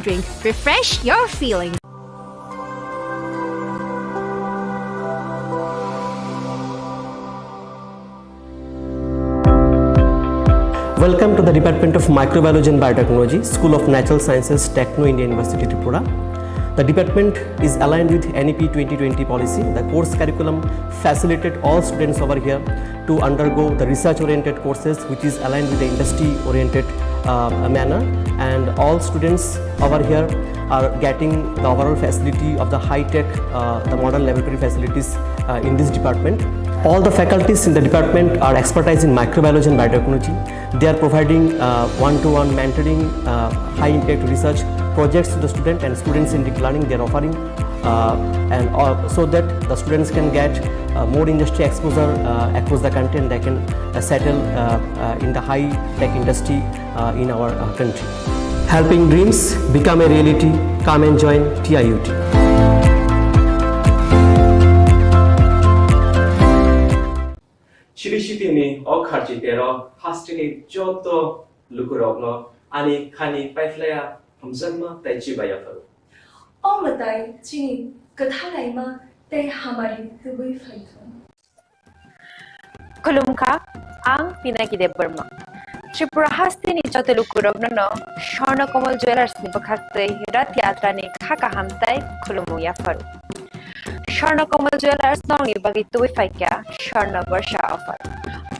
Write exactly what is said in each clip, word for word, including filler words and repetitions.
Drink, refresh your feeling. Welcome to the Department of Microbiology and Biotechnology, School of Natural Sciences, Techno India University, Tripura. The department is aligned with N E P twenty twenty policy. The course curriculum facilitated all students over here to undergo the research-oriented courses, which is aligned with the industry-oriented, uh, manner. And all students over here are getting the overall facility of the high-tech, uh, the modern laboratory facilities, uh, in this department. All the faculties in the department are expertise in microbiology and biotechnology. They are providing, uh, one-to-one mentoring, uh, high-impact research projects to the student and students-centric learning they are offering, uh, and, uh, so that the students can get, uh, more industry exposure, uh, across the country, and they can, uh, settle, uh, uh, in the high-tech industry, uh, in our, uh, country. Helping dreams become a reality. Come and join T I U T. Chini city ni o kharchi tero haste ni joto lukurokno ani khani paiphlaiya hamjakma tei chibaiya pharo. O mwtai chini kwthalaima tei hamari tubui phaithung. Khulumkha, ang Pinaki Debbarma. Tripura haste ni joto lukurokno no Swarna Kamal Jewellers ni bwkhaktwi Rath Yatra ni kha kaham tei khulumung yapharo. Swarna Kamal Jewellers nokni bagwi tubui phaikha Swarna Barsha offer.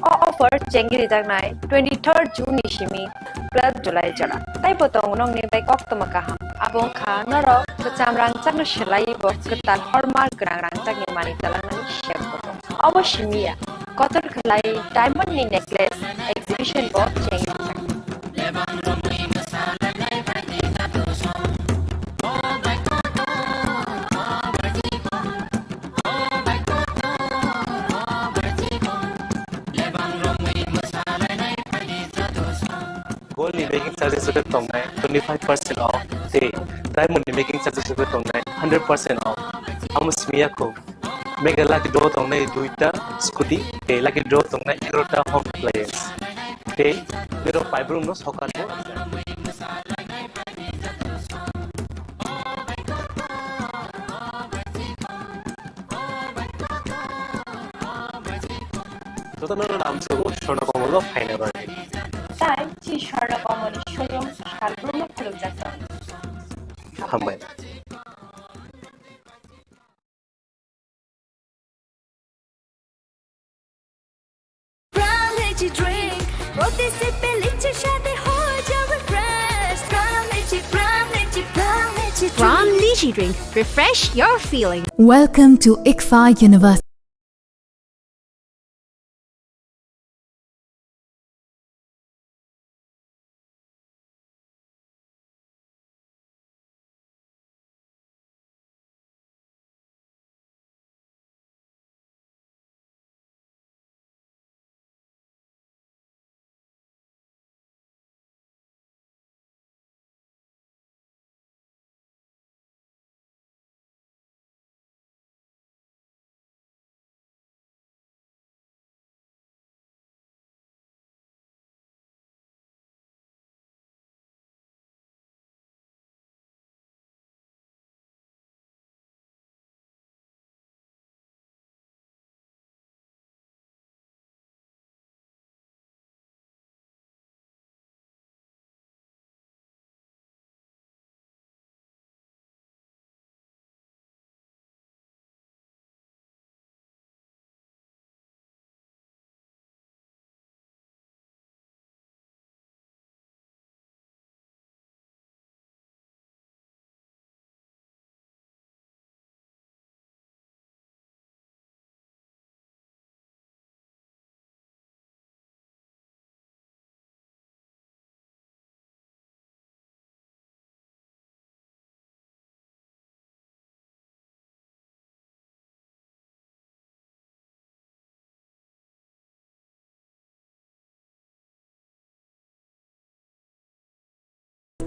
O offer chengri jaknai twenty-third June ni simi twelve July jora. Taibo tongo nokni bai koktwma kaham. Abo wngkha norok kwcham rangchakno swlaiwi bo kwtal horma gwnang rangchakni manwi chalangnani sep bo tongo. Obo simi ya, kotor khlai diamond ni necklace exhibition bo chengri jaknai. Gold ni making charges rwgwi tongnai twenty five percent off, tei diamond ni making charges rwgwi tongnai hundred percent off. Amo simi ya kho. Mega lucky draw tongnai duita scooty, tei lucky draw tongnai egarota home appliance. Tei nirok paibrumno sokar bo. Jotono lamsogo Swarna Kamal o phaina bagwi. Tai chi Swarna Kamal ni showroom salbrumno khulumjak tongo. Hambai. Pram Lychee drink, proti sip pe lychee shadi ho jawe fresh. Pram Lychee, Pram Lychee, Pram Lychee drink. Pram Lychee drink, refresh your feeling. Welcome to ICFAI University.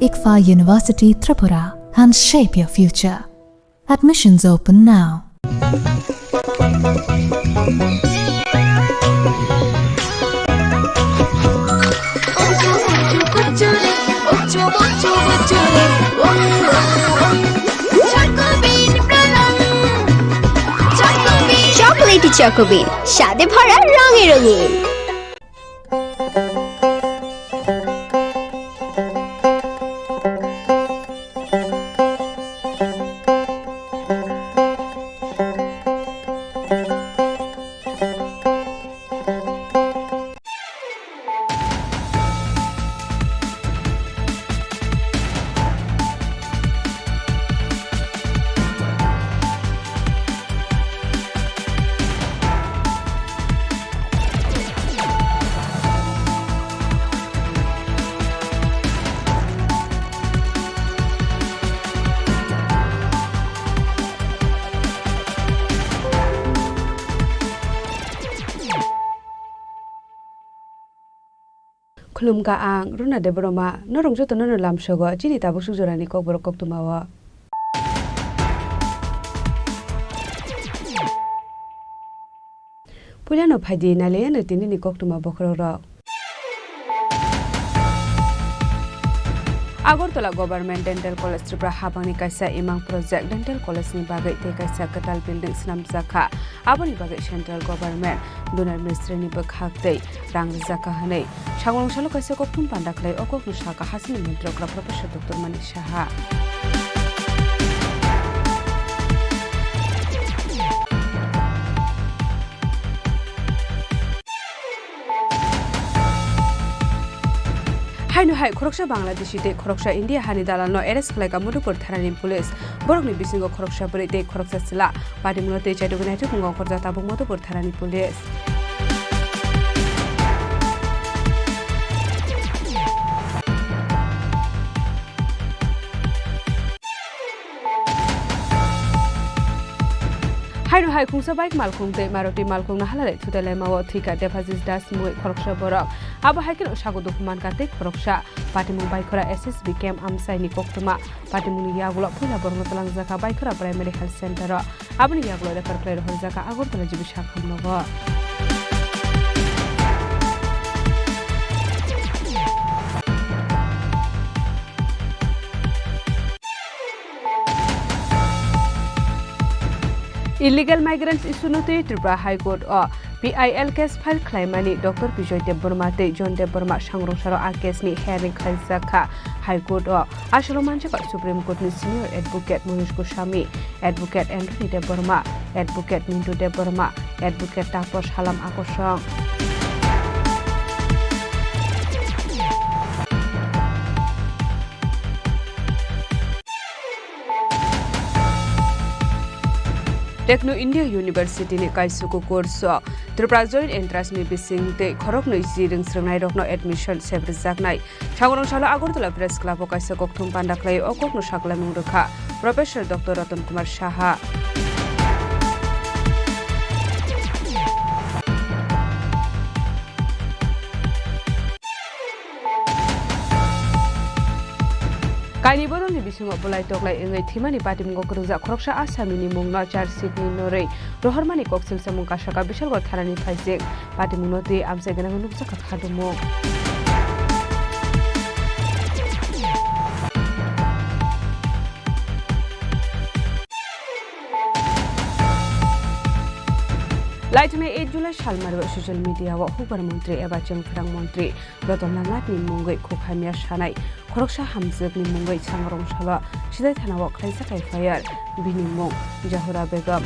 ICFAI University Tripura, and shape your future. Admissions open now. Chocolatey Choco Bean, স্বাদে ভরা রঙে রঙিন। Khulumkha ang Runa Debbarma, norok jotono no lamsogo chini tabuk suk jorani kokborok koktwmao. Puilano phaidi nailaiyano tinini koktwma bokhorokrok. Agartala Government Dental College Tripura habangni kaisa imang project dental college ni bagwi tei kaisa kwtal building swnamjakha. Aboni bagwi central government Donor Ministry ni bwkhak tei rang rwjakha hwnwi Sangrong salo kaisa kokthum panda khlai o kokno sakha hasini montri okra Professor Doctor Manik Saha. Haino hai khoroksa Bangladeshi tei khoroksa India hani dalalno arrest khlaika Madhupur thanani police. Borokni bisingo khoroksa bwrwi tei khoroksa chwla. Patimungno tei chaitugwi naithok wngwi ongkhorjak tabuk Madhupur thanani police. Haino hai khungsa bike malkhung tei Maruti malkhung no halalai thutai laimao thwikha Devajis Das mungwi khoroksa borok. Abo hai kheno sago dukhu mankha tei khoroksa. Patimung Baikhora S S B camp amchaini koktwma. Patimungni yagulo puila borokno twlangjakha Baikhora Primary Health Center o. Aboni yagulo refer khlai rohorjakha Agartala G B sakhamnogo. Illegal migrants issue no twi Tripura High Court o P I L case file khlaimani Doctor Bijoy Debbarma tei John Debbarma sangrong salo a case ni hearing khlaijak kha High Court o. Asolo manjak Supreme Court ni Senior Advocate Manish Goswami, Advocate Anthony Debbarma, Advocate Mintu Debbarma, Advocate Taposh Halam Akosong. Techno India University ni kaisuku course o Tripura Joint Entrance ni bising tei khoroknwi ji rwngsrwngnairokno admission sebrijak nai. Sangrong salo Agartala Press Club o kaisa kokthum panda khlai o kokno saklamung rwkha Professor Doctor Ratan Kumar Saha. Kaini bodolni bisingo bwlai toklai wngwi thwimani patimungo kwrwngjak khoroksa asami ni mungno charge sheet ni norwi rohormani koksil samung kasaka Bishalgarh thanani phaijak. Patimungno twi amchai gwnangwi nukjakha khadumung. Laithani eight July salmario social media o hukbar montri eba chengphrang montri Ratan Lal Nath ni mungwi khuk hamya sanai khoroksa hamjwk ni mungwi Sangrong salo Sidai thana o khlaijak F I R, bini mung Jahura Begum.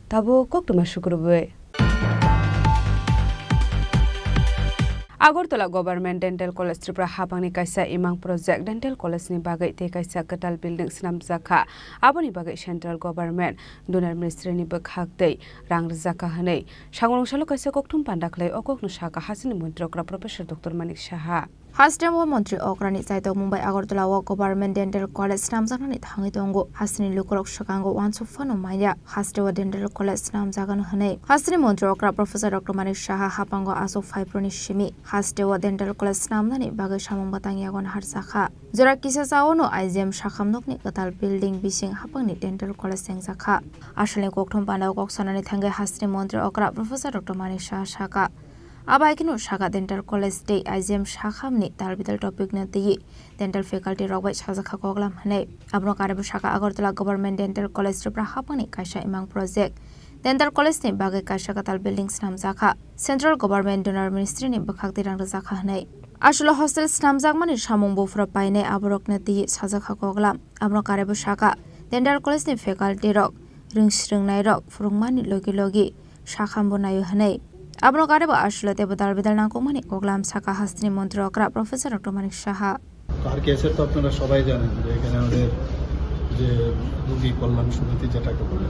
Tabuk koktwma sukrubwi. Agartala Government Dental College Tripura habangni kaisa imang project dental college ni bagwi tei kaisa kwtal building swnamjak kha. Aboni bagwi central government Donor Ministry ni bwkhak tei rang rwjak kha hwnwi Sangrong salo kaisa kokthum panda khlai o kokno sakha hasini montri okra Professor Doctor Manik Saha. Hasteo montri okrani chaitok mungbai Agartala o government dental college swnamjaknani thangwi tongo. Hasteni lukurok swkango uansuk phano manya hasteo dental college swnamjakgano hwnwi. Hasteni montri okra Professor Doctor Manik Saha hapango aswk phaibroni simi hasteo dental college swnamnani bagwi samung bwtang yago naharjakha. Jora kisa chaono I G M sakhamnokni kwtal building bising hapangni dental college chengjakha. Asalni kokthum pandao kok sanani thangwi hasteni montri okra Professor Doctor Manik Saha saka. Abo hai kheno saka dental college tei I G M sakhamni tal bidal topic no twiwi dental faculty rok bai sajakha koklam hwnwi. Abono karwi saka Agartala Government Dental College Tripura hapangni kaisa imang project. Dental college ni bagwi kaisa kwtal building swnamjakha. Central Government Donor Ministry ni bwkhak twi rang rwjakha hwnwi. Aswlo hostel swnamjakmani samung buphuru painai aborokno twiwi sajakha koklam. Abono karwi saka dental college ni faculty rok rwng swrwngnairok phwrwngmani logi logi sakhambo naio hwnwi. Abono karwi aswlo teibo dal bidal nangkukmani koklam saka hasteni montri okra Professor Doctor Manik Saha. আর কে এসের তো আপনারা সবাই জানেন যে এখানে আমাদের যে রোগী কল্যাণ সমিতি যেটাকে বলে,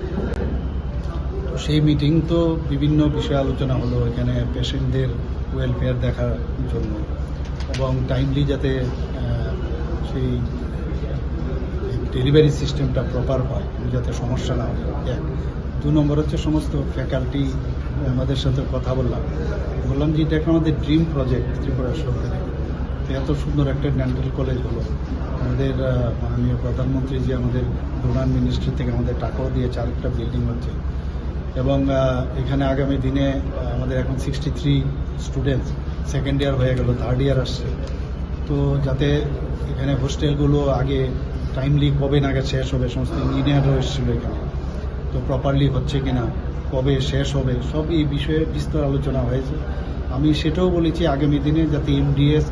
তো সেই মিটিং তো বিভিন্ন বিষয়ে আলোচনা হলো, এখানে পেশেন্টদের ওয়েলফেয়ার দেখার জন্য এবং টাইমলি যাতে আহ, সেই ডেলিভারি সিস্টেমটা প্রপার হয়, যাতে সমস্যা না হয়। এক। দু নম্বর হচ্ছে সমস্ত ফ্যাকাল্টি আমাদের সাথে কথা বললাম, বললাম যে এটা একটা আমাদের ড্রিম প্রজেক্ট ত্রিপুরা সরকারের। তো এত সুন্দর একটা ডেন্টাল কলেজ হলো, আমাদের আহ, মাননীয় প্রধানমন্ত্রী যে আমাদের ডোনার মিনিস্ট্রি থেকে আমাদের টাকাও দিয়েছে, আরেকটা বিল্ডিং হচ্ছে। এবং আহ, এখানে আগামী দিনে আহ, আমাদের এখন sixty three students, second year হয়ে গেল, থার্ড ইয়ার আসছে। তো যাতে এখানে হোস্টেলগুলো আগে টাইমলি কবে নাগাদ শেষ হবে, সমস্ত ইঞ্জিনিয়াররাও এসেছিল এখানে, তো প্রপারলি হচ্ছে কিনা, কবে শেষ হবে, সব এই বিষয়ে বিস্তর আলোচনা হয়েছে। আমি সেটাও বলেছি আগামী দিনে যাতে এমডিএস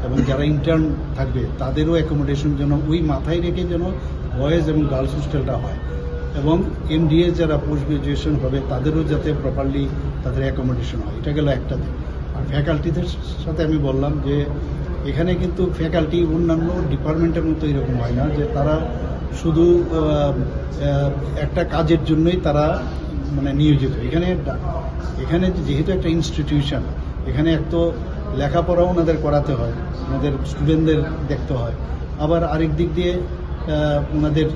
এবং যারা ইন্টার্ন থাকবে তাদেরও অ্যাকোমোডেশন যেন ওই মাথায় রেখে যেন বয়েজ এবং গার্লস হোস্টেলটা হয়, এবং এমডিএস যারা পোস্ট গ্রাজুয়েশন হবে তাদেরও যাতে প্রপারলি তাদের অ্যাকোমোডেশন হয়। এটা গেল একটা দিক। আর ফ্যাকাল্টিদের সাথে আমি বললাম যে এখানে কিন্তু ফ্যাকাল্টি অন্যান্য ডিপার্টমেন্টের মতো এরকম হয় না যে তারা শুধু আহ, আহ, একটা কাজের জন্যই তারা মানে নিয়োজিত। এখানে ডা- এখানে যেহেতু একটা ইনস্টিটিউশন, এখানে এক তো লেখাপড়া ওনাদের করাতে হয়, ওনাদের স্টুডেন্টদের দেখতে হয়, আবার আরেক দিক দিয়ে আহ, ওনাদের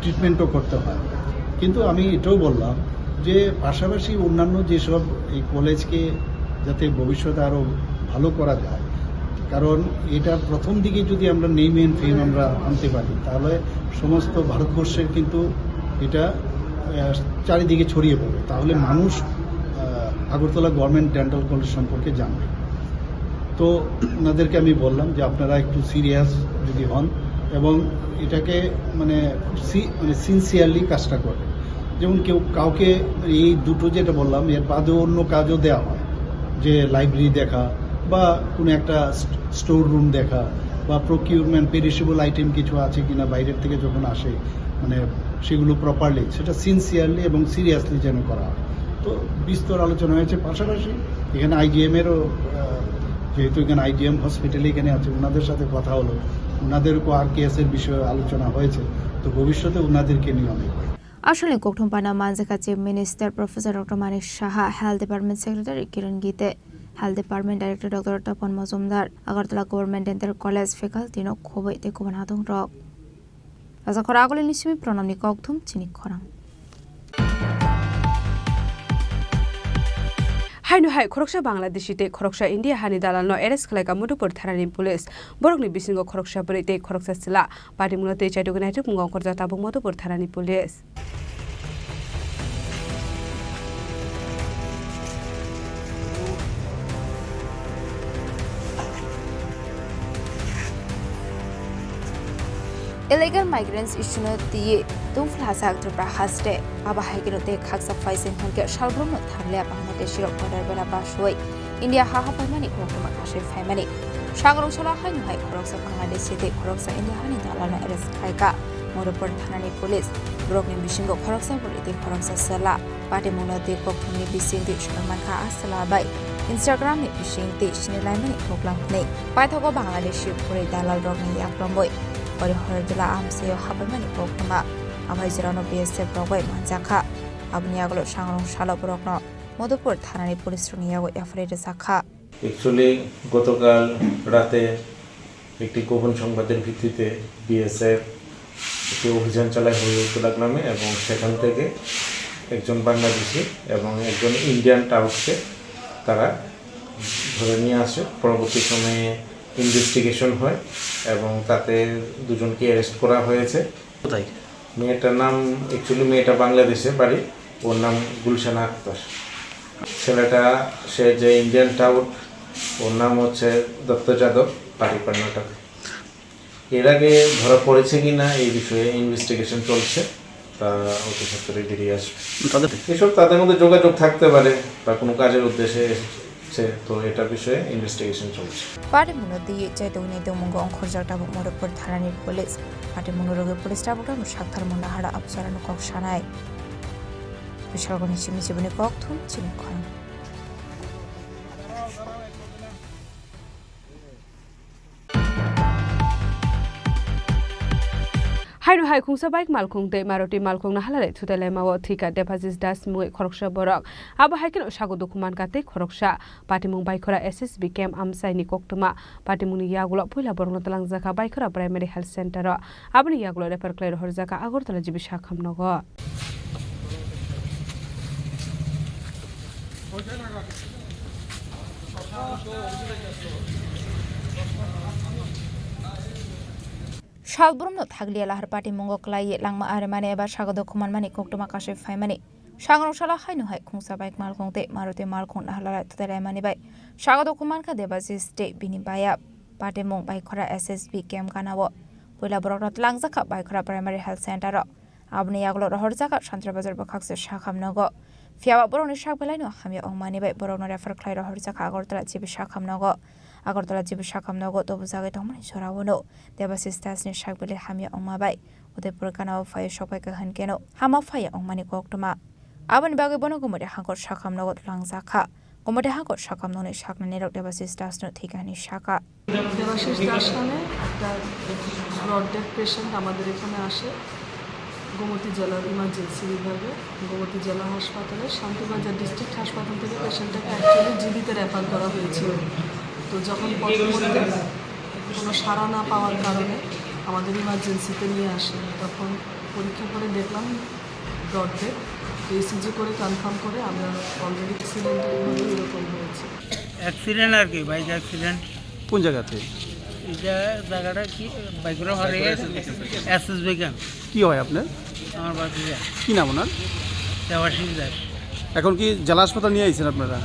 ট্রিটমেন্টও করতে হয়। কিন্তু আমি এটাও বললাম যে পাশাপাশি অন্যান্য যেসব এই কলেজকে যাতে ভবিষ্যতে আরও ভালো করা যায়, কারণ এটা প্রথম দিকে যদি আমরা নেম এন্ড ফেম আমরা আনতে পারি, তাহলে সমস্ত ভারতবর্ষের কিন্তু এটা আহ, চারিদিকে ছড়িয়ে পড়বে। তাহলে মানুষ আহ, আগরতলা গভর্নমেন্ট ডেন্টাল কলেজ সম্পর্কে জানবে। তো ওনাদেরকে আমি বললাম যে আপনারা একটু সিরিয়াস যদি হন এবং এটাকে মানে খুব সি- মানে সিনসিয়ারলি কাজটা করবেন। যেমন কেউ কাউকে এই দুটো যেটা বললাম, এর বাদেও অন্য কাজও দেওয়া হয়, যে লাইব্রেরি দেখা বা কোনো একটা স্টোর রুম দেখা বা প্রকিউরমেন্ট, পেরিশেবল আইটেম কিছু আছে কিনা বাইরের থেকে যখন আসে, মানে সেগুলো প্রপারলি, সেটা সিনসিয়ারলি এবং সিরিয়াসলি যেন করা হয়। তো বিস্তর আলোচনা হয়েছে। পাশাপাশি এখানে আইজিএম এরও আহ, যেহেতু এখানে আইজিএম হসপিটালে এখানে আছে, ওনাদের সাথে কথা হলো, ওনাদেরও আর কেএস এর বিষয়ে আলোচনা হয়েছে। তো ভবিষ্যতে ওনাদেরকে নিয়ে অনেক হয়। Asalni kokthum pana manjakha Chief Minister Professor Doctor Manik Saha, Health Department Secretary Kiran Gite, Health Department Director Doctor Tapan Majumdar, Agartala Government Dental College faculty no khobwi tei kubun adongrok. Rajakhor Agulini simi Pranamni kokthum chini khorang. Haino hai khoroksa Bangladeshi tei khoroksa India hani dalalno arrest khlaika Madhupur thanani police. Borokni bisingo khoroksa bwrwi tei khoroksa chwla. Patimungno tei chaitugwi naitugmung ongkhorjak tabuk Madhupur thanani police. Illegal migrants issue no twiwi tungphla hachak Tripura haste. Abo hai kheno tei khaksa phaising hwnkhe salbrumno thamliya Bangladeshi rok border bera basoi India ha hapaimani koktwma kasui phaimani. Sangrong salo haino hai khoroksa Bangladeshi tei khoroksa India hani dalalno arrest khlaika Madhupur thanani police. Borokni bisingo khoroksa bwrwi tei khoroksa chwla. Patimungno twi kokthumni bisingtwi soi mankha a chwla bai Instagramni bisingtwi sinilaimani koklam hwnwi. Paithago Bangladeshi bwrwi dalalrokni yaklambwi Hori Horjula amchaio habaimani koktwma. Amai jorano B S F rok bai manjakha. Aboni yagulo sangrong salo borokno Madhupur thanani police rokni yago F I R rwjakha. Actually, গতকাল রাতে একটি গোপন সংবাদের ভিত্তিতে বিএসএফ একটি অভিযান চালায় হরিয়রতলা গ্রামে এবং সেখান থেকে একজন বাংলাদেশি এবং একজন ইন্ডিয়ান টাউটকে তারা ধরে নিয়ে আসে। পরবর্তী সময়ে ইনভেস্টিগেশন হয় এবং তাতে দুজনকে অ্যারেস্ট করা হয়েছে। কোথায়? মেয়েটার নাম, অ্যাকচুয়ালি মেয়েটা বাংলাদেশে বাড়ি, ওর নাম গুলশান আক্তার। ছেলেটা, সে যে ইন্ডিয়ান টাউট, ওর নাম হচ্ছে দত্ত যাদব, বাড়ি কর্ণাটক। এর আগে ধরা পড়েছে কিনা এই বিষয়ে ইনভেস্টিগেশন চলছে, তা অতি সত্বরই বেরিয়ে আসবে। তাদের এসব তাদের মধ্যে যোগাযোগ থাকতে পারে বা কোনো কাজের উদ্দেশ্যে এসেছে, তো এটা বিষয়ে ইনভেস্টিগেশন চলছে। Patimungno twiwi chaitokni tongmungo ongkhorjak tabuk Moripur thanani police. Patimungno rwgwi police tabuk tamo sakthar mungna hara apsarano kok sanai. Bisalgoni simi siboni kok thum chini khorang. Haino hai khungsa bike malkhung tei Maruti malkhung nahalalai thutai laimao thwikha Debajis Das mungwi khoroksa borok. Abo hai kheno sago dukhu mankha tei khoroksa. Patimung Baikhora S S B camp amchaini koktwma. Patimungni yagulo puila borokno twlangjakha Baikhora Primary Health Center o. Aboni yagulo refer khlai rohorjakha Agartala G B Sakham nogo. Salbrumno thakliya lahar Patimungo kwlaiwi langma arimani eba sago dukhu manmani koktwma kasui phaimani. Sangrong salo haino hai khungsa bike malkhung tei Maruti malkhung nahalalai thutai laimani bai sago dukhu mankha Debajis tei bini baya. Patimung Baikhora S S B camp ganao puila borokno twlangjakha Baikhora Primary Health Center o. Aboni yagulo rohorjakha Santri Bazar bwkhakse Sakham nogo. Phiyaba borokni sak belaino hamya wngmani bai borokno refer khlai rohorjakha Agartala G B Sakham nogo. Agartala G B Sakham nogo tobujagwi tongmani jorao no Debajis Dasni sak belai hamya wngma bai Udaipur ganao phaiwi sokphaikha hwnkhe no hama phaiya wngmani koktwma. Aboni bagwi bono Gumoti hangkor Sakham nogo twlangjakha. Gumoti hangkor Sakham nokni saknani rok Debajis Dasno thwikha hwnwi sakha. Debashis Das নামে একটা broad death patient আমাদের এখানে আসে গোমতী জেলার ইমার্জেন্সি বিভাগে, গোমতী জেলা হাসপাতালে, শান্তিবাজার ডিস্ট্রিক্ট হাসপাতাল থেকে পেশেন্টটাকে অ্যাকচুয়ালি জিবিতে রেফার করা হয়েছিল। তো যখন পথে মধ্যে কোনো সাড়া না পাওয়ার কারণে আমাদের ইমার্জেন্সিতে নিয়ে আসে, তখন পরীক্ষা করে দেখলাম ব্রড ডেথ। তো ইসিজি করে কনফার্ম করে আমরা অলরেডি সিলিন্ডার এভাবে এরকম হয়েছে। অ্যাক্সিডেন্ট আর কি, বাইক অ্যাক্সিডেন্ট। কোন জায়গাতে? এটা জায়গাটা কি? বাইকরা হরে এসএস বেগম। কি হয় আপনার? আমার ভাতিজা। কি নাম ওনার? দেবাশিস দাস। এখন কি জেলা হাসপাতাল নিয়ে আইছেন আপনারা?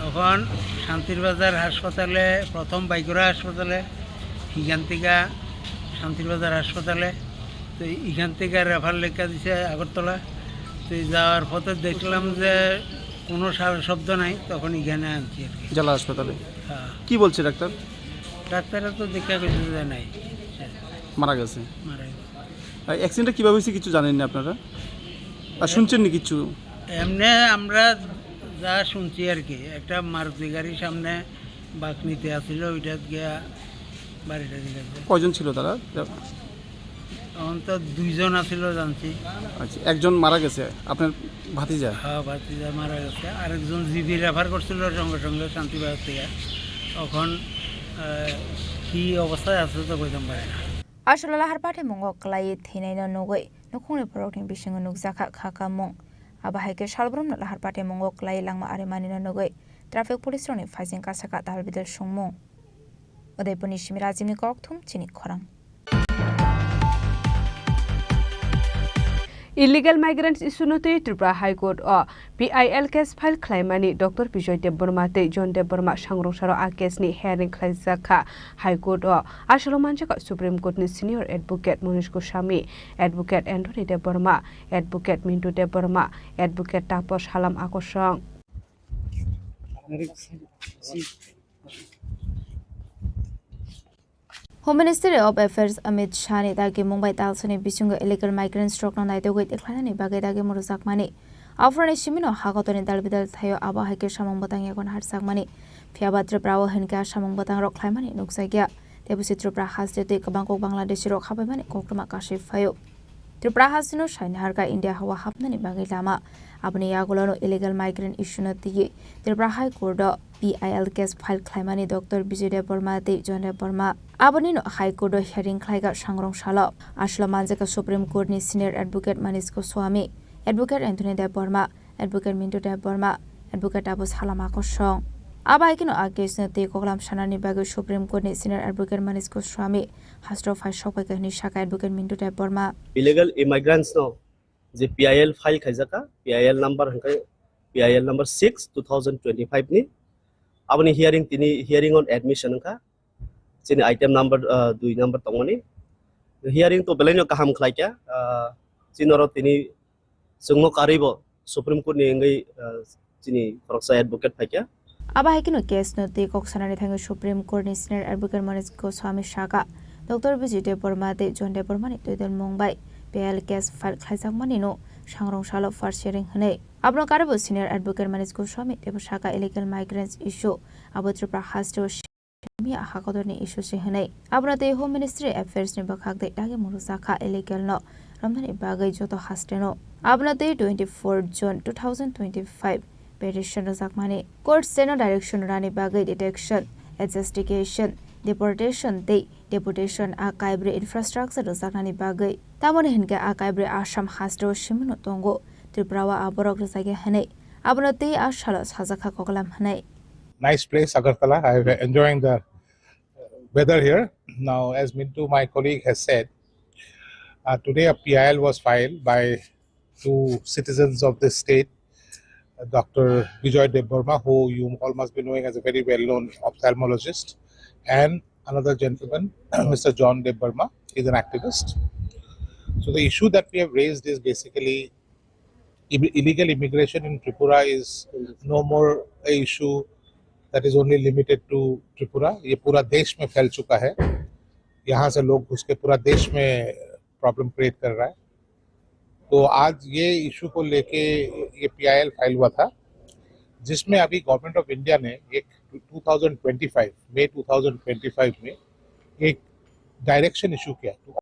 এখন শান্তির বাজার হাসপাতালে, প্রথম বাইকরা হাসপাতালে, এখান থেকে শান্তির বাজার হাসপাতালে, তো এখান থেকে রেফার লেখা দিছে আগরতলা। তো এই যাওয়ার পথে দেখলাম যে কোনো সারা শব্দ নাই, তখন এখানে আনছি আর কি। জেলা হাসপাতালে? হ্যাঁ। কি বলছে ডাক্তার? ডাক্তাররা তো দেখা করতে যায় নাই। মারা গেছে? মারা গেছে। আর অ্যাক্সিডেন্টটা কিভাবে হয়েছে কিছু জানেন না আপনারা? আর শুনছেন না কিছু? এমনি আমরা যা শুনছি আর কি, একটা মারুতি গাড়ির সামনে বাঁক নিতে আসছিল, ওইটা গিয়া বাড়িটা দিয়ে গেছে। কয়জন ছিল তারা? এখন তো দুইজন আছিল জানছি। আচ্ছা, একজন মারা গেছে, আপনার ভাতিজা? হ্যাঁ, ভাতিজা মারা গেছে। আরেকজন জিবি রেফার করছিল সঙ্গে সঙ্গে শান্তিবাজার থেকে। এখন, আহ, কি অবস্থায় আছে তো কইতাম পারি না। Aswk lahar patimungo kwlaiwi thwinaino nugwi nukhungni borokni bisingo nukjakha kha kamung. Abo hai khe salbrumno lahar patimungo kwlaiwi langma arimanino nugwi traffic police rokni phaising kasakha dalbidal songmung. Udaipurni simi Rajibni kokthum chini khorang. Illegal migrants issue no twi Tripura High Court o P I L case file khlaimani Doctor Bijoy Debbarma tei John Debbarma sangrungsaro a case ni hearing khlaijak kha High Court o. Asolo manjakha Supreme Court ni Senior Advocate Manish Goswami, Advocate Anthony Debbarma, Advocate Mintu Debbarma, Advocate Taposh Halam Akosong. Home Ministry of Affairs Amit Shah ni dagimung bai talsani bisingo illegal migrants rokno naitugwi tikhlainani bagwi dagimung rwjakmani. Aphuruni simino hakotorni dalbidal thaio abo hai khe samung bwtang yago naharjakmani. Phiyaba Tripura o hinkhe a samung bwtang rok khlaimani nukjakya. Tei busi Tripura haste twi kwbang kok Bangladeshi rok habaimani koktwma kasui phaio. Tripura hasteno sai naharkha India hao hapnani bagwi lama. Aboni yagulono illegal migrant issue no twiwi Tripura High Court o P I L case file khlaimani Doctor Bijoy Debbarma tei John Debbarma. Abonino High Court o hearing khlaikha sangrong salo. Aswlo manjakha Supreme Court ni Senior Advocate Manish Goswami, Advocate Anthony Debbarma, Advocate Mintu Debbarma, Advocate Abu Salama Kosong. Abo hai kheno a case no twi koklam sanani bagwi Supreme Court ni Senior Advocate Manish Goswami hasteo phai sokpaikha hwnwi sakha Advocate Mintu Debbarma. Illegal immigrants no je P I L file khaijakha, P I L number hwnkhe P I L number six two thousand twenty-five ni. Aboni hearing tini hearing on admission wngkha. Chini item number, ah, dui number tongmani. Hearing to belaino kaham khlaikha, ah, chini oro tini chwngno karwibo Supreme Court ni wngwi, ah, chini khoroksa advocate phaikha. Abo hai kheno case no twi kok sanani thangwi Supreme Court ni Senior Advocate Manish Goswami sakha, Doctor Bijoy Debbarma tei John Debbarma ni twi dol mung bai P I L case file khlaijakmani no sangrong salo first hearing hwnwi. Abono karwibo Senior Advocate Manish Goswami teibo sakha illegal migrants issue abo Tripura hasteo Miya hakotorni issue se hwnwi. Abono tei Home Ministry Affairs ni bwkhak tei dagi mungsa kha illegal no romnani bagwi joto haste no. Abono tei twenty-four June two thousand twenty-five petition rwjakmani. Court seno direction rani bagwi detection, adjudication, deportation tei deportation a kaibrwi infrastructure rwjaknani bagwi. Tamoni hinkhe a kaibrwi Assam hasteo simino tongo, Tripura o aborok rwjakya hwnwi. Abono tei a salo sajakha koklam hwnwi. Nice place, Agartala. I'm enjoying the weather here. Now, as Mintu, my colleague, has said, uh, today a P I L was filed by two citizens of this state, uh, Doctor Bijoy Debbarma, who you all must be knowing as a very well-known ophthalmologist, and another gentleman, Mister John Debbarma. He's an activist. So the issue that we have raised is basically imm- illegal immigration in Tripura is no more a issue that is only limited to Tripura. ये पूरा देश में फैल चुका है। यहाँ से लोग घुस के पूरा देश में प्रॉब्लम क्रिएट कर रहा है। तो आज ये इशू को लेके ये पीआईएल फाइल हुआ था, जिसमें अभी गवर्नमेंट ऑफ इंडिया ने एक twenty twenty five, May twenty twenty five में एक डायरेक्शन इशू किया टू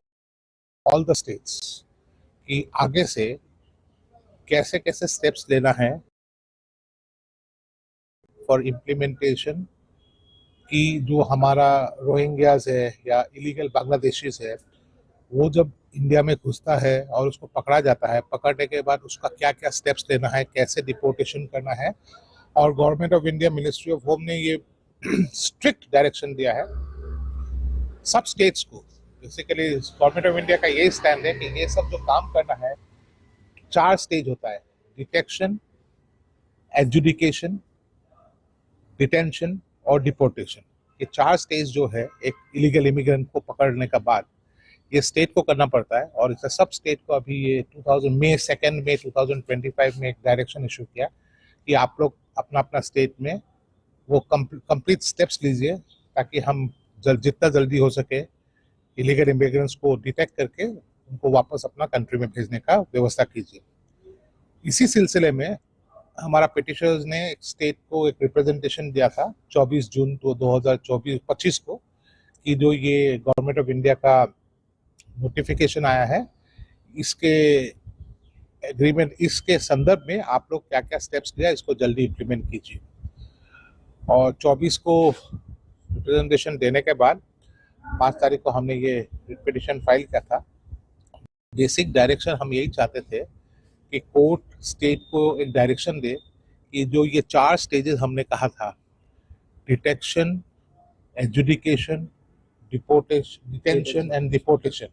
ऑल द स्टेट्स कि आगे से कैसे कैसे स्टेप्स लेना है फॉर इम्प्लीमेंटेशन, कि जो हमारा रोहिंग्याज है या इलीगल बांग्लादेशीज है, वो जब इंडिया में घुसता है और उसको पकड़ा जाता है, पकड़ने के बाद उसका क्या क्या स्टेप्स लेना है, कैसे डिपोर्टेशन करना है। और government of India, ministry of home ने ये स्ट्रिक्ट डायरेक्शन दिया है सब स्टेट्स को। बेसिकली गवर्नमेंट ऑफ इंडिया का यही स्टैंड है कि ये सब जो काम करना है, चार स्टेज होता है: डिटेक्शन, एडजुडिकेशन, डिटेंशन और डिपोर्टेशन। ये चार स्टेज जो है एक इलीगल इमिग्रेंट को पकड़ने का बाद, ये स्टेट को करना पड़ता है। और इसका सब स्टेट को अभी ये two thousand May, second May two thousand twenty five में एक डायरेक्शन इशू किया कि आप लोग अपना अपना स्टेट में वो कंप्लीट स्टेप्स लीजिए, ताकि हम जल, जितना जल्दी हो सके इलीगल इमिग्रेंट्स को डिटेक्ट करके उनको वापस अपना कंट्री में भेजने का व्यवस्था कीजिए। इसी सिलसिले में हमारा पिटिशनर्स ने एक स्टेट को एक रिप्रेजेंटेशन दिया था चौबीस जून तो दो हज़ार चौबीस पच्चीस को, कि जो ये गवर्नमेंट ऑफ इंडिया का नोटिफिकेशन आया है, इसके एग्रीमेंट, इसके संदर्भ में आप लोग क्या क्या स्टेप्स लिया, इसको जल्दी इम्प्लीमेंट कीजिए। और चौबीस को रिप्रेजेंटेशन देने के बाद पाँच तारीख को हमने ये पिटिशन फाइल किया था। बेसिक डायरेक्शन हम यही चाहते थे कि कोर्ट स्टेट को एक डायरेक्शन दे कि जो ये चार स्टेजेस हमने कहा था, detection, adjudication, deportation, detention and deportation,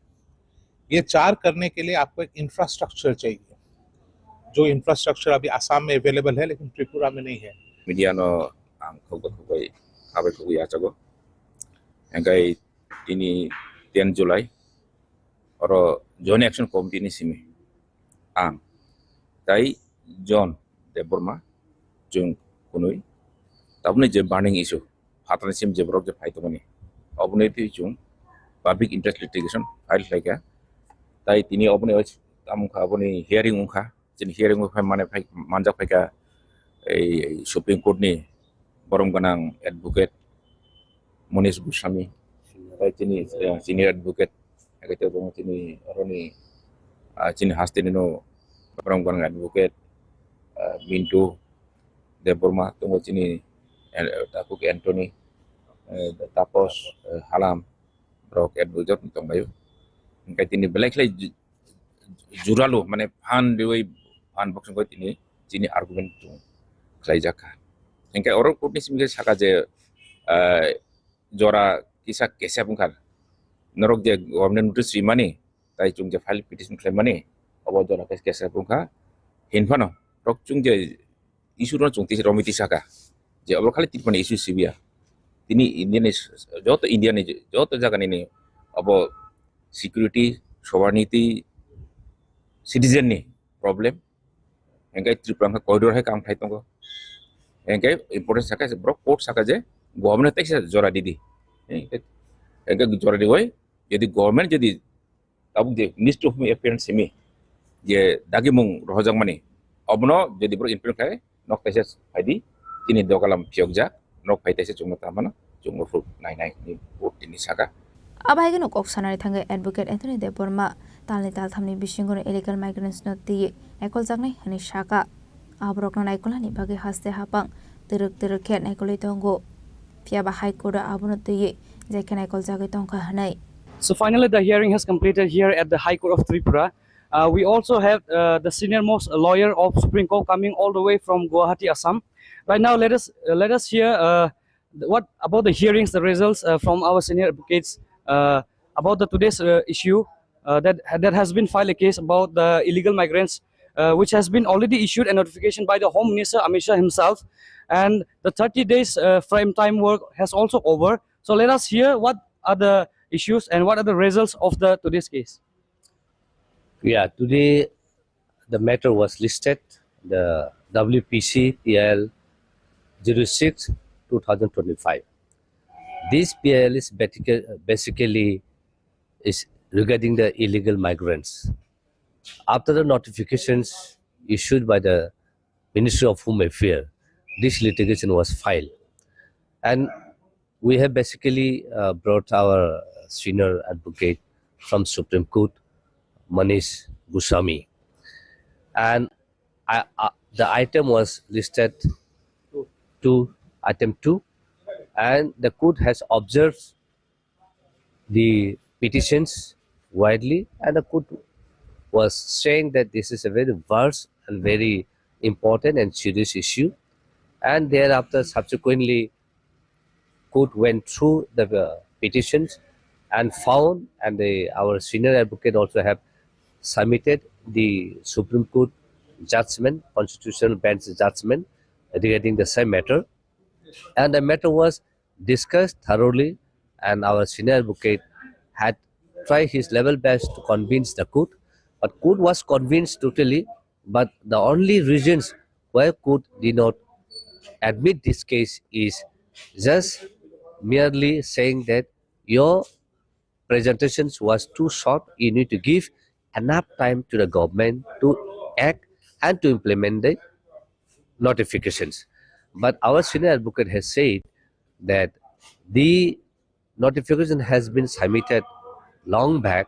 ये चार करने के लिए आपको एक इंफ्रास्ट्रक्चर चाहिए। जो इंफ्रास्ट्रक्चर अभी आसाम में अवेलेबल है, लेकिन त्रिपुरा में नहीं है। Media no ang khokba khokbai khabai khogwi yachago. Hingkai tini ten July oro Joint Action Committee ni simi ang tai John Debbarma chwng kunui tabukni je burning issue phatarni sim je borok je phai tongmani oboni twi chwng public interest litigation file khlaikha. Tai tini oboni tamo wngkha, aboni hearing wngkha, chini hearing o phai mane phai manjak phaikha ei Supreme Court ni borom gwnang advocate Monish Goswami, tai chini, eh, senior advocate, hake tongo chini oroni, ah, chini hasteni no borom gwnang advocate, ah, Mintu Debbarma, tongo chini eh, Dakuk Anthony, eh, Tapos, eh, Halam, rok advocate tonglaio. Hingke tini belai khlai ju-, juralu, mane phan riwi, phan boksong koi tini chini argument chung khlai jakha. Hingke oro court ni simi khe saka je, eh, jora kisa kesep wngkha. Norok je government notice rimani, tai chung je file petition khlaimani, obo jora khe kesep wngkha. Hinphano, rok chung je issue no chung tisa romwi tisaka. Je obo khali Tripura ni issue sibiya. Tini India ni, joto India ni, joto jaga ni ni obo security, sovereignty, citizen ni problem. Hingke Tripura wngkha corridor hai kam khai tongo. Hingke important saka je borok court saka je government teisa jora didi. Hingke, hingke jora diwi, jodi government jodi tabuk je ministry of appearance simi je dagimung rohorjakmani, obono jodi borok implement khai nok teisa phaidi, tini dogalam phiyokjak. Nok phai teisa chwngno tamo no chwngno phuru nai nai ni bo tini saka. Abo hai kheno kok sanani thangwi Advocate Anthony Debbarma talni talthamni bisingo no illegal migrants no twiwi naikoljaknai hwnwi saka. Aborokno naikolnani bagwi haste hapang twrwk twrwk khe naikolwi tongo. Phiya ba High Court o abono twiwi jai khe naikoljagwi tongkha hwnwi. So finally, the hearing has completed here at the High Court of Tripura. Uh, we also have uh, the senior most lawyer of Supreme Court coming all the way from Guwahati, Assam. Right now, let us uh, let us hear uh, what about the hearings, the results uh, from our senior advocates uh, about the today's uh, issue uh, that that has been filed a case about the illegal migrants, uh, which has been already issued a notification by the Home Minister Amit Shah himself, and the thirty days uh, frame time work has also over. So let us hear what are the issues and what are the results of the today's case. Yeah, today the matter was listed, the W P C P I L zero six two thousand twenty-five. This P I L is basically, basically is regarding the illegal migrants. After the notifications issued by the Ministry of Home Affairs, this litigation was filed. And we have basically uh, brought our senior advocate from Supreme Court, Manish Goswami. And I, uh, the item was listed to item two, and the court has observed the petitions widely, and the court was saying that this is a very vast and very important and serious issue. And thereafter, subsequently, court went through the uh, petitions and found, and the, our senior advocate also have submitted the Supreme Court judgment, constitutional bench judgment regarding the same matter. And the matter was discussed thoroughly, and our senior advocate had tried his level best to convince the court, but court was convinced totally. But the only reasons why court did not admit this case is just merely saying that your presentations was too short. You need to give enough time to the government to act and to implement the notifications. But our senior advocate has said that the notification has been submitted long back,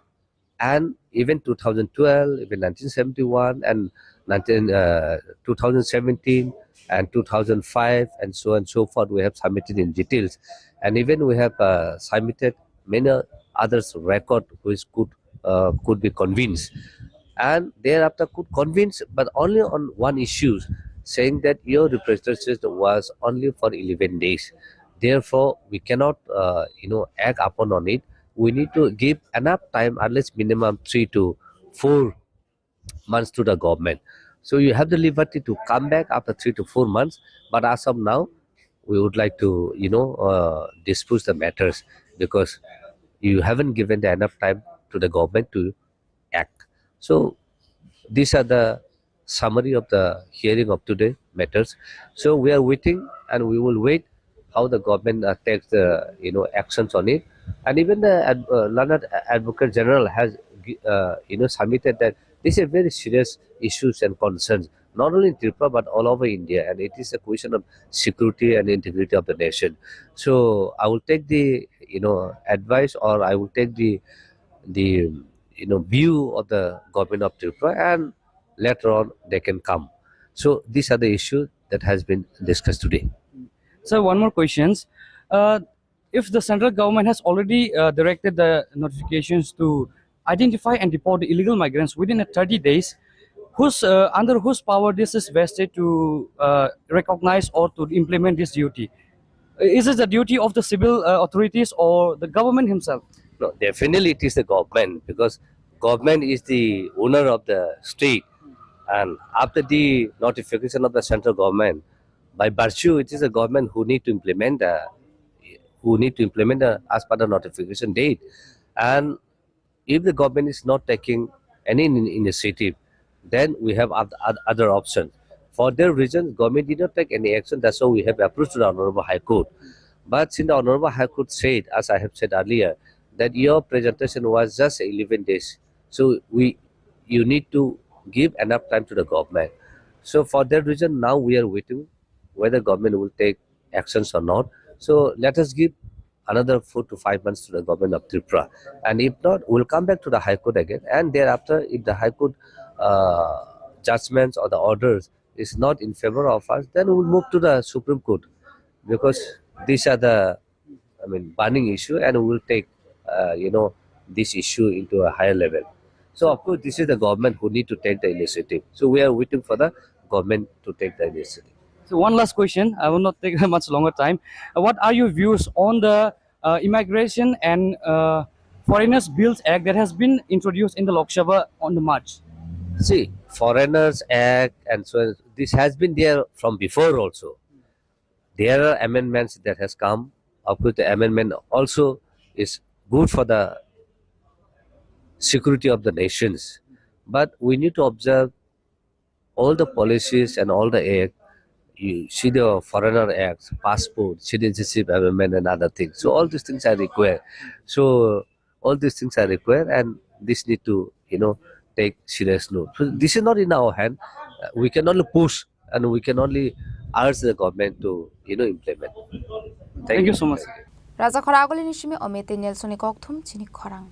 and even two thousand twelve, even nineteen seventy-one, and nineteen, uh, two thousand seventeen, and two thousand five, and so on and so forth, we have submitted in details. And even we have uh, submitted many others record which could uh, could be convinced. And thereafter could convince, but only on one issue, saying that your representation was only for eleven days. Therefore, we cannot, uh, you know, act upon on it. We need to give enough time, at least minimum three to four months to the government. So you have the liberty to come back after three to four months. But as of now, we would like to, you know, uh, dispose the matters because you haven't given the enough time to the government to act. So these are the summary of the hearing of today matters. So we are waiting and we will wait how the government uh, takes the, you know, actions on it. And even the ad- uh, learned advocate general has gi- uh, you know, submitted that these are very serious issues and concerns, not only in Tripura but all over India, and it is a question of security and integrity of the nation. So I will take the, you know, advice, or I will take the the, you know, view of the government of Tripura, and later on they can come. So these are the issues that has been discussed today. So one more questions. Uh, if the central government has already uh, directed the notifications to identify and deport the illegal migrants within a thirty days, whose uh, under whose power this is vested to uh, recognize or to implement this duty? Is it the duty of the civil uh, authorities or the government himself? No, definitely it is the government, because government is the owner of the state, and after the notification of the central government, by virtue it is the government who need to implement the who need to implement the, as per the notification date. And if the government is not taking any in- initiative, then we have oth- oth- other options. For that reason, government did not take any action. That's why we have approached to the Honorable High Court. But since the Honorable High Court said, as I have said earlier, that your presentation was just eleven days, so we you need to give enough time to the government. So for that reason, now we are waiting whether government will take actions or not. So let us give another four to five months to the government of Tripura, and if not, we'll come back to the High Court again. And thereafter, if the High Court uh, judgments or the orders is not in favor of us, then we'll move to the Supreme Court, because these are the, I mean, burning issue, and we'll take uh, you know this issue into a higher level. So of course, this is the government who need to take the initiative. So we are waiting for the government to take the initiative. So one last question. I will not take much longer time. Uh, what are your views on the uh, Immigration and uh, Foreigners Bills Act that has been introduced in the Lok Sabha on the March? See, Foreigners Act and so on, this has been there from before also. There are amendments that has come. Of course, the amendment also is good for the security of the nations. But we need to observe all the policies and all the act. You see the Foreigner Acts, passport, citizenship amendment, and other things. So all these things are required. So all these things are required, and this need to you know take serious note. So this is not in our hand. Uh, We can only push, and we can only urge the government to you know implement. Thank you so much. Raja khora agulini simi Omite Nelsoni kokthum chini khorang.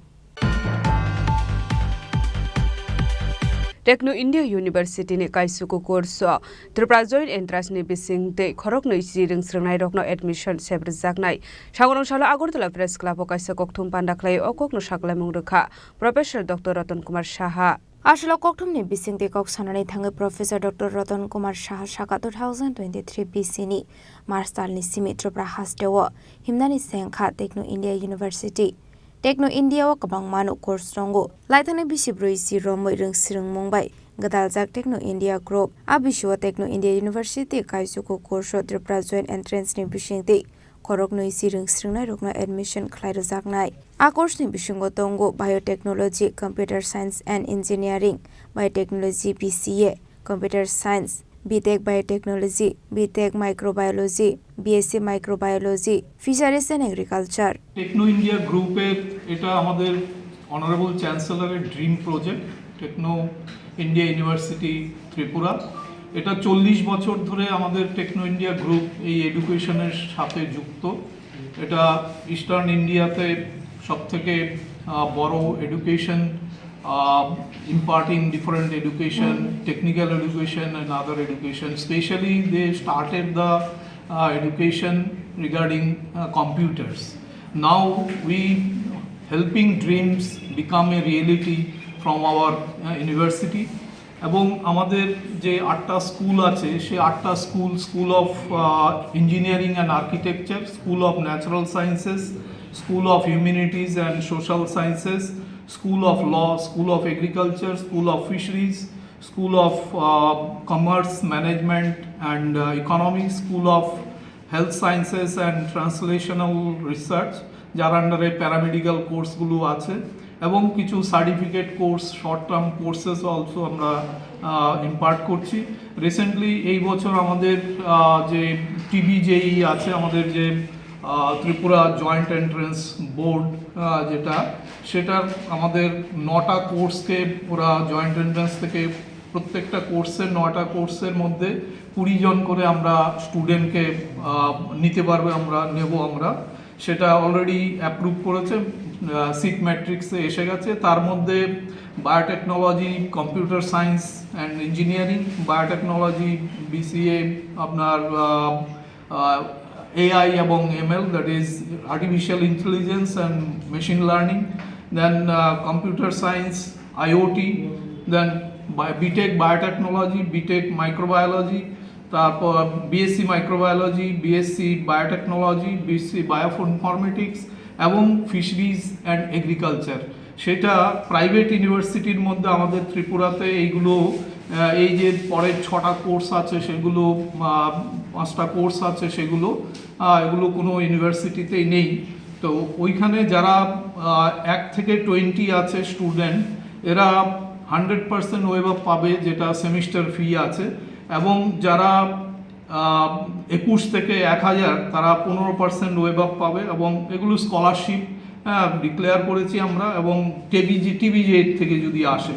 Techno India University ni kaisuku course o Tripura Joint Entrance ni bising tei khoroknwi si rwng srwngnairokno admission sep rwjaknai. Sangorong salo Agartala Press Club o kaisa kokthum panda khlai o kokno sakhlaimung rwkha Professor Doctor Ratan Kumar Saha. Aswk kokthumni bisingtwi kok sanani thangwi Professor Doctor Ratan Kumar Saha saka two thousand twenty-three B C ni March talni simi Tripura hasteo himnani sengkha Techno India University. Techno India o kwbangmano course tongo. Laithani bisi brwi si romwi rwng swrwngmung bai gwdaljak Techno India Group. A bisio Techno India University kaisuku course o Tripura Joint Entrance ni bisingtwi khoroknwi si rwng srwngnairokno admission khlai rwjaknai. A course ni bisingo tongo Biotechnology, Computer Science and Engineering, Biotechnology B C A, Computer Science, B Tech Biotechnology, B Tech Microbiology, B S C Microbiology, Fisheries and Agriculture. Techno India গ্রুপের এটা আমাদের honourable চ্যান্সেলরের dream project, Techno India university Tripura. এটা চল্লিশ বছর ধরে আমাদের techno India group এই এডুকেশনের সাথে যুক্ত। এটা ইস্টার্ন ইন্ডিয়াতে সবথেকে আহ, বড় education, uh, imparting different education, technical education and other education. Specially, they started the uh, education regarding uh, computers. Now we helping dreams become a reality from our uh, university. এবং আমাদের যে আটটা স্কুল আছে, সেই আটটা school, school of engineering and architecture, school of natural sciences, school of humanities and social sciences, school of law, school of agriculture, school of fisheries, school of commerce management and economics, school of health sciences and translational research, যার আন্ডারে paramedical কোর্সগুলো আছে, এবং কিছু certificate course, short term courses also আমরা impart করছি। Recently এই বছর আমাদের আহ, যে টিবি জেই আছে, আমাদের যে আহ, ত্রিপুরা জয়েন্ট এন্ট্রান্স বোর্ড যেটা, সেটার আমাদের নটা কোর্সকে ওরা জয়েন্ট এন্ট্রান্স থেকে প্রত্যেকটা কোর্সের, নটা কোর্সের মধ্যে কুড়ি জন করে আমরা স্টুডেন্টকে নিতে পারবে, আমরা নেব আমরা। সেটা অলরেডি অ্যাপ্রুভ করেছে, সিট ম্যাট্রিক্সে এসে গেছে। তার মধ্যে biotechnology, computer science and engineering, biotechnology, BCA, আপনার A I এবং M L, that is artificial intelligence and machine learning, then uh, computer science, I O T, then bi- B Tech biotechnology, B Tech microbiology, তারপর BSc microbiology, BSc biotechnology, BSc bioinformatics এবং fisheries and agriculture. সেটা private ইউনিভার্সিটির মধ্যে আমাদের ত্রিপুরাতে এইগুলো, আহ, এই যে পরের ছটা কোর্স আছে সেগুলো, আহ, পাঁচটা কোর্স আছে সেগুলো, আহ, এগুলো কোনো ইউনিভার্সিটিতেই নেই। তো ওইখানে যারা আহ, এক থেকে টোয়েন্টি আছে স্টুডেন্ট, এরা হান্ড্রেড পার্সেন্ট ওয়েভ আপ পাবে, যেটা সেমিস্টার ফি আছে। এবং যারা আহ, একুশ থেকে এক হাজার, তারা পনেরো পার্সেন্ট ওয়েভ আপ পাবে। এবং এগুলো স্কলারশিপ ডিক্লেয়ার করেছি আমরা। এবং টিবিজি টিবিজি এইট থেকে যদি আসে,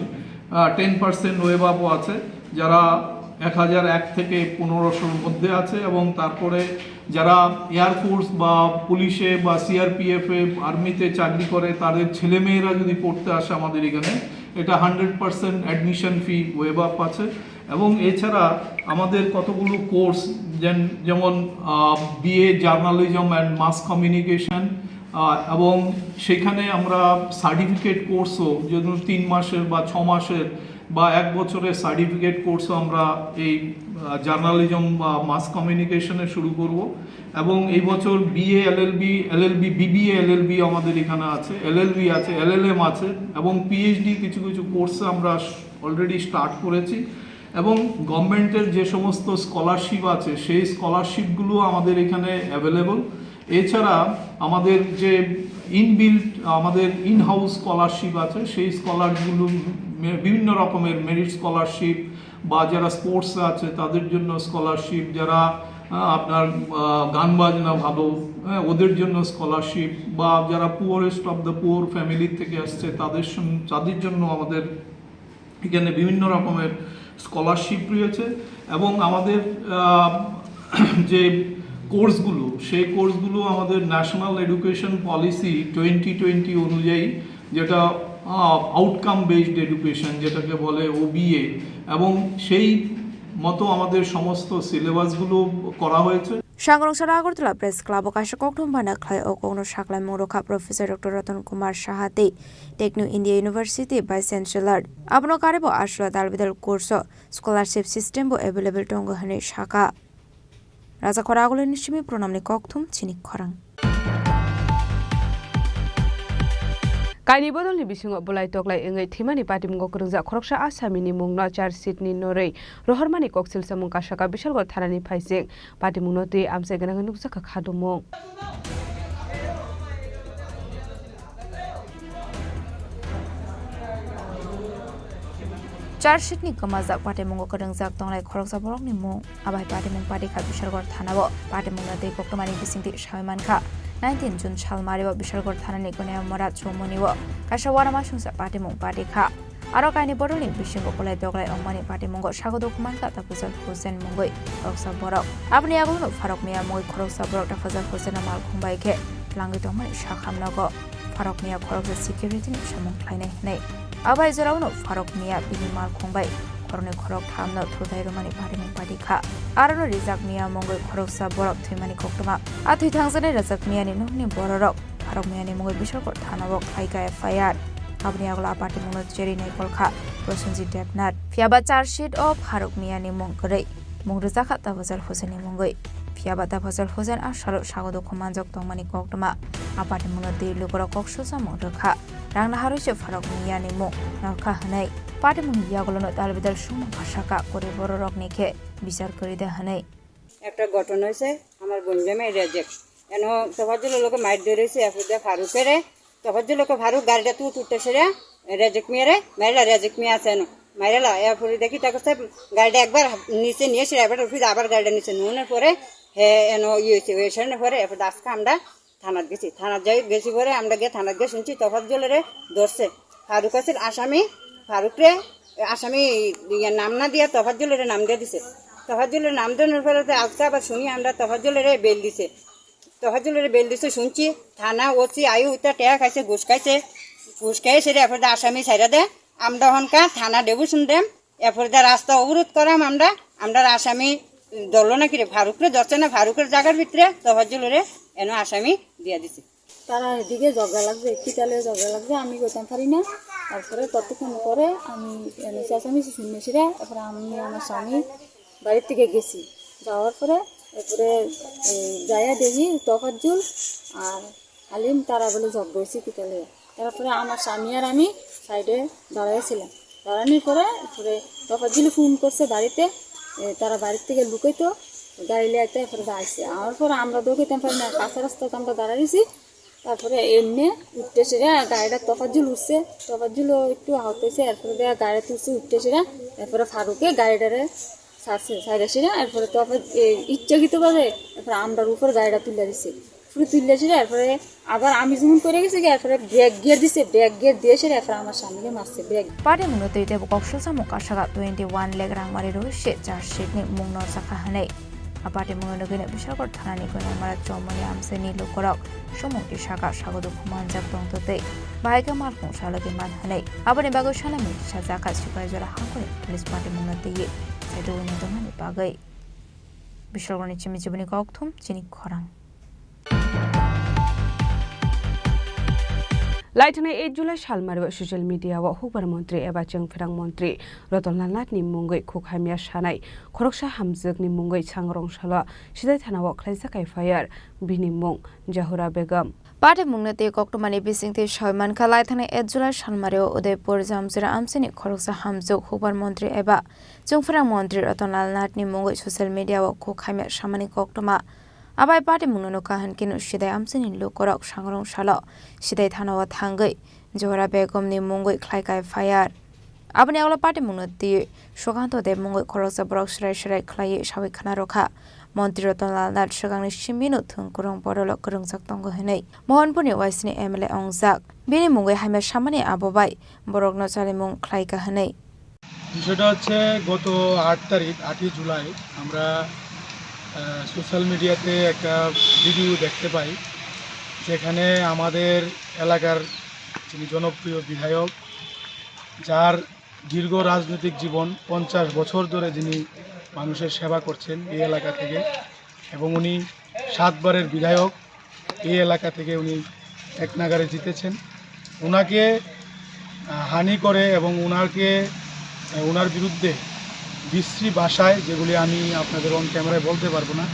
টেন পার্সেন্ট ওয়েভ আপও আছে। যারা এক হাজার এক থেকে পনেরোশোর মধ্যে আছে, এবং তারপরে যারা এয়ারফোর্স বা পুলিশে বা সিআরপিএফে, আর্মিতে চাকরি করে, তাদের ছেলেমেয়েরা যদি পড়তে আসে আমাদের এখানে, এটা hundred percent admission fee waive up আছে। এবং এছাড়া আমাদের কতগুলো কোর্স, যেমন BA journalism and mass communication, এবং সেখানে আমরা সার্টিফিকেট কোর্সও, যেমন তিন মাসের বা ছ মাসের বা এক বছরের সার্টিফিকেট কোর্সও আমরা এই জার্নালিজম বা মাস কমিউনিকেশনে শুরু করব। এবং এই বছর BA LLB, LLB, BBA LLB আমাদের এখানে আছে, এলএলবি আছে, এলএলএম আছে, এবং পিএইচডি কিছু কিছু কোর্সে আমরা অলরেডি স্টার্ট করেছি। এবং গভর্নমেন্টের যে সমস্ত স্কলারশিপ আছে, সেই স্কলারশিপগুলো আমাদের এখানে অ্যাভেলেবল। এছাড়া আমাদের যে ইনবিল্ট, আমাদের ইন হাউস স্কলারশিপ আছে, সেই স্কলারগুলো মে- বিভিন্ন রকমের মেরিট স্কলারশিপ, বা যারা স্পোর্টস আছে তাদের জন্য স্কলারশিপ, যারা আহ, আপনার আহ, গান বাজনা ভালো, হ্যাঁ, ওদের জন্য স্কলারশিপ, বা যারা poorest of the poor family থেকে আসছে তাদের সম- তাদের জন্য আমাদের এখানে বিভিন্ন রকমের স্কলারশিপ রয়েছে। এবং আমাদের আহ, যে কোর্সগুলো, সেই কোর্সগুলো আমাদের national education policy twenty twenty অনুযায়ী, যেটা আউটকাম বেসড এডুকেশন, যেটাকে বলে ওবিএ, এবং সেই মতো আমাদের সমস্ত সিলেবাসগুলো করা হয়েছে। Sangrongsa Agartala Press Club o kaisa kokthum bana khlai o kokno saklaimung rwkha Professor Doctor Ratan Kumar Saha tei Techno India University Vice Chancellor. Abono karwi bo aswla dalbidal course o scholarship system bo available tongo hwnwi sakha. Raja Khoragulini simi Pranamni kokthum chini khorang. Kaini bodolni bisingo bulai toklai wngwi thwimani patimungo kwrwngjak khoroksa asamini mungno charge sheet ni norwi rohormani koksil samung kasaka Bishalgarh thanani phaising. Patimungno twi amchai gwnangwi nukjakha khadumung. Charge sheet ni kwmajak patimungo kwrwngjak tonglai khoroksa borokni mung. Abai patimung patikha Bishalgarh thanao. Patimungno tei koktwmani bisingtwi sawi mankha. Nineteen June sal mario Bishalgarh thanani Goneyamora chowmunio kaisa uanama songcha patimung patikha. Aro kaini bodolni bisingo bulai toklai wngmani patimungo sago dukhu mankha Tafajal Hussain mungwi khoroksa borok. Aboni yagulono Faruk Miya mungwi khoroksa borok Tafajal Hussaino malkhung bai khe twlangwi tongmani sakha nogo. Faruk Miya khoroksa security ni samung khlainai hwnwi. Abai joraono Faruk Miya bini malkhung bai khoroknwi khorok thamno thutai rwmani patimung patikha. Arono Rijak Miya mungwi khoroksa borok thwimani koktwma. A thwi thangjaknai Rijak Miyani nokni bororok Faruk Miyani mungwi Bishalgarh thanao khlaikha F I R. Aboni yagulo a patimungno cherwi naikolkha Prosenjit Debnath. Phiyaba charge sheet o Faruk Miyani mung kwrwi mung rwjakha Tafajal Hussaini mungwi. Phiyaba Tafajal Hussain a salo sago dukhu manjak tongmani koktwma. A patimungno twi lukurok kok susamung rwkha. Rang naharwi se Faruk Miyani mung narwkha hwnwi. Patimungni yagulono dalbidal sumung kasaka kwrwi bororokni khe bichar kwrwi da hwnwi. একটা ঘটনা হয়েছে, আমার বোন জামাই রেজেক, এন তফাজ্জল লোকে মাইর ধরেছে, এরপরে ফারুকেরে, তফাজ্জল লোকে ফারুক গাড়িটা তুই তুলতে সেরে রেজেক মিয়ারে মাইরলা, রেজেক মিয়া আছে এন মাইরলা। এরপরে দেখি তাকে সে গাড়িটা একবার নিচে নিয়ে এসে এবার ফির আবার গাড়িটা নিচে নুনের পরে হে এন ইয়ে হয়েছে, ওই সেরের পরে এরপর আজকে আমরা থানাত গেছি। থানাত যাই, গেছি পরে আমরা গিয়ে থানাত গিয়ে শুনছি তফাজ্জলরে ধরছে। ফারুক আছিল আসামি, ফারুকরে আসামি ইয়ে নাম না দিয়া তফাজ্জলরে নাম দিয়ে দিছে। তফাজ্জলরে নাম দেওয়ার পরে তো আজকে আবার শুনি আমরা তফাজ্জলরে বেল দিছে। তফাজ্জলরে বেল দিছে শুনছি, থানা ওসি আয়ু উতা টেয়া খাইছে, ঘুষ খাইছে, ঘুষ খাইছে রে, এরপরে আসামি ছাইরা দে। আমরা হনকা থানা ডেবু শুনতাম, এরপরে দে রাস্তা অবরোধ করাম আমরা, আমরা আসামি ধরলো না কিরে, ফারুকরে ধরছে না, ফারুকের জায়গার ভিতরে তফাজ্জুলরে এনো আসামি দিয়া দিছে। তারা এদিকে ঝগড়া লাগছে, কিতালে ঝগড়া লাগছে, আমি কইতাম পারি না। তারপরে ততক্ষণ পরে আমি এনে চেঁচামেচি শুনেছিলাম, তারপরে আমি আমার স্বামী বাড়ির থেকে গেছি। যাওয়ার পরে এরপরে, এ, যাইয়া দেখি তফাজ্জুল আর আলিম তারা বলে ঝগড়া হয়েছে কিতালে। তারপরে আমার স্বামী আর আমি সাইডে দাঁড়াইছিলাম। দাঁড়ানোর পরে এরপরে তফাজ্জুল ফোন করছে বাড়িতে, এ, তারা বাড়ির থেকে লুকাইতো, গাড়ি লিয়ে আইতে এরপরে আইসে। আমার পরে আমরা দৌড়াইতাম পারি না, কাঁচা রাস্তায় তো আমরা দাঁড়াইছি। তারপরে এমনি উঠতে সেটা গাড়িটা তফাজ্জুল উঠছে, তফাজ্জুলও একটু আহত হয়েছে, এরপরে দেয়া গাড়ি তুলছে উঠতে সেটা, এরপরে ফারুকে গাড়িটারে ছাড়ছে, ছাড়া সেটা, এরপরে তফাজ-, এ, ইচ্ছাকৃতভাবে এরপরে আমরার উপর গাড়িটা তুলে দিছে। পুরো তুললে সেটা, এরপরে আবার আমি যেমন করে গেছি, এরপরে ব্রেক গিয়ার দিছে, ব্রেক গিয়ার দিয়ে সেটা, এরপরে আমার স্বামীকে মারছে, break. Party mungno twi tei bokok sujamo kasaka twenty one lakh rang mari rw se charge sheet ni mung no chakha hwnwi. A party mungno nugwino Bishalgarh thana ni Goinamara Chomoni amchai ni lukurok sumung tisaka sago dukhu manjak tongtwtwi bahai khe malkhung salogwi man hwnwi. Aboni bagwi sanamwi kisa jakha Sipaijora hakuni police party mungno twiwi saidugwino tongmani bagwi. Bishalgarh ni chimi chibuni kokthum chini khorang. Laithani eight July salmario social media o hukbar montri eba chwngphrang montri Ratan Lal Nath ni mungwi khuk hamya sanai khoroksa hamjwk ni mungwi Sangrong salo Sidai thana o khlaijak F I R, bini mung Jahura Begum. Party mungno tei koktwmani bisingtwi soi mankha, laithani eight July salmario Udaipur Jamchira amchini khoroksa hamjwk hukbar montri eba chwngphrang montri Ratan Lal Nath ni mungwi social media o khuk hamya samani koktwma. Abai party mungno nukha hwn khe no Sidai amchini lukurok Sangrong salo Sidai thana o thangwi Johora Begum ni mungwi khlai kha F I R. Aboni ulo party mungno twi Sukanto Deb mungwi khoroksa borok swrai swrai khlaiwi sawi khna rwkha. Montri Ratan Lal Nath swkangni simino thwng kwrwng borok kwrwngjak tongo hwnwi Mohanpurni Y C ni M L A wngjak. Bini mungwi hamya samani abo bai borokno chalimung khlai kha hwnwi. বিষয়টা হচ্ছে, গত আট তারিখ, আটই জুলাই, আমরা সোশ্যাল মিডিয়াতে একটা ভিডিও দেখতে পাই, যেখানে আমাদের এলাকার যিনি জনপ্রিয় বিধায়ক, যার দীর্ঘ রাজনৈতিক জীবন, পঞ্চাশ বছর ধরে যিনি মানুষের সেবা করছেন এই এলাকা থেকে, এবং উনি সাতবারের বিধায়ক, এই এলাকা থেকে উনি এক নাগাড়ে জিতেছেন। ওনাকে, আহ, হানি করে এবং ওনাকে, আহ, ওনার বিরুদ্ধে বিশ্রী ভাষায়, যেগুলি আমি আপনাদের অন ক্যামেরায় বলতে পারবো না,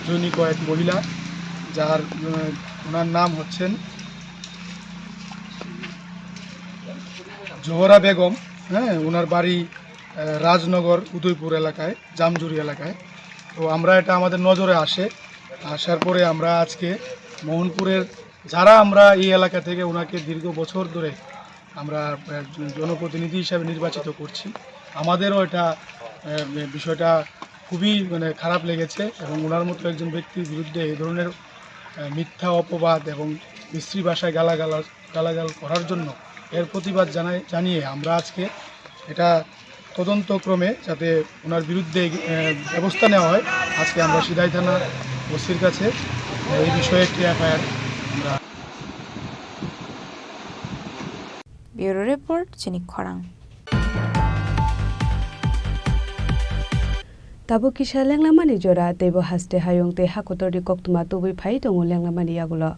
জৈনিক কয়েক মহিলা, যার, আহ, ওনার নাম হচ্ছেন জোহরা বেগম, হ্যাঁ, ওনার বাড়ি, আহ, রাজনগর উদয়পুর এলাকায়, জামজুরি এলাকায়। তো আমরা, এটা আমাদের নজরে আসে, আসার পরে আমরা আজকে মোহনপুরের যারা আমরা এই এলাকা থেকে ওনাকে দীর্ঘ বছর ধরে আমরা, আহ, জনপ্রতিনিধি হিসাবে নির্বাচিত করছি, আমাদেরও এটা, আহ, বিষয়টা খুবই, মানে, খারাপ লেগেছে এবং ওনার মতো একজন ব্যক্তির বিরুদ্ধে এই ধরনের, আহ, মিথ্যা অপবাদ এবং বিশ্রী ভাষায় গালাগালাজ গালাগাল করার জন্য এর প্রতিবাদ জানাই, জানিয়ে আমরা আজকে এটা তদন্তক্রমে যাতে ওনার বিরুদ্ধে, আহ, ব্যবস্থা নেওয়া হয়, আজকে আমরা সিদাই থানা ওসির কাছে, আহ, এই বিষয়ে একটি এফআইআর আমরা Bureau Report, Chini Khorang. Tabuk kisa lenglamani jora, teibo haste hayung tei hakotorni koktwma tubui phai tongo lenglamani yagulo.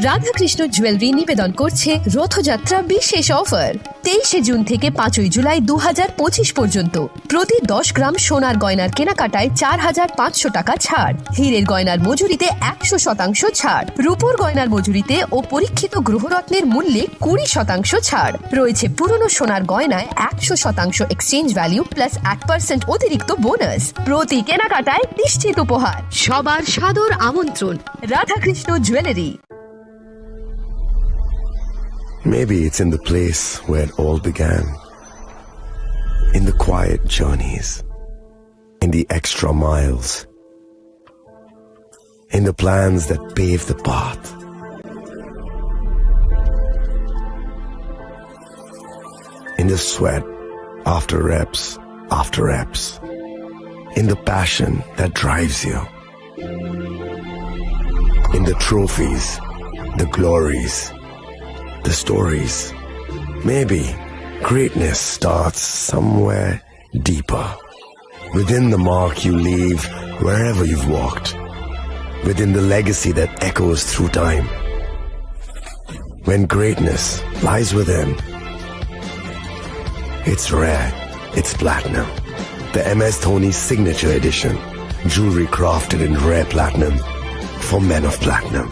Radhakrishna jewellery নিবেদন করছে রথযাত্রা বিশেষ অফার। তেইশে জুন থেকে পাঁচই জুলাই দু হাজার পঁচিশ পর্যন্ত প্রতি দশ গ্রাম সোনার গয়নার কেনাকাটায় চার হাজার পাঁচশো টাকা ছাড়, হীরের গয়নার মজুরিতে একশো শতাংশ ছাড়, রূপোর গয়নার মজুরিতে ও পরীক্ষিত গ্রহরত্নের মূল্যে কুড়ি শতাংশ ছাড়। রয়েছে পুরনো সোনার গয়নায় একশো শতাংশ এক্সচেঞ্জ ভ্যালু প্লাস এক পার্সেন্ট অতিরিক্ত বোনাস। প্রতি কেনাকাটায় নিশ্চিত উপহার। সবার সাদর আমন্ত্রণ। Radhakrishna jewellery. Maybe it's in the place where it all began. In the quiet journeys. In the extra miles. In the plans that pave the path. In the sweat after reps after reps. In the passion that drives you. In the trophies, the glories, the stories. Maybe greatness starts somewhere deeper. Within the mark you leave wherever you've walked. Within the legacy that echoes through time. When greatness lies within, it's rare, it's platinum. The M S Dhoni Signature Edition. Jewelry crafted in rare platinum for men of platinum.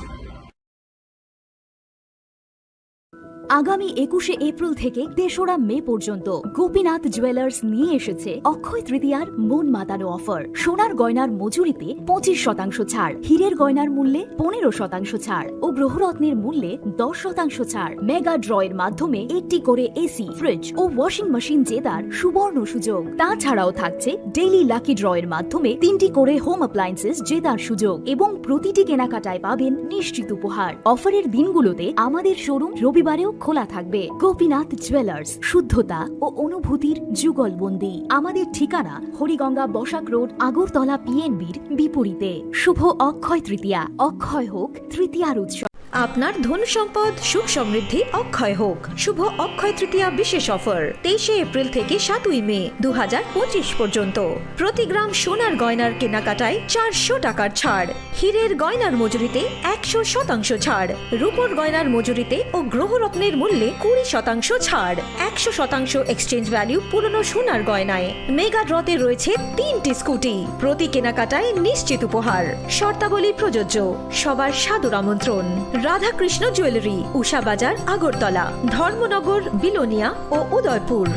আগামী একুশে এপ্রিল থেকে তেসরা মে পর্যন্ত গোপীনাথ জুয়েলার্স নিয়ে এসেছে অক্ষয় তৃতীয়ার মন মাতানো অফার। সোনার গয়নার মজুরিতে পঁচিশ শতাংশ ছাড়, হীরের গয়নার মূল্যে পনেরো শতাংশ ছাড় ও গ্রহরত্নের মূল্যে দশ শতাংশ ছাড়। মেগা ড্র এর মাধ্যমে একটি করে এসি, ফ্রিজ ও ওয়াশিং মেশিন জেতার সুবর্ণ সুযোগ। তাছাড়াও থাকছে ডেইলি লাকি ড্র এর মাধ্যমে তিনটি করে হোম অ্যাপ্লায়েন্সেস জেতার সুযোগ এবং প্রতিটি কেনাকাটায় পাবেন নিশ্চিত উপহার। অফারের দিনগুলোতে আমাদের শোরুম রবিবারেও খোলা থাকবে। গোপীনাথ জুয়েলার্স, শুদ্ধতা ও অনুভূতির যুগলবন্দি। আমাদের ঠিকানা হরিগঙ্গা বসাক রোড, আগরতলা পিএনবির বিপরীতে। শুভ অক্ষয় তৃতীয়া, অক্ষয় হোক তৃতীয়ার উৎসব। আপনার ধন সম্পদ সুখ সমৃদ্ধি অক্ষয় হোক। শুভ অক্ষয় তৃতীয়া বিশেষ অফার, তেইশে এপ্রিল থেকে সাতই মে দু হাজার পঁচিশ পর্যন্ত। প্রতি গ্রাম সোনার গয়নার কেনাকাটায় চারশো টাকার ছাড়, হীরের গয়নার মজুরিতে একশো শতাংশ ছাড়, রূপোর গয়নার মজুরিতে ও গ্রহরত্নের মূল্যে কুড়ি শতাংশ ছাড়, একশো শতাংশ এক্সচেঞ্জ ভ্যালু পুরনো সোনার গয়নায়। মেগা ড্রতে রয়েছে তিনটি স্কুটি, প্রতি কেনাকাটায় নিশ্চিত উপহার। শর্তাবলী প্রযোজ্য। সবার সাদর আমন্ত্রণ। রাধাকৃষ্ণ জুয়েলারি, উষা বাজার, আগরতলা, ধর্মনগর, বিলোনিয়া ও Udaipur.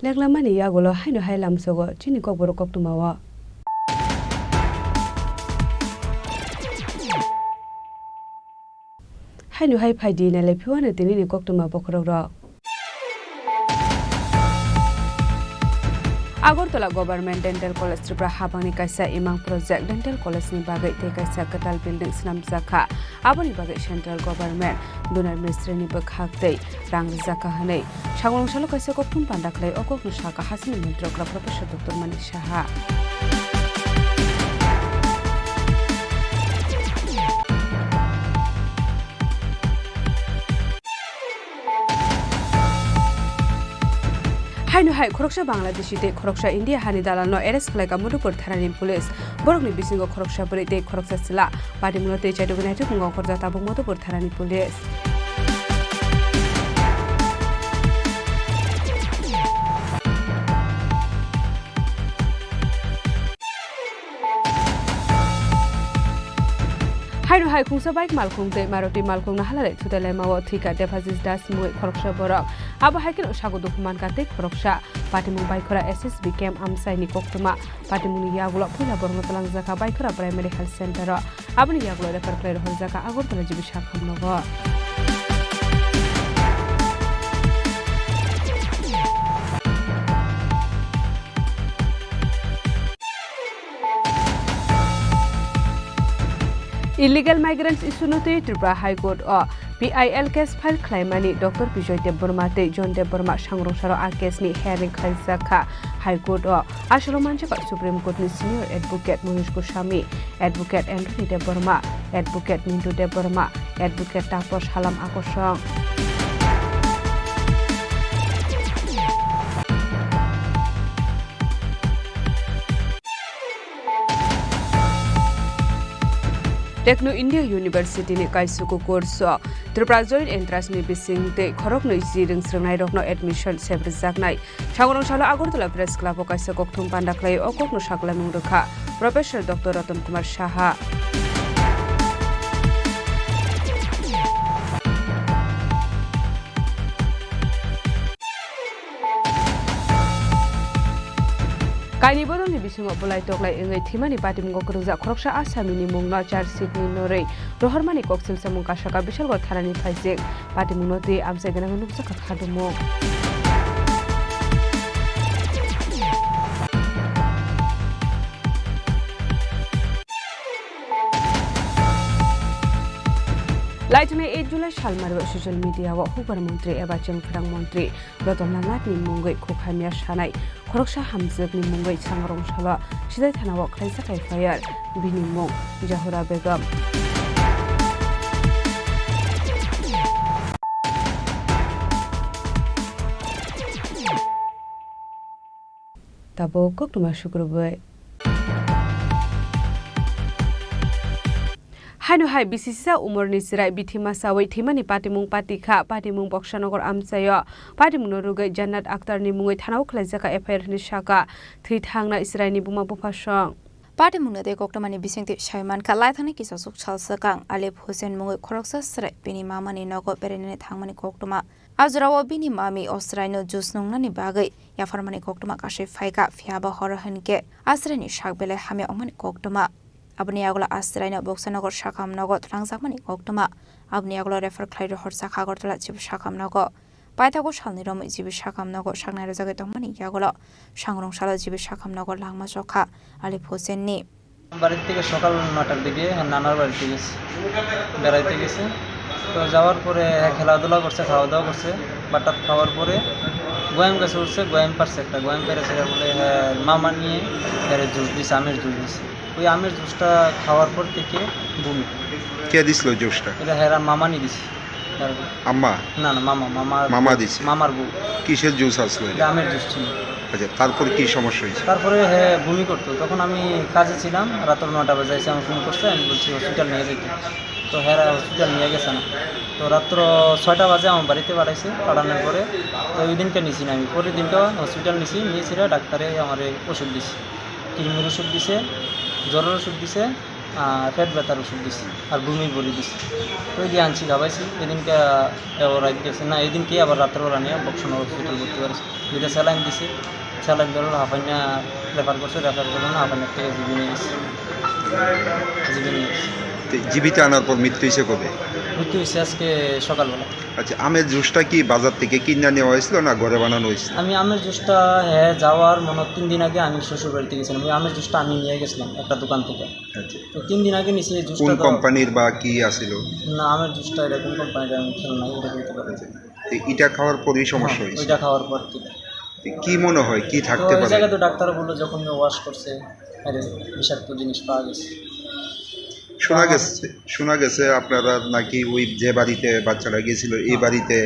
Leklamani yagulo haino hai lamsogo chini kokborok koktwmao. Haino hai phaidi nailai phiwano tinini koktwma bokhorokrok. Agartala Government Dental College Tripura habangni kaisa imang project dental college ni bagwi tei kaisa kwtal building swnamjakha. Aboni bagwi central government Dunar Mistri ni bwkhak tei rang rijak kha hwnwi Sangwrwng salo kaisa kokthum panda khlai o kokno sakha hasini montrogra Professor Doctor Manik Saha. Haino hai khoroksa Bangladeshi tei khoroksa India hani dalalno arrest khlaikha Madhupur thanani police. Borokni bisingo khoroksa bwrwi tei khoroksa chwla. Patimungno tei chaitugwi naitukmung ongkhorjak tabuk Madhupur thanani police. Haino hai khungsa bike malkhung tei Maruti malkhung no halalai thutai laimao thwikha Debajis Das mungwi khoroksa borok. Abo hai kheno sago dukhu mankha tei khoroksa. Patimung Baikhora S S B camp amchaini koktwma. Patimungni yagulo puila borokno twlangjakha Baikhora Primary Health Center o. Aboni yagulo refer khlai rohorjakha Agartala G B sakhamnogo. Illegal migrants issue no twi Tripura High Court o P I L case file khlaimani Doctor Bijoy Debbarma tei John Debbarma sangrungsaro a case ni hearing khlaijak kha High Court o. Asolo manjakha Supreme Court ni Senior Advocate Manish Goswami, Advocate Anthony Debbarma, Advocate Mintu Debbarma, Advocate Taposh Halam Akosong. Techno India University ni kaisuku course o Tripura Joint Entrance ni bising tei khoroknwi chirwng srwngnairokno admission sebrijaknai. Sangwrwng salo Agartala Press Club o kaisa kokthum panda khlai o kokno sakhlaimung rwkha Professor Doctor Ratan Kumar Saha. Kaini bodolni bisingo bwlai toklai wngwi thwimani patimungo kwrwngjak khoroksa asamini mungno charge sheet ni norwi rohormani koksil samung kasaka Bishalgarh thanani phaijak. Patimungno twi amchai gwnangwi nukjakha khadumung. Laithani eight July salmari o social media o hukbar montri eba chengphrang montri Ratan Lal Nath ni mungwi khukhamya sanai khoroksa hamjwk ni mungwi sangrong salo Sidai thana o khlaijak F I R, bini mung Jahura Begum. Tabuk koktwma sukrubwi. Haino hai bisisa umorni chwrai bithi masawi thwimani patimung patikha, patimung Boksanagar amchaio patimungno rwgwi Jannat Akhtarni mungwi thanao khlaijak F I R hwnwi sakha thwi thangnai chwraini buma buphasong. Patimungno tei koktwmani bisingtwi sawi mankha, laithani kisa suk sal swkang Alif Hussein mungwi khoroksa chwrai bini mamani nogo berainani thangmani koktwma. A jorao bini mami o chwraino juice nwngnani bagwi yapharmani koktwma kasui phaikha, phiya ba horo hinkhe a chwraini sak belai hamya wngmani koktwma. Aboni yagulo a chwraino Boksanagar sakham nogo twlangjakmani koktwma. Aboni yagulo refer khlai rohorjak Agartala G B sakham nogo. Paithago salni romwi G B sakham nogo saknai rwjagwi tongmani yagulo sangrong salo G B sakham nogo langma chokha Alif Hussein ni. বাড়ির থেকে সকাল নয়টার দিকে হ্যাঁ নানার বাড়িতে গেছে, বেড়াইতে গেছে। তো যাওয়ার পরে হ্যাঁ খেলাধুলা করছে, খাওয়া দাওয়া করছে। বাট টাত খাওয়ার পরে গোয়াম গাছে উঠছে, গোয়াম পারছে একটা, গোয়াম পেরেছে বলে হ্যাঁ মামা নিয়ে হ্যাঁ জুস দিছে, আমের জুস দিছে। ওই আমের জুসটা খাওয়ার পর থেকে বমি। কে দিছিল জুসটা? এটা হ্যাঁ মামা নিয়ে দিছে। তারপর আম্মা? না, না, মামা, মামার মামা বউ, দিছে? মামার বউ। কিসের জুস আসলো এটা? এটা আমের জুস ছিল। আচ্ছা, তারপর কি সমস্যা হয়েছে? তারপরে হ্যাঁ বমি করতো, তখন আমি কাজে ছিলাম, রাত্র নয়টা বাজে এসে আমার ফোন করছে, আমি বলছি হসপিটাল নিয়ে যেতে। তো হ্যাঁ হসপিটাল নিয়ে গেছে না। তো রাত্র ছয়টা বাজে আমার বাড়িতে পাঠাইছে, পাঠানোর পরে তো ওই দিনকে নিছি না আমি, পরের দিনকে হসপিটাল নিছি, নিয়েছিল ডাক্তারে আমার ওষুধ দিছে, কিডনির ওষুধ দিছে, জ্বরের ওষুধ দিছে, আহ, পেট ব্যথার ওষুধ দিছে আর বমি বড়ি দিছে। তো এই দিয়ে আনছি খাবাইছি, এদিনকে, আহ, ও রাত গেছে না, এদিনকে আবার রাত্রেবেলা নিয়ে বক্সনগর হসপিটাল ভর্তি করেছে। দুইটা স্যালাইন দিছে, স্যালাইন ধরো হাফাইনা রেফার করছে, রেফার করলো না, হাফাইনার থেকে জিবি নিয়ে গেছে। জিবি নিয়ে গেছে। তো জিবিতে আনার পর মৃত্যু হয়েছে কবে? মৃত্যু হয়েছে আজকে সকালবেলা। আচ্ছা, আমের জুসটা কি বাজার থেকে কিনে নেওয়া হয়েছিল না ঘরে বানানো হয়েছিল? আমি আমের জুসটা, হ্যাঁ, যাওয়ার মনে হয় তিন দিন আগে আমি শ্বশুর বাড়িতে গেছিলাম, ওই আমের জুসটা আমি নিয়ে গেছিলাম একটা দোকান থেকে। আচ্ছা। তো তিন দিন আগে নিছি এই জুসটা কোন তো কোম্পানির বা কি আছিল? না, আমের জুসটা এটা কোন কোম্পানির আমি খেয়াল নাই, এটা বলতে পারি না। আচ্ছা। তো এটা খাওয়ার পরেই সমস্যা হ্যাঁ, হয়েছে? ওইটা খাওয়ার পর থেকে। তো কি মনে হয়, কি তো থাকতে এই পারে? জায়গায় তো ডাক্তার বললো যখন ওয়াশ করছে, আরে বিষাক্ত জিনিস পাওয়া গেছে। শোনা গেছে, শোনা গেছে আপনারা নাকি ওই যে বাড়িতে বাচ্চাটা গেছিল, এই হ্যাঁ। বাড়িতে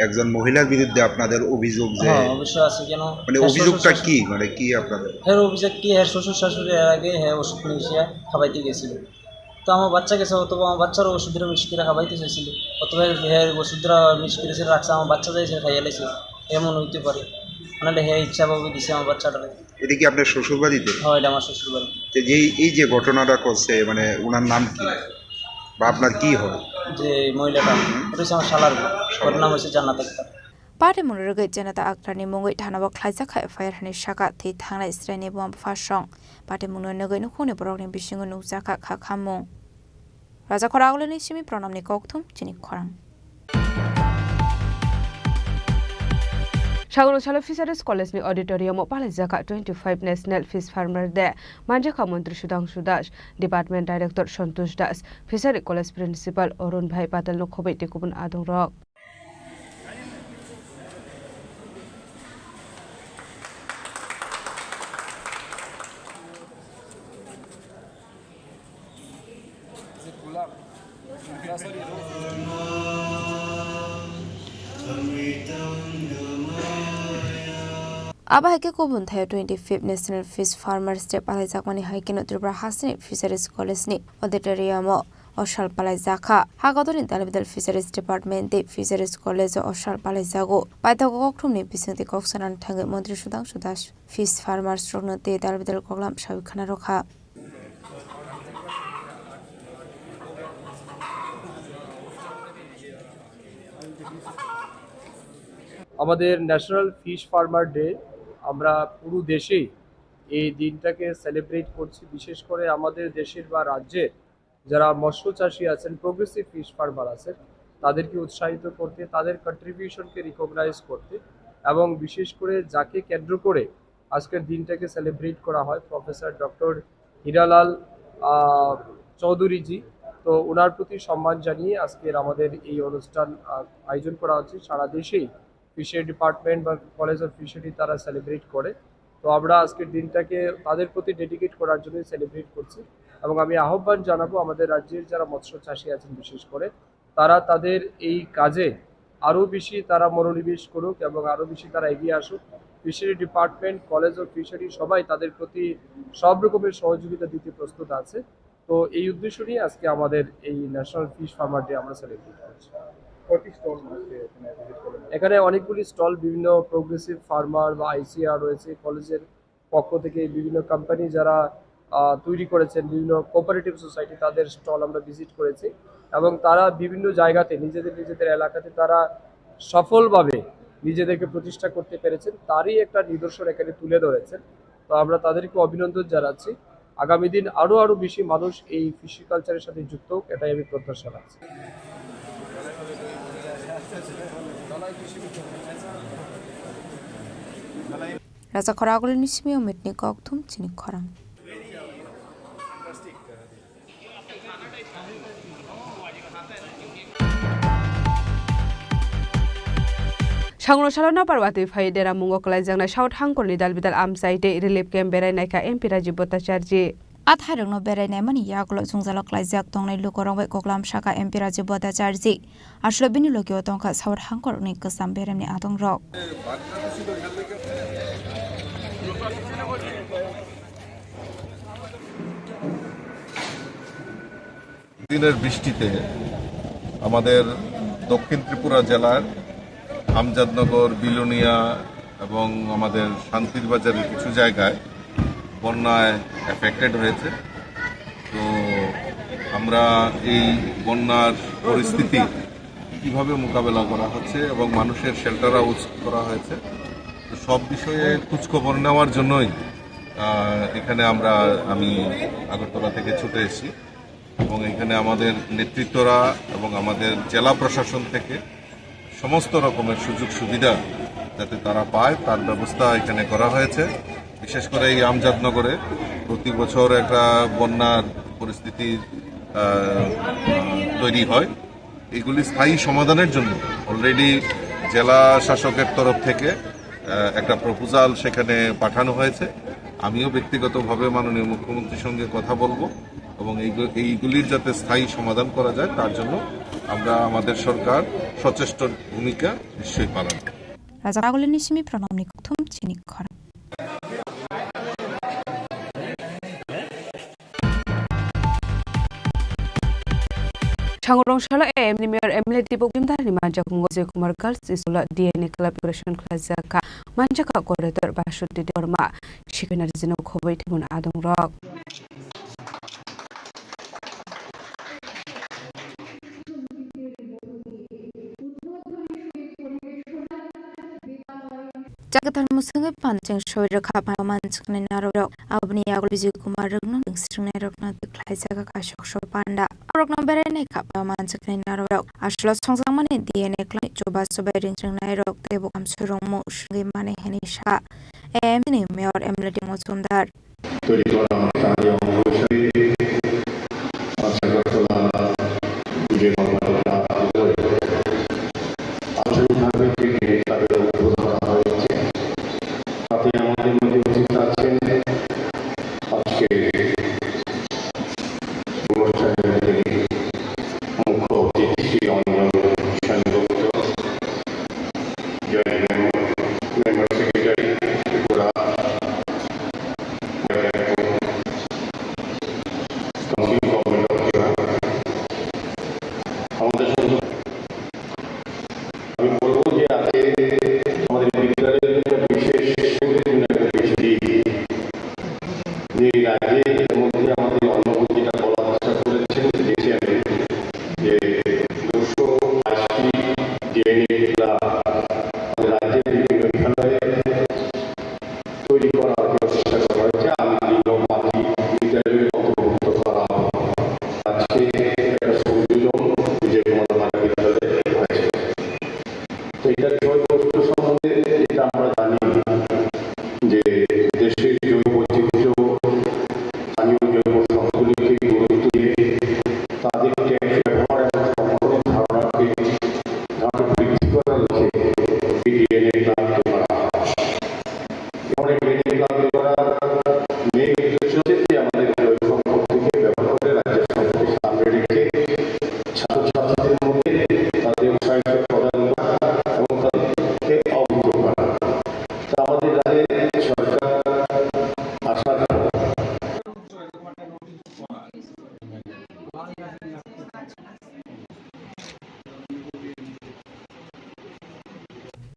একজন মহিলার বিরুদ্ধে আপনাদের অভিযোগ যে হ্যাঁ, অবশ্যই আছে। কেন? মানে হ্যাঁ, অভিযোগটা শ্বশুর কি? শাশুড়ি মানে কি আপনাদের? হ্যাঁ, অভিযোগ কি? হ্যাঁ, শ্বশুর শাশুড়ি এর আগে হ্যাঁ ওষুধ নিয়ে এসে খাবাইতে গেছিল। তো আমার বাচ্চা গেছে, অথবা আমার বাচ্চারও ওষুধের মিক্স করে খাবাইতে চাইছিল, অথবা হ্যাঁ ওষুধরা মিক্স করে রাখছে, আমার বাচ্চা যাইছে খাইয়া লাইছে, এমন হইতে পারে। নাহলে হ্যাঁ ইচ্ছাভাবে দিছে আমার বাচ্চাটারে। এটা কি আপনার শ্বশুর বাড়িতে? হ্যাঁ, এটা আমার শ্বশুর বাড়ি। তো এই, এই যে ঘটনাটা করছে, মানে ওনার নাম কি? বা আপনার কি হয়? যে মহিলাটা, ওটা হচ্ছে আমার শালার বউ। ওর নাম হচ্ছে জান্নাত Akter. Patimung rwgwi Janata Akhtarni mungwi thanao khlaijak kha F I R hwnwi sakha thwi thangnai chwraini buma bupha song. Patimungno nugwi nukhungni borokni bisingo nukjakha kha khammung. Raja Khoragulini simi Pranamni kokthum chini khorang. Sagoro salo Fisheries College ni auditorium o palaijakha twenty-five National Fish Farmer Day. Manjakha Montri Sudhangshu Das, Department Director Santosh Das, Fishery College Principal Arun Bhai Patel no khobwi tei kubun adongrok. Abo hai khe kubun thaio twenty-fifth National Fish Farmers Day palaijakmani hai kheno Tripura hasteni Fisheries College ni auditorium o o sal palaijakha. Hagodorni dalbidal Fisheries Department tei Fisheries College o o sal palaijago. Paithago kokthumni bisingtwi kok sanani thangwi Montri Sudhangshu Das fish farmers rokno tei dalbidal koklam sawi khna rwkha. আমাদের national fish farmer day, আমরা পুরো দেশেই এই দিনটাকে সেলিব্রেট করছি। বিশেষ করে আমাদের দেশের বা রাজ্যের যারা মৎস্য চাষী আছেন, প্রোগ্রেসিভ ফিশ ফার্মার আছেন, তাদেরকে উৎসাহিত করতে, তাদের কন্ট্রিবিউশনকে রিকগনাইজ করতে এবং বিশেষ করে যাকে কেন্দ্র করে আজকের দিনটাকে সেলিব্রেট করা হয়, প্রফেসর ডক্টর হীরালাল, আহ, চৌধুরীজি। তো ওনার প্রতি সম্মান জানিয়ে আজকের আমাদের এই অনুষ্ঠান, আহ, আয়োজন করা হচ্ছে। সারা দেশেই ফিশারি ডিপার্টমেন্ট বা কলেজ অফ ফিশারি তারা সেলিব্রেট করে। তো আমরা আজকের দিনটাকে তাদের প্রতি ডেডিকেট করার জন্যই সেলিব্রেট করছি। এবং আমি আহ্বান জানাবো আমাদের রাজ্যের যারা মৎস্য চাষী আছেন বিশেষ করে, তারা তাদের এই কাজে আরও বেশি তারা মনোনিবেশ করুক এবং আরও বেশি তারা এগিয়ে আসুক। Fishery department, college of fishery সবাই তাদের প্রতি সব রকমের সহযোগিতা দিতে প্রস্তুত আছে। তো এই উদ্দেশ্য নিয়ে আজকে আমাদের এই ন্যাশনাল ফিশ ফার্মার ডে আমরা সেলিব্রেট করছি। কয়টি স্টল আজকে এখানে ভিজিট করলেন? এখানে অনেকগুলি স্টল, বিভিন্ন প্রোগ্রেসিভ ফার্মার বা আইসিআর রয়েছে, কলেজের পক্ষ থেকে বিভিন্ন কোম্পানি যারা, আহ, তৈরি করেছেন, বিভিন্ন কোঅপারেটিভ সোসাইটি, তাদের স্টল আমরা ভিজিট করেছি এবং তারা বিভিন্ন জায়গাতে নিজেদের নিজেদের এলাকাতে তারা সফলভাবে নিজেদেরকে প্রতিষ্ঠা করতে পেরেছেন, তারই একটা নিদর্শন এখানে তুলে ধরেছেন। তো আমরা তাদেরকে অভিনন্দন জানাচ্ছি। আগামী দিন আরও আরও বেশি মানুষ এই ফিশারি কালচারের সাথে যুক্ত হোক, এটাই আমি প্রত্যাশা রাখছি। Raja Khoragulni simi umitni kokthum chini khorang. Sangno salo napar watwi phai dera mungo kwlaijaknai South Hangkorni dalbidal amchai tei relief camp berai naikha M P Rajiv Bhattacharjee. A thairokno berai naimani yagulo jwngjalo klaijak tongnai lukurok bai koklam sakha M P Rajiv Bhattacharjee. Aswk bini logio tongkha South Hangkorni kwcham beremni adongrok. দিনের বৃষ্টিতে আমাদের দক্ষিণ ত্রিপুরা জেলার আমজাদনগর, বিলোনিয়া এবং আমাদের শান্তির বাজারের কিছু জায়গায় বন্যায় এফেক্টেড হয়েছে। তো আমরা এই বন্যার পরিস্থিতি কিভাবে মোকাবেলা করা হচ্ছে এবং মানুষের শেল্টার হাউস করা হয়েছে, তো সব বিষয়ে খোঁজখবর নেওয়ার জন্যই, আহ, এখানে আমরা, আমি আগরতলা থেকে ছুটে এসেছি এবং এখানে আমাদের নেতৃত্বরা এবং আমাদের জেলা প্রশাসন থেকে সমস্ত রকমের সুযোগ সুবিধা যাতে তারা পায়, তার ব্যবস্থা এখানে করা হয়েছে। বিশেষ করে এই আমজাদনগরে প্রতি বছর একটা বন্যার পরিস্থিতি, আহ, তৈরি হয়। এগুলি স্থায়ী সমাধানের জন্য অলরেডি জেলা শাসকের তরফ থেকে, আহ, একটা প্রপোজাল সেখানে পাঠানো হয়েছে। আমিও ব্যক্তিগতভাবে মাননীয় মুখ্যমন্ত্রীর সঙ্গে কথা বলবো এবং এইগু-, এইগুলির যাতে স্থায়ী সমাধান করা যায়, তার জন্য আমরা, আমাদের সরকার সচেষ্ট ভূমিকা নিশ্চয়ই পালন করবে। Raja Khoragulni simi pranamni kokthum chini khorang. Sangurong salo A M ni mayor M L A Dipok Jumdar ni manjak mungo Joy Kumar Girls School D N A club inauguration khlaijak kha, manjak kha coordinator Basudev Debbarma, secretary jino khoboi thwngmung adongrok. Chakthar mwswngwi pancheng soi rwkha phaima manchiknai narwrok. Aboni yagulo Vijay Kumar rwkno swrwngnairokno twi khlaijak kha kaisok so panda. Aborokno berai naikha phaima manchiknai narwrok. Aswlo songjakmani D N A khlai chuba chubai ring swrwngnairok tei bo kamsui rwngmung swngwi mani hwnwi sa A M ni mayor M L A Dipok Majumdar. তৈরি করা অনুষ্ঠানে অংশ হিসেবে আজ আগরতলা বিজয় মণ্ডপে আলোচনা থাকবে, যে তাদের উদ্বোধন করা হয়েছে। তাতে আমাদের মধ্যে উপস্থিত আছেন আজকে অনুষ্ঠানের মুখ্য অতিথি Shri Anjan Sengupta, joint member, member secretary Tripura, council government of Tripura. আমাদের সঙ্গে আমি বলবো যে আজকে আমাদের বিদ্যালয়ের একটা বিশেষ গুরুত্বপূর্ণ একটা বিশেষ দিন। যে রাজ্যে ইতিমধ্যে আমাদের অন্নপূর্ণা যেটা বলার চেষ্টা করেছেন, দেখেছেন যে দুশো আশি ডিএনএ ক্লাব আমাদের রাজ্যের বিভিন্ন বিদ্যালয়ে তৈরি করার প্রচেষ্টা করা হয়েছে। আমি দীর্ঘ মাটি বিদ্যালয়ে অন্তর্ভুক্ত করা হবে। আজকে একটা সংযোজন যে কোনো বিদ্যালয়ে হয়েছে। তো এটা জৈব বৈচিত্র্য সম্বন্ধে যেটা আমরা জানি যে দেশের জৈব বৈচিত্র্য, স্থানীয় জৈব সম্পদগুলিকে গুরুত্ব দিয়ে তাদেরকে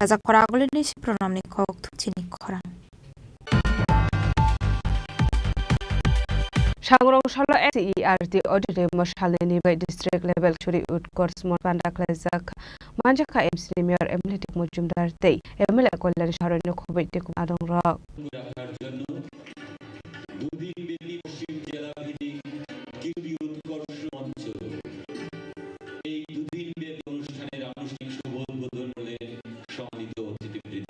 Kajak khorang agulini si pranamni kok thukchini khorang. Sangrong salo S C E R T auditorium o salnini bai district level Suri Utkarsh Monch panda khlaijak. Manjakha M C ni mayor M L A Tik Mojumdar tei M L A Kalyan Saroino khobwi tei adongrok. রাখার জন্য দুদিন ব্যাপী পশ্চিম জেলা ভিত্তিক কিরবি উৎকর্ষ মঞ্চ এই দুদিন ব্যাপী অনুষ্ঠানের আনুষ্ঠানিক শুভ উদ্বোধন করলেন সম্মানিত অতিথিবৃন্দ।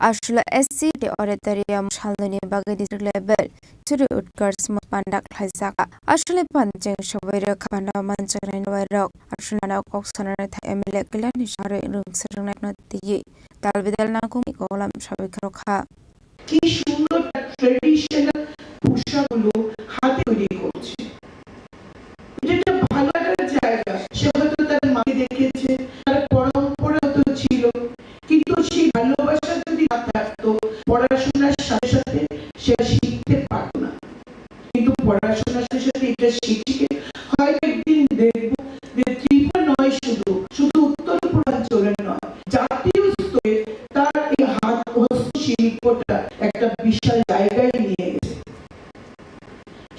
Aswla S C E R T auditorium salnini bagwi district level Suri Utkarsh Monch panda khlaijak. Aswlai panda cheng sabai rwkha panda manjaknai rok. Aswlano kok sanani thai M L A Kalyan Saroino rwngsarwngnaino twiwi dal bidal nangkukni koklam sabai rwkha. কি সুন্দর তার ট্রেডিশনাল পোশাকগুলো হাতে তৈরি করছে। এটা একটা ভালো লাগার জায়গা। সে হয়তো তার মাকে দেখেছে, তার পরম্পরা তো ছিল, কিন্তু সেই ভালোবাসা যদি না থাকতো, পড়াশোনার সাথে সাথে সে শিখতে পারতো না। কিন্তু পড়াশোনার সাথে সাথে এটা শিখে হয়তো একদিন দেখবো যে ত্রিপুরা নয় শুধু, শুধু উত্তর পূর্বাঞ্চলে নয়, জাতীয় স্তরে তার এই হাত হস্তশিল্পটা একটা বিশাল জায়গায় নিয়ে গেছে।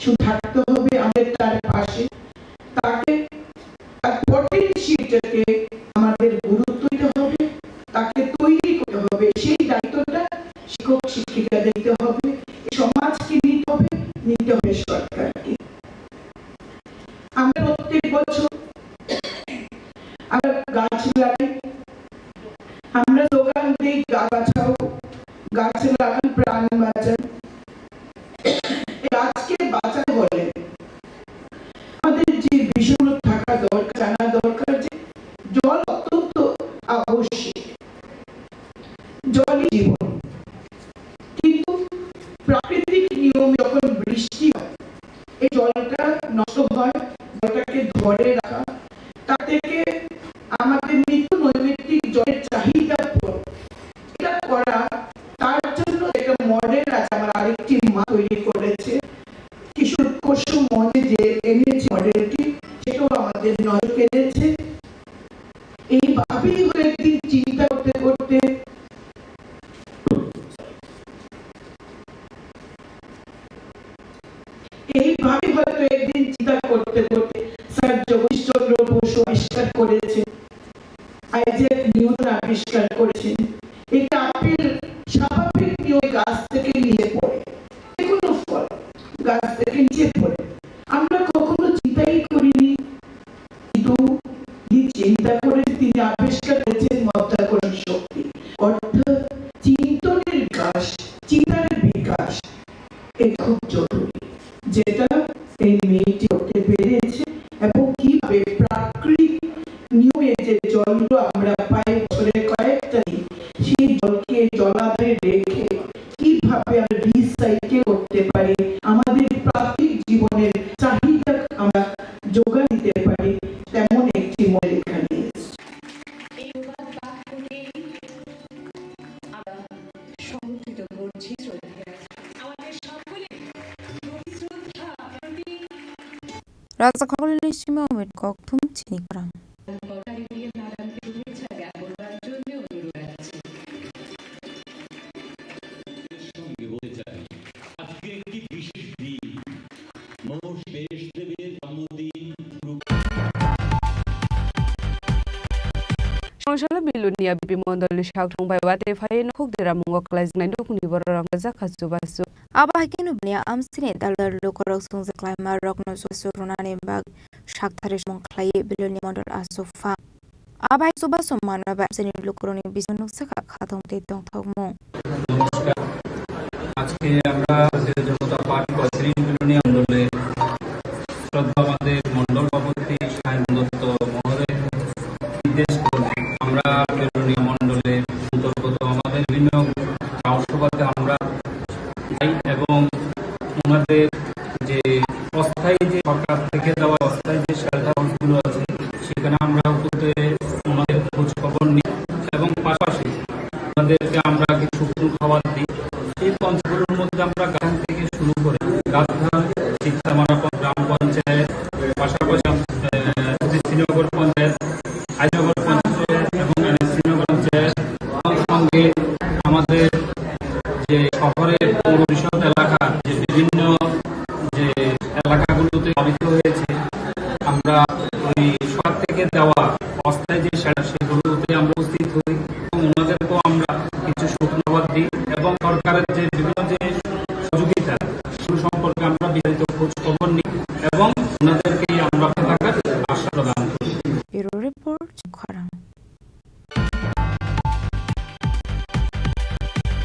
শুধু থাকতে হবে আমাদের তার পাশে, তাকে, তার পটেনশিয়ালটাকে আমাদের গুরুত্ব দিতে হবে, তাকে তৈরি করতে হবে। সেই দায়িত্বটা শিক্ষক শিক্ষিকাদের নিতে হবে, সমাজকে নিতে হবে, নিতে হবে সরকারকে। আমরা প্রত্যেক বছর আমরা গাছ লাগাই, আমরা স্লোগান দিই, "গাছ বাঁচাও, গাছ লাগান, প্রাণ বাঁচান।" এই গাছকে বাঁচাতে হলে আমাদের যে বিষয়গুলো থাকা দরকার, জানা দরকার যে জল অত্যন্ত আবশ্যক, জলই জীবন। কিন্তু প্রাকৃতিক নিয়ম যখন বৃষ্টি হয়, এই জলটা নষ্ট হয়, জলটাকে ধরে রাখা, তা থেকে আমাদের নিত্য নৈমিত্তিক জলের চাহিদা পূরণ, এটা করা, তার জন্য একটা মডেল আজ আমার আরেকটি মা তৈরি করেছে, কিশোর উৎকর্ষ মঞ্চে যে এনেছে মডেলটি, সেটাও আমাদের নজর কেড়েছে। এইভাবেই হয়তো একদিন চিন্তা করতে করতে, এইভাবেই হয়তো একদিন চিন্তা করতে করতে স্যার জগদীশ চন্দ্র বসু আবিষ্কার করেছেন, আইজ্যাক নিউটন আবিষ্কার করেছেন, একটি আপেল স্বাভাবিক নিয়মে গাছ থেকে নিচে পড়ে, যে কোনো ফল গাছ থেকে নিচে পড়ে। আমরা কখনো চিন্তাই করিনি, কিন্তু তিনি চিন্তা করে তিনি আবিষ্কার করেছেন মাধ্যাকর্ষণ শক্তি, অর্থাৎ চিন্তনের বিকাশ, চিন্তার বিকাশ। এ খুব জরুরি, যেটা এই মেয়েটি করতে পেরেছে এবং কিভাবে প্রাকৃতিক নিয়মে যে জলগুলো আমরা পাই বছরে কয়েকটা দিন, সেই জলকে জলাধারে রেখে কিভাবে আমরা রিসাইকেল করতে পারি, আমাদের প্রাকৃতিক জীবনের চাহিদা আমরা যোগান দিতে পারি, তেমন একটি মডেল এখানে এসেছে। এই প্রভাত বাক্যকে আমরা সমর্থিত করছি শ্রদ্ধেয়। আমাদের সকলের প্রতি শ্রদ্ধা, প্রতি Rajak khorang ni simi omit kok thum chini khorang. কটারি দিয়ে ম্যাডামকে শুভেচ্ছা জ্ঞাপন করার জন্য অনুরোধ রাখছি। সঙ্গে বলতে চাই, আজকে একটি বিশেষ দিন, মহর্ষি ব্যাসদেবের জন্মদিন। Songchalo Bilonia B P Mondol ni sakthong bai watwi phai nukhuk deramungo kwlaijaknai nukni bororok jakha chubachu. Abo hai kheno bini amsini dal dal lukurok songchak klaima rokno chubachu rwnani bagwi sakthari samung khlaiwi Bilonia Mondol achukha. Abo hai chubachu manma bai amsini lukurokni bisingo nukjakha khatong tei tongthokmung. নমস্কার। আজকে আমরা যে জনতা পার্টি কচুরি বিলোনিয়া মণ্ডলের শ্রদ্ধা আমাদের মণ্ডল সভাপতি সায়ন দত্ত মহোদয় নির্দেশ করবে, আমরা বিলোনিয়া মণ্ডলের অন্তর্গত আমাদের বিভিন্ন গ্রাম সভাতে আমরা যাই এবং ওনাদের যে অস্থায়ী যে সরকার থেকে দেওয়া অস্থায়ী যে শেল্টার হাউসগুলো আছে, সেখানে আমরা ওদের ওনাদের খোঁজ খবর নিই এবং পাশাপাশি ওনাদেরকে আমরা কিছু শুকনো খাবার দিই। এই পঞ্চগড়ের মধ্যে আমরা গাধান থেকে শুরু করে গাধান, চিত্তামারা গ্রাম পঞ্চায়েত, পাশাপাশি, আহ, শ্রীনগর পঞ্চায়েত, আইনগর পঞ্চায়েত এবং এনএসসি ওনাদেরকেই আমরা থাকার আশা প্রদান করি। Bureau report, Khorang.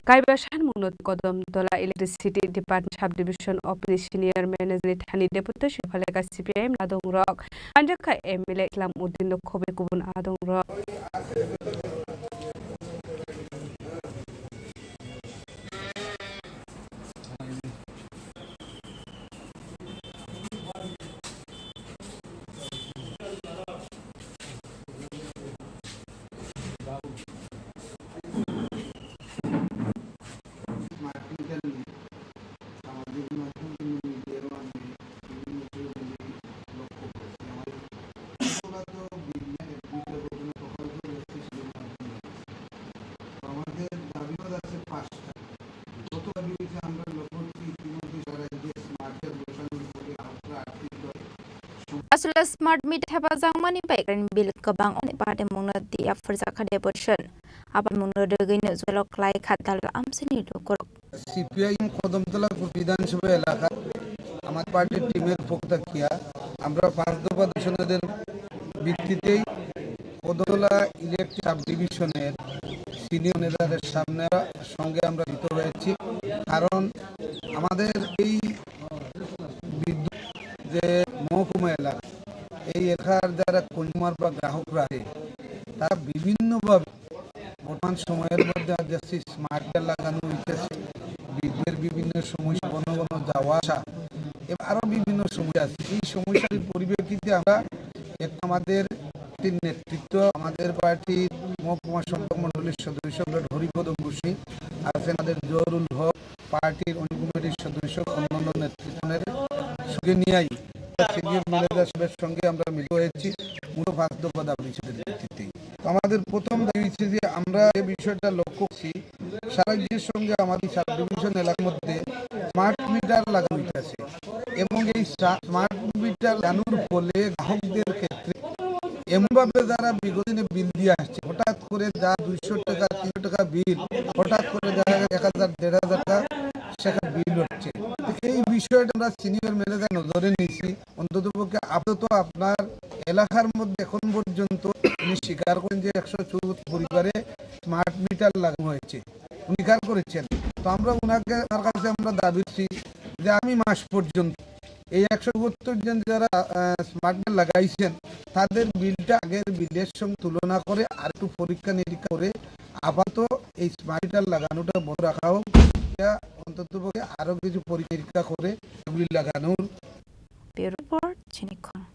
Kaiba sanmungno Kodom Tola Electricity Department Subdivision Office ni Senior Manager ni thani deputation phalika C P I M adongrok. Manjakha M L A Islam Uddin no khobai kubun adongrok. সামাজিক মাধ্যম, বিভিন্ন মিডিয়ার মাধ্যমে বিভিন্ন বিষয়গুলি লক্ষ্য করেছি। আমাদের বিশ্বব্যাপী বিভিন্ন এক দুইটা বিভিন্ন প্রকল্প রয়েছে, সেগুলোর মাধ্যমে হচ্ছে। তো আমাদের দাবিও আছে পাঁচটা। গত দাবি হচ্ছে আমরা লক্ষ্য করছি ইতিমধ্যে সারা রাজ্যে স্মার্ট মিটার বসানোর ফলে গ্রাহকরা আর্থিকভাবে Aswla smart meter thepajak mani bai current bill kwbang oni party mungno dia phrwjakha deputation. Abo mungno rwgwino jolo klai kha dalal amchaini lukurok. CPIM Kadamtala বিধানসভা এলাকা আমার পার্টির টিমের পক্ষ থাকিয়া আমরা পাঁচ দফা দাবি সনদের ভিত্তিতেই কদমতলা ইলেকট্রিক সাব ডিভিশনের সিনিয়র নেতাদের সামনে সঙ্গে আমরা যুক্ত হয়েছি। কারণ আমাদের এই বিদ্যুৎ যে মহকুমা এলাকা, এই এলাকার যারা কনজিউমার বা গ্রাহকরা আছে, তারা বিভিন্নভাবে বর্তমান সময়ের মধ্যে আজ দেখছি স্মার্ট মিটার লাগানো হইতেছে, বিদ্যুতের বিভিন্ন সমস্যা, ঘন ঘন যাওয়া আসা এবং আরও বিভিন্ন সমস্যা আছে। এই সমস্যার পরিপ্রেক্ষিতে আমরা একটা আমাদের একটি নেতৃত্ব, আমাদের পার্টির মহকুমা সম্পাদক মণ্ডলীর সদস্য ডক্টর হরিপদ অঙ্কুশী আছেন, আমাদের জহুরুল হক, পার্টির অন্য কমিটির সদস্য, অন্যান্য নেতৃত্বদের সঙ্গে নিয়ে আই। সিনিয়র ম্যানেজার সাহেবের সঙ্গে আমরা মিলিত হয়েছি মূল পাঁচ দফা দাবি নিষেধের ভিত্তিতে। তো আমাদের প্রথম দাবি হচ্ছে যে আমরা যে বিষয়টা লক্ষ্য করছি, সারা রাজ্যের সঙ্গে আমাদের সাব ডিভিশন এলাকার মধ্যে স্মার্ট মিটার লাগানো হইতেছে এবং এই স্মা-, স্মার্ট মিটার লাগানোর ফলে গ্রাহকদের ক্ষেত্রে এমনভাবে যারা বিগত দিনে বিল দিয়ে আসছে, হঠাৎ করে যা দুইশো টাকা, তিনশো টাকা বিল, হঠাৎ করে দেখা গেল এক হাজার, দেড় হাজার টাকা সেখানে বিল হচ্ছে। তো এই বিষয়টা আমরা সিনিয়র ম্যানেজার নজরে নিয়েছি, অন্ততপক্ষে আপাতত আপনার এলাকার মধ্যে এখন পর্যন্ত উনি স্বীকার করেন যে একশো চৌদ্দ পরিবারে স্মার্ট মিটার লাগানো হয়েছে, উনি স্বীকার করেছেন। তো আমরা ওনাকে, ওনার কাছে আমরা দাবি করছি যে আগামী মাস পর্যন্ত এই একশো চুয়াত্তর জন যারা, আহ, স্মার্ট মিটার লাগাইছেন, তাদের বিলটা আগের বিলের সঙ্গে তুলনা করে আর একটু পরীক্ষা নিরীক্ষা করে আপাতত এই স্মার্ট মিটার লাগানোটা বন্ধ রাখা হোক। এটা অন্ততপক্ষে আরো কিছু পরীক্ষা নিরীক্ষা করে এগুলি লাগানোর Bureau report, Chini Khorang.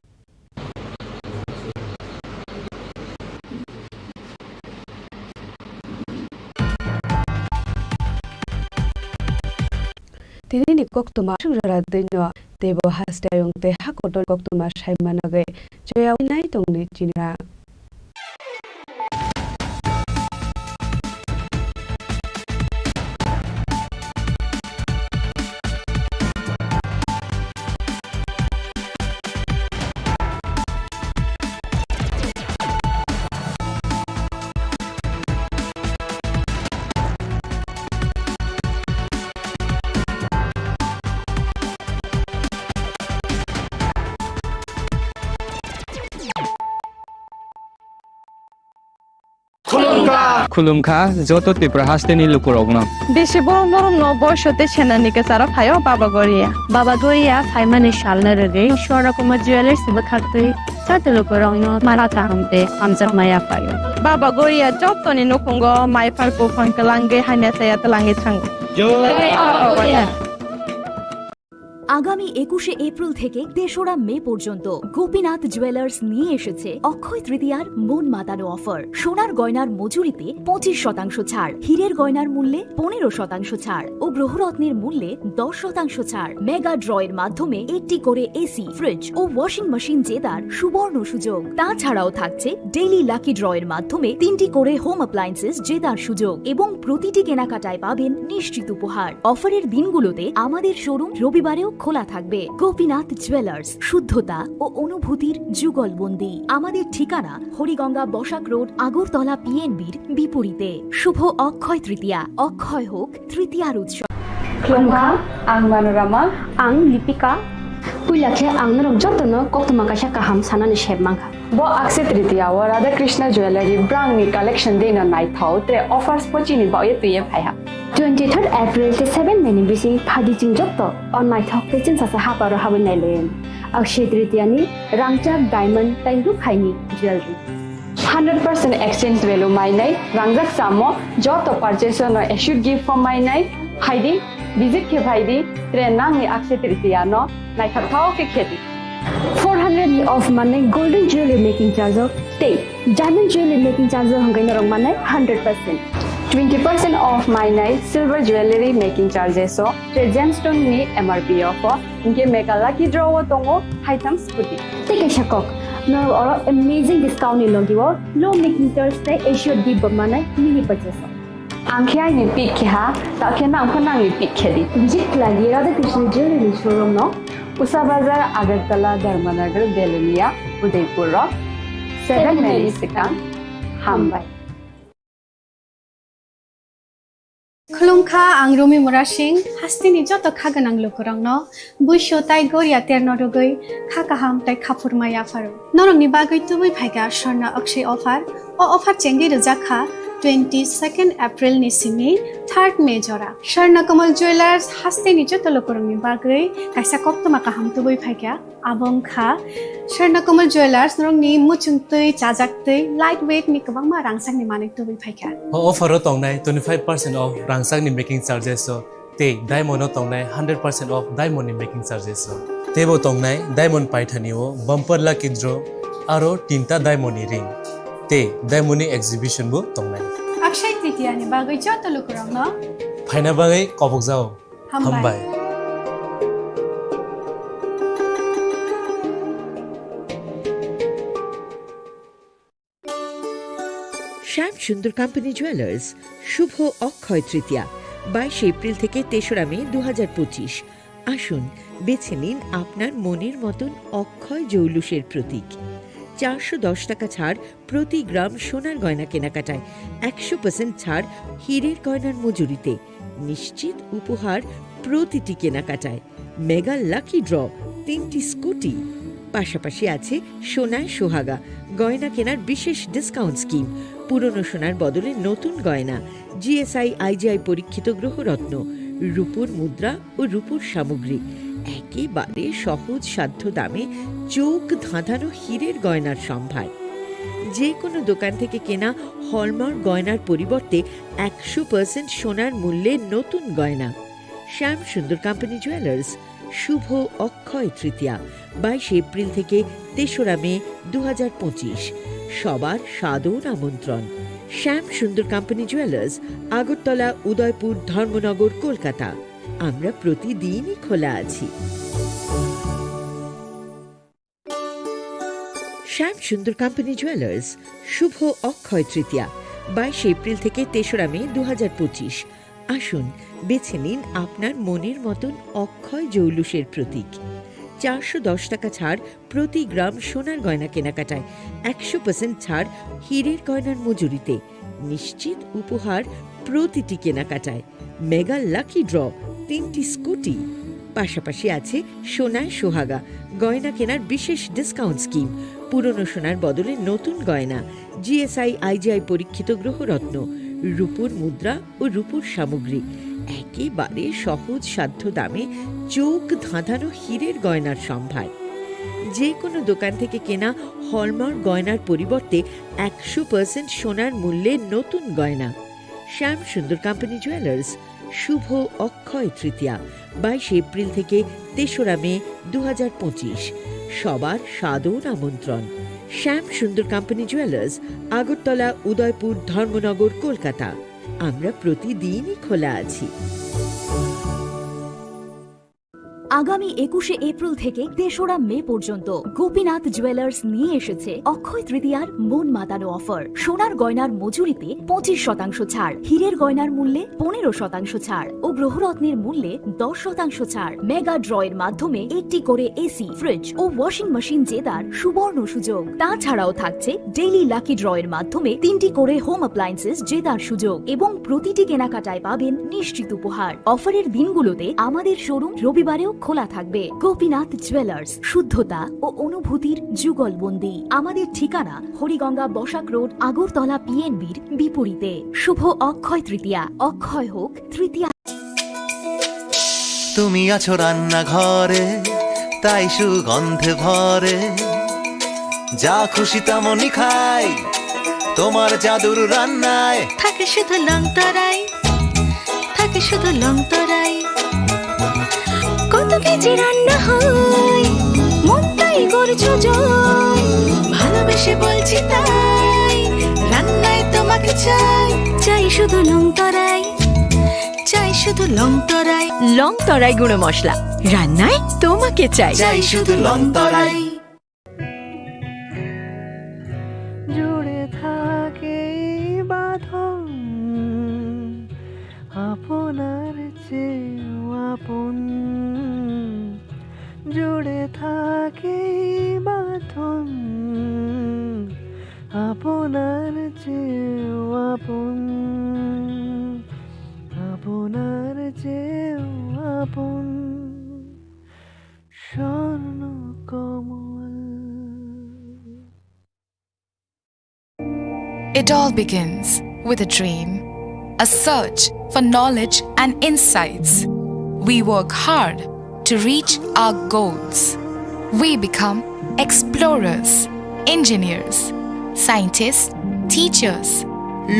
Tini ni koktwma swngchara dino teibo haste ayung tei hakotor koktwma saima nagwi choyawi nai tongdi chini. Khulumkha joto Tripura hasteni lukurokno. Bisi borom borom no boiso tei senani kwcharo phaio Baba Goria. Baba Goria phaimani salno rwgwi Swarna Kumar Jewellers bwkhaktwi joto lukurokno mara kaham tei hamjakma yaphaio. Baba Goria jotoni nukhungo maiphar buphang kwlangwi hamya saya twlangwi thango. Jai Baba Goria. আগামী একুশে এপ্রিল থেকে তেসরা মে পর্যন্ত গোপীনাথ জুয়েলার্স নিয়ে এসেছে অক্ষয় তৃতীয়ার মন মাতানো অফার। সোনার গয়নার মজুরিতে পঁচিশ শতাংশ ছাড়, হীরের গয়নার মূল্যে পনেরো শতাংশ ছাড় ও গ্রহরত্নের মূল্যে দশ শতাংশ ছাড়। মেগা ড্রয়ের মাধ্যমে একটি করে এসি, ফ্রিজ ও ওয়াশিং মেশিন জেতার সুবর্ণ সুযোগ। তাছাড়াও থাকছে ডেইলি লাকি ড্রয়ের মাধ্যমে তিনটি করে হোম অ্যাপ্লায়েন্সেস জেতার সুযোগ এবং প্রতিটি কেনাকাটায় পাবেন নিশ্চিত উপহার। অফারের দিনগুলোতে আমাদের শোরুম রবিবারেও খোলা থাকবে। গোপীনাথ জুয়েলার্স, শুদ্ধতা ও অনুভূতির যুগলবন্দি। আমাদের ঠিকানা হরিগঙ্গা বসাক রোড, আগরতলা পিএনবির বিপরীতে। শুভ অক্ষয় তৃতীয়া, অক্ষয় হোক তৃতীয়ার উৎসব। Khulumkha, ang Manorama. Ang Lipika. Puila khe ang norok jotono koktwma kaisa kaham sanani sep mankha. Bo Akshaya Tritiya o Radha Krishna Jewellery brangni collection deino naithok tre offers pochini baoye twiye phaiha. Twenty third April tei seven May ni bising phaidi chwng joto o naithok tei chwngsasa haparo habwi nailaiwi. Akshaya Tritiya ni rangchak diamond tei rukhaini jewellery. Hundred percent exchange value mainai, rangjak samo joto purchase no assured gift form mainai, phaidi, visit khe phaidi, tre nangni Akshaya Tritiya no naithok thao khe khedi. Four hundred ni off manai golden jewelry making charge o tei diamond jewelry making charge o hwnkhai norok manai hundred percent. Twenty percent off mainai silver jewelry making charges o tre gemstone ni M R P o pho. Hinkhe mega lucky draw o tongo haitham scooty. Tei kaisa kok, norok oro amazing discount ni logi o low making charge tei assured gift bo manai mini purchase o. Ang khe aini pick khe ha, ta khe nang pho nangni pick khe di. Visit khlai di Radha Krishna Jewelry ni showroom no. Usa Bazar, Agartala, Dharmanagar, Belonia, Udaipur o. Seven May ni swkang. Hambai. Khulumkha, ang Rumi Murasing, hasteni joto kha gwnang lukurokno buisu tai goria terno rwgwi kha kaham tai khaphurma yapharo. Norokni bagwi tubui phaikha Swarna Akshay offer. O offer chengwi rwjak kha twenty second April ni simi third May jora. Swarna Kamal Jewellers hasteni joto lukurokni bagwi kaisa koktwma kaham tubui phaikha. Abo wngkha Swarna Kamal Jewellers, norokni muchung twi, chajak twi, light weight ni kwbangma rangchakni manwi tubui phaikha. O offer o tongnai twenty five percent off rangchakni making charges o tei diamond o tongnai hundred percent off diamond ni making charges o. Teibo tongnai diamond paithani o bumper lucky draw aro tinta diamond ni ring tei diamond ni exhibition bo tongnai. Akshay Tritiya ni bagwi joto lukurokno phaina bagwi kobokjao. Hambai. Hambai. শ্যাম সুন্দর company jewellers, শুভ অক্ষয় তৃতীয়া, বাইশে এপ্রিল থেকে তেসরা মে দু হাজার পঁচিশ। আসুন, বেছে নিন আপনার মনের মতন অক্ষয় জৌলুসের প্রতীক। চারশো দশ টাকা ছাড় প্রতি গ্রাম সোনার গয়না কেনাকাটায়, একশো পার্সেন্ট ছাড় হীরের গয়নার মজুরিতে, নিশ্চিত উপহার প্রতিটি কেনাকাটায়, মেগা লাকি ড্র, তিনটি স্কুটি। পাশাপাশি আছে সোনায় সোহাগা, গয়না কেনার বিশেষ ডিসকাউন্ট স্কিম, পুরনো সোনার বদলে নতুন গয়না, জিএসআই আইজিআই পরীক্ষিত গ্রহরত্ন, রূপোর মুদ্রা ও রূপোর সামগ্রী, একেবারে সহজ সাধ্য দামে চোখ ধাঁধানো হীরের গয়নার সম্ভার। যে কোনো দোকান থেকে কেনা হলমার্ক গয়নার পরিবর্তে একশো পার্সেন্ট সোনার মূল্যে নতুন গয়না। শ্যাম সুন্দর কোম্পানি জুয়েলার্স, শুভ অক্ষয় তৃতীয়া, বাইশে এপ্রিল থেকে তেসরা মে দু হাজার পঁচিশ। সবার সাদর আমন্ত্রণ। শ্যাম সুন্দর কোম্পানি জুয়েলার্স, আগরতলা, উদয়পুর, ধর্মনগর, কলকাতা। আমরা প্রতিদিনই খোলা আছি। শ্যাম সুন্দর কোম্পানি জুয়েলার্স, শুভ অক্ষয় তৃতীয়া, বাইশে এপ্রিল থেকে তেসরা মে দু হাজার পঁচিশ। আসুন, বেছে নিন আপনার মনের মতন অক্ষয় জৌলুসের প্রতীক। চারশো দশ টাকা ছাড় প্রতি গ্রাম সোনার গয়না কেনাকাটায়, একশো পার্সেন্ট ছাড় হীরের গয়নার মজুরিতে, নিশ্চিত উপহার প্রতিটি কেনাকাটায়, মেগা লাকি ড্র, তিনটি স্কুটি। পাশাপাশি আছে সোনায় সোহাগা, গয়না কেনার বিশেষ ডিসকাউন্ট স্কিম, পুরনো সোনার বদলে নতুন গয়না, জিএসআই আইজিআই পরীক্ষিত গ্রহরত্ন, রূপোর মুদ্রা ও রূপোর সামগ্রী, একেবারে সহজ সাধ্য দামে চোখ ধাঁধানো হীরের গয়নার সম্ভার। যে কোনো দোকান থেকে কেনা হলমার্ক গয়নার পরিবর্তে একশো পার্সেন্ট সোনার মূল্যে নতুন গয়না। শ্যাম সুন্দর কোম্পানি জুয়েলার্স, শুভ অক্ষয় তৃতীয়া, বাইশে এপ্রিল থেকে তেসরা মে দু হাজার পঁচিশ। সবার সাদর আমন্ত্রণ। শ্যাম সুন্দর কোম্পানি জুয়েলার্স, আগরতলা, উদয়পুর, ধর্মনগর, কলকাতা। আমরা প্রতিদিনই খোলা আছি। আগামী একুশে এপ্রিল থেকে তেসরা মে পর্যন্ত গোপীনাথ জুয়েলার্স নিয়ে এসেছে অক্ষয় তৃতীয়ার মন মাতানো অফার। সোনার গয়নার মজুরিতে পঁচিশ শতাংশ ছাড়, হীরের গয়নার মূল্যে পনেরো শতাংশ ছাড় ও গ্রহরত্নের মূল্যে দশ শতাংশ ছাড়। মেগা ড্র এর মাধ্যমে একটি করে এসি, ফ্রিজ ও ওয়াশিং মেশিন জেতার সুবর্ণ সুযোগ। তাছাড়াও থাকছে ডেইলি লাকি ড্র এর মাধ্যমে তিনটি করে হোম অ্যাপ্লায়েন্সেস জেতার সুযোগ এবং প্রতিটি কেনাকাটায় পাবেন নিশ্চিত উপহার। অফারের দিনগুলোতে আমাদের শোরুম রবিবারেও খোলা থাকবে গোপীনাথ জুয়েলার্স, শুদ্ধতা ও অনুভূতির যুগলবন্দি। আমাদের ঠিকানা হরিগঙ্গা বসাক রোড, আগরতলা পিএনবির বিপরীতে। শুভ অক্ষয় তৃতীয়া, অক্ষয় হোক তৃতীয়া। তুমি আছো রান্নাঘরে, তাই সুগন্ধে ভরে। যা খুশি তেমনই খাই, তোমার জাদুর রান্নায়। থাকে শুধু লং তরাই, থাকে শুধু লং তরাই। কত কেজি রান্না হয়, মনটাই করছো জয়। ভালোবেসে বলছি তাই, রান্নায় তোমাকে চাই। চাই শুধু লং তরাই, চাই শুধু লং তরাই। লং তরাই গুঁড়ো মশলা, রান্নায় তোমাকে চাই। চাই শুধু লং তরাই। জুড়ে থাকে এই বাঁধন, আপনার চেয়েও আপন। জুড়ে থাকে এই বাঁধন, আপনার চেয়েও আপন, আপনার চেয়েও আপন। Swarnakamal. It all begins with a dream, a search for knowledge and insights. We work hard to reach our goals. We become explorers, engineers, scientists, teachers,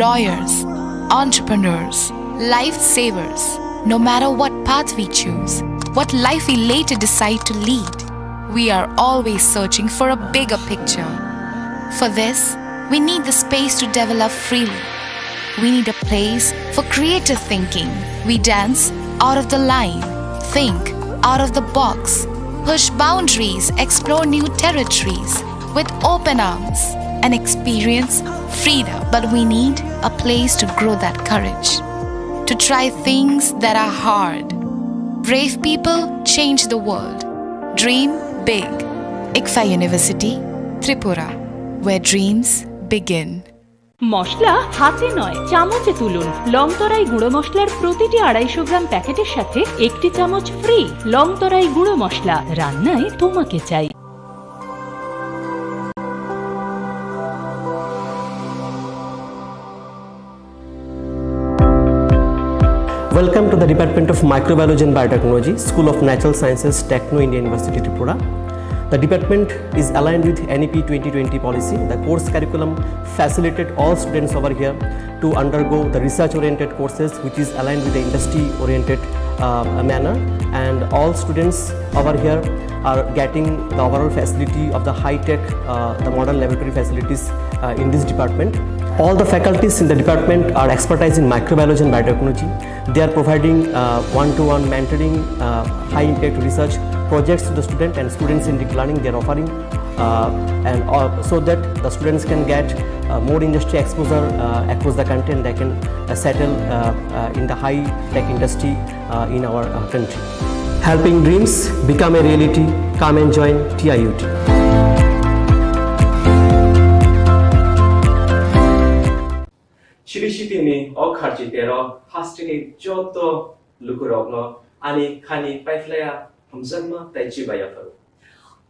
lawyers, entrepreneurs, lifesavers. No matter what path we choose, what life we later decide to lead, we are always searching for a bigger picture. For this, we need the space to develop freely. We need a place for creative thinking. We dance out of the line, think out of the box, push boundaries, explore new territories with open arms, and experience freedom. But we need a place to grow that courage, to try things that are hard. Brave people change the world. Dream big. ICFAI University, Tripura, where dreams begin. মশলা হাতে নয়, চামচে তুলুন। লংতরাই গুঁড়ো মশলার প্রতিটি আড়াইশো গ্রাম প্যাকেটের সাথে একটি চামচ ফ্রি। লংতরাই গুঁড়ো মশলা, রান্নায় তোমাকে চাই। Welcome to the Department of Microbiology and Biotechnology, School of Natural Sciences, Techno India University, Tripura. The department is aligned with N E P twenty twenty policy. The course curriculum facilitate all students over here to undergo the research-oriented courses, which is aligned with the industry-oriented, uh, manner. And all students over here are getting the overall facility of the high-tech, uh, the modern laboratory facilities, uh, in this department. All the faculties in the department are expertise in microbiology and biotechnology. They are providing, uh, one-to-one mentoring, uh, high-impact research projects to the student and students-centric learning they are offering, uh, and, uh, so that the students can get, uh, more industry exposure, uh, across the country, and they can, uh, settle, uh, uh, in the high-tech industry, uh, in our, uh, country. Helping dreams become a reality. Come and join T I U T. Chiri City ni o kharchi tero hasteni joto lukurokno ani khani paiphlaiya hamjakma tei chibaiya pharo.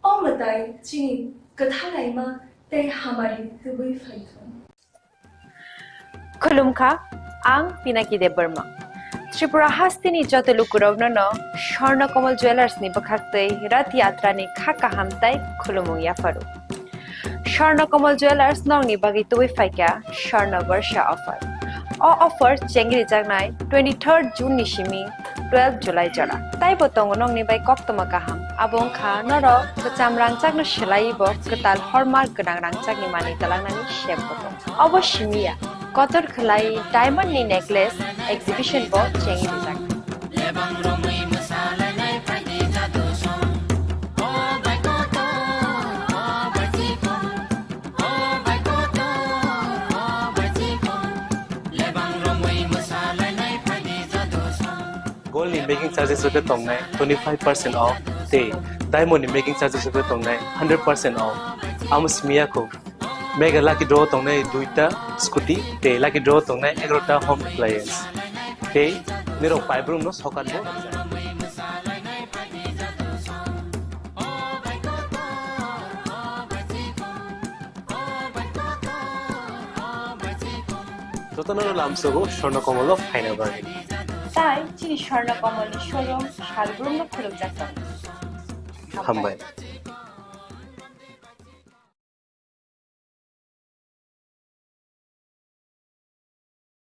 O mwtai chini kwthalaima tei hamari tubui phaithung. Khulumkha, ang Pinaki Debbarma. Tripura hasteni joto lukurokno no Swarna Kamal Jewellers ni bwkhaktwi Rath Yatra ni kha kaham tei khulumung yapharu. Swarna Kamal Jewellers nokni bagwi tubui phaikha Swarna Barsha offer. O offer chengrijaknai twenty-third June ni simi twelve July jora. Taibo tongo nokni bai koktwma kaham. Abo wngkha norok kwcham rangchakno swlaiwi bo kwtal hormark gwnang rangchakni manwi twlangnani sep bo tongo. Obo simi ya, kotor khwlai diamond ni necklace exhibition bo chengwi rijak. Gold ni making charges rok tongnai twenty five percent off, tei diamond ni making charges rok tongnai hundred percent off. Amo simi ya kho. Mega lucky draw tongnai duita scooty, tei lucky draw tongnai egarota home appliance. Tei nirok paibrum no sokat bo. Jotono lamsogo Swarna Komolo phaina bagwi. Tai chini Swarna Komolni showroom salbrumno khulukjak tongo. Hambai.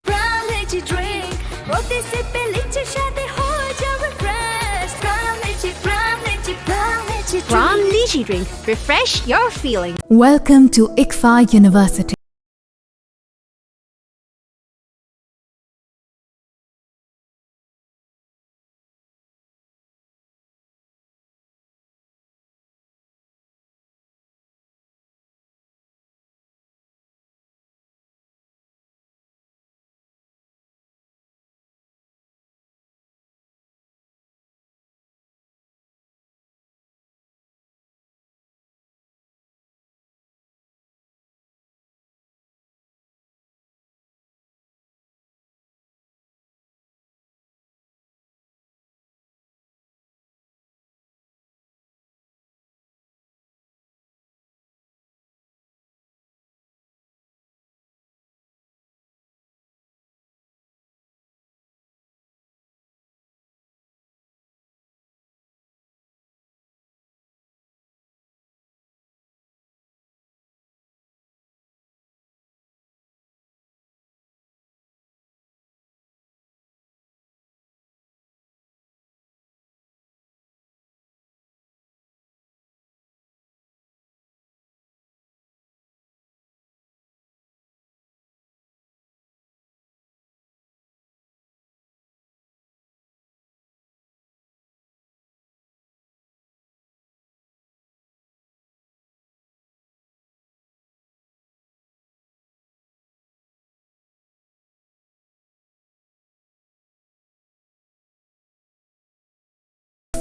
Pram Lychee Drink, প্রতি সিপে লিচি স্বাদে হয়ে যাবে fresh। Pram Lychee, Pram Lychee, Pram Lychee Drink। Pram Lychee Drink, refresh your feeling। Welcome to ICFAI University.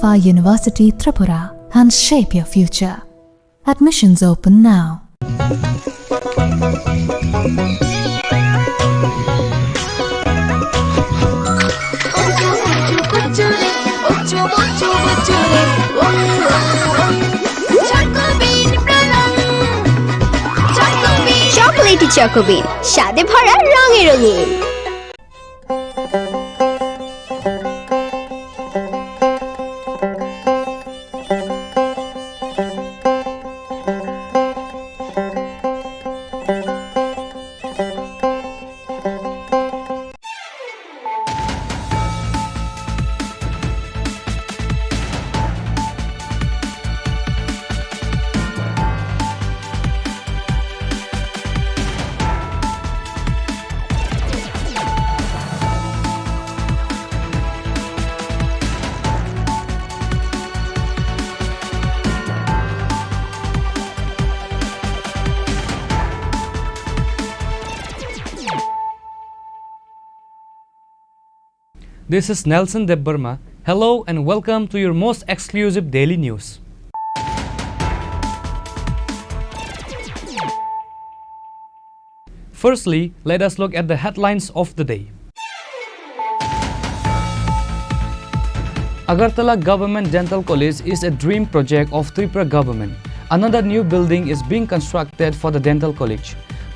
ICFAI University Tripura and shape your future. Admissions open now. Chocolatey Choco Bean, স্বাদে ভরা রঙে রঙিন। This is Nelson Debbarma. Hello and welcome to your most exclusive daily news. Firstly, let us look at the headlines of the day. Agartala Government Dental College is a dream project of Tripura government. Another new building is being constructed for the dental college.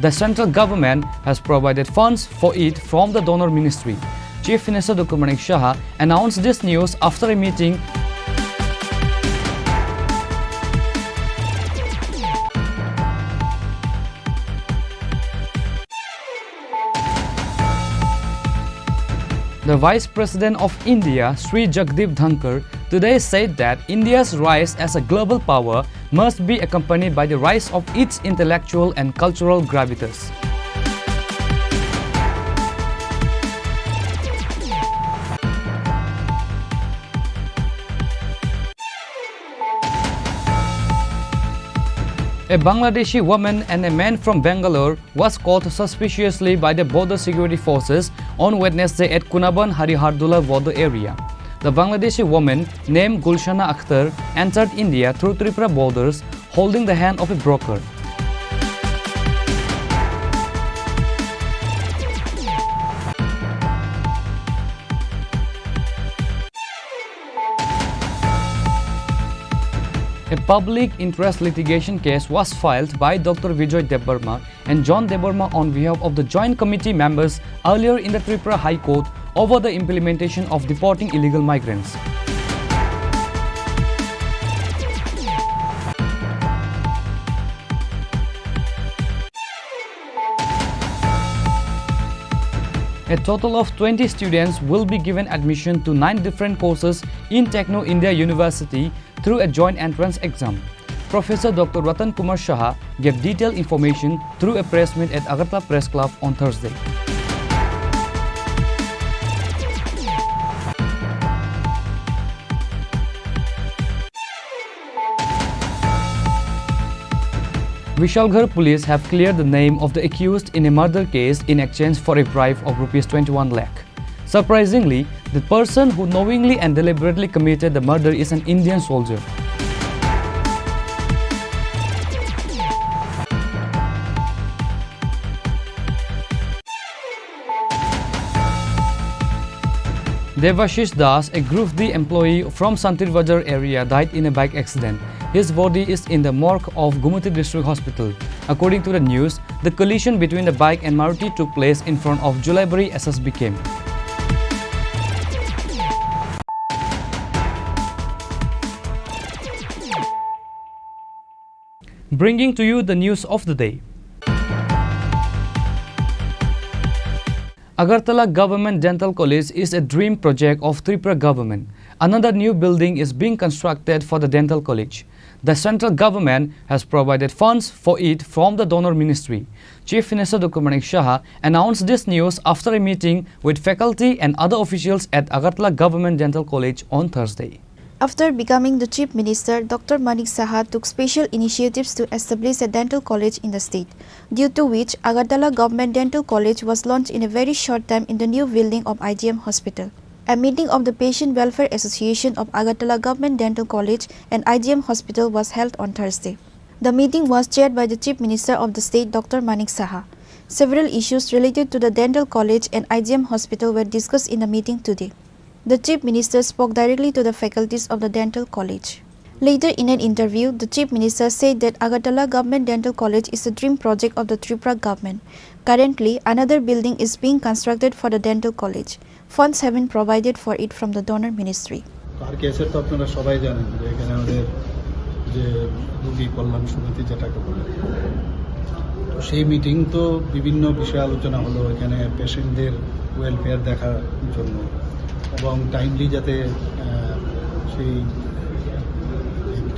The central government has provided funds for it from the donor ministry. Chief Minister Doctor Manik Saha announced this news after a meeting. The Vice President of India, Shri Jagdeep Dhankhar, today said that India's rise as a global power must be accompanied by the rise of its intellectual and cultural gravitas. A Bangladeshi woman and a man from Bangalore was caught suspiciously by the border security forces on Wednesday at Kunaban Harihardula border area. The Bangladeshi woman, named Gulshana Akhtar, entered India through Tripura borders holding the hand of a broker. A public interest litigation case was filed by Doctor Vijay Debbarma and John Debbarma on behalf of the Joint Committee members earlier in the Tripura High Court over the implementation of deporting illegal migrants. A total of twenty students will be given admission to nine different courses in Techno India University through a joint entrance exam. Professor Doctor Ratan Kumar Saha gave detailed information through a press meet at Agartala Press Club on Thursday. Vishalgarh police have cleared the name of the accused in a murder case in exchange for a bribe of rupees twenty-one lakh. Surprisingly, the person who knowingly and deliberately committed the murder is an Indian soldier. Devashish Das, a Group D employee from Santir Bazar area, died in a bike accident. His body is in the morgue of Gumati District Hospital. According to the news, the collision between the bike and Maruti took place in front of Julaibari S S B camp. Bringing to you the news of the day. Agartala Government Dental College is a dream project of Tripura government. Another new building is being constructed for the dental college. The central government has provided funds for it from the donor ministry. Chief Minister Doctor Manik Saha announced this news after a meeting with faculty and other officials at Agartala Government Dental College on Thursday. After becoming the Chief Minister, Doctor Manik Saha took special initiatives to establish a dental college in the state, due to which Agartala Government Dental College was launched in a very short time in the new building of I G M Hospital. A meeting of the Patient Welfare Association of Agartala Government Dental College and I G M Hospital was held on Thursday. The meeting was chaired by the Chief Minister of the state, Doctor Manik Saha. Several issues related to the dental college and I G M hospital were discussed in the meeting today. The Chief Minister spoke directly to the faculties of the dental college. Later in an interview, the Chief Minister said that Agartala Government Dental College is a dream project of the Tripura government. Currently, another building is being constructed for the dental college. Funds have been provided for it from the donor ministry. আর কেসের তো আপনারা সবাই জানেন যে এখানে আমাদের যে রোগী কল্যাণ সমিতি যেটাকে বলে, তো সেই মিটিং তো বিভিন্ন বিষয়ে আলোচনা হলো, এখানে পেশেন্টদের ওয়েলফেয়ার দেখার জন্য এবং টাইমলি যাতে, আহ, সেই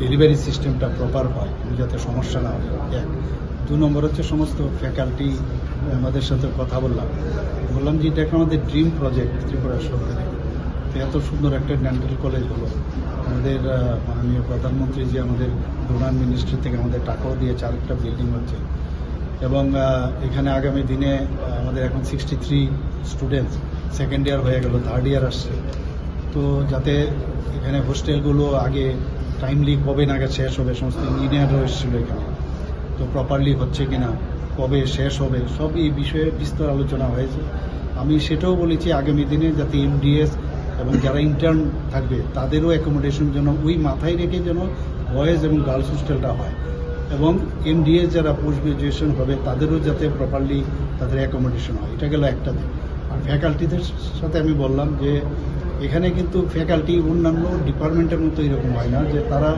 ডেলিভারি সিস্টেমটা প্রপার হয়, যাতে সমস্যা না হয়, এক। দু নম্বর হচ্ছে সমস্ত ফ্যাকাল্টি আমাদের সাথে কথা বললাম, বললাম যে এটা একটা আমাদের ড্রিম প্রজেক্ট ত্রিপুরা সরকারের। তো এত সুন্দর একটা ডেন্টাল কলেজ হলো, আমাদের, আহ, মাননীয় প্রধানমন্ত্রী যে আমাদের ডোনার মিনিস্ট্রি থেকে আমাদের টাকাও দিয়েছে, আরেকটা বিল্ডিং হচ্ছে। এবং, আহ, এখানে আগামী দিনে, আহ, আমাদের এখন sixty three students, second year হয়ে গেল, থার্ড ইয়ার আসছে। তো যাতে এখানে হোস্টেলগুলো আগে টাইমলি কবে নাগাদ শেষ হবে, সমস্ত ইঞ্জিনিয়াররাও এসেছিল এখানে, তো প্রপারলি হচ্ছে কিনা, কবে শেষ হবে, সব এই বিষয়ে বিস্তর আলোচনা হয়েছে। আমি সেটাও বলেছি আগামী দিনে যাতে এমডিএস এবং যারা ইন্টার্ন থাকবে তাদেরও অ্যাকোমোডেশন যেন ওই মাথায় রেখে যেন বয়েজ এবং গার্লস হোস্টেলটা হয়, এবং এমডিএস যারা পোস্ট গ্রাজুয়েশন হবে তাদেরও যাতে প্রপারলি তাদের অ্যাকোমোডেশন হয়। এটা গেল একটা দিক। আর ফ্যাকাল্টিদের সাথে আমি বললাম যে এখানে কিন্তু ফ্যাকাল্টি অন্যান্য ডিপার্টমেন্টের মতো এরকম হয় না যে তারা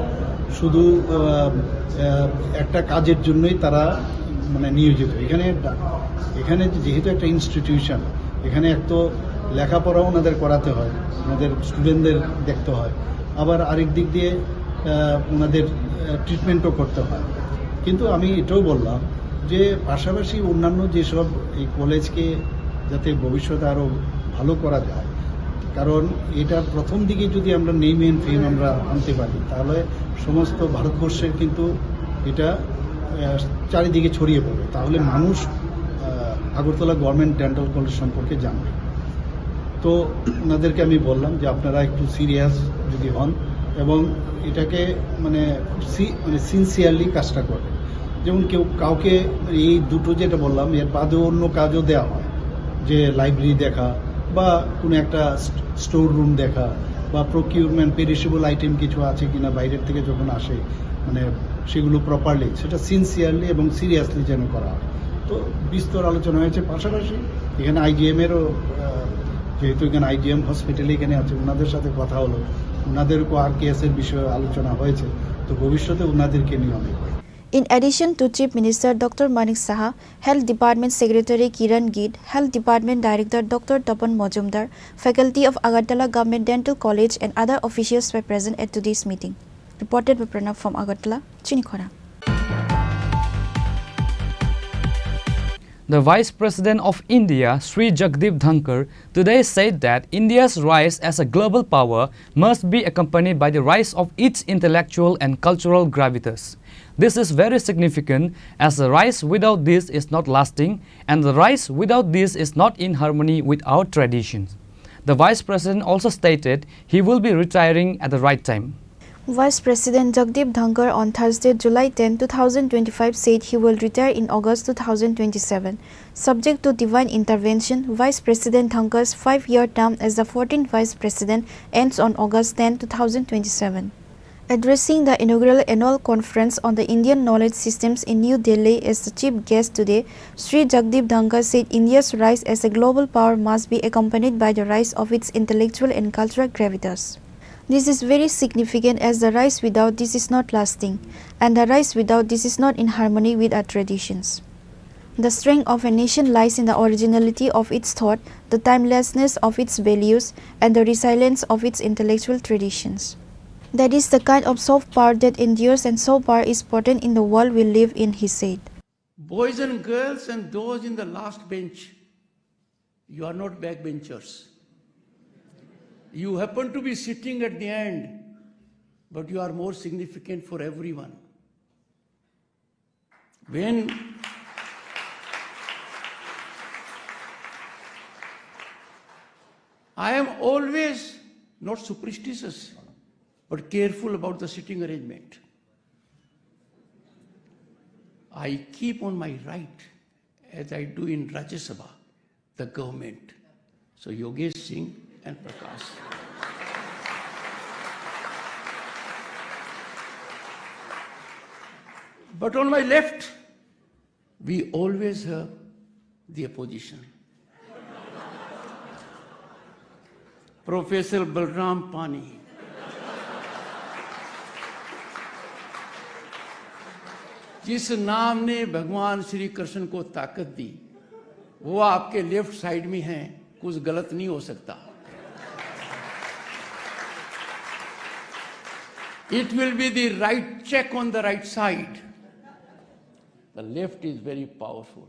শুধু, আহ, আহ, একটা কাজের জন্যই তারা মানে নিয়োজিত। এখানে ডা-, এখানে যেহেতু একটা ইনস্টিটিউশন, এখানে এক তো লেখাপড়া ওনাদের করাতে হয়, ওনাদের স্টুডেন্টদের দেখতে হয়, আবার আরেক দিক দিয়ে, আহ, ওনাদের, আহ, ট্রিটমেন্টও করতে হয়। কিন্তু আমি এটাও বললাম যে পাশাপাশি অন্যান্য যেসব এই কলেজকে যাতে ভবিষ্যতে আরও ভালো করা যায়, কারণ এটা প্রথম দিকে যদি আমরা নেম এন্ড ফেম আমরা আনতে পারি, তাহলে সমস্ত ভারতবর্ষের কিন্তু এটা, আহ, চারিদিকে ছড়িয়ে পড়বে। তাহলে মানুষ, আহ, আগরতলা গভর্নমেন্ট ডেন্টাল কলেজ সম্পর্কে জানবে। তো ওনাদেরকে আমি বললাম যে আপনারা একটু সিরিয়াস যদি হন এবং এটাকে মানে সি-, মানে সিনসিয়ারলি কাজটা করেন। যেমন কেউ কাউকে এই দুটো যেটা বললাম, এর বাদেও অন্য কাজও দেওয়া হয়, যে লাইব্রেরি দেখা বা কোনো একটা স্টোর রুম দেখা, বা প্রকিউরমেন্ট, পেরিশেবল আইটেম কিছু আছে কিনা বাইরের থেকে যখন আসে, মানে সেগুলো প্রপারলি, সেটা সিনসিয়ারলি এবং সিরিয়াসলি যেন করা হয়। তো বিস্তর আলোচনা হয়েছে। পাশাপাশি এখানে আইজিএম এরও, আহ, যেহেতু এখানে আইজিএম হসপিটালে এখানে আছে, ওনাদের সাথে কথা হলো, ওনাদেরকেও আর কেএস এর বিষয়ে আলোচনা হয়েছে। তো ভবিষ্যতে ওনাদেরকে নিয়ে অনেক In addition to Chief Minister Doctor Manik Saha, Health Department Secretary Kiran Gitt, Health Department Director Doctor Tapan Majumdar, faculty of Agartala Government Dental College and other officials were present at today's meeting. Reported by Pranav from Agartala, Chinikhora. The Vice President of India, Sri Jagdeep Dhankhar, today said that India's rise as a global power must be accompanied by the rise of its intellectual and cultural gravitas. This is very significant, as the rise without this is not lasting, and the rise without this is not in harmony with our traditions. The Vice President also stated he will be retiring at the right time. Vice President Jagdeep Dhankhar on Thursday, July ten, two thousand twenty-five, said he will retire in August two thousand twenty-seven. Subject to divine intervention, Vice President Dhankhar's five-year term as the fourteenth Vice President ends on August ten, two thousand twenty-seven. Addressing the inaugural annual conference on the Indian knowledge systems in New Delhi as the chief guest today, Sri Jagdeep Dhankhar said India's rise as a global power must be accompanied by the rise of its intellectual and cultural gravitas. This is very significant as the rise without this is not lasting, and the rise without this is not in harmony with our traditions. The strength of a nation lies in the originality of its thought, the timelessness of its values, and the resilience of its intellectual traditions. That is the kind of soft power that endures, and soft power is potent in the world we live in, he said. Boys and girls and those in the last bench, you are not backbenchers. You happen to be sitting at the end, but you are more significant for everyone. When I am always not superstitious, but careful about the sitting arrangement. I keep on my right, as I do in Rajya Sabha, the government. So Yogesh Singh and Prakash. But on my left, we always have the opposition. Professor Balram Pani. जिस नाम ने भगवान श्री कृष्ण को ताकत दी, वो आपके left side में है, कुछ गलत नहीं हो सकता। It will be the right check on the right side. The left is very powerful.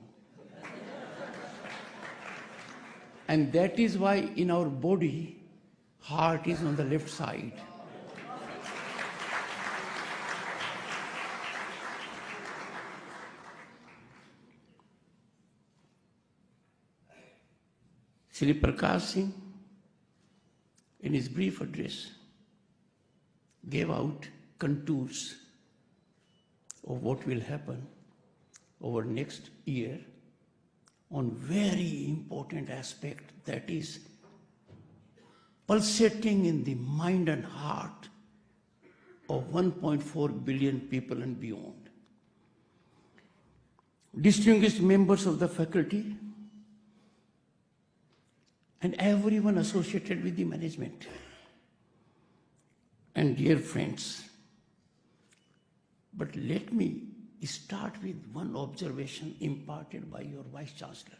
And that is why in our body, heart is on the left side. Shri Prakash Singh, in his brief address, gave out contours of what will happen over next year on very important aspect that is pulsating in the mind and heart of one point four billion people and beyond. Distinguished members of the faculty and everyone associated with the management and dear friends, but let me start with one observation imparted by your Vice Chancellor.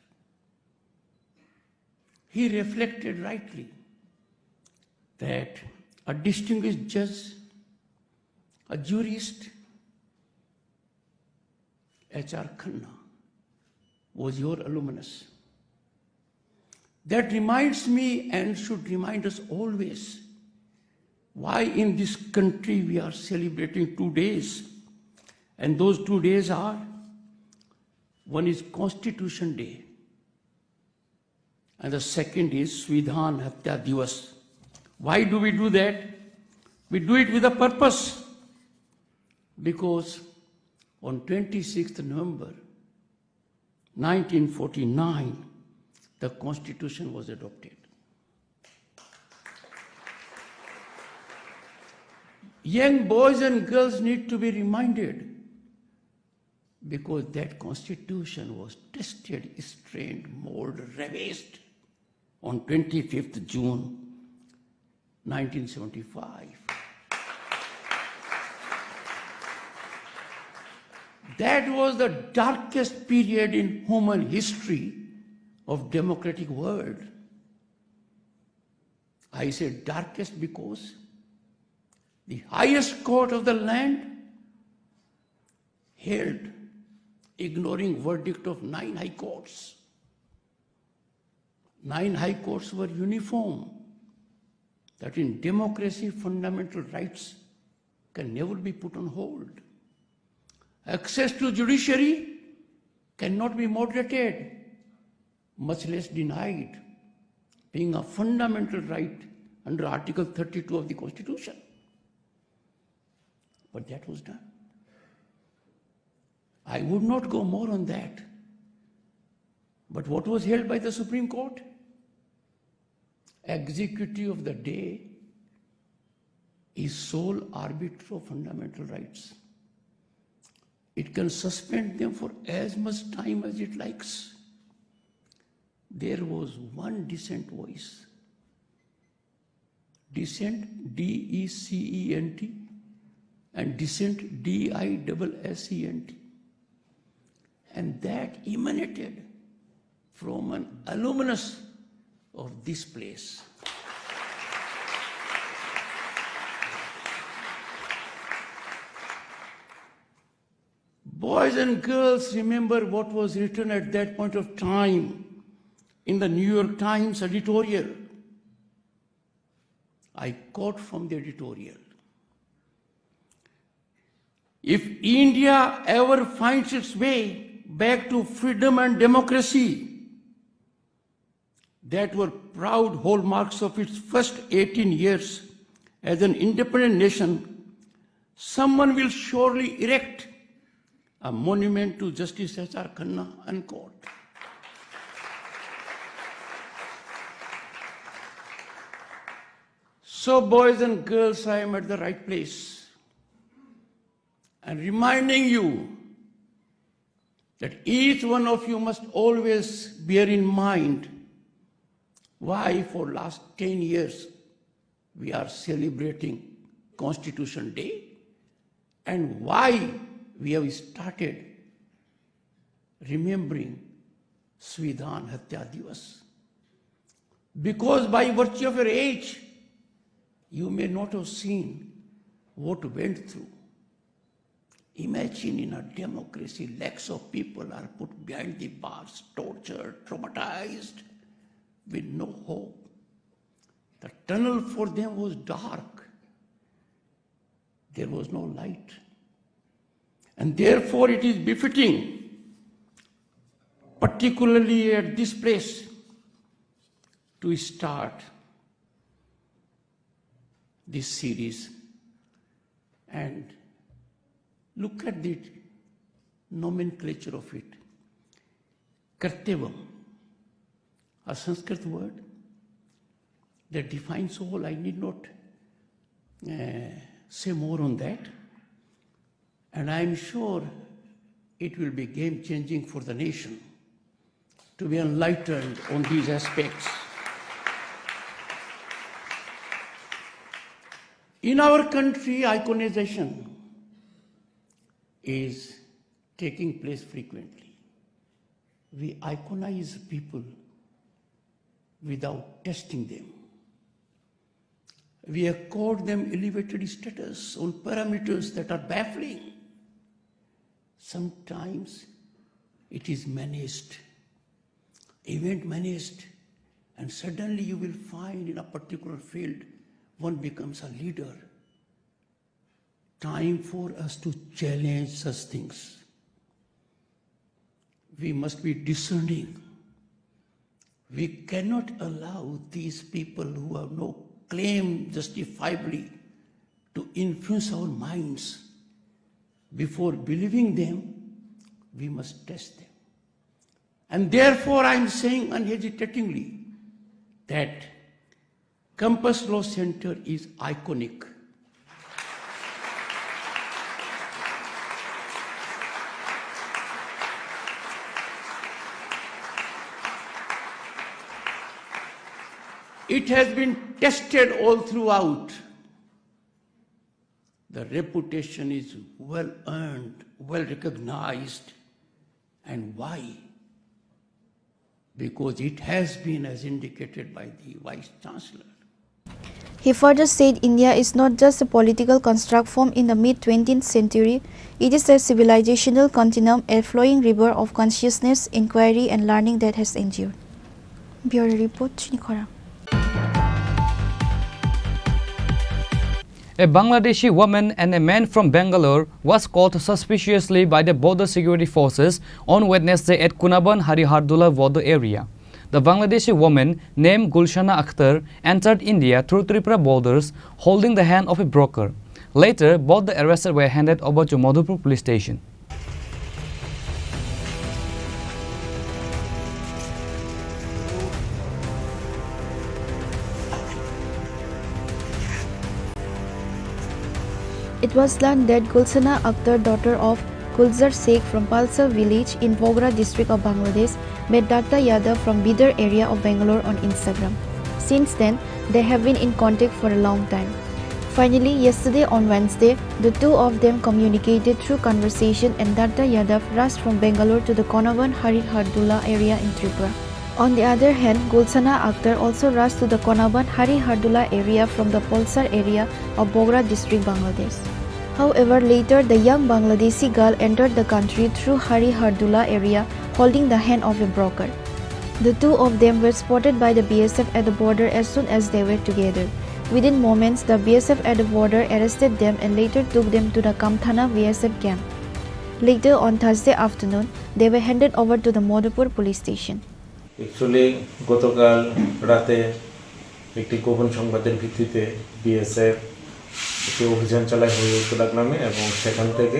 He reflected rightly that a distinguished judge, a jurist, H R Khanna, was your alumnus. That reminds me and should remind us always why in this country we are celebrating two days. And those two days are, one is Constitution Day, and the second is Svidhan Hatya Divas. Why do we do that? We do it with a purpose. Because on twenty-sixth November nineteen forty-nine, the Constitution was adopted. Young boys and girls need to be reminded, because that constitution was tested, strained, molded, ravaged on twenty-fifth June nineteen seventy-five. That was the darkest period in human history of democratic world. I say darkest because the highest court of the land held, ignoring verdict of nine high courts. Nine high courts were uniform that in democracy, fundamental rights can never be put on hold. Access to judiciary cannot be moderated, much less denied, being a fundamental right under Article thirty-two of the Constitution. But that was done. I would not go more on that. But what was held by the Supreme Court? Executive of the day is sole arbiter of fundamental rights. It can suspend them for as much time as it likes. There was one dissent voice. Dissent, D E C E N T, and dissent, D I double S E N T. And that emanated from an alumnus of this place. Boys and girls, remember what was written at that point of time in the New York Times editorial. I quote from the editorial. If India ever finds its way back to freedom and democracy, that were proud hallmarks of its first eighteen years as an independent nation, someone will surely erect a monument to Justice H R Khanna, unquote. So, boys and girls, I am at the right place and reminding you that each one of you must always bear in mind why for last ten years we are celebrating Constitution Day and why we have started remembering Svidhan Hatya Divas. Because by virtue of your age, you may not have seen what went through. Imagine, in a democracy, lakhs of people are put behind the bars, tortured, traumatized, with no hope. The tunnel for them was dark. There was no light. And therefore, it is befitting, particularly at this place, to start this series and look at the nomenclature of it. Kartyavam, a Sanskrit word that defines all. I need not, uh, say more on that. And I am sure it will be game changing for the nation to be enlightened on these aspects. In our country, iconization is taking place frequently. We iconize people without testing them. We accord them elevated status on parameters that are baffling. Sometimes it is managed, event managed, and suddenly you will find in a particular field one becomes a leader. Time for us to challenge such things. We must be discerning. We cannot allow these people who have no claim justifiably to influence our minds. Before believing them, we must test them. And therefore, I am saying unhesitatingly that Campus Law Center is iconic. It has been tested all throughout. The reputation is well earned, well recognized. And why? Because it has been, as indicated by the Vice Chancellor. He further said India is not just a political construct formed in the mid twentieth century, it is a civilizational continuum, a flowing river of consciousness, inquiry, and learning that has endured. Bureau Report, Chini Khorang. A Bangladeshi woman and a man from Bangalore was caught suspiciously by the border security forces on Wednesday at Kunaban Harihardula border area. The Bangladeshi woman, named Gulshana Akhtar, entered India through Tripura borders holding the hand of a broker. Later, both the arrested were handed over to Madhupur police station. It was learned that Gulsana Akhtar, daughter of Gulzar Sheikh from Palsar village in Bogra district of Bangladesh, met Datta Yadav from Bidar area of Bangalore on Instagram. Since then, they have been in contact for a long time. Finally, yesterday on Wednesday, the two of them communicated through conversation and Datta Yadav rushed from Bangalore to the Konaban Hari Hardula area in Tripura. On the other hand, Gulsana Akhtar also rushed to the Konaban Hari Hardula area from the Polsar area of Bogra district, Bangladesh. However, later the young Bangladeshi girl entered the country through Hari Hardula area holding the hand of a broker. The two of them were spotted by the B S F at the border as soon as they were together. Within moments, the B S F at the border arrested them and later took them to the Kamthana B S F camp. Later on Thursday afternoon, they were handed over to the Madhupur police station. Actually গতকাল রাতে একটি গোপন সংবাদের ভিত্তিতে বিএসএফ একটি অভিযান চালায় হরিউদ্দোলা গ্রামে এবং সেখান থেকে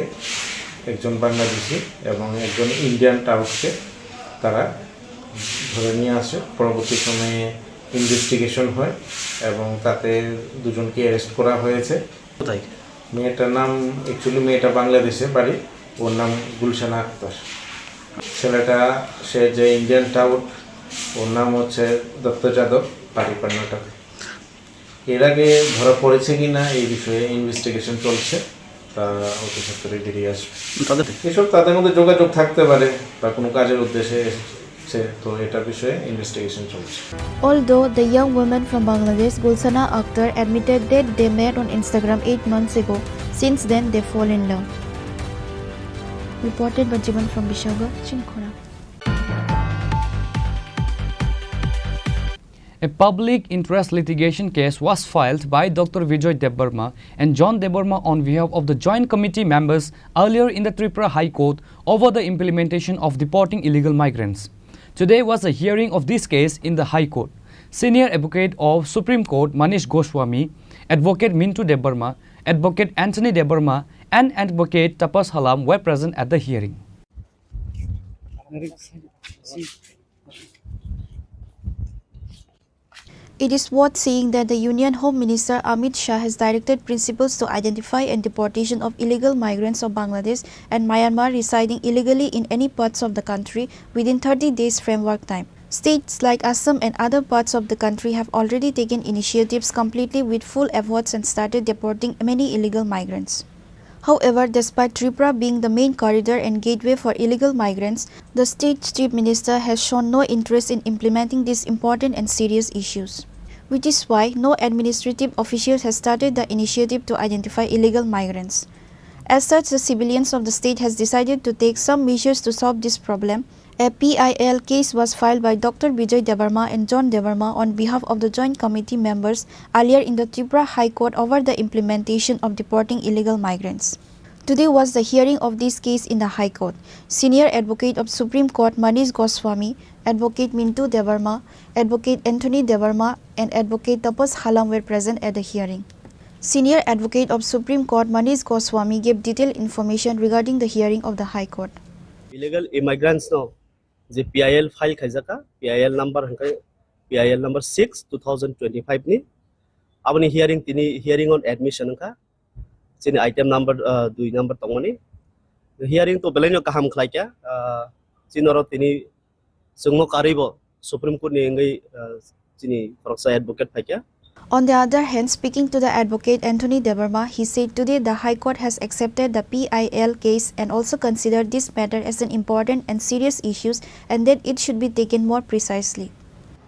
একজন বাংলাদেশি এবং একজন ইন্ডিয়ান টাউটকে তারা ধরে নিয়ে আসে। পরবর্তী সময়ে ইনভেস্টিগেশন হয় এবং তাতে দুজনকে অ্যারেস্ট করা হয়েছে। কোথায়? মেয়েটার নাম, অ্যাকচুয়ালি মেয়েটা বাংলাদেশে বাড়ি, ওর নাম গুলশানা আক্তার। ছেলেটা, সে যে ইন্ডিয়ান টাউট, ওর নাম হচ্ছে দত্ত যাদব, বাড়ি কর্ণাটকে। এর আগে ধরা পড়েছে কিনা এই বিষয়ে ইনভেস্টিগেশন চলছে, তা অতি সত্বরই বেরিয়ে আসবে। তাদের এসব তাদের মধ্যে যোগাযোগ থাকতে পারে বা কোনো কাজের উদ্দেশ্যে এসেছে, তো এটা বিষয়ে ইনভেস্টিগেশন চলছে। Although the young woman from Bangladesh, Gulsana Akhtar, admitted that they met on Instagram eight months ago, since then they fall in love. Reported by Jiban from Bishoga, Chini Khorang. A public interest litigation case was filed by Doctor Vijay Debbarma and John Debbarma on behalf of the Joint Committee members earlier in the Tripura High Court over the implementation of deporting illegal migrants. Today was the hearing of this case in the High Court. Senior Advocate of Supreme Court Manish Goswami, Advocate Mintu Debbarma, Advocate Anthony Debbarma, and Advocate Tapas Halam were present at the hearing. It is worth seeing that the Union Home Minister Amit Shah has directed principals to identify and deportation of illegal migrants of Bangladesh and Myanmar residing illegally in any parts of the country within thirty days framework time. States like Assam and other parts of the country have already taken initiatives completely with full efforts and started deporting many illegal migrants. However, despite Tripura being the main corridor and gateway for illegal migrants, the state chief minister has shown no interest in implementing these important and serious issues, which is why no administrative official has started the initiative to identify illegal migrants. As such, the civilians of the state has decided to take some measures to solve this problem. A P I L case was filed by Doctor Vijay Debbarma and John Debbarma on behalf of the Joint Committee members earlier in the Tripura High Court over the implementation of deporting illegal migrants. Today was the hearing of this case in the High Court. Senior Advocate of Supreme Court Manish Goswami, Advocate Mintu Debbarma, Advocate Anthony Debbarma, and Advocate Tapas Halam were present at the hearing. Senior Advocate of Supreme Court Manish Goswami gave detailed information regarding the hearing of the High Court. Illegal immigrants no je P I L file khaijaka, P I L number hwnkhe P I L number six two thousand twenty-five ni. Aboni hearing tini hearing on admission wngkha. Chini item number, ah, dui number tongmani. Hearing to belaino kaham khlaikha. Ah, chinoro tini chwngno karwibo Supreme Court ni wngwi, ah, chini khoroksa advocate phaikha. On the other hand, speaking to the advocate Anthony Debbarma, he said today the High Court has accepted the P I L case and also considered this matter as an important and serious issue and that it should be taken more precisely.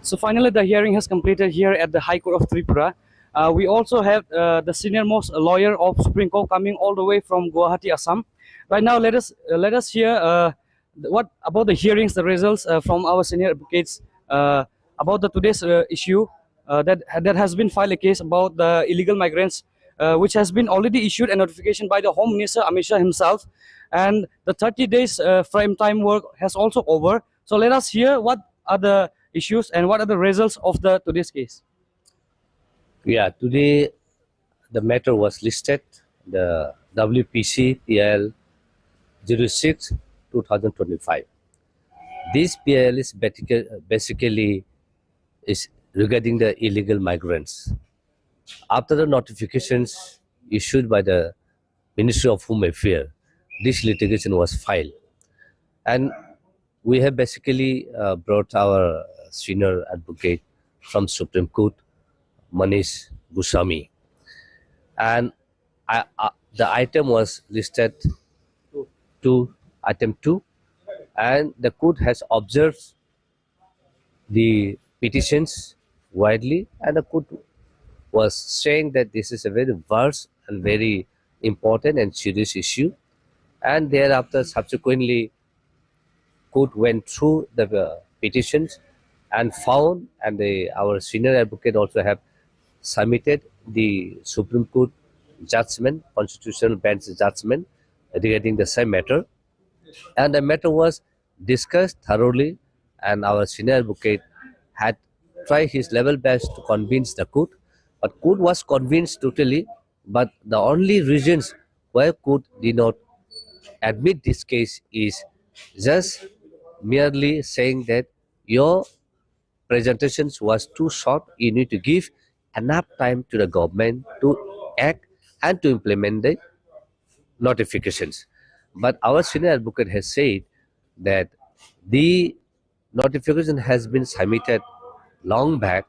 So finally, the hearing has completed here at the High Court of Tripura. Uh, we also have uh, the senior most lawyer of Supreme Court coming all the way from Guwahati, Assam. Right now, let us uh, let us hear uh, what about the hearings, the results uh, from our senior advocates uh, about the today's uh, issue uh, that that has been filed a case about the illegal migrants, uh, which has been already issued a notification by the Home Minister Amit Shah himself, and the thirty days uh, frame time work has also over. So let us hear what are the issues and what are the results of the today's case. Yeah, today the matter was listed, the W P C P I L zero six two thousand twenty-five. This P I L is basically is regarding the illegal migrants. After the notifications issued by the Ministry of Home Affairs, this litigation was filed. And we have basically uh, brought our senior advocate from Supreme Court, Manish Goswami. And I, uh, the item was listed to item two, and the court has observed the petitions widely, and the court was saying that this is a very vast and very important and serious issue. And thereafter, subsequently, court went through the uh, petitions and found, and the, our senior advocate also have submitted the Supreme Court judgment, constitutional bench judgment regarding the same matter. And the matter was discussed thoroughly, and our senior advocate had tried his level best to convince the court, but court was convinced totally. But the only reasons why court did not admit this case is just merely saying that your presentations was too short. You need to give enough time to the government to act and to implement the notifications. But our senior advocate has said that the notification has been submitted long back,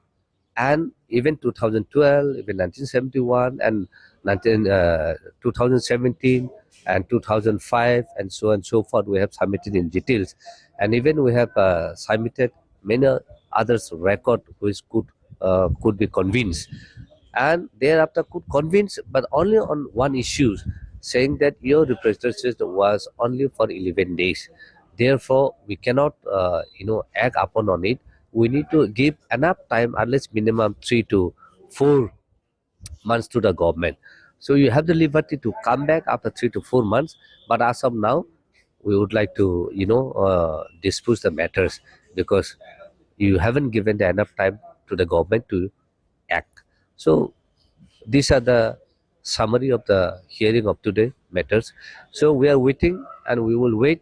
and even two thousand twelve, even nineteen seventy-one, and nineteen, uh, two thousand seventeen, and two thousand five, and so on and so forth, we have submitted in details. And even we have uh, submitted many others record which could uh, could be convinced. And thereafter could convince, but only on one issue, saying that your representation was only for eleven days. Therefore, we cannot, uh, you know, act upon on it. We need to give enough time, at least minimum three to four months to the government. So you have the liberty to come back after three to four months. But as of now, we would like to, you know, uh, dispose the matters because you haven't given the enough time to the government to act. So these are the summary of the hearing of today matters. So we are waiting and we will wait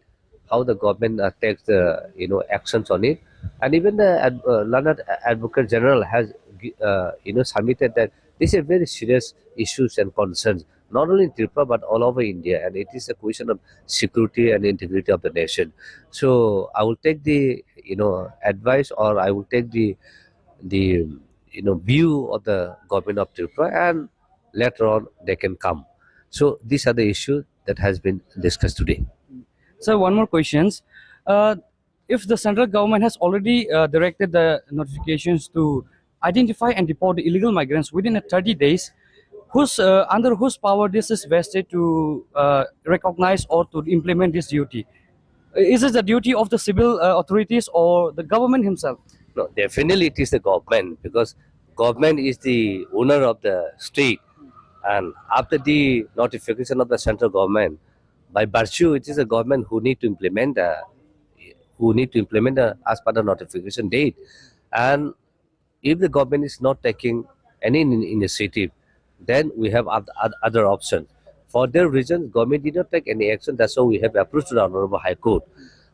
how the government uh, takes the, you know, actions on it. And even the ad- uh, learned advocate general has gi- uh, you know, submitted that this is a very serious issues and concerns, not only in Tripura but all over India, and it is a question of security and integrity of the nation. So I will take the, you know, advice, or I will take the the you know, view of the government of Tripura, and later on they can come. So these are the issues that has been discussed today. So one more questions. Uh, if the central government has already uh, directed the notifications to identify and deport the illegal migrants within a thirty days, whose uh, under whose power this is vested to uh, recognize or to implement this duty? Is it the duty of the civil uh, authorities or the government himself? No, definitely it is the government, because government is the owner of the state, and after the notification of the central government, by virtue it is the government who need to implement uh, who need to implement uh, as per the notification date. And if the government is not taking any in- initiative, then we have oth- oth- other options. For their reason, government did not take any action. That's why we have approached to the Honorable High Court.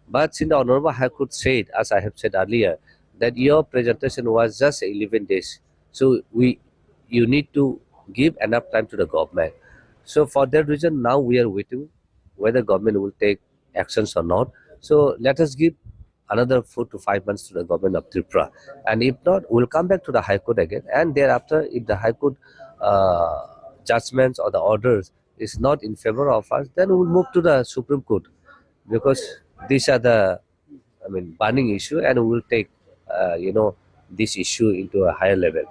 But since the Honorable High Court said, as I have said earlier, that your presentation was just eleven days, so we you need to give enough time to the government. So for that reason, now we are waiting whether government will take actions or not. So let us give another four to five months to the government of Tripura. And if not, we'll come back to the High Court again. And thereafter, if the High Court uh, judgments or the orders is not in favor of us, then we'll move to the Supreme Court, because these are the, I mean, burning issue, and we will take, uh, you know, this issue into a higher level.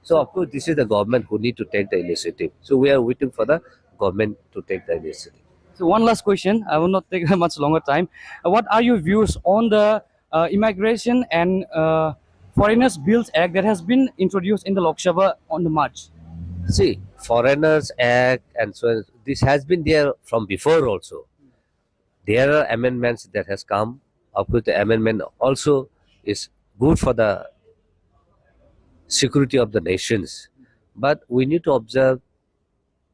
So of course, this is the government who need to take the initiative. So we are waiting for the government to take the initiative. So one last question, I will not take much longer time. Uh, what are your views on the uh, Immigration and uh, Foreigners Bills Act that has been introduced in the Lok Sabha on the March? See, Foreigners Act and so on, this has been there from before also. There are amendments that has come. Of course, the amendment also is good for the security of the nations. But we need to observe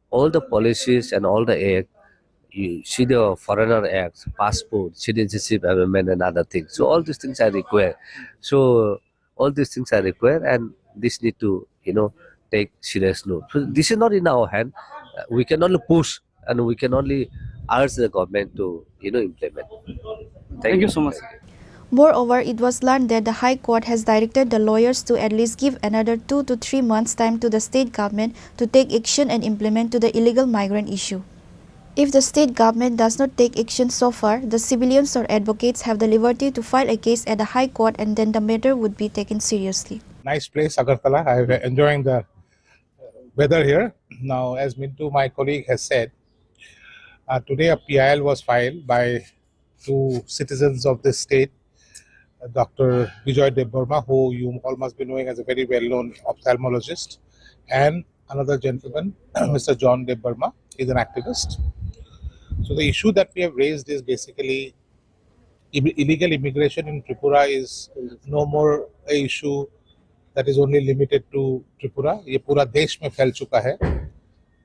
all the policies and all the act. You see the Foreigner Act, passport, citizenship amendment, and other things. So all these things are required. So all these things are required, and this need to, you know, take serious note. So this is not in our hand. Uh, we can only push, and we can only urge the government to, you know, implement. Thank you so much. Moreover, it was learned that the High Court has directed the lawyers to at least give another two to three months' time to the state government to take action and implement to the illegal migrant issue. If the state government does not take action so far, the civilians or advocates have the liberty to file a case at the High Court and then the matter would be taken seriously. Nice place, Agartala. I'm enjoying the weather here. Now, as Mintu, my colleague, has said, uh, today a P I L was filed by two citizens of this state, uh, Doctor Bijoy Debbarma, who you all must be knowing as a very well-known ophthalmologist, and another gentleman, Mister John Debbarma, is an activist. So the issue that we have raised is basically ill- illegal immigration in Tripura is no more a issue that is only limited to Tripura. ये पूरा देश में फैल चुका है।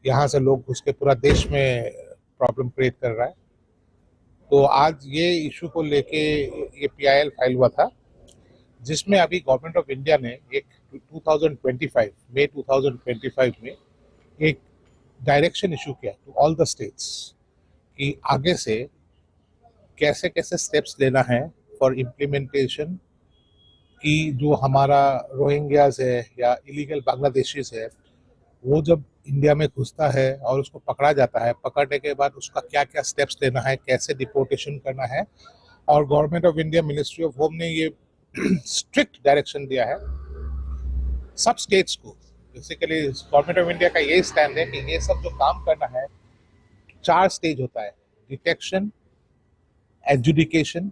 यहाँ से लोग घुस के पूरा देश में प्रॉब्लम क्रिएट कर रहा है। तो आज ये इशू को लेके ये पीआईएल फाइल हुआ था, जिसमें अभी गवर्नमेंट ऑफ इंडिया ने एक to thousand twenty five, May two thousand twenty five में एक डायरेक्शन इशू किया टू ऑल द स्टेट्स कि आगे से कैसे कैसे स्टेप्स लेना है फॉर इम्प्लीमेंटेशन, कि जो हमारा रोहिंग्याज है या इलीगल बांग्लादेशीज है, वो जब इंडिया में घुसता है और उसको पकड़ा जाता है, पकड़ने के बाद उसका क्या क्या स्टेप्स लेना है, कैसे डिपोर्टेशन करना है। और government of India, ministry of home ने ये स्ट्रिक्ट डायरेक्शन दिया है सब स्टेट्स को। बेसिकली गवर्नमेंट ऑफ इंडिया का यही स्टैंड है कि ये सब जो काम करना है, चार स्टेज होता है: डिटेक्शन, एडजुडिकेशन,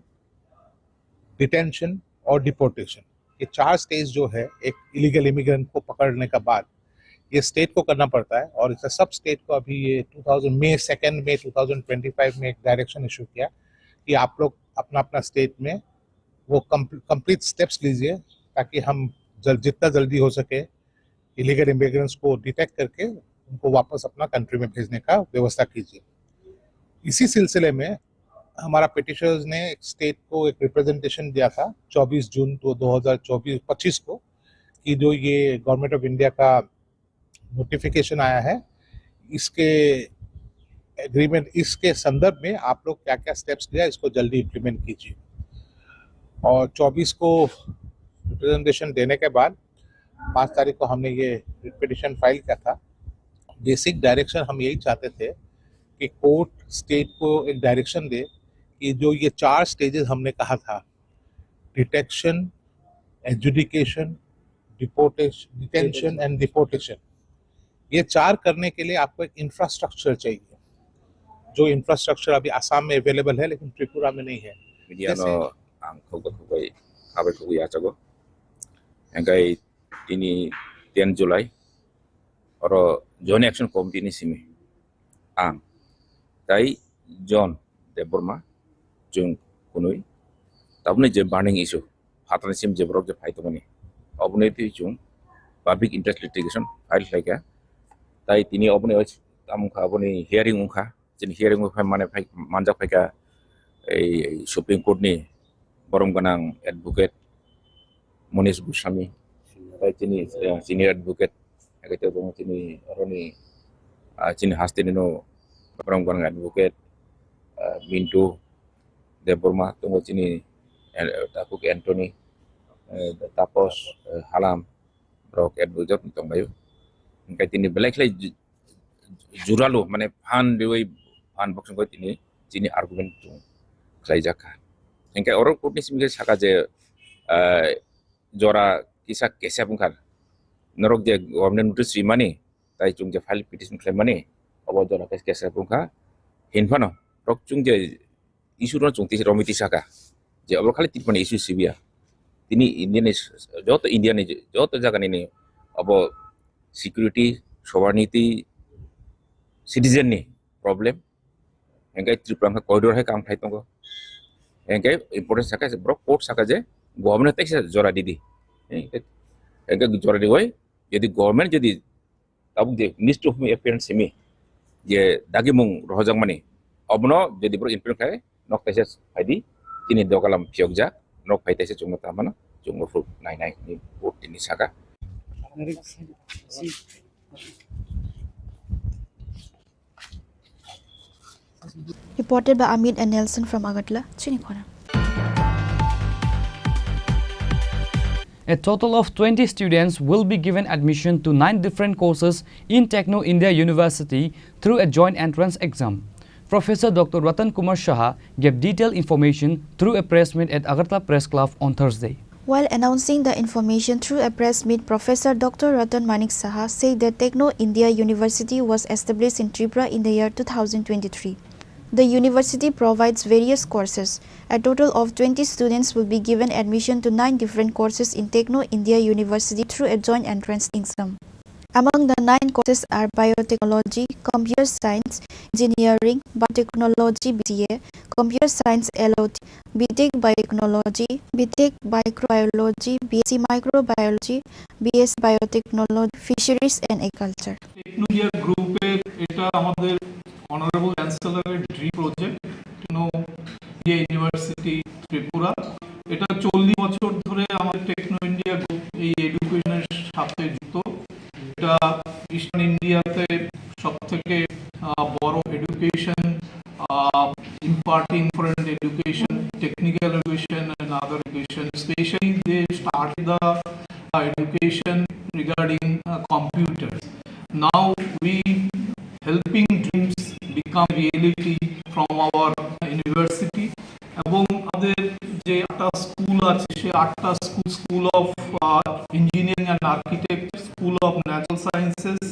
डिटेंशन और डिपोर्टेशन। ये चार स्टेज जो है एक इलीगल इमिग्रेंट को पकड़ने का बाद, ये स्टेट को करना पड़ता है। और इसे सब स्टेट को अभी ये टू थाउजेंड, मई सेकेंड में टू थाउजेंड ट्वेंटी फ़ाइव में एक डायरेक्शन इशू किया कि आप लोग अपना अपना स्टेट में वो कंप्लीट स्टेप्स लीजिए, ताकि हम जल, जितना जल्दी हो सके इलीगल इमिग्रेंट्स को डिटेक्ट करके उनको वापस अपना कंट्री में भेजने का व्यवस्था कीजिए। इसी सिलसिले में हमारा पिटिशनर्स ने एक स्टेट को एक रिप्रेजेंटेशन दिया था चौबीस जून तो दो हज़ार चौबीस पच्चीस को, कि जो ये गवर्नमेंट ऑफ इंडिया का नोटिफिकेशन आया है, इसके एग्रीमेंट, इसके संदर्भ में आप लोग क्या क्या स्टेप्स लिया, इसको जल्दी इम्प्लीमेंट कीजिए। और चौबीस को रिप्रेजेंटेशन देने के बाद पाँच तारीख को हमने ये पिटिशन फाइल किया था। बेसिक डायरेक्शन हम यही चाहते थे कि कोर्ट स्टेट को एक डायरेक्शन दे कि जो ये चार स्टेजेस हमने कहा था, detection, adjudication, deportation, detention and deportation, ये चार करने के लिए आपको एक इंफ्रास्ट्रक्चर चाहिए। जो इंफ्रास्ट्रक्चर अभी आसाम में अवेलेबल है लेकिन त्रिपुरा में नहीं है। Media no ang khokba khokbai, abai khokbai yachago. Engkai tini ten July, oro Joint Action Committee ni simi ang tai John Debbarma, chwng kunui tabukni je burning issue, phatarni sim je borok je phai tongmani, oboni twi chwng public interest litigation file khlaikha. Tai tini oboni tamo wngkha, oboni hearing wngkha, chini hearing o phai mane phai manjak phaikha ei Supreme Court ni borom gwnang advocate Monish Goswami, tai chini, eh, senior advocate, hai khe tongo chini oroni, ah, chini hasteni no borom gwnang advocate, ah, Mintu Debbarma, tongo chini eh, Takuk Anthony, eh, Tapos, eh, Halam, rok advisor tongbaio. Hingke tini belai khlai ju-, juralu, mane phan riwi, phan boksong koi tini, chini argument chung khlai jakha. Hingke oro court ni simi khe saka je, eh, jora kisa kesep wngkha. Norok je government notice rimani, tai chung je file petition khlaimani, obo jora khe kesep wngkha. Hinphano, rok chung je issue no chung tisa romwi tisaka. Je obo khali Tripura ni issue sibiya. Tini India ni s-, joto India ni joto jaga ni ni obo security, sovereignty, citizen ni problem. Hingke Tripura wngkha corridor hai kam khlai tongo. Hingke important saka je borok court saka je government teisa jora didi. Hingke, hingke jora diwi, jodi government jodi tabuk je Ministry of Home Affairs simi je dagimung rohojakmani, obono jodi borok implement khlai, nok teisa phaidi, tini dogalam phiyokjak, nok phai teisa chwngno tamo no, chwngno phuru nai nai ni court tini saka. Reported by Amit and Nelson from Agartala, Chinikhona. A total of twenty students will be given admission to nine different courses in Techno India University through a joint entrance exam. Professor Doctor Ratan Kumar Saha gave detailed information through a press meet at Agartala Press Club on Thursday. While announcing the information through a press meet, Professor Doctor Ratan Manik Saha said that Techno India University was established in Tripura in the year two thousand twenty-three. The university provides various courses. A total of twenty students will be given admission to nine different courses in Techno India University through a joint entrance exam. Among the nine courses are biotechnology, computer science, engineering, biotechnology B C A, computer science L O T, B Tech Biotechnology, B Tech Microbiology, B S C Microbiology, B S Biotechnology, Fisheries and Agriculture. টেকনোলজিয়া গ্রুপের এটা আমাদের honourable চ্যান্সেলরের dream project, Techno India university Tripura. এটা চল্লিশ বছর ধরে আমাদের টেকনো ইন্ডিয়া গ্রুপ এই এডুকেশনের সাথে যুক্ত। এটা ইস্টার্ন ইন্ডিয়াতে সব থেকে বড় education, imparting different education, technical education and other education. Specially, they started the uh, education regarding uh, computers. Now we helping dreams become reality from our university. এবং আমাদের যে আটটা স্কুল আছে, সে আটটা school, school of engineering and architecture, school of natural sciences,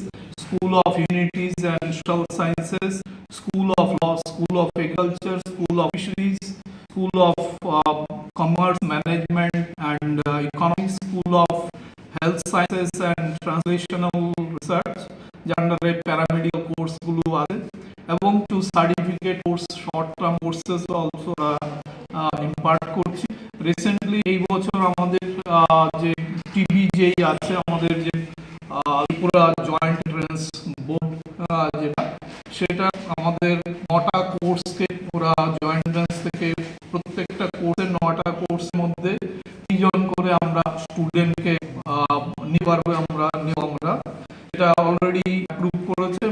school of humanities and social sciences, school of law, school of agriculture, school of fisheries, school of commerce management and economics, school of health sciences and translational research, যার আন্ডারে paramedical কোর্সগুলো আছে, এবং কিছু certificate course, short term courses also impart করছি। Recently এই বছর আমাদের আহ, যে টিবি যেই আছে, আমাদের যে আহ, ত্রিপুরা জয়েন্ট এন্ট্রান্স বোর্ড, যেটা, সেটা আমাদের নটা কোর্সকে ওরা জয়েন্ট এন্ট্রান্স থেকে প্রত্যেকটা কোর্সের নটা কোর্সের মধ্যে তিনজন করে আমরা স্টুডেন্টকে নিয়ে পারবে আমরা, নিয়ে আমরা এটা অলরেডি অ্যাপ্রুভ করেছে,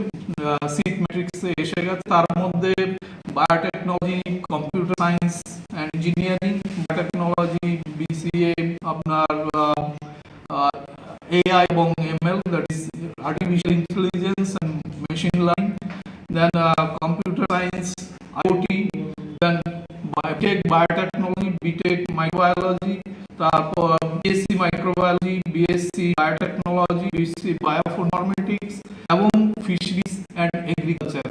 সিট ম্যাট্রিক্সে এসে গেছে। তার মধ্যে biotechnology, computer science and engineering, biotechnology, BCA, আপনার এআই এবং ML, that is artificial intelligence and machine learning, then computer science, IoT, then BTech biotechnology, BTech microbiology, তারপর BSc microbiology, BSc biotechnology, BSc bioinformatics এবং ফিশারিজ অ্যান্ড এগ্রিকালচার।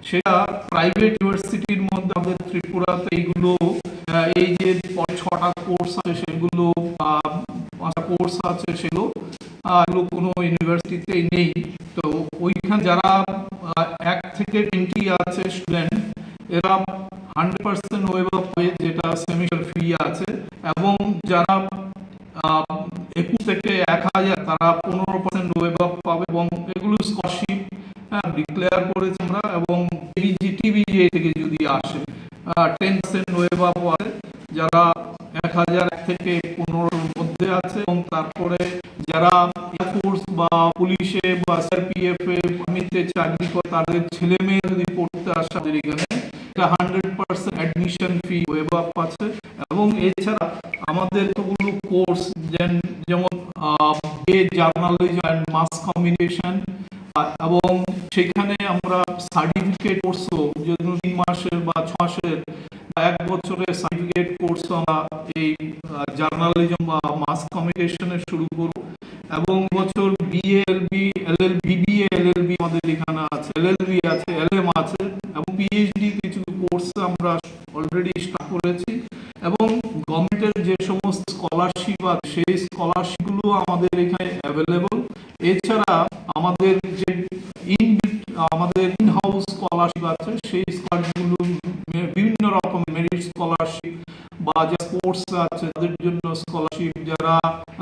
সেটা private ইউনিভার্সিটির মধ্যে আমাদের ত্রিপুরাতে এইগুলো, আহ, এই যে প-, ছটা কোর্স আছে সেগুলো, আহ, পাঁচটা কোর্স আছে সেগুলো, আহ, এগুলো কোনো ইউনিভার্সিটিতে নেই। তো ওইখানে যারা, আহ, এক থেকে টোয়েন্টি আছে স্টুডেন্ট, এরা হান্ড্রেড পার্সেন্ট ওয়েভ পাবে, যেটা সেমিস্টার ফি আছে, এবং যারা আহ, একুশ থেকে এক হাজার, তারা পনেরো পার্সেন্ট ওয়েভ পাবে এবং এগুলো স্কলারশিপ, হ্যাঁ, ডিক্লেয়ার করেছি আমরা। এবং টিবিজি, টিবিজি থেকে যদি আসে, টেন পার্সেন্ট ওয়েভ আছে, যারা এক হাজার এক থেকে পনেরোর মধ্যে আছে। এবং তারপরে যারা এয়ারফোর্স বা পুলিশে বা সিআরপিএফ এ আর্মিতে চাকরি করে, তাদের ছেলে মেয়ে যদি পড়তে আসে আমাদের এখানে, এটা hundred percent admission fee waive আছে। এবং এবং এছাড়া আমাদের কতগুলো কোর্স, যেমন, যেমন BA journalism and mass communication, এবং সেখানে আমরা সার্টিফিকেট কোর্সও, যেমন তিন মাসের বা ছ মাসের বা এক বছরের সার্টিফিকেট কোর্সও আমরা এই জার্নালিজম বা মাস কমিউনিকেশনে শুরু করব। এবং বছর বিএলবি, এলএলবি, বিবিএ, এলএলবি আমাদের এখানে আছে, এলএলবি আছে, এলএম আছে, এবং পিএইচডি কিছু কোর্স আমরা অলরেডি স্টার্ট করেছি। এবং গভর্নমেন্টের যে সমস্ত স্কলারশিপ আছে, সেই স্কলারশিপগুলো আমাদের এখানে অ্যাভেলেবল। এছাড়া আমাদের যে ইন, আমাদের ইন হাউস স্কলারশিপ আছে, সেই স্কলারশিপগুলো বিভিন্ন রকম মেরিট স্কলারশিপ বা যারা স্পোর্টস আছে তাদের জন্য স্কলারশিপ, যারা,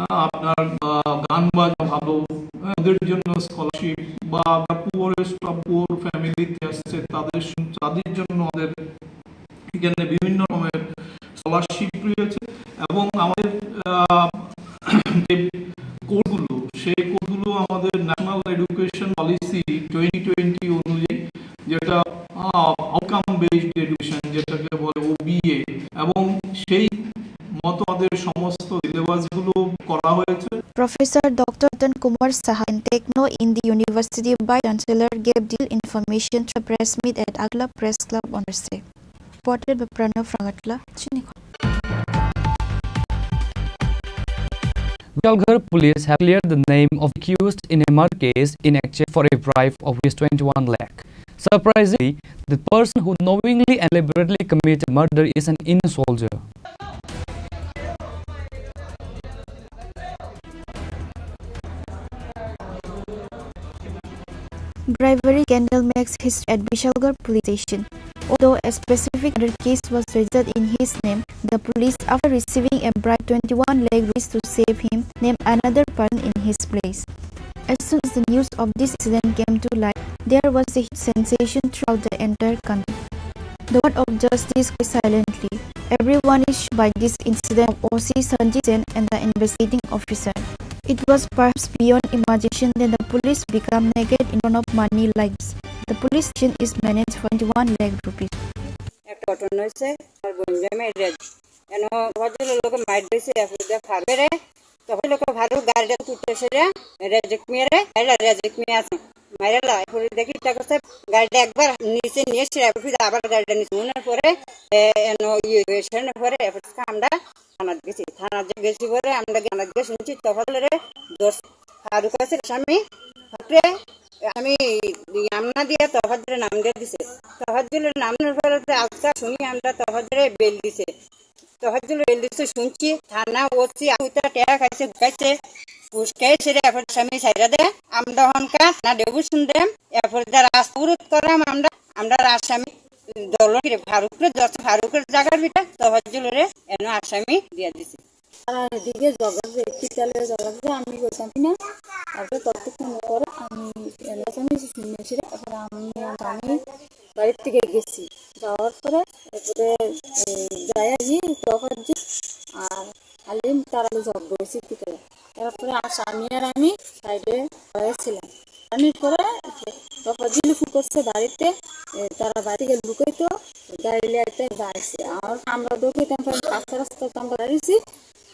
আহ, আপনার, আহ, গান বাজনা ভালো, হ্যাঁ, ওদের জন্য স্কলারশিপ, বা যারা পুয়ারেস্ট অফ পুয়ার ফ্যামিলিতে আসছে তাদের সম-, তাদের জন্য আমাদের এখানে বিভিন্ন রকমের স্কলারশিপ রয়েছে। এবং আমাদের, আহ, যে কোর্সগুলো, সেই কোর্সগুলো আমাদের national education policy twenty twenty অনুযায়ী, যেটা আউটকাম বেসড এডুকেশন, যেটাকে বলে ওবিএ, এবং সেই মতো আমাদের সমস্ত সিলেবাসগুলো করা হয়েছে। Professor Doctor Ratan Kumar Saha, an techno in the university vice chancellor, gave detailed information through a press meet at Agartala Press Club on Thursday. Reported by Pranav from Agartala, Chini. Vishalgarh police have cleared the name of accused in a murder case in exchange for a bribe of rupees twenty-one lakh. Surprisingly, the person who knowingly and deliberately committed murder is an Indian soldier. Bribery scandal makes history at Vishalgarh police station. Although a specific murder case was registered in his name, the police, after receiving a bribe twenty-one lakh rupees to save him, named another person in his place. As soon as the news of this incident came to light, there was a sensation throughout the entire country. The word of justice grew silently. Everyone is shocked by this incident of O C Sanjit Sen and the investigating officer. It was perhaps beyond imagination that the police become naked in front of many lives. The police station is managed for twenty-one lakh rupees. একটা ঘটনা হয়েছে, আমার বোন জামাই raise, N ভদ্রলোক লোকে মাইর দিয়েছে, এরপরে ফারুক রে, তখন লোকে ফারুক গাড়িটা তুলতে এসে রে, রেজেক মিয়া রে, এলা রেজেক মিয়া আছে, মাইরালা, এরপরে দেখি তা করছে, গাড়িটা একবার নিচে নিয়ে এসে, এরপরে ফিরে আবার গাড়িটা নিচে নেওয়ার পরে, এ, এন ইয়ে হয়েছে, পরে এরপরে আমরা থানাত গেছি, থানাত যে গেছি পরে আমরা থানাত গিয়ে শুনছি, তখন রে, দশ ফারুক আছে স্বামী, ফারুকরে আমি আমনা দিয়ে তফাজ্জুলের নাম দিয়ে দিছে। তফাজ্জুলের নাম দেওয়ার পরে তো আজকে শুনি আমরা তফাজ্জুলে বেল দিছে। তফাজ্জুল বেল দিছে শুনছি, থানা ওসি উতা টেয়া খাইছে, খাইছে, ঘুষ খাইছে রে, এরপর স্বামী ছাইরা দে। আমরা হনকা না দেবু শুনদেম, এরপর দে রাস্তা অবরোধ করাম আমরা, আমরা আসামি দল ফারুকরে, দশ ফারুকের জায়গার ভিতরে তফাজ্জুলরে এন আসামি দিয়ে দিছে। তারা এদিকে জগার যে, কিতালে জগার যে আমি কইতাম না। তারপরে ততক্ষণ পরে আমি এলাকা আমি শুনেছি, এখন আমি আর আমি বাড়ির থেকে গেছি। যাওয়ার পরে এরপরে, এ, যাই আর কি, তখন যে, আর আলিম তারা জগ করেছি কিতালে। এরপরে আস-, আমি আর আমি সাইডে হয়েছিলাম। আমি পরে তখন জিলু ফোন করছে বাড়িতে, এ, তারা বাড়ি থেকে লুকাইতো, গাড়ি লিয়ে আইতে যাইছে। আর আমরা দৌড়াইতাম, কাঁচা রাস্তা তো আমরা দাঁড়িয়েছি।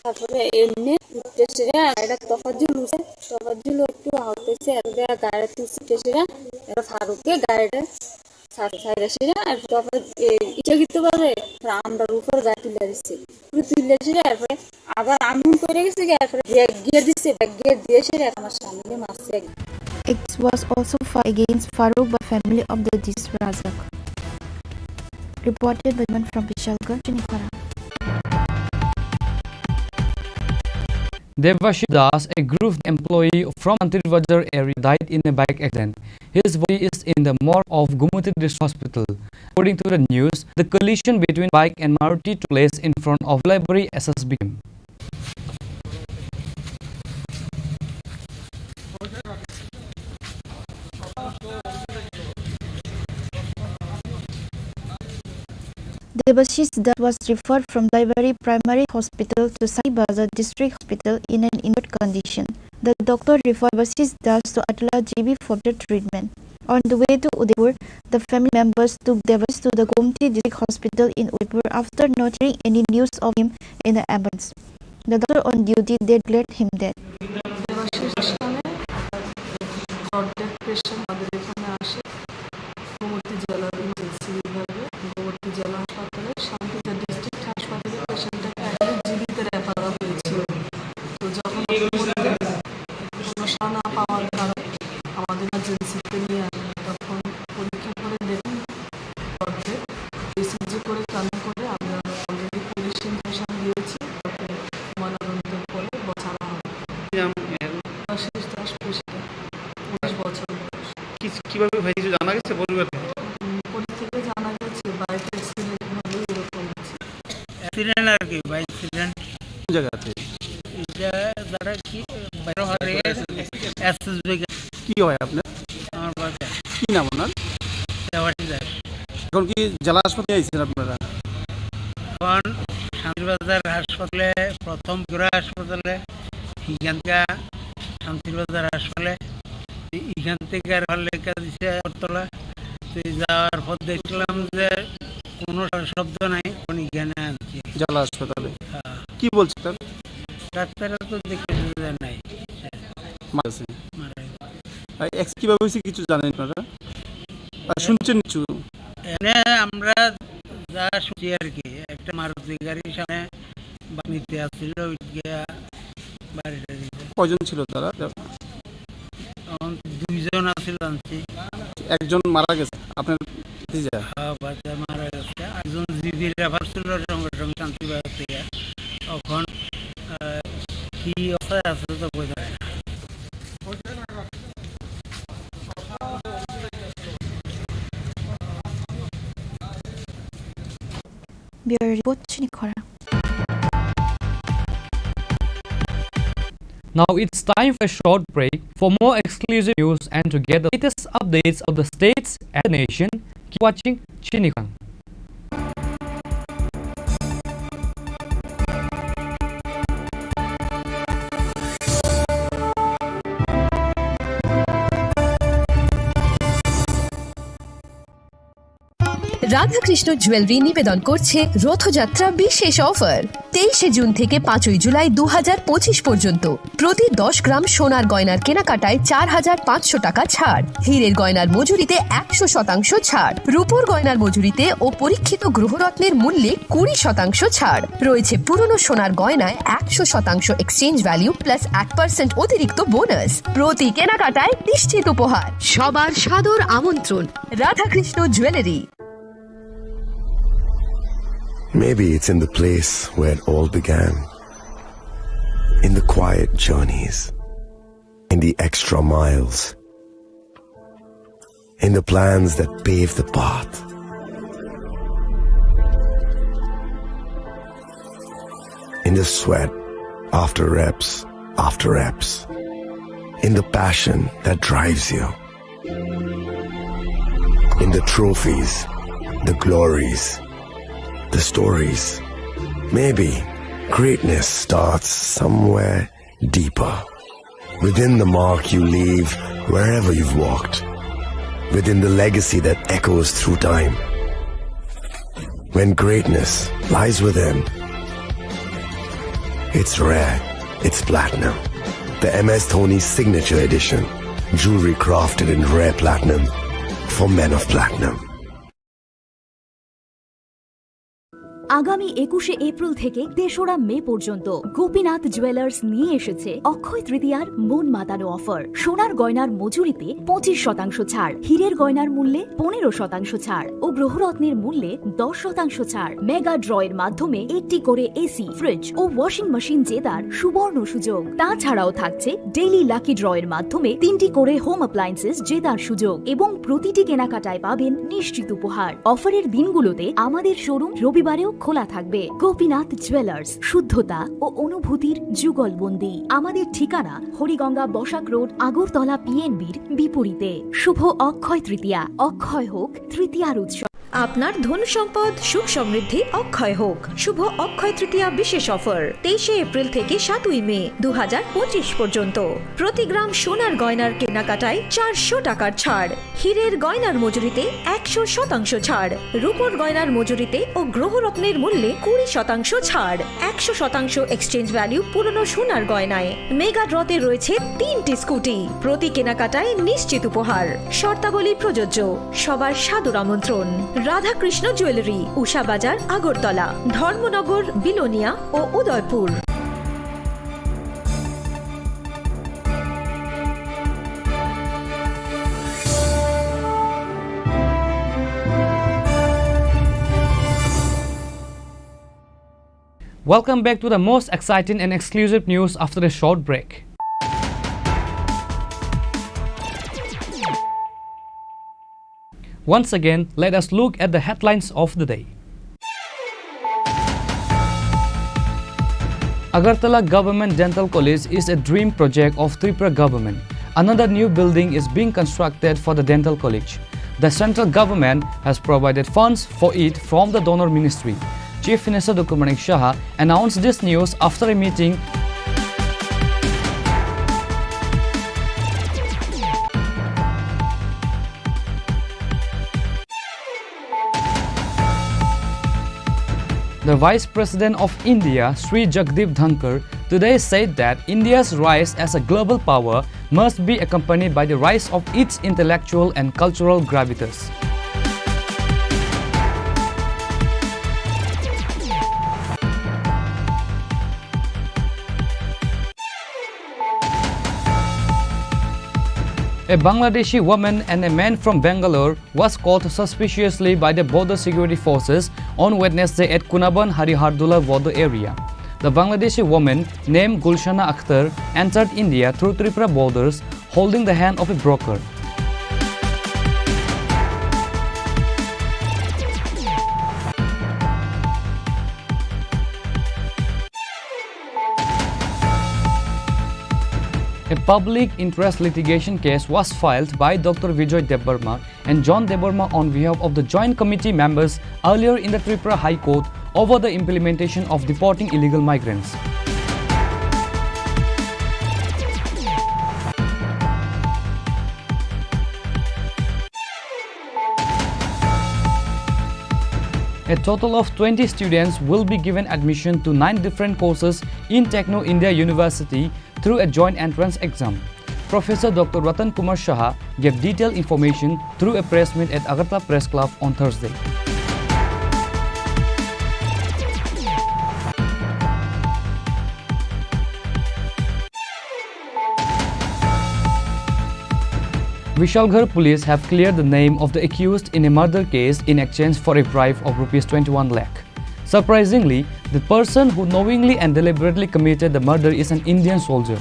তারপরে এমনি উঠতে সেরে এটা তফাজ্জুল উঠে, তফাজ্জুল একটু আহত হয়েছে, এর গাড়ি তুলছে উঠতে সেরে, এবার ফারুককে গাড়িটা সাইডে সেরে, আর তারপরে, এ, ইচ্ছাকৃতভাবে আমরার উপর গাড়ি তুলে দিচ্ছে। তুলে সেরে, এরপরে আবার আমি ফোন করে গেছি, এরপরে ব্রেক গিয়ার দিচ্ছে, ব্রেক গিয়ার দিয়ে সেরে আমার সামনে মারছে। It was also filed against Farooq by family of the deceased Razak. Reported by Juman from Vishalgarh, Chinikhara. Devashish Das, a Grove employee from Mantri Bazar area, died in a bike accident. His body is in the morgue of Gomati District Hospital. According to the news, the collision between bike and Maruti took place in front of Laibari S S B camp. Debashish Das was referred from Daibari Primary Hospital to Sahibazar District Hospital in an injured condition. The doctor referred Debashish Das to Atala G B for the treatment. On the way to Udaipur, the family members took Debashish to the Gomti District Hospital in Udaipur after not hearing any news of him in the ambulance. The doctor on duty declared him dead. Debashis Das নামে broad dead patient আমাদের এখানে আসে গোমতী জেলার ইমার্জেন্সি বিভাগে। গোমতী জেলা হাসপাতালে শান্তিতে ডিস্ট্রিক্ট হাসপাতালে পেশেন্টটাকে অ্যাকচুয়ালি জিবিতে রেফার হয়েছিল। তো যখন ওখানে কোনো সাড়া না পাওয়ার কারণে আমাদের ইমার্জেন্সিতে নিয়ে আসে, তখন পরীক্ষা করে দেখেন ব্রড ডেড। ইসিজি করে স্ক্যানিং করে আমরা অলরেডি পুলিশ ইনফরমেশন দিয়েছি, তাকে ময়নাতদন্তের পরে ছাড়া হবে। কি নাম এর? আশিস দাস পেশাদার, উনিশ বছর বয়স। কি, কিভাবে হয়েছে কিছু জানা গেছে পরিবার থেকে? উম, পুলিশ থেকে জানা গেছে বাইক অ্যাক্সিডেন্ট হয়ে এরকম হয়েছে। অ্যাক্সিডেন্ট আর কি, বাইক অ্যাক্সিডেন্ট। কোন জায়গা আছে? এটা যারা কি বাইরে হয়, এসএসবি। কি হয় আপনার? আমার বাজার। কি নাম ওনার? দেওয়ারি যায়। এখন কি জেলা হাসপাতালে আইছেন আপনারা? এখন শান্তিবাজার হাসপাতালে, প্রথম জোড়া হাসপাতালে, এখান থেকে শান্তিবাজার হাসপাতালে, এখান থেকে আর লেখা দিছে আগরতলা। তো এই যাওয়ার পর দেখলাম যে কোনো শব্দ নাই, এখন এখানে আনছি। জেলা হাসপাতালে? হ্যাঁ। কি বলছে তার? ডাক্তাররা তো দেখে বুঝে নাই। মারা গেছে। মারা গেছে। আর এক্স-, কিভাবে হয়েছে কিছু জানেন আপনারা? আর শুনছেন কিছু? এনে আমরা যা শুনছি আর কি, একটা মারুতি গাড়ির সামনে বাস নিতে আসছিল, ওই গিয়া বাড়িটা দিতে। কয়জন ছিল তারা? এখন দুইজন আছিল আনছি। একজন মারা গেছে, আপনার ভাতিজা? হ্যাঁ, বাচ্চা মারা গেছে। একজন জিবি রেফার ছিল সঙ্গে সঙ্গে শান্তিবাজার থেকে। এখন, আহ, কি অবস্থায় আছে তো বোঝা যায় না। Bureau Report, Chini Khorang. Now it's time for a short break. For more exclusive news and to get the latest updates of the states and the nation, keep watching Chini Khorang. Radhakrishna jewellery নিবেদন করছে রথযাত্রা বিশেষ অফার। তেইশে জুন থেকে পাঁচই জুলাই দু হাজার পঁচিশ পর্যন্ত প্রতি দশ গ্রাম সোনার গয়নার কেনাকাটায় চার হাজার পাঁচশো টাকা ছাড়, হীরের গয়নার মজুরিতে একশো শতাংশ ছাড়, রূপোর গয়নার মজুরিতে ও পরীক্ষিত গ্রহরত্নের মূল্যে কুড়ি শতাংশ ছাড়। রয়েছে পুরনো সোনার গয়নায় একশো শতাংশ এক্সচেঞ্জ ভ্যালু প্লাস এক পার্সেন্ট অতিরিক্ত বোনাস। প্রতি কেনাকাটায় নিশ্চিত উপহার। সবার সাদর আমন্ত্রণ। Radhakrishna jewellery. Maybe it's in the place where it all began. In the quiet journeys, in the extra miles, in the plans that pave the path, in the sweat after reps after reps, in the passion that drives you. In the trophies, the glories, the stories. Maybe greatness starts somewhere deeper. Within the mark you leave wherever you've walked. Within the legacy that echoes through time. When greatness lies within, it's rare, it's platinum. The M S Dhoni Signature Edition. Jewelry crafted in rare platinum for men of platinum. আগামী একুশে এপ্রিল থেকে তেসরা মে পর্যন্ত গোপীনাথ জুয়েলার্স নিয়ে এসেছে অক্ষয় তৃতীয়ার মন মাতানো অফার। সোনার গয়নার মজুরিতে পঁচিশ শতাংশ ছাড়, হীরের গয়নার মূল্যে পনেরো শতাংশ ছাড় ও গ্রহরত্নের মূল্যে দশ শতাংশ ছাড়। মেগা ড্র এর মাধ্যমে একটি করে এসি, ফ্রিজ ও ওয়াশিং মেশিন জেতার সুবর্ণ সুযোগ। তাছাড়াও থাকছে ডেইলি লাকি ড্র এর মাধ্যমে তিনটি করে হোম অ্যাপ্লায়েন্সেস জেতার সুযোগ এবং প্রতিটি কেনাকাটায় পাবেন নিশ্চিত উপহার। অফারের দিনগুলোতে আমাদের শোরুম রবিবারেও খোলা থাকবে। গোপীনাথ জুয়েলার্স, শুদ্ধতা ও অনুভূতির যুগলবন্দি। আমাদের ঠিকানা হরিগঙ্গা বসাক রোড, আগরতলা পিএনবির বিপরীতে। শুভ অক্ষয় তৃতীয়া, অক্ষয় হোক তৃতীয়ার উৎসব। আপনার ধন সম্পদ সুখ সমৃদ্ধি অক্ষয় হোক। শুভ অক্ষয় তৃতীয়া বিশেষ অফার তেইশে এপ্রিল থেকে সাতই মে দু হাজার পঁচিশ পর্যন্ত। প্রতি গ্রাম সোনার গয়নার কেনাকাটায় চারশো টাকার ছাড়, হীরের গয়নার মজুরিতে একশো শতাংশ ছাড়, রূপোর গয়নার মজুরিতে ও গ্রহরত্নের মূল্যে কুড়ি শতাংশ ছাড়, একশো শতাংশ এক্সচেঞ্জ ভ্যালু পুরনো সোনার গয়নায়। মেগা ড্রতে রয়েছে তিনটি স্কুটি, প্রতি কেনাকাটায় নিশ্চিত উপহার। শর্তাবলী প্রযোজ্য। সবার সাদর আমন্ত্রণ। রাধাকৃষ্ণ জুয়েলারি, উষা বাজার, আগরতলা, ধর্মনগর, বিলোনিয়া ও Udaipur. Welcome back to the most exciting and exclusive news after a short break. Once again, let us look at the headlines of the day. Agartala Government Dental College is a dream project of Tripura government. Another new building is being constructed for the dental college. The central government has provided funds for it from the donor ministry. Chief Minister Doctor Manik Saha announced this news after a meeting. The Vice President of India, Shri Jagdeep Dhankhar, today said that India's rise as a global power must be accompanied by the rise of its intellectual and cultural gravitas. A Bangladeshi woman and a man from Bangalore was caught suspiciously by the border security forces on Wednesday at Kunaban Harihardula border area. The Bangladeshi woman, named Gulshana Akhtar, entered India through Tripura borders, holding the hand of a broker. A public interest litigation case was filed by Doctor Vijay Debbarma and John Debbarma on behalf of the Joint Committee members earlier in the Tripura High Court over the implementation of deporting illegal migrants. A total of twenty students will be given admission to nine different courses in Techno India University through a joint entrance exam. Professor Doctor Ratan Kumar Saha gave detailed information through a press meet at Agartala Press Club on Thursday. Vishalgarh police have cleared the name of the accused in a murder case in exchange for a bribe of rupees twenty-one lakh. Surprisingly, the person who knowingly and deliberately committed the murder is an Indian soldier.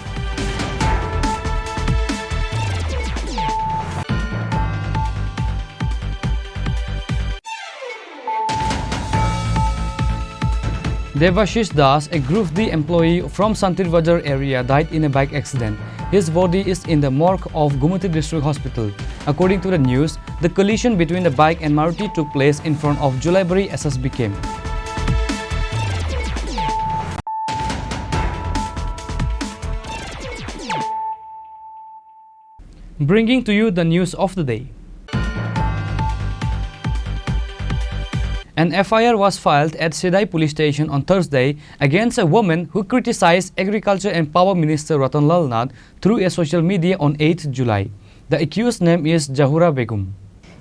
Devashish Das, a Group D employee from Santir Bazar area, died in a bike accident. His body is in the morgue of Gumoti District Hospital. According to the news, the collision between the bike and Maruti took place in front of Julaibari S S B camp. Bringing to you the news of the day. An F I R was filed at Sidai Police Station on Thursday against a woman who criticized Agriculture and Power Minister Ratan Lal Nath through a social media on eighth July. The accused name is Jahura Begum.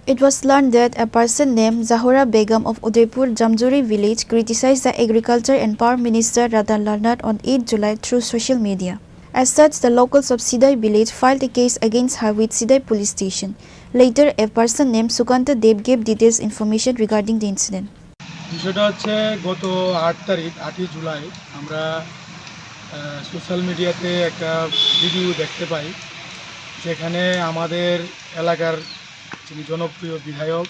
It was learned that a person named Zahura Begum of Udaipur Jamjuri village criticized the Agriculture and Power Minister Ratan Lal Nath on eighth July through social media. As such, the locals of Sidai village filed a case against her with Sidai police station. Later, a person named Sukanta Deb gave details information regarding the incident. বিষয়টা হচ্ছে, গত আট তারিখ, আটই জুলাই, আমরা সোশ্যাল মিডিয়াতে একটা ভিডিও দেখতে পাই, যেখানে আমাদের এলাকার যিনি জনপ্রিয় বিধায়ক,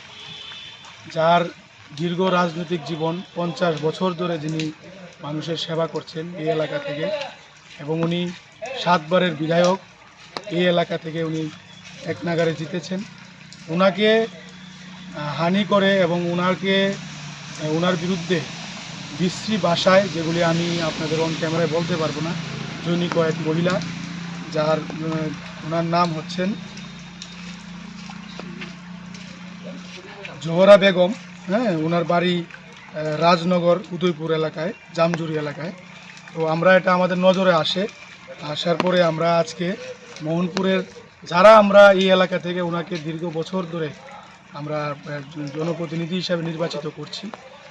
যার দীর্ঘ রাজনৈতিক জীবন, পঞ্চাশ বছর ধরে যিনি মানুষের সেবা করছেন এই এলাকা থেকে, এবং উনি সাতবারের বিধায়ক, এই এলাকা থেকে উনি এক নাগাড়ে জিতেছেন। ওনাকে আহ, হানি করে এবং ওনাকে, আহ, ওনার বিরুদ্ধে বিশ্রী ভাষায়, যেগুলি আমি আপনাদের অন ক্যামেরায় বলতে পারবো না, জৈনিক কয়েক মহিলা, যার, আহ, ওনার নাম হচ্ছেন জোহরা বেগম, হ্যাঁ, ওনার বাড়ি, আহ, রাজনগর উদয়পুর এলাকায়, জামজুরি এলাকায়। তো আমরা, এটা আমাদের নজরে আসে, আসার পরে আমরা আজকে মোহনপুরের যারা আমরা এই এলাকা থেকে ওনাকে দীর্ঘ বছর ধরে আমরা, আহ, জনপ্রতিনিধি হিসাবে নির্বাচিত করছি,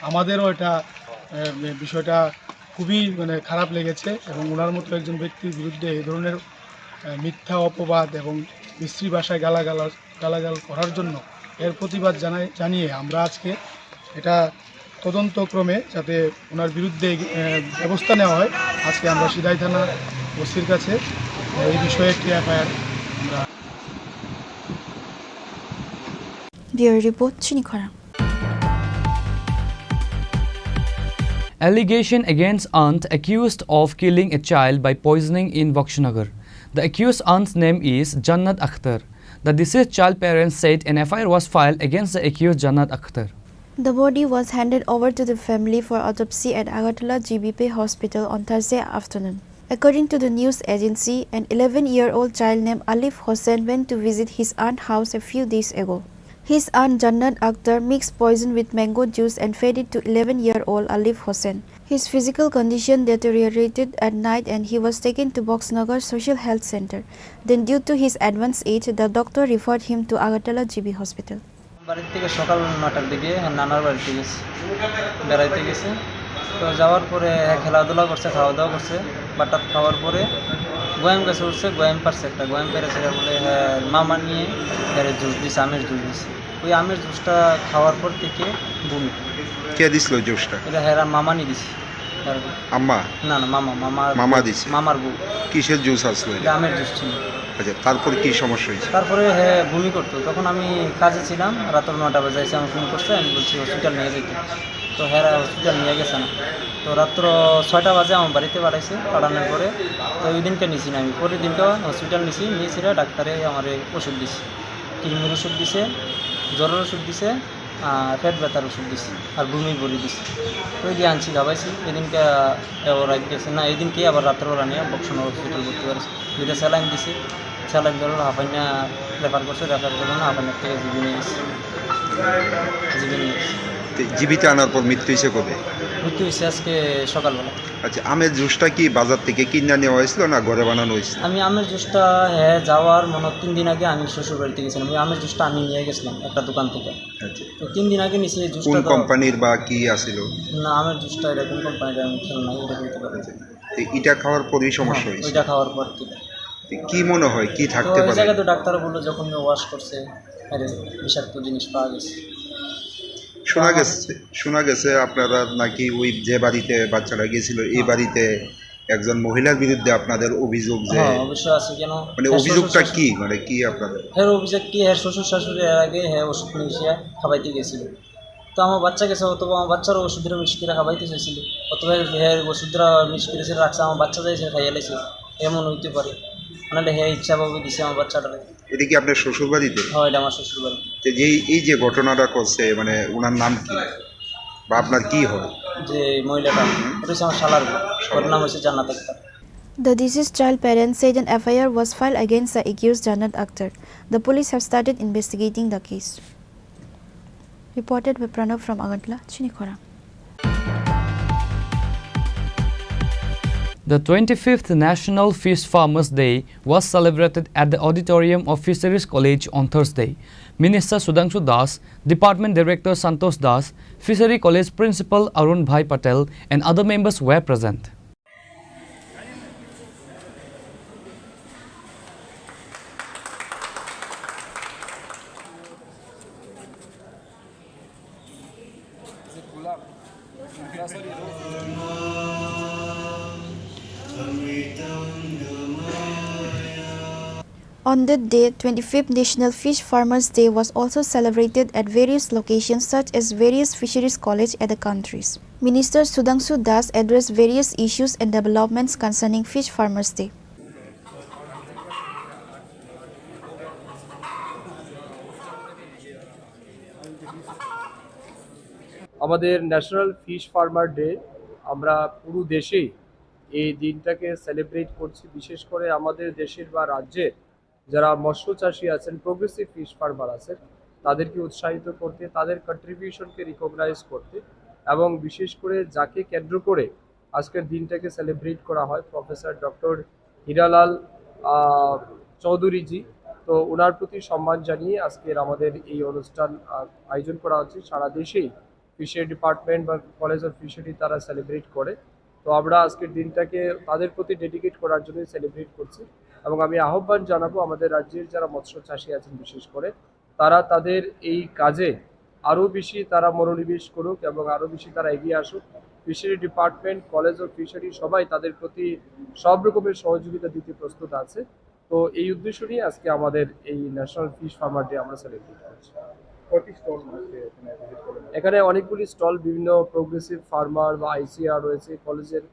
আমাদেরও এটা, আহ, বিষয়টা খুবই, মানে, খারাপ লেগেছে এবং ওনার মতো একজন ব্যক্তির বিরুদ্ধে এই ধরনের, আহ, মিথ্যা অপবাদ এবং বিশ্রী ভাষায় গালাগালা গালাগাল করার জন্য এর প্রতিবাদ জানাই, জানিয়ে আমরা আজকে এটা তদন্তক্রমে যাতে ওনার বিরুদ্ধে, আহ, ব্যবস্থা নেওয়া হয়, আজকে আমরা সিদাই থানা ওসির কাছে, আহ, এই বিষয়ে একটি এফআইআর আমরা Bureau report, Chini Khorang. Allegation against aunt accused of killing a child by poisoning in Bakshinagar. The accused aunt's name is Jannat Akhtar. The deceased child parents said an F I R was filed against the accused Jannat Akhtar. The body was handed over to the family for autopsy at Agartala G B P hospital on Thursday afternoon. According to the news agency, an eleven-year-old child named Alif Hossain went to visit his aunt house a few days ago. His aunt Jannat Akhtar mixed poison with mango juice and fed it to eleven-year-old Alif Hossain. His physical condition deteriorated at night and he was taken to Boxnagar Social Health Center. Then, due to his advanced age, the doctor referred him to Agartala G B hospital. বাড়ির থেকে সকাল নয়টার দিকে নানার বাড়িতে গেছে, বেড়াইতে গেছে। তো যাওয়ার পরে হ্যাঁ, খেলাধুলা করছে, খাওয়া দাওয়া করছে। বাটাত খাওয়ার পরে গোয়াম গাছে উঠছে, গোয়াম পারছে একটা, গোয়াম পেরেছে বলে হ্যাঁ, মামা নিয়ে এর জুস দিছে, আমের জুস দিছে। ওই আমের জুসটা খাওয়ার পর থেকে বমি। কে দিছিল জুসটা? এটা হেরা মামা নিয়ে দিছে। আম্মা? না, না, মামা, মামার মামা বউ, দিছে? মামার বউ। কিসের জুস আসলো এটা? এটা আমের জুস ছিল। আচ্ছা, তারপর কি সমস্যা হয়েছে? তারপরে হে বমি করতো। তখন আমি কাজে ছিলাম, রাত্র নয়টা বাজে এসে আমার ফোন করছে, আমি বলছি হসপিটাল নিয়ে যেতে। তো হেরা হসপিটাল নিয়ে গেছে না। তো রাত্র ছয়টা বাজে আমার বাড়িতে পাঠাইছে, পাঠানোর পরে তো ওই দিনকে নিছি না আমি। পরের দিনকে হসপিটাল নিছি, নিয়েছিল ডাক্তারে আমার ওষুধ দিছে, কিডনির ওষুধ দিছে, জ্বরের ওষুধ দিছে, আহ, পেট ব্যথার ওষুধ দিছে, আর বমি বড়ি দিছে। তো ওই দিয়ে আনছি, খাবাইছি। এদিনকে, আহ, ও রাত গেছে না, এদিনকে আবার রাত্রেবেলা নিয়ে বক্সনগর হসপিটাল ভর্তি করেছে। দুইটা স্যালাইন দিছে, স্যালাইন ধরো হাফাইনা রেফার করছে, রেফার করলো না, হাফাইনার থেকে জিবি নিয়ে গেছে, জিবি নিয়ে গেছে। তো জিবিতে আনার পর মৃত্যু হয়েছে কবে? মৃত্যু হয়েছে আজকে সকালবেলা। আচ্ছা, আমের জুসটা কি বাজার থেকে কিনে নেওয়া হয়েছিল না ঘরে বানানো হয়েছিল? আমি আমের জুসটা, হ্যাঁ, যাওয়ার মনে হয় তিন দিন আগে আমি শ্বশুর বাড়িতে গেছিলাম, ওই আমের জুসটা আমি নিয়ে গেছিলাম একটা দোকান থেকে। আচ্ছা। তো তিন দিন আগে নিছি এই জুসটা কোন তো কোম্পানির বা কি আছিল? না, আমের জুসটা এটা কোন কোম্পানির আমি খেয়াল নাই, এটা বলতে পারি না। আচ্ছা। তো এটা খাওয়ার পরেই সমস্যা হ্যাঁ, হয়েছে? ওইটা খাওয়ার পর থেকে। তো কি মনে হয়, কি তো থাকতে ওই পারে? জায়গায় তো ডাক্তার বললো যখন ওয়াশ করছে, আরে বিষাক্ত জিনিস পাওয়া গেছে। শোনা তো আমার গেছে, শোনা গেছে আপনারা নাকি ওই যে বাড়িতে বাচ্চাটা গেছিল, এই হ্যাঁ। বাড়িতে একজন মহিলার বিরুদ্ধে আপনাদের অভিযোগ যে হ্যাঁ, অবশ্য আছে। কেন? মানে, হ্যাঁ, অভিযোগটা শ্বশুর কি? শাশুড়ি। মানে, কি আপনাদের? হ্যাঁ, অভিযোগ কি? হ্যাঁ, শ্বশুর শাশুড়ি এর আগে হ্যাঁ ওষুধ মিশিয়ে খাবাইতে গেছিল। তো আমার বাচ্চা গেছে, অথবা আমার বাচ্চারও ওষুধটা মিক্স করে খাবাইতে চাইছিল, অথবা হ্যাঁ ওষুধটা মিক্স করে রাখছে, আমার বাচ্চা চাইছে খাইয়া লাইছে, এমন হইতে পারে। নাহলে হ্যাঁ ইচ্ছাভাবে দিছে আমার বাচ্চাটারে। এটা কি আপনার শ্বশুর বাড়িতে? হ্যাঁ, এটা আমার শ্বশুর বাড়িতে। তো যেই, এই যে ঘটনাটা করছে, মানে, ওনার নাম কি? বা আপনার কি হয়? যে মহিলাটা, হুম। ওটা হচ্ছে আমার শালার বউ। শালার। ওর নাম হচ্ছে জান্নাত Akter. The deceased child parents said an F I R was filed against the accused Jannat Akhtar. The police have started investigating the case. Reported by Pranav from Agartala, Chini Khorang. The twenty-fifth National Fish Farmers Day was celebrated at the auditorium of Fisheries College on Thursday. Minister Sudhanshu Das, Department Director Santosh Das, Fishery College Principal Arun Bhai Patel, and other members were present. On that day, twenty-fifth National Fish Farmers Day was also celebrated at various locations such as various fisheries college at the countries. Minister Sudhanshu Das addressed various issues and developments concerning Fish Farmers Day. আমাদের national fish farmer day, আমরা পুরো দেশেই এই দিনটাকে সেলিব্রেট করছি। বিশেষ করে আমাদের দেশের বা রাজ্যের যারা মৎস্য চাষী আছেন, প্রোগ্রেসিভ ফিশ ফার্মার আছেন, তাদেরকে উৎসাহিত করতে, তাদের কন্ট্রিবিউশনকে রিকগনাইজ করতে, এবং বিশেষ করে যাকে কেন্দ্র করে আজকের দিনটাকে সেলিব্রেট করা হয়, প্রফেসর ডক্টর হীরালাল আহ, চৌধুরীজি। তো ওনার প্রতি সম্মান জানিয়ে আজকের আমাদের এই অনুষ্ঠান আহ, আয়োজন করা হচ্ছে। সারা দেশেই ফিশারি ডিপার্টমেন্ট বা কলেজ অফ ফিশারি তারা সেলিব্রেট করে। তো আমরা আজকের দিনটাকে তাদের প্রতি ডেডিকেট করার জন্যই সেলিব্রেট করছি। এবং আমি আহ্বান জানাবো আমাদের রাজ্যের যারা মৎস্য চাষী আছেন বিশেষ করে, তারা তাদের এই কাজে আরও বেশি তারা মনোনিবেশ করুক এবং আরও বেশি তারা এগিয়ে আসুক। Fishery department, college of fishery সবাই তাদের প্রতি সব রকমের সহযোগিতা দিতে প্রস্তুত আছে। তো এই উদ্দেশ্য নিয়ে আজকে আমাদের এই ন্যাশনাল ফিশ ফার্মার ডে আমরা সেলিব্রেট করছি। কয়টি স্টল আছে এখানে ভিজিট করলেন? এখানে অনেকগুলি স্টল, বিভিন্ন প্রোগ্রেসিভ ফার্মার বা আইসিআর রয়েছে, কলেজের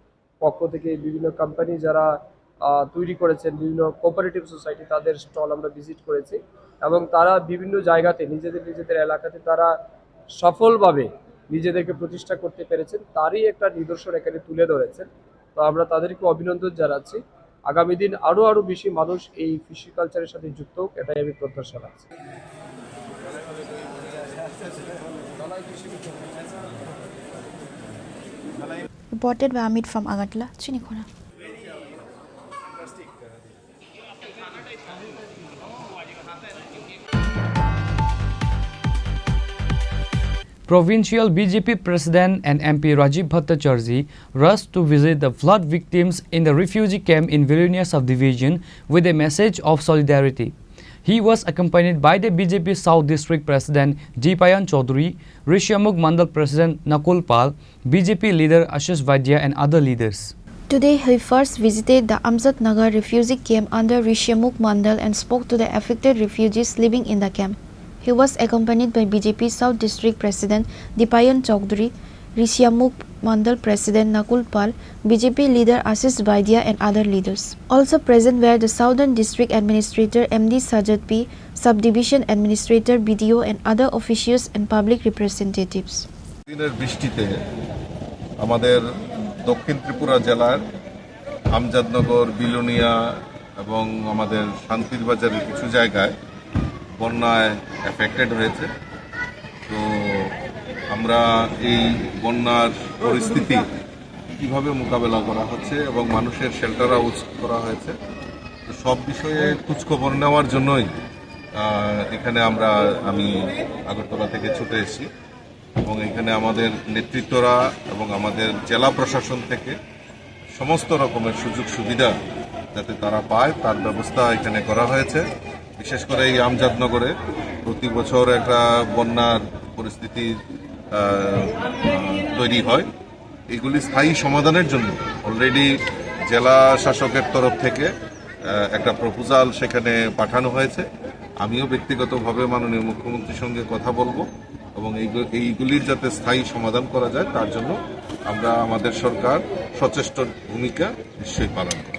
পক্ষ থেকে বিভিন্ন কোম্পানি যারা আহ, তৈরি করেছেন, বিভিন্ন কোঅপারেটিভ সোসাইটি, তাদের স্টল আমরা ভিজিট করেছি। এবং তারা বিভিন্ন জায়গাতে নিজেদের নিজেদের এলাকাতে তারা সফলভাবে নিজেদেরকে প্রতিষ্ঠা করতে পেরেছেন, তারই একটা নিদর্শন এখানে তুলে ধরেছেন। তো আমরা তাদেরকে অভিনন্দন জানাচ্ছি। আগামী দিন আরও আরও বেশি মানুষ এই ফিশি কালচারের সাথে যুক্ত হোক, এটাই আমি প্রত্যাশা রাখছি। Reported by Amit from Agartala, Chinikhona. Provincial B J P President and M P Rajiv Bhattacharjee rushed to visit the flood victims in the refugee camp in Vilonia subdivision with a message of solidarity. He was accompanied by the B J P South District President Dipayan Chaudhary, Rishyamukh Mandal President Nakul Pal, B J P leader Ashish Vaidya and other leaders. Today, he first visited the Amjad Nagar refugee camp under Rishyamukh Mandal and spoke to the affected refugees living in the camp. He was accompanied by B J P South District President Dipayan Chaudhary, Rishyamukh Mandal President Nakul Pal, B J P leader Ashish Vaidya and other leaders. Also present were the Southern District Administrator M D Sajad P, Subdivision Administrator, B D O and other officials and public representatives. দিনের বৃষ্টিতে আমাদের দক্ষিণ ত্রিপুরা জেলার আমজাদনগর, বিলোনিয়া এবং আমাদের শান্তির বাজারের কিছু জায়গায় বন্যায় এফেক্টেড হয়েছে। তো আমরা এই বন্যার পরিস্থিতি কিভাবে মোকাবেলা করা হচ্ছে এবং মানুষের শেল্টার হাউস করা হয়েছে, তো সব বিষয়ে খোঁজখবর নেওয়ার জন্যই আহ, এখানে আমরা, আমি আগরতলা থেকে ছুটে এসেছি এবং এখানে আমাদের নেতৃত্বরা এবং আমাদের জেলা প্রশাসন থেকে সমস্ত রকমের সুযোগ সুবিধা যাতে তারা পায়, তার ব্যবস্থা এখানে করা হয়েছে। বিশেষ করে এই আমজাদনগরে প্রতি বছর একটা বন্যার পরিস্থিতি আহ, তৈরি হয়। এগুলি স্থায়ী সমাধানের জন্য অলরেডি জেলা শাসকের তরফ থেকে আহ, একটা প্রপোজাল সেখানে পাঠানো হয়েছে। আমিও ব্যক্তিগতভাবে মাননীয় মুখ্যমন্ত্রীর সঙ্গে কথা বলবো এবং এইগু-, এইগুলির যাতে স্থায়ী সমাধান করা যায়, তার জন্য আমরা, আমাদের সরকার সচেষ্ট ভূমিকা নিশ্চয়ই পালন করবে।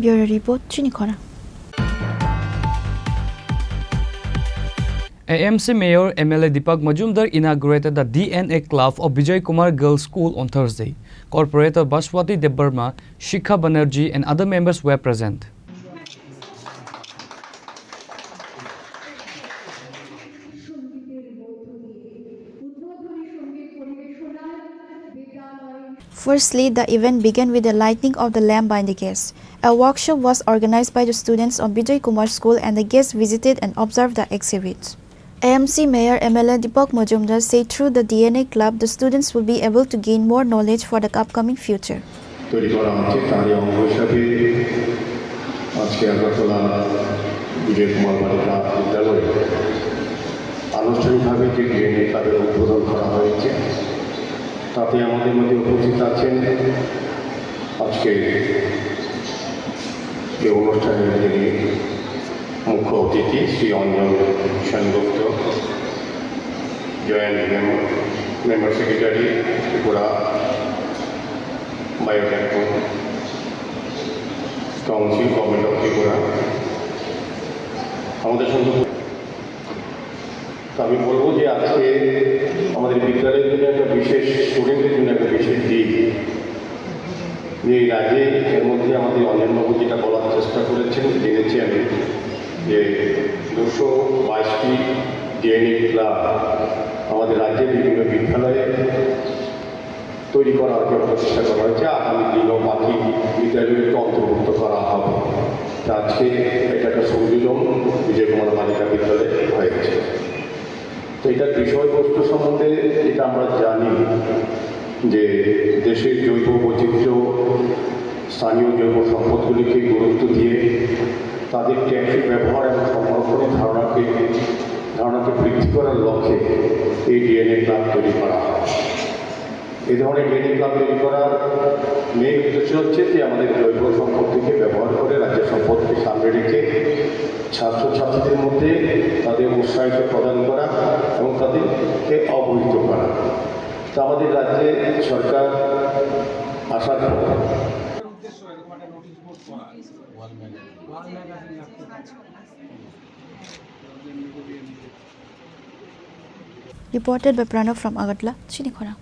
Bureau Report, Chinikhona. A M C Mayor M L A Deepak Majumdar inaugurated the D N A Club of Bijoy Kumar Girls School on Thursday. Corporator Bashwati Debbarma, Shikha Banerjee and other members were present. Firstly, the event began with the lighting of the lamp by the guests. A workshop was organized by the students of Bijoy Kumar School and the guests visited and observed the exhibits. A M C Mayor M L A Deepak Majumdar said through the D N A Club, the students will be able to gain more knowledge for the upcoming future. তৈরি করা হচ্ছে, তারই অঙ্গ হিসাবে আজকে আগরতলা বিজয় কুমার বালিকা বিদ্যালয়ে আনুষ্ঠানিকভাবে যে ডিএনএ ক্লাবের উদ্বোধন করা হয়েছে, তাতে আমাদের মধ্যে উপস্থিত আছেন আজকে এই অনুষ্ঠানের যিনি মুখ্য অতিথি Shri Anjan Sengupta, joint member, member secretary, Tripura biotechno council, government of Tripura. আমাদের সঙ্গে আমি বলবো যে আজকে আমাদের বিদ্যালয়ের জন্য একটা বিশেষ, স্টুডেন্টদের জন্য একটা বিশেষ দিন। যে এই রাজ্যে এর মধ্যে আমাদের অঞ্জনবাবু যেটা বলার চেষ্টা করেছেন, জেনেছি আমি যে দুশো বাইশটি ডিএনএ ক্লাব আমাদের রাজ্যের বিভিন্ন বিদ্যালয়ে তৈরি করার জন্য প্রচেষ্টা করা হয়েছে। আগামী দিনও বাকি বিদ্যালয়গুলিকে অন্তর্ভুক্ত করা হবে। তা আজকে এটা একটা সংযোজন বিজয় কুমার বালিকা বিদ্যালয়ে হয়েছে। তো এটার বিষয়বস্তু সম্বন্ধে যেটা আমরা জানি যে দেশের জৈব বৈচিত্র্য, স্থানীয় জৈব সম্পদগুলিকে গুরুত্ব দিয়ে তাদের টেকসই ব্যবহার এবং সংরক্ষণের ধারণাকে ধারণাকে বৃদ্ধি করার লক্ষ্যে এই ডিএনএ ক্লাব তৈরি করা হয়। এই ধরনের ডিএনএ ক্লাব তৈরি করার মেইন উদ্দেশ্য হচ্ছে যে আমাদের জৈব সম্পদটিকে ব্যবহার করে রাজ্যের সম্পদকে সামনে রেখে ছাত্রছাত্রীদের মধ্যে তাদের উৎসাহিত প্রদান করা এবং তাদেরকে অবহিত করা। তো আমাদের রাজ্যে সরকার আসার পর Reported by Pranav from Agartala, Chinikhona.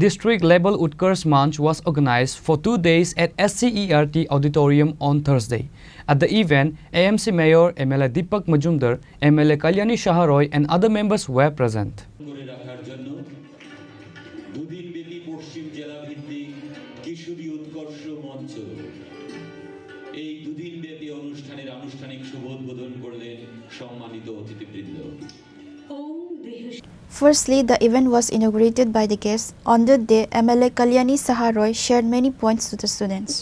District level Utkarsh Manch was organized for two days at S C E R T Auditorium on Thursday. At the event, A M C Mayor M L A Deepak Majumdar, M L A Kalyani Saha Roy, and other members were present. করে রাখার জন্য দুদিনব্যাপী পশ্চিম জেলা ভিত্তিক কিশোরী উৎকর্ষ মঞ্চ এই দুদিনব্যাপী অনুষ্ঠানের আনুষ্ঠানিক শুভ উদ্বোধন করলেন সম্মানিত অতিথিবৃন্দ। Firstly, the event was inaugurated by the guests. On that day, M L A Kalyani Saha Roy shared many points to the students.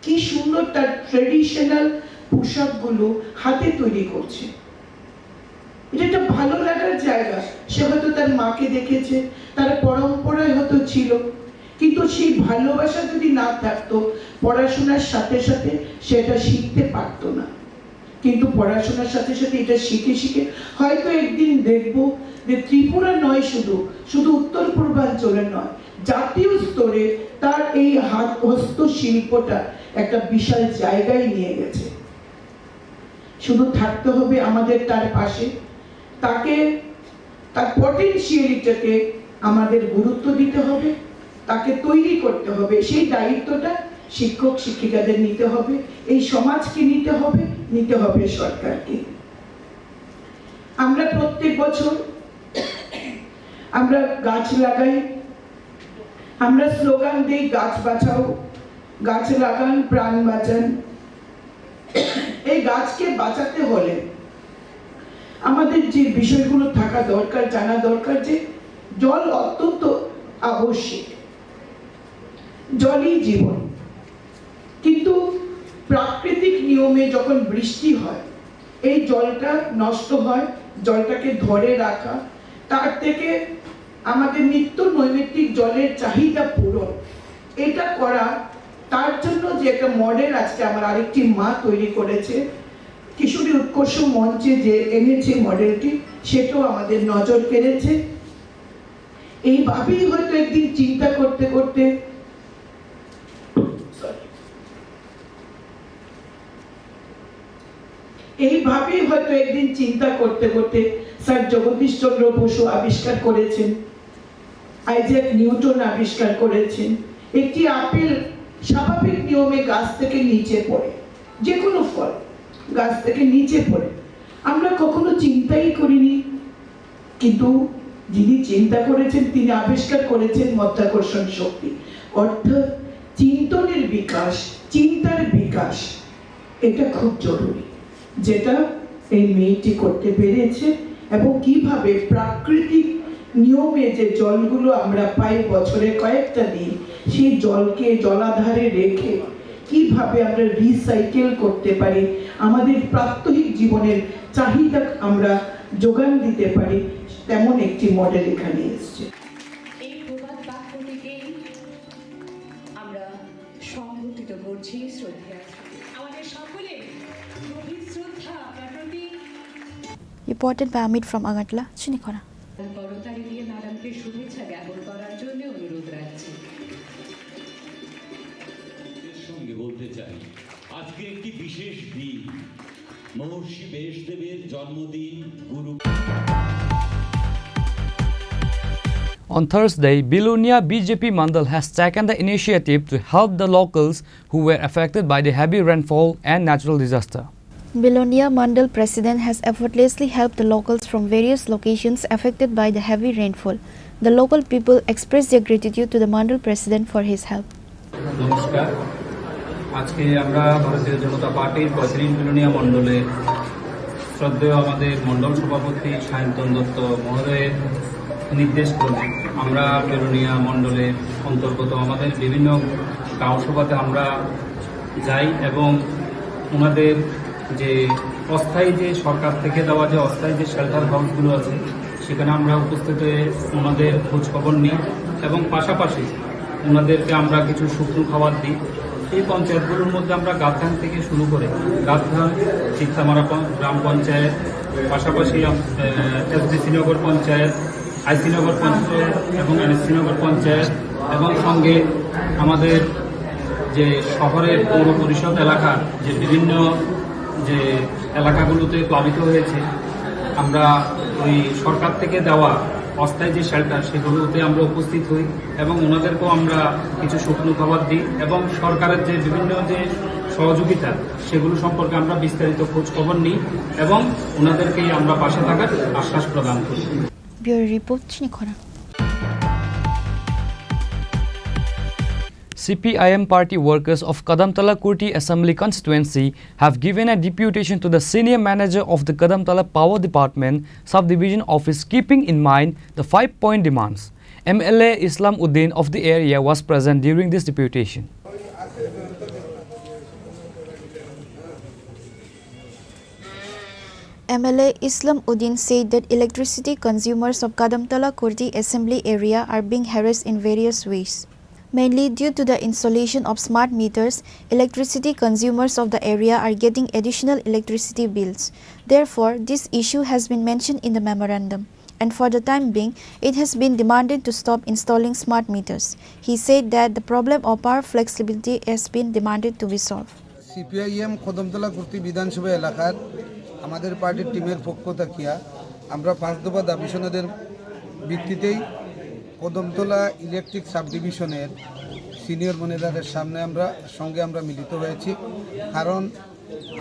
কি সুন্দর তার ট্রেডিশনাল পোশাকগুলো হাতে তৈরি করছে। এটা একটা ভালো লাগার জায়গা। সে হয়তো তার মাকে দেখেছে, তার পরম্পরায় হয়তো ছিল, কিন্তু সেই ভালোবাসা যদি না থাকতো, পড়াশোনার সাথে সাথে সেটা শিখতে পারতো না। কিন্তু পড়াশোনার সাথে সাথে এটা শিখে শিখে হয়তো একদিন দেখব যে ত্রিপুরা নয় শুধু, শুধু উত্তর পূর্বাঞ্চলে নয়, জাতীয় স্তরে তার এই হাত হস্তশিল্পটা একটা বিশাল জায়গায় নিয়ে গেছে। শুধু থাকতে হবে আমাদের তার পাশে, তাকে তার পটেনশিয়ালিটিকে আমাদের গুরুত্ব দিতে হবে, তাকে তৈরি করতে হবে। সেই দায়িত্বটা শিক্ষক শিক্ষিকাদের নিতে হবে, এই সমাজকে নিতে হবে, নিতে হবে সরকারকে। আমরা প্রত্যেক বছর আমরা গাছ লাগাই, আমরা স্লোগান দিই গাছ বাঁচাও, গাছ লাগান প্রাণ বাঁচান। এই গাছকে বাঁচাতে হলে আমাদের যে বিষয়গুলো থাকা দরকার, জানা দরকার যে জল অত্যন্ত আবশ্যিক, জলই জীবন। কিন্তু প্রাকৃতিক নিয়মে যখন বৃষ্টি হয়, এই জলটা নষ্ট হয়, জলটাকে ধরে রাখা, তার থেকে আমাদের নিত্য নৈমিত্তিক জলের চাহিদা পূরণ, এটা করা, তার জন্য যে একটা মডেল আজকে আমার আরেকটি মা তৈরি করেছে, কিশোরী উৎকর্ষ মঞ্চে যে এনেছে মডেলটি, সেটাও আমাদের নজর কেড়েছে। এইভাবেই হয়তো একদিন চিন্তা করতে করতে এইভাবেই হয়তো একদিন চিন্তা করতে করতে স্যার জগদীশ চন্দ্র বসু আবিষ্কার করেছেন, আইজ্যাক নিউটন আবিষ্কার করেছেন, একটি আপেল স্বাভাবিক নিয়মে গাছ থেকে নিচে পড়ে, যে কোনো ফল গাছ থেকে নিচে পড়ে, আমরা কখনো চিন্তাই করিনি। কিন্তু যিনি চিন্তা করেছেন, তিনি আবিষ্কার করেছেন মাধ্যাকর্ষণ শক্তি, অর্থাৎ চিন্তনের বিকাশ, চিন্তার বিকাশ, এটা খুব জরুরি, যেটা এই মেয়েটি করতে পেরেছে। এবং কিভাবে প্রাকৃতিক নিয়মে যে জলগুলো আমরা পাই বছরে কয়েকটা দিন, সেই জলকে জলাধারে রেখে কিভাবে আমরা রিসাইকেল করতে পারি, আমাদের প্রাত্যহিক জীবনের চাহিদা আমরা যোগান দিতে পারি, তেমন একটি মডেল এখানে এসছে। এই প্রবাদ বাক্যটিকেই আমরা সংঘটিত করছি শ্রদ্ধেয় আমাদের সকলে গভীর শ্রদ্ধা আপনার প্রতি। Reported by Amit from Agartala, Chinikhona. করতালি দিয়ে ম্যাডামকে শুভেচ্ছা জ্ঞাপন করার জন্য অনুরোধ রাখছি। এর সঙ্গে বলতে চাই, আজকে একটি বিশেষ দিন। মহর্ষি ব্যাসদেবের জন্মদিন গুরু On Thursday, Belonia B J P Mandal has taken the initiative to help the locals who were affected by the heavy rainfall and natural disaster. Belonia Mandal President has effortlessly helped the locals from various locations affected by the heavy rainfall. The local people expressed their gratitude to the Mandal President for his help. নমস্কার। আজকে আমরা ভারতীয় জনতা পার্টির পঁয়ত্রিশ বিলোনিয়া মণ্ডলে শ্রদ্ধেয় আমাদের মণ্ডল সভাপতি সায়ন্তন দত্ত মহোদয়ের নির্দেশ ক্রমে আমরা বিলোনিয়া মণ্ডলের অন্তর্গত আমাদের বিভিন্ন গাঁও সভাতে আমরা যাই এবং ওনাদের যে অস্থায়ী, যে সরকার থেকে দেওয়া যে অস্থায়ী যে শেল্টার হাউসগুলো আছে, সেখানে আমরা উপস্থিত হয়ে ওনাদের খোঁজ খবর নিই এবং পাশাপাশি ওনাদেরকে আমরা কিছু শুকনো খাবার দিই। এই পঞ্চায়েতগুলোর মধ্যে আমরা গাবধান থেকে শুরু করে গাবধান, চিত্তামারা পঞ্চ-, গ্রাম পঞ্চায়েত, পাশাপাশি আম-, আহ, এসডিসি নগর পঞ্চায়েত, আইসি নগর পঞ্চায়েত এবং এনএসসি নগর পঞ্চায়েত এবং সঙ্গে আমাদের যে শহরের পৌর পরিষদ এলাকা, যে বিভিন্ন যে এলাকাগুলোতে প্লাবিত হয়েছে, আমরা ওই সরকার থেকে দেওয়া অস্থায়ী যে শেল্টার, সেগুলোতে আমরা উপস্থিত হই এবং ওনাদেরকেও আমরা কিছু শুকনো খাবার দিই এবং সরকারের যে বিভিন্ন যে সহযোগিতা, সেগুলো সম্পর্কে আমরা বিস্তারিত খোঁজ খবর নিই এবং ওনাদেরকেই আমরা পাশে থাকার আশ্বাস প্রদান করি। Bureau Report, Chinikhora. C P I M party workers of Kadamtala Kurti Assembly Constituency have given a deputation to the senior manager of the Kadamtala Power Department Subdivision Office, keeping in mind the five-point demands. M L A Islam Uddin of the area was present during this deputation. M L A Islam Uddin said that electricity consumers of Kadamtala Kurti Assembly Area are being harassed in various ways, mainly due to the installation of smart meters. Electricity consumers of the area are getting additional electricity bills. Therefore, this issue has been mentioned in the memorandum, and for the time being, it has been demanded to stop installing smart meters. He said that the problem of power flexibility has been demanded to be solved. CPIM Kadamtala Kurti বিধানসভা এলাকার আমাদের পার্টির টিমের পক্ষ থাকিয়া আমরা পাঁচ দফা দাবি সনদের ভিত্তিতেই কদমতলা ইলেকট্রিক সাবডিভিশনের সিনিয়র ম্যানেজারের সামনে আমরা, সঙ্গে আমরা মিলিত হয়েছি। কারণ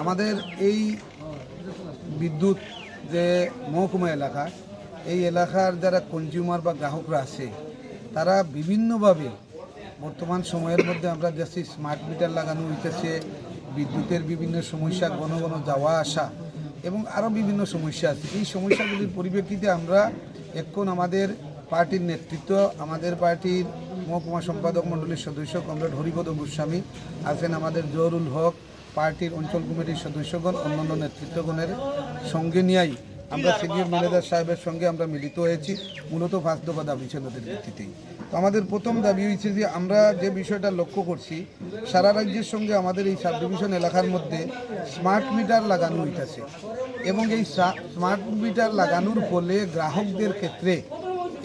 আমাদের এই বিদ্যুৎ যে মহকুমা এলাকা, এই এলাকার যারা কনজিউমার বা গ্রাহকরা আছে, তারা বিভিন্নভাবে বর্তমান সময়ের মধ্যে আমরা দেখছি স্মার্ট মিটার লাগানো হইতেছে, বিদ্যুতের বিভিন্ন সমস্যা, ঘন ঘন যাওয়া আসা এবং আরও বিভিন্ন সমস্যা আছে। এই সমস্যাগুলির পরিপ্রেক্ষিতে আমরা এখন আমাদের পার্টির নেতৃত্ব, আমাদের পার্টির মহকুমা সম্পাদক মণ্ডলীর সদস্য কমরেড হরিপদ গোস্বামী আছেন, আমাদের জহুরুল হক, পার্টির অঞ্চল কমিটির সদস্যগণ, অন্যান্য নেতৃত্বগণের সঙ্গে নিয়েই আমরা সিনিয়র ম্যানেজার সাহেবের সঙ্গে আমরা মিলিত হয়েছি মূলত পাঁচ দফা দাবি সনদের ভিত্তিতেই। তো আমাদের প্রথম দাবি হয়েছে যে আমরা যে বিষয়টা লক্ষ্য করছি, সারা রাজ্যের সঙ্গে আমাদের এই সাবডিভিশন এলাকার মধ্যে স্মার্ট মিটার লাগানো হইতাছে এবং এই সা-, স্মার্ট মিটার লাগানোর ফলে গ্রাহকদের ক্ষেত্রে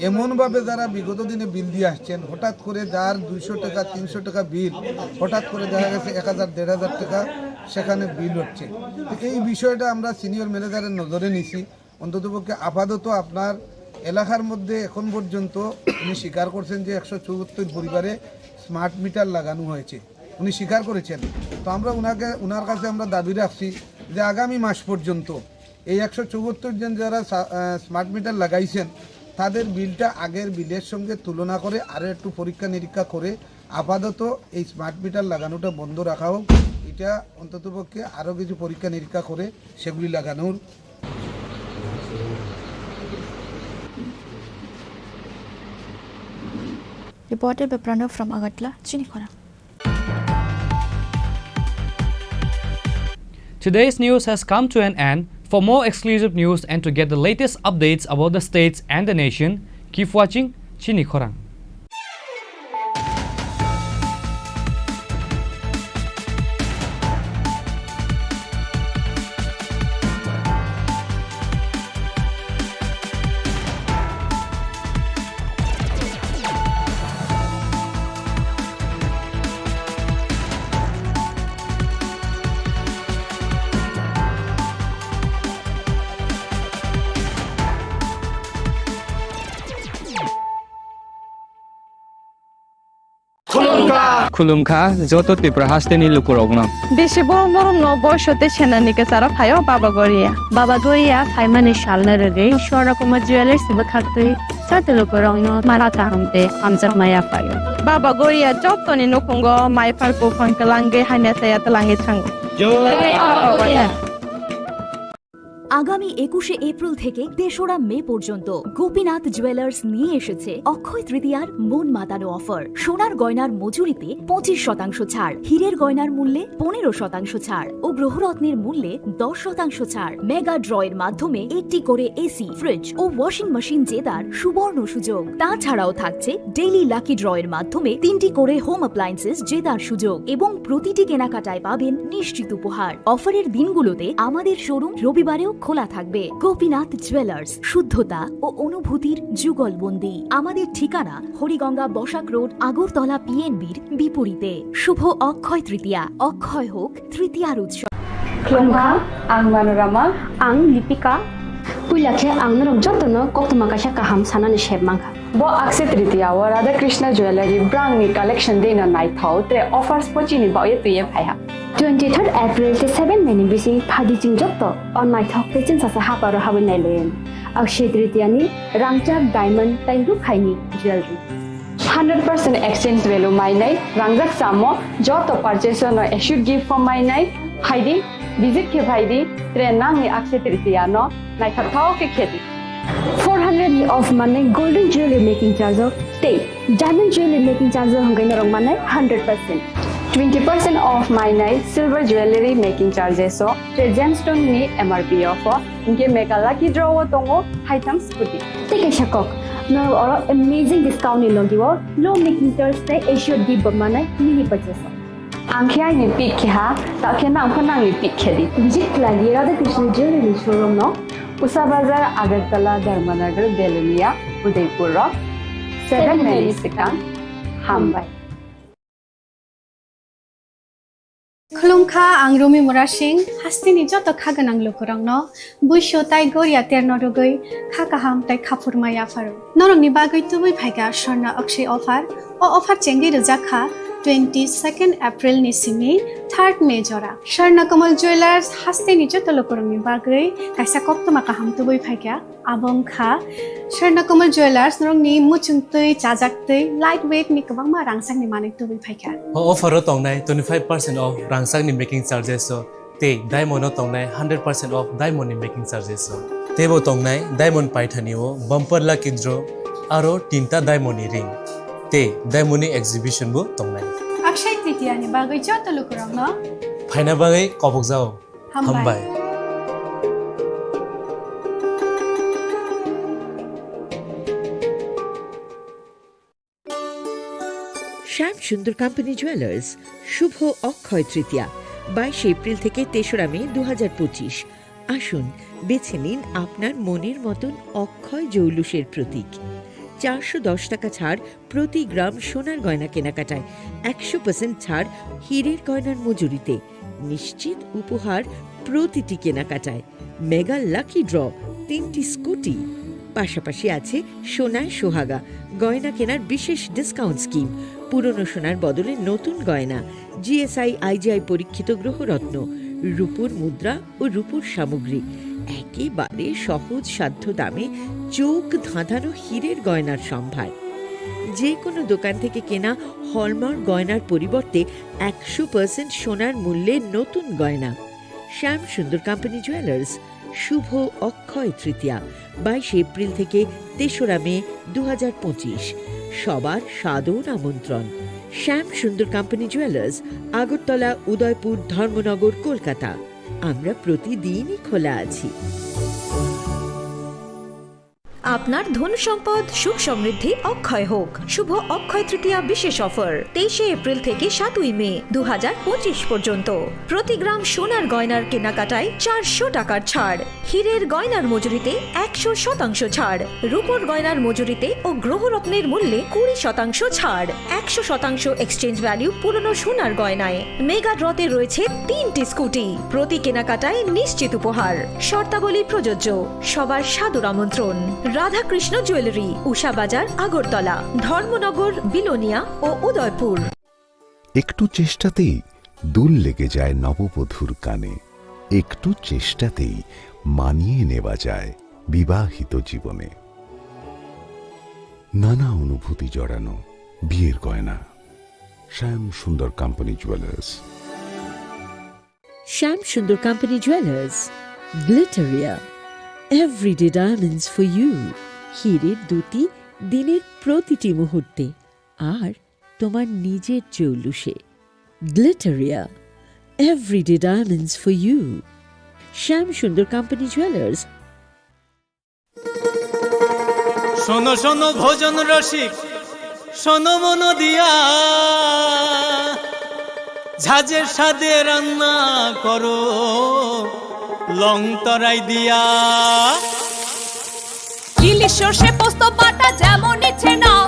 এমনভাবে যারা বিগত দিনে বিল দিয়ে আসছেন, হঠাৎ করে যার দুইশো টাকা, তিনশো টাকা বিল, হঠাৎ করে দেখা গেছে এক হাজার, দেড় হাজার টাকা সেখানে বিল হচ্ছে। তো এই বিষয়টা আমরা সিনিয়র ম্যানেজারের নজরে নিছি। অন্ততপক্ষে আপাতত আপনার এলাকার মধ্যে এখন পর্যন্ত উনি স্বীকার করছেন যে একশো চুয়াত্তর পরিবারে স্মার্ট মিটার লাগানো হয়েছে, উনি স্বীকার করেছেন। তো আমরা ওনাকে, ওনার কাছে আমরা দাবি রাখছি যে আগামী মাস পর্যন্ত এই একশো চুয়াত্তর জন যারা সা-, আহ, স্মার্ট মিটার লাগাইছেন, তাদের বিলটা আগের বিলের সঙ্গে তুলনা করে আরও একটু পরীক্ষা নিরীক্ষা করে আপাতত এই স্মার্ট মিটার লাগানোটা বন্ধ রাখা হোক। এটা অন্ততপক্ষে আরও কিছু পরীক্ষা নিরীক্ষা করে সেগুলি লাগানোর। Reported by Pranav from Agartala, Chinikhora. Today's news has come to an end. For more exclusive news and to get the latest updates about the states and the nation, keep watching Chinikhorang. Khulumkha joto Tripura hasteni lukurokno. Bisi borom borom no boiso tei senani kwcharo phaio Baba Goria. Baba Goria phaimani salno rwgwi Swarna Kumar Jewellers bwkhaktwi joto lukurokno mara kaham tei hamjakma yaphaio. Baba Goria jotoni nukhungo maipar buphang kwlangwi hamya saya twlangwi thango. আগামী একুশে এপ্রিল থেকে তেসরা মে পর্যন্ত গোপীনাথ জুয়েলার্স নিয়ে এসেছে অক্ষয় তৃতীয়ার মন মাতানো অফার। সোনার গয়নার মজুরিতে পঁচিশ শতাংশ ছাড়, হীরের গয়নার মূল্যে পনেরো শতাংশ ছাড় ও গ্রহরত্নের মূল্যে দশ শতাংশ ছাড়। মেগা ড্র এর মাধ্যমে একটি করে এসি, ফ্রিজ ও ওয়াশিং মেশিন জেতার সুবর্ণ সুযোগ। তাছাড়াও থাকছে ডেইলি লাকি ড্র এর মাধ্যমে তিনটি করে হোম অ্যাপ্লায়েন্সেস জেতার সুযোগ এবং প্রতিটি কেনাকাটায় পাবেন নিশ্চিত উপহার। অফারের দিনগুলোতে আমাদের শোরুম রবিবারেও খোলা থাকবে। গোপীনাথ জুয়েলার্স, শুদ্ধতা ও অনুভূতির যুগলবন্দি। আমাদের ঠিকানা হরিগঙ্গা বসাক রোড, আগরতলা পিএনবির বিপরীতে। শুভ অক্ষয় তৃতীয়া, অক্ষয় হোক তৃতীয়ার উৎসব। Khulumkha, ang Manorama. Ang Lipika. Puila khe ang norok jotono koktwma kaisa kaham sanani sep mankha. Bo Akshaya Tritiya o Radha Krishna Jewellery brangni collection deino naithok, tre offers bo chini bagwi twiwi phaiha. Twenty third April tei seven May ni bising phaidi chwng joto o naithok tei chwngsasa haparo habwi nailaio. Akshaya Tritiya ni rangchak, diamond tei rukhaini jewellery. Hundred percent exchange value mainai, rangjak chamo, joto purchase no assured gift form mainai, phaidi, visit khe phaidi, tre nangni Akshaya Tritiya no naithok thok khe khedi. Four hundred ni off manai golden jewelry making charge o tei diamond jewelry making charge o hwnkhe norok manai hundred percent. Twenty percent off mainai silver jewelry making charges o, tre gemstone ni M R P o pho, hwnkhe mega lucky draw o tongo haitham scooty. Tei kaisa kok, norok oro amazing discount ni logi o low making charge tei assured gift bo manai mini purchase o. Ang khe aini pick khe ha, ta khe nang pho nangni pick khe di. Visit khlai di Radha Krishna Jewelry ni showroom no. Usa Bazar, Agartala, Dharmanagar, Belonia, Udaipur rok. Seven May ni swkang. Hambai. Khulumkha, ang Rumi Murasing, hasteni joto kha gwnang lukurokno buisu tai goria terno rwgwi kha kaham tai khaphurma yapharo. Norokni bagwi tubui phaikha Swarna Akshaya offer. O offer chengwi rwjak kha twenty second April ni simi third May jora. Swarna Kamal Jewellers hasteni joto lukurokni bagwi kaisa koktwma kaham tubui phaikha. Abo wngkha Swarna Kamal Jewellers, norokni muchungtwi, chajaktwi, light weight ni kwbangma rangchakni manwi tubui phaikha. O offer o tongnai twenty five percent off rangchakni making charges o. Tei diamond o tongnai hundred percent off diamond ni making charges o. Teibo tongnai diamond paithani o bumper lucky draw aro tinta diamond ni ring. Tei diamond ni exhibition bo tongnai. Akshaya Tritiya ni bagwi joto lukurokno phaina bagwi kobokjao. Hambai. Hambai. শ্যাম সুন্দর company jewellers, শুভ অক্ষয় তৃতীয়া, বাইশে এপ্রিল থেকে তেসরা মে দু হাজার পঁচিশ। আসুন, বেছে নিন আপনার মনের মতন অক্ষয় জৌলুসের প্রতীক। চারশো দশ টাকা ছাড় প্রতি গ্রাম সোনার গয়না কেনাকাটায়, একশো পার্সেন্ট ছাড় হীরের গয়নার মজুরিতে, নিশ্চিত উপহার প্রতিটি কেনাকাটায়। মেগা লাকি ড্র, তিনটি স্কুটি, পাশাপাশি আছে সোনায় সোহাগা, গয়না কেনার বিশেষ ডিসকাউন্ট স্কিম, পুরনো সোনার বদলে নতুন গয়না, জিএসআই আইজিআই পরীক্ষিত গ্রহরত্ন, রূপোর মুদ্রা ও রূপোর সামগ্রী, একেবারে সহজ সাধ্য দামে চোখ ধাঁধানো হীরের গয়নার সম্ভার। যে কোনো দোকান থেকে কেনা হলমার্ক গয়নার পরিবর্তে একশো পার্সেন্ট সোনার মূল্যে নতুন গয়না। শ্যাম সুন্দর কোম্পানি জুয়েলার্স, শুভ অক্ষয় তৃতীয়া, বাইশে এপ্রিল থেকে তেসরা মে দু হাজার পঁচিশ। সবার সাদর আমন্ত্রণ। শ্যাম সুন্দর কোম্পানি জুয়েলার্স, আগরতলা, উদয়পুর, ধর্মনগর, কলকাতা। আমরা প্রতিদিনই খোলা আছি। আপনার ধন সম্পদ সুখ সমৃদ্ধি অক্ষয় হোক। শুভ অক্ষয় তৃতীয়া বিশেষ অফার, তেইশে এপ্রিল থেকে সাতই মে দু হাজার পঁচিশ পর্যন্ত। প্রতি গ্রাম সোনার গয়নার কেনাকাটায় চারশো টাকার ছাড়, হীরের গয়নার মজুরিতে একশো শতাংশ ছাড়, রূপোর গয়নার মজুরিতে ও গ্রহরত্নের মূল্যে কুড়ি শতাংশ ছাড়, একশো শতাংশ এক্সচেঞ্জ ভ্যালু পুরনো সোনার গয়নায়। মেগা ড্রতে রয়েছে তিনটি স্কুটি, প্রতি কেনাকাটায় নিশ্চিত উপহার। শর্তাবলী প্রযোজ্য। সবার সাদর আমন্ত্রণ। রাধাকৃষ্ণ জুয়েলারি, উষা বাজার, আগরতলা, ধর্মনগর, বিলোনিয়া ও উদয়পুর। একটু চেষ্টাতেই দুল লেগে যায় নববধূর কানে, একটু চেষ্টাতেই মানিয়ে নেওয়া যায় বিবাহিত জীবনে। নানা অনুভূতি জড়ানো বিয়ের গয়না। শ্যাম সুন্দর company jewellers. Shyam Sundar Company Jewelers, Glitteria, everyday diamonds for you। হীরের দ্যুতি দিনের প্রতিটি মুহূর্তে, আর তোমার নিজের চৌলুসে। Glitteria, everyday diamonds for you। Shyam Sundar Company Jewelers। শোনো শোনো ভোজন রসিক, শোনো মন দিয়া, ঝাঁঝের স্বাদে রান্না করো লং তরাই দিয়া। ইলিশ সর্ষে পোস্ত বাটা যেমন ইচ্ছে নাও,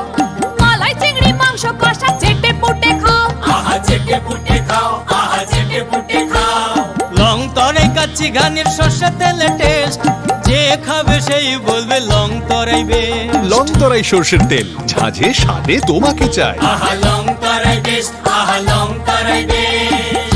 মালাই চিংড়ি মাংস কষা চেটে পুটে খাও। আহা চেটে পুটে খাও, আহা চেটে পুটে খাও। লং তরাই কাচ্চি ঘানির সর্ষে তেলে টেস্ট, যে খাবে সেই বলবে লং তরাই বেস্ট। লং তরাই সর্ষের তেল, ঝাঁঝে স্বাদে তোমাকে চাই। আহা লং তরাই বেস্ট, আহা লং তরাই best.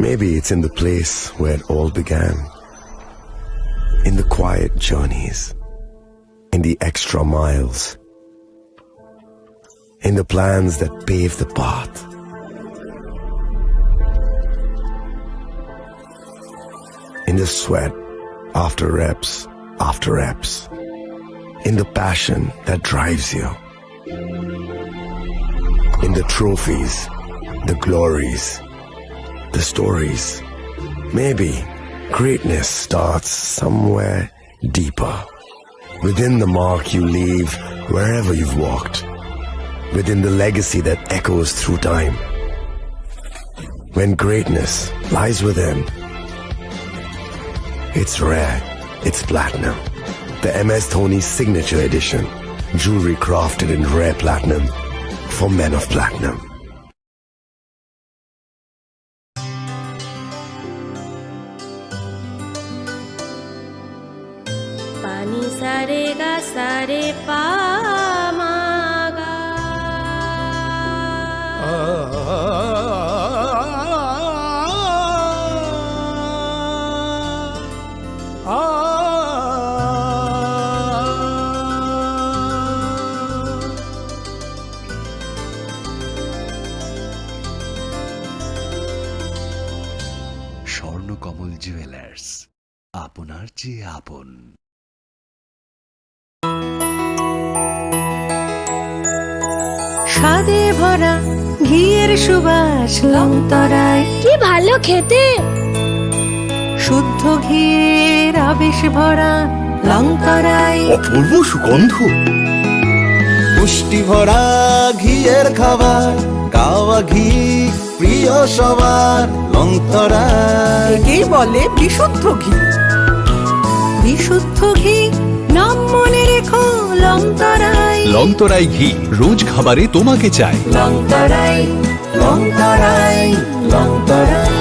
Maybe it's in the place where it all began, in the quiet journeys, in the extra miles, in the plans that pave the path, in the sweat after reps after reps, in the passion that drives you, in the trophies, the glories, the stories. Maybe greatness starts somewhere deeper, within the mark you leave wherever you've walked, within the legacy that echoes through time. When greatness lies within, it's rare, it's platinum. The M S Dhoni Signature Edition, jewelry crafted in rare platinum for men of platinum. Pani sare ga sare pa ma ga. Swarnakamal jewellers, আপনার চেয়ে আপন। স্বাদে ভরা ঘিয়ের সুবাস লংতরায়। কি ভালো খেতে! শুদ্ধ ঘিয়ের আবেশ ভরা লংতরায়। অপূর্ব সুগন্ধ। পুষ্টি ভরা ঘিয়ের খাবার, গাওয়া ঘি প্রিয় সবার লংতরায়। একেই বলে বিশুদ্ধ ঘি। বিশুদ্ধ ঘি নাম মনে রেখো লংতরায়। লংতরায় ঘি রোজ খাবারে তোমাকে চাই। লংতরায়, লংতরায়, Longtharai.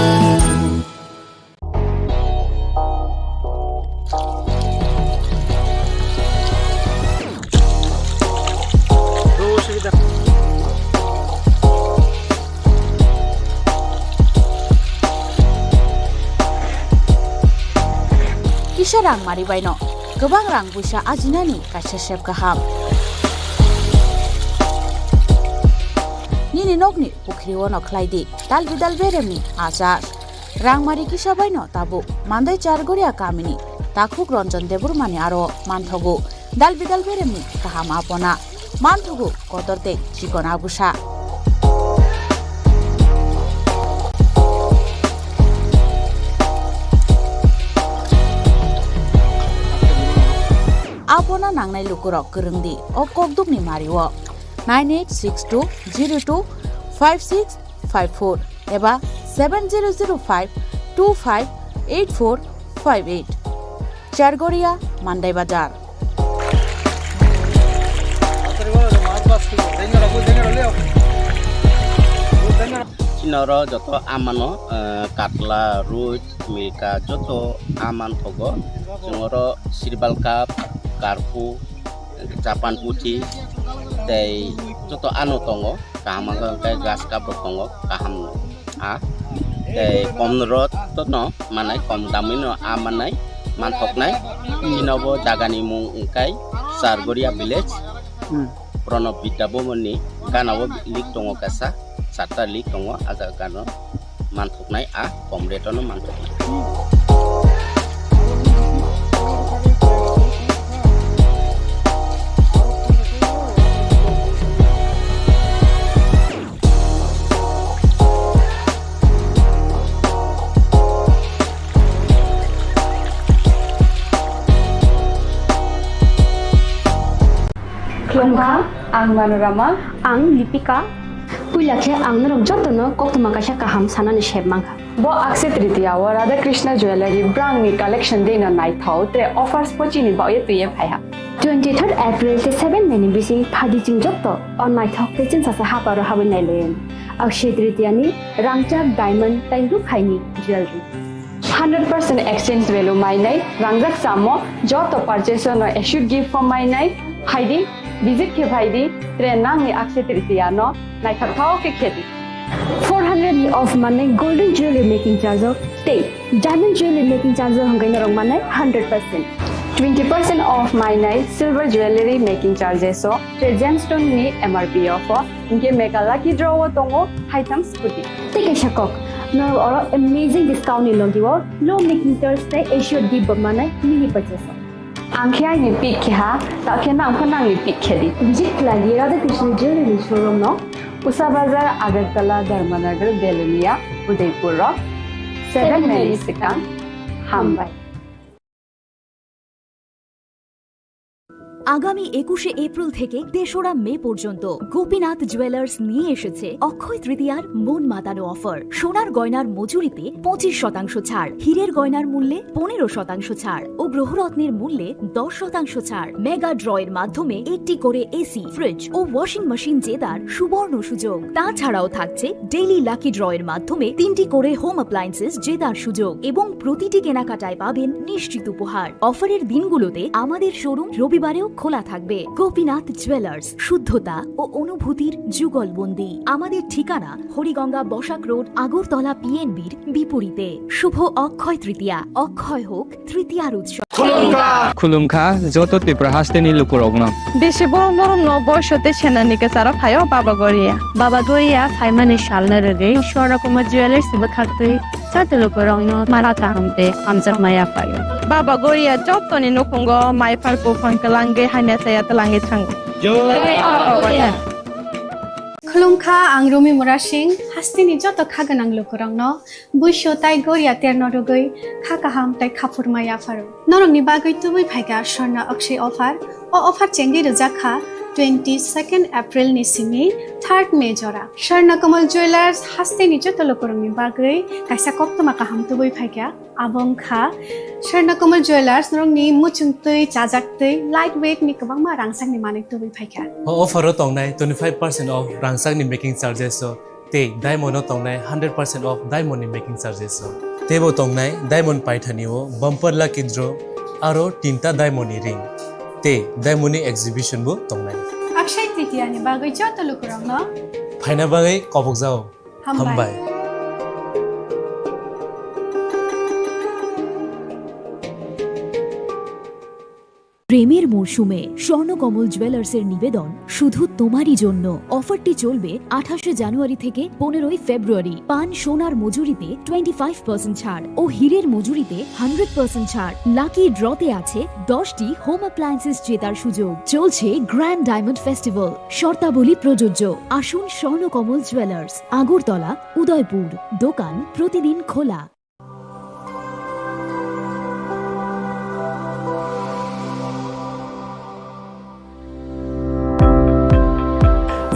Kisa rang mari baino, kwbang rang puisa ajinani kaisa sep kaham. Nini nokni pukhri ono khlai di, dalbi dalberemni achak. Rangmari kisa baino tabuk Mandai Chargoria kamini takhuk Ranjan Debbarmani aro manthogo dalbi dalberemni kaham apona. Manthogo kotor tei chikon abusa. Abono nangnai lukurok kwrwngdi o kokdukni mario nine eight six two zero two five six five four eba seven zero zero five two five eight four five eight. Chargoria, Mandai Bazar. Chini oro joto amano, eh, katla, ruch, milka joto aman thogo. Chwng oro sirbal cup, karpu, Japan puthi tei joto ano tongo, kaham wngkha hwnkhe grass cup rok tongo, kaham a tei kom rot no manai, kom damwi no a manai, manthoknai. Chini bo jaga ni mung wngkha Chargoria village. Hmm. Pranab Vidya Bhavan ni gana o link tongo kaisa, charta link tongo, a jaga no manthoknai, a kom rate o no manthoknai. Khulumkha, ang Manorama. Ang Lipika. Puila khe ang norok jotono koktwma kaisa kaham sanani sep mankha. Bo Akshaya Tritiya o Radha Krishna Jewellery brangni collection deino naithok tre offers bo chini bagwi twiwi phaiha. Twenty third April tei seven May ni bising phaidi chwng joto o naithok tei chwngsacha haparo habwi nailaio. Akshaya Tritiya ni rangchak diamond tei rukhaini jewellery. Hundred percent exchange value mainai, rangjak chamo joto purchase no assured gift form mainai, phaidi, visit khe phaidi, tre nangni Akshaya Tritiya no naithok thok khe khedi. Four hundred ni off manai golden jewelry making charge o tei diamond jewelry making charge o hwnkhe norok manai hundred percent. Twenty percent off mainai silver jewelry making charges o tre gemstone ni M R P o pho. Hinkhe mega lucky draw o tongo haitham scooty. Tei kaisa kok, norok oro amazing discount ni logi o low making charge tei assured gift bo manai mini purchase o. Ang khe aini pick khe ha, ta khe nang pho nangni pick khe di. Visit khlai di Radha Krishna Jewelry showroom no, Usa Bazar, Agartala, Dharmanagar, Belonia, Udaipur o seven May ni swkang. Hambai. আগামী একুশে এপ্রিল থেকে তেসরা মে পর্যন্ত গোপীনাথ জুয়েলার্স নিয়ে এসেছে অক্ষয় তৃতীয়ার মন মাতানো অফার। সোনার গয়নার মজুরিতে পঁচিশ শতাংশ ছাড়, হীরের গয়নার মূল্যে পনেরো শতাংশ ছাড় ও গ্রহরত্নের মূল্যে দশ শতাংশ ছাড়। মেগা ড্রয়ের মাধ্যমে একটি করে এসি, ফ্রিজ ও ওয়াশিং মেশিন জেতার সুবর্ণ সুযোগ। তাছাড়াও থাকছে ডেইলি লাকি ড্রয়ের মাধ্যমে তিনটি করে হোম অ্যাপ্লায়েন্সেস জেতার সুযোগ এবং প্রতিটি কেনাকাটায় পাবেন নিশ্চিত উপহার। অফারের দিনগুলোতে আমাদের শোরুম রবিবারেও খোলা থাকবে। গোপীনাথ জুয়েলার্স, শুদ্ধতা ও অনুভূতির যুগলবন্দি। আমাদের ঠিকানা হরিগঙ্গা বসাক রোড, আগরতলা পিএনবির বিপরীতে। শুভ অক্ষয় তৃতীয়া, অক্ষয় হোক তৃতীয়ার উৎসব। Khulumkha joto Tripura hasteni lukurokno. Bisi borom borom no boiso tei senani kwcharo phaio Baba Goria. Baba Goria phaimani salno rwgwi Swarna Kumar Jewellers ni bwkhaktwi joto lukurokno mara kaham tei hamjakma yaphaio. Baba Goria jotoni nukhungo mai phar buphang twlangwi hamya chaya twlangwi thango. Khulumkha, ang Rumi Murasing, hasteni joto kha gwnang lukurokno Buisu tai goria terno rwgwi kha kaham tai khaphurma yapharo. Norokni bagwi tubui phaikha Swarna Akshay offer. O offer chengwi rwjak kha twenty second April ni simi third May jora. Swarna Kamal Jewellers hasteni joto lukurokni bagwi kaisa koktwma kaham tubui phaikha. Abo wngkha Swarna Kamal Jewellers norokni muchungtwi chajaktwi light weight ni kwbangma rangchakni manwi tubui phaikha. O offer o tongnai twenty five percent off rangchakni making charges o tei diamond o tongnai hundred percent off diamond ni making charges o. Teibo tongnai diamond paithani o bumper lucky draw aro tinta diamond ni ring tei diamond ni exhibition bo tongnai. Akshay Tritiya ni bagwi joto lukurokno phaina bagwi kobokjao. Hambai. Hambai. প্রেমের মরশুমে স্বর্ণকমল জুয়েলার্সের নিবেদন শুধু তোমারই জন্য। অফারটি চলবে আঠাশে জানুয়ারি থেকে পনেরোই ফেব্রুয়ারি। পান সোনার মজুরিতে টোয়েন্টি ফাইভ পার্সেন্ট ছাড় ও হীরের মজুরিতে হান্ড্রেড পার্সেন্ট ছাড়। লাকি ড্রতে আছে দশটি হোম অ্যাপ্লায়েন্সেস জেতার সুযোগ। চলছে গ্র্যান্ড ডায়মন্ড ফেস্টিভ্যাল, শর্তাবলী প্রযোজ্য। আসুন স্বর্ণকমল জুয়েলার্স, আগরতলা, উদয়পুর। দোকান প্রতিদিন খোলা।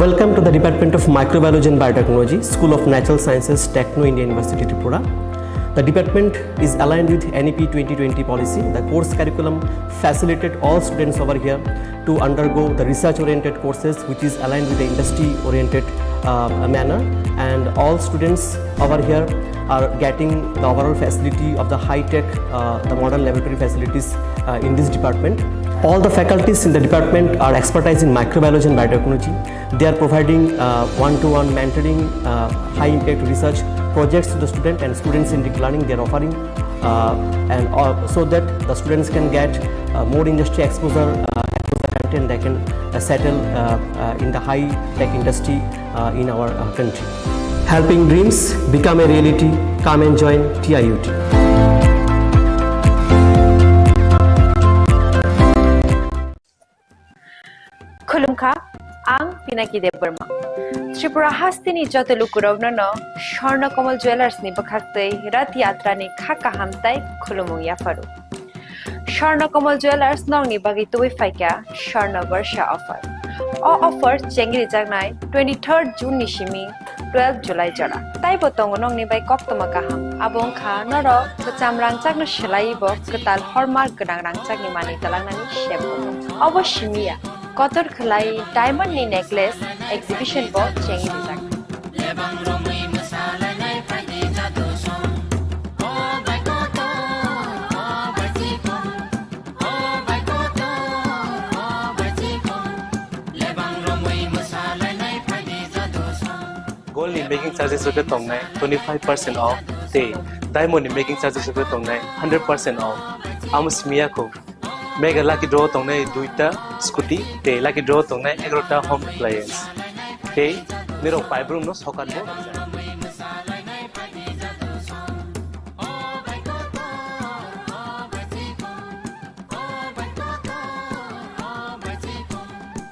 Welcome to the Department of Microbiology and Biotechnology, School of Natural Sciences, Techno India University, Tripura. The department is aligned with N E P twenty twenty policy. The course curriculum facilitate all students over here to undergo the research-oriented courses, which is aligned with the industry-oriented, uh, manner. And all students over here are getting the overall facility of the high-tech, uh, the modern laboratory facilities, uh, in this department. All the faculties in the department are expertise in microbiology and biotechnology. They are providing, uh, one-to-one mentoring, uh, high-impact research projects to the student and students-centric learning they are offering, uh, and, uh, so that the students can get, uh, more industry exposure, uh, across the country, and they can, uh, settle, uh, uh, in the high-tech industry, uh, in our, uh, country. Helping dreams become a reality. Come and join T I U T. Khulumkha, ang Pinaki Debbarma. Tripura hasteni joto lukurokno no Swarna Kamal Jewellers ni bwkhaktwi Rath Yatra ni kha kaham tai khulumung yapharu. Swarna Kamal Jewellers nokni bagwi tubui phaikha Swarna Barsha offer. O offer chengri jaknai twenty-third June ni simi twelve July jora. Taibo tongo nokni bai koktwma kaham. Abo wngkha norok kwcham rangchakno swlaiwi bo kwtal hallmark gwnang rangchakni manwi twlangnani sep tongo. Obo simi ya, kotor khwlai diamond ni necklace exhibition bo chengwi rijak. Gold ni making charges rok khe tongnai twenty five percent off tei diamond ni making charges rok khe tongnai hundred percent off. Amo simi ya kho. Mega lucky draw tongnai duita scooty tei lucky draw tongnai egarota home appliance. Tei nirok paibrumno sokat bo.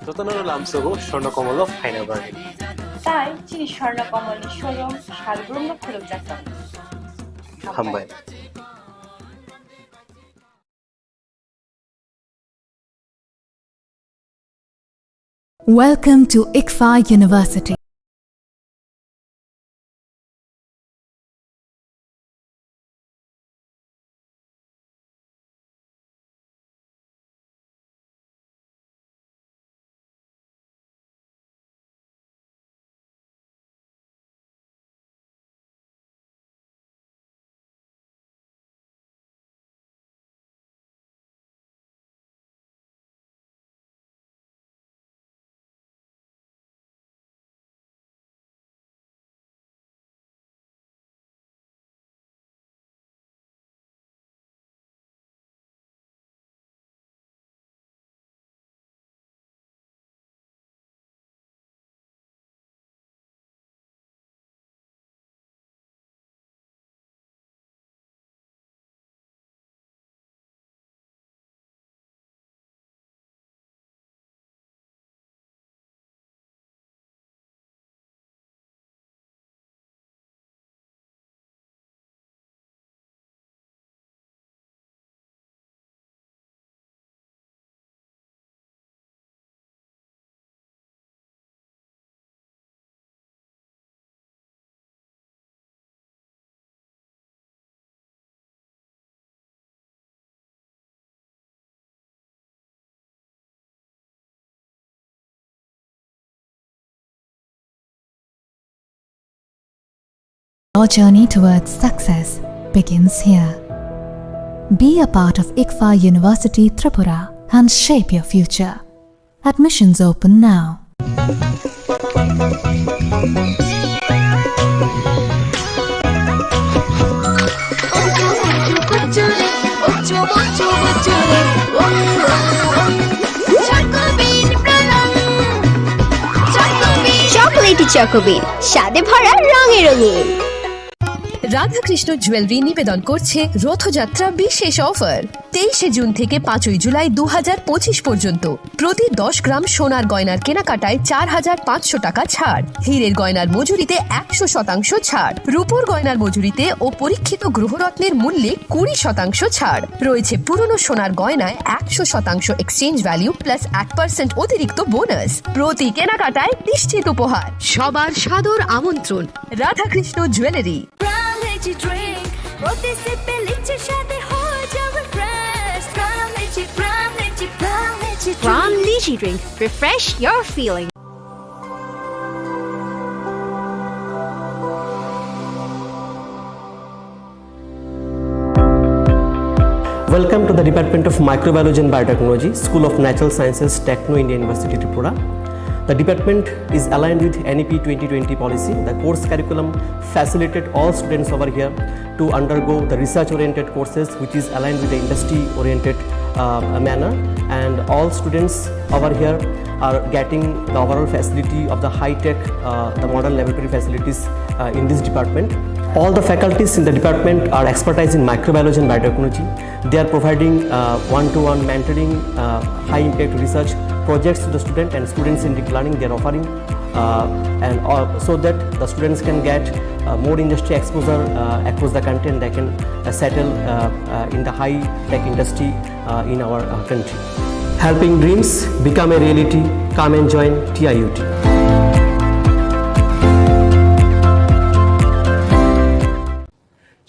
Jotono lamsogo Swarna Kamal o phaina bagwi. Tai chini Swarna Kamal ni showroom salbrumno khulumjak tongo. Hambai. Welcome to ICFAI University. Your journey towards success begins here. Be a part of ICFAI University Tripura and shape your future. Admissions open now. Chocolatey চকোবিন, স্বাদে ভরা, রঙে রঙিন। Radhakrishna jewellery নিবেদন করছে রথযাত্রা বিশেষ অফার। তেইশে জুন থেকে পাঁচই জুলাই দু হাজার পঁচিশ পর্যন্ত প্রতি দশ গ্রাম সোনার গয়নার কেনাকাটায় চার হাজার পাঁচশো টাকা ছাড়, হীরের গয়নার মজুরিতে একশো শতাংশ ছাড়, রূপোর গয়নার মজুরিতে ও পরীক্ষিত গ্রহরত্নের মূল্যে কুড়ি শতাংশ ছাড়। রয়েছে পুরনো সোনার গয়নায় একশো শতাংশ এক্সচেঞ্জ ভ্যালু প্লাস এক পার্সেন্ট অতিরিক্ত বোনাস। প্রতি কেনাকাটায় নিশ্চিত উপহার। সবার সাদর আমন্ত্রণ Radhakrishna jewellery. Crown Lychee Drink, প্রতি সিপে লিচির স্বাদে হয়ে যাবে fresh. Crown Lychee, Crown Lychee, Crown Lychee Drink। Crown Lychee Drink, refresh your feeling. Welcome to the Department of Microbiology and Biotechnology, School of Natural Sciences, Techno India University, Tripura. The department is aligned with N E P twenty twenty policy. The course curriculum facilitate all students over here to undergo the research-oriented courses, which is aligned with the industry-oriented, uh, manner. And all students over here are getting the overall facility of the high-tech, uh, the modern laboratory facilities, uh, in this department. All the faculties in the department are expertise in microbiology and biotechnology. They are providing, uh, one-to-one mentoring, uh, high-impact research projects to the student and student-centric learning they are offering, uh, and, uh, so that the students can get, uh, more industry exposure, uh, across the country, and they can, uh, settle, uh, uh, in the high-tech industry, uh, in our, uh, country. Helping dreams become a reality. Come and join T I U T.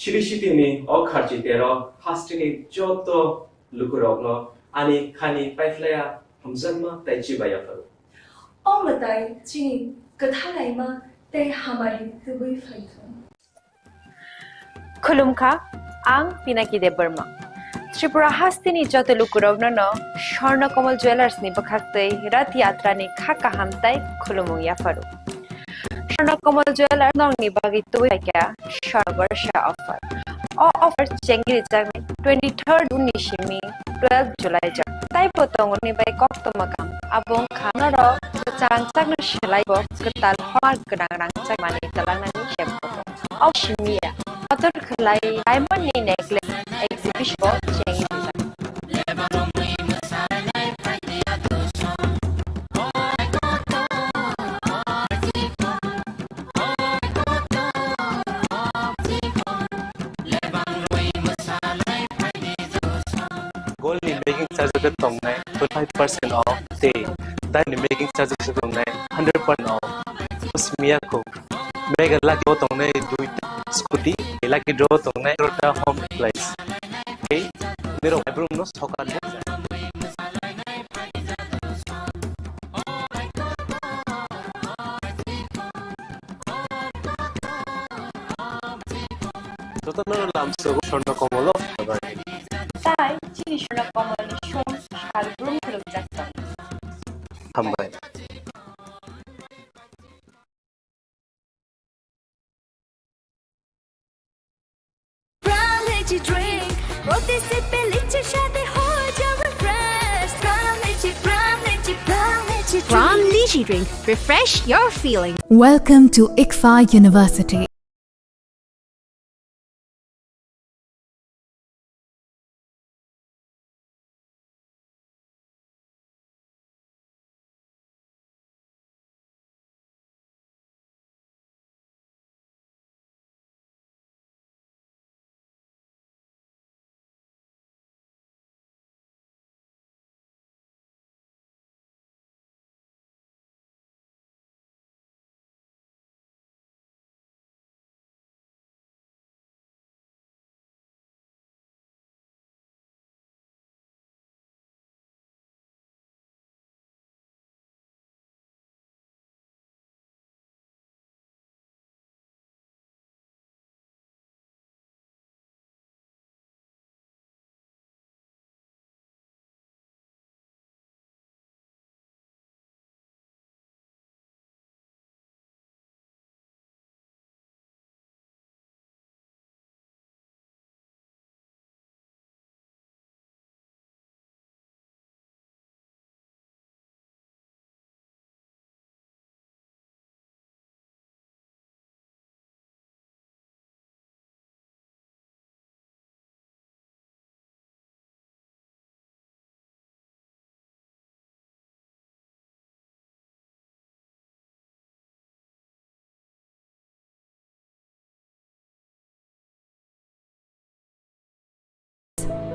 Chiri sitini o kharchi tero hasteni joto lukurokno ani khani paiphlaya hamjakma tei chibaya pharo. O mwtai chini kwthalaima tei hamari tubui phaithung. Khulumkha, ang Pinaki Debbarma. Tripura hasteni joto lukurokno no Swarna Kamal Jewellers ni bwkhaktwi Rath Yatra ni kha kaham tei khulumung yapharo. Swarna Kamal Jewellers nokni bagwi tubui paikha Swarna Barsha offer. O offer chengri jaknai twenty-third June ni simi twelve July jak. Taibo tongo ni bai koktwma kam. Abo wngkha norok kwchang chakno selai bo kwtal hallmark gwnang rangchak manwi twlangnani kebo tongo. O simi ya. Kotor khwlai diamond ni necklace exhibition bo chengri jak. Gold ni making charges khe tongnai twenty-five percent off tei dai ni making charges khe tongnai hundred percent off. Simi ya kho. Mega lucky draw tongnai duita scooty, lucky draw tongnai egarota home appliance. Tei nirok aibrum no sokan. Jotono lamsogo Swarna Kamal o phabai. Tai chini Swarna Kamal ni song salbrum khulumjak tong. Hambai. Crown Lychee Drink, প্রতি সিপে লিচির স্বাদে হয়ে যাবে fresh. Crown Lychee, Crown Lychee, Crown Lychee Drink। Crown Lychee Drink, refresh your feeling. Welcome to ICFAI University.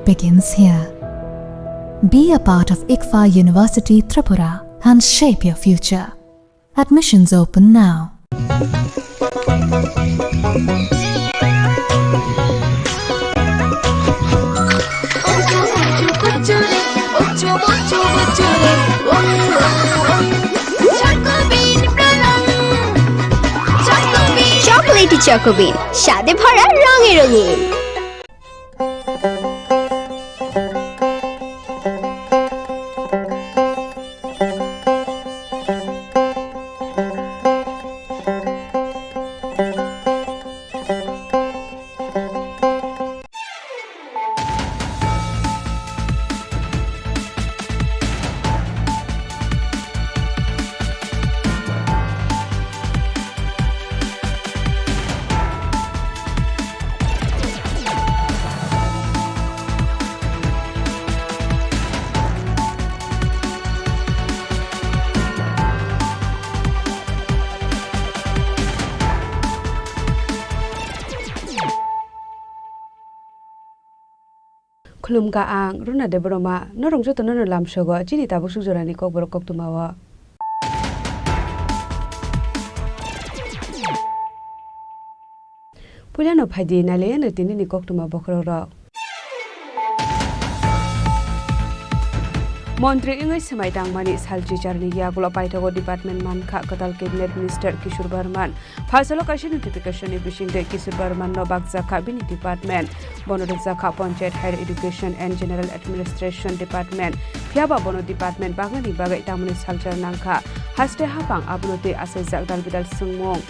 begins here. Be a part of ICFAI University Tripura and shape your future. Admissions open now. Chocolatey Choco Bean, স্বাদে ভরা রঙে রঙিন। Khulumkha ang Runa Debbarma, norok jotono no lamsogo chini tabuk suk jorani kokborok koktwma o. Puilano phaidi nailaiano tinini koktwma bokhorokrok. Montri wngwi swmai tangmani sal chicharni yagulo paithago department mankha kwtal cabinet minister Kishore Barman. Phaisalo kaisa notification ni bisingtwi Kishore Barman no bakjakha bini department. Bono rwjakha Panchayat, Higher Education and General Administration Department. Phiyaba bono department bagnani bagwi tamoni salchar nangkha. Haste hapang abono twi achaijak dalbidal swngmung.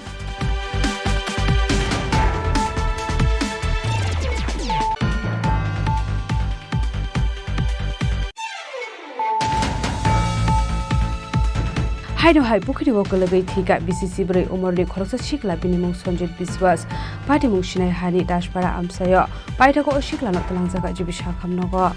Haino hai pukhiri o kwlwgwi thwikha B C C bwrwi umorni khoroksa sikla, bini mung Sanjit Biswas, patimung Sinai hani Daspara amchaio. Paithago o siklano twlangjakha G B Sakham nogo.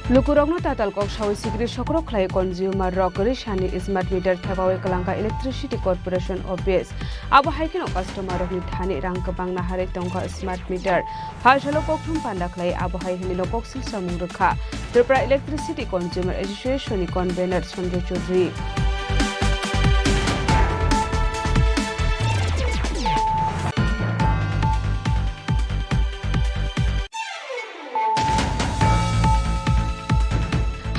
Lukurokno tatal kok sawi sikri sokrok khlai consumer rok kwrwi sani smart meter thepawi kwlangkha Electricity Corporation Office. Abo hai kheno customer rokni thani rang kwbang naharwi tongkha smart meter. Phaisalo kokthum panda khlai abo hai hinwino koksil samung rwkha Tripura Electricity Consumer Association ni convener Sanjay Chaudhary.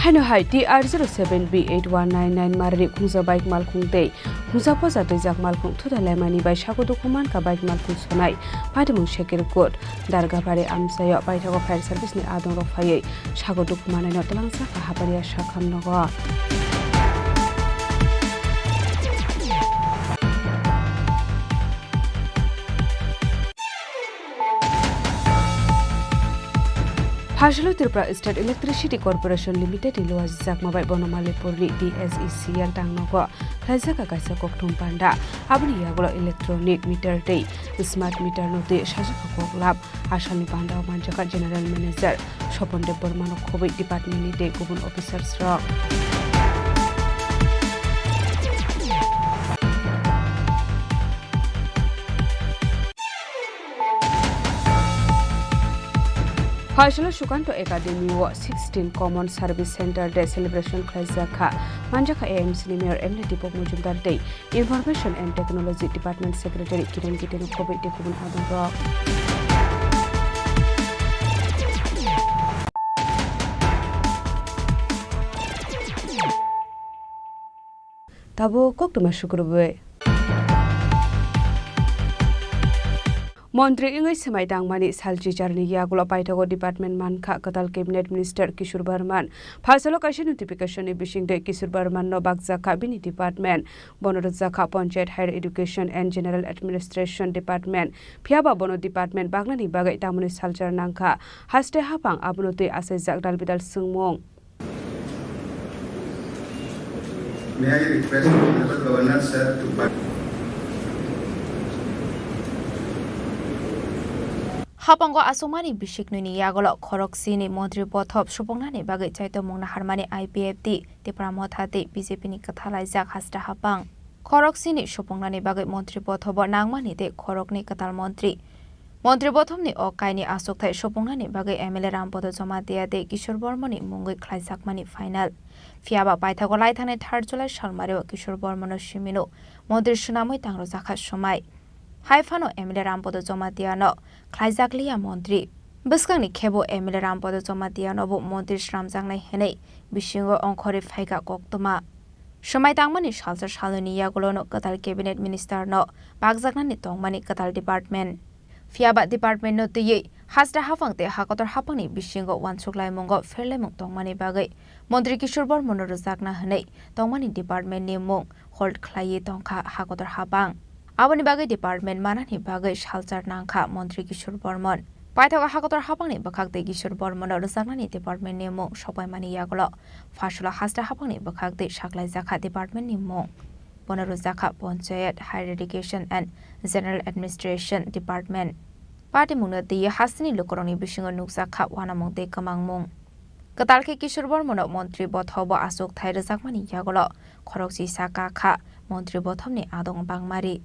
Haino hai T R zero seven B eight one nine nine marni khungsa bike malkhung tei khungsa poja twijak malkhung thuda laimani bai sago dukhu mankha bike malkhung sonai patimung Shakir Kut Dargabari amchaio. Paithago fire service ni adongrok phaiwi sago dukhu manaino twlangjakha Haparia Sakham nogo. Phaisalo Tripura State Electricity Corporation Limited ni luajijakma bai Bonomalipur ni D S E C L tangnogo khlaijakha kaisa kokthum panda. Aboni yagulo electronic meter tei smart meter no twi sajakha koklap. Asalni pandao manjakha General Manager Sopon Debbarmano khobwi department ni tei kubun officers rok. Phaisalo Sukanto Academy o sixteen Common Service Center Day celebration khlaijakha. Manjakha A M C ni Mayor M L A Deepak Majumdar tei Information and Technology Department Secretary Kiran Gite no khobwi tei kubun adongrok. Tabuk koktwma sukrubwi. Montri wngwi swmai tangmani sal chicharni yagulo paithago department mankha kwtal cabinet minister Kishore Barman. Phaisalo kaisa notification ni bisingtwi Kishore Barman no bakjakha bini department. Bono rwjakha Panchayat, Higher Education and General Administration Department. Phiyaba bono department bagnani bagwi tamoni salchar nangkha. Haste hapang abono twi achaijak dalbidal swngmung. May I request Honorable Governor sir to Hapango aswkmani bisiknwini yagulo khoroksini montri bothop supungnani bagwi chaitomung naharmani I P F T, Tipra Motha tei B J P ni kwthalaijak hasta hapang. Khoroksini supungnani bagwi montri bothobo nangmani tei khorokni kwtal montri. Montri bothopni o kaini achukthai supungnani bagwi M L A Rampodo Jomatia tei Kishore Bormani mungwi khlaijakmani final. Phiyaba paithago laithangnai third July salmario Kishore Bormano simino montri swnamwi tangrojakha swmai. Hai phano M L A Rampodo Jomatiano khlaijak liya montri. Bwskangni khebo M L A Rampodo Jomatianobo montri swnamjaknai hwnwi bisingo ongkhorwi phaikha koktwma. Swmai tangmani salsa salnwini yagulono kwtal cabinet ministerno bakjaknani tongmani kwtal department. Phiyaba departmentno twiwi hasta haphang tei hakotor haphangni bisingo uansuk laimungo pherlaimung tongmani bagwi montri Kishore Bormano rwjakna hwnwi tongmani departmentni mung hold khlaiwi tongkha hakotor haphang. Aboni bagwi department manani bagwi salchar nangkha montri Kishore Bormon. Paithago hakotor haphangni bwkhak tei Kishore Bormono rwjaknani departmentni mung sopaimani yagulo Pharsalo hasta haphangni bwkhak tei saklaijakha departmentni mung. Bono rwjakha Panchayat, Higher Education and General Administration Department. Patimungno twiwi hasteni lukurokni bisingo nukjakha uanamung tei kwmangmung. Kwtal khe Kishore Bormano montri bothobo achukthai rwjakmani yagulo khorokchisa kakha montri bothopni adong bangmari.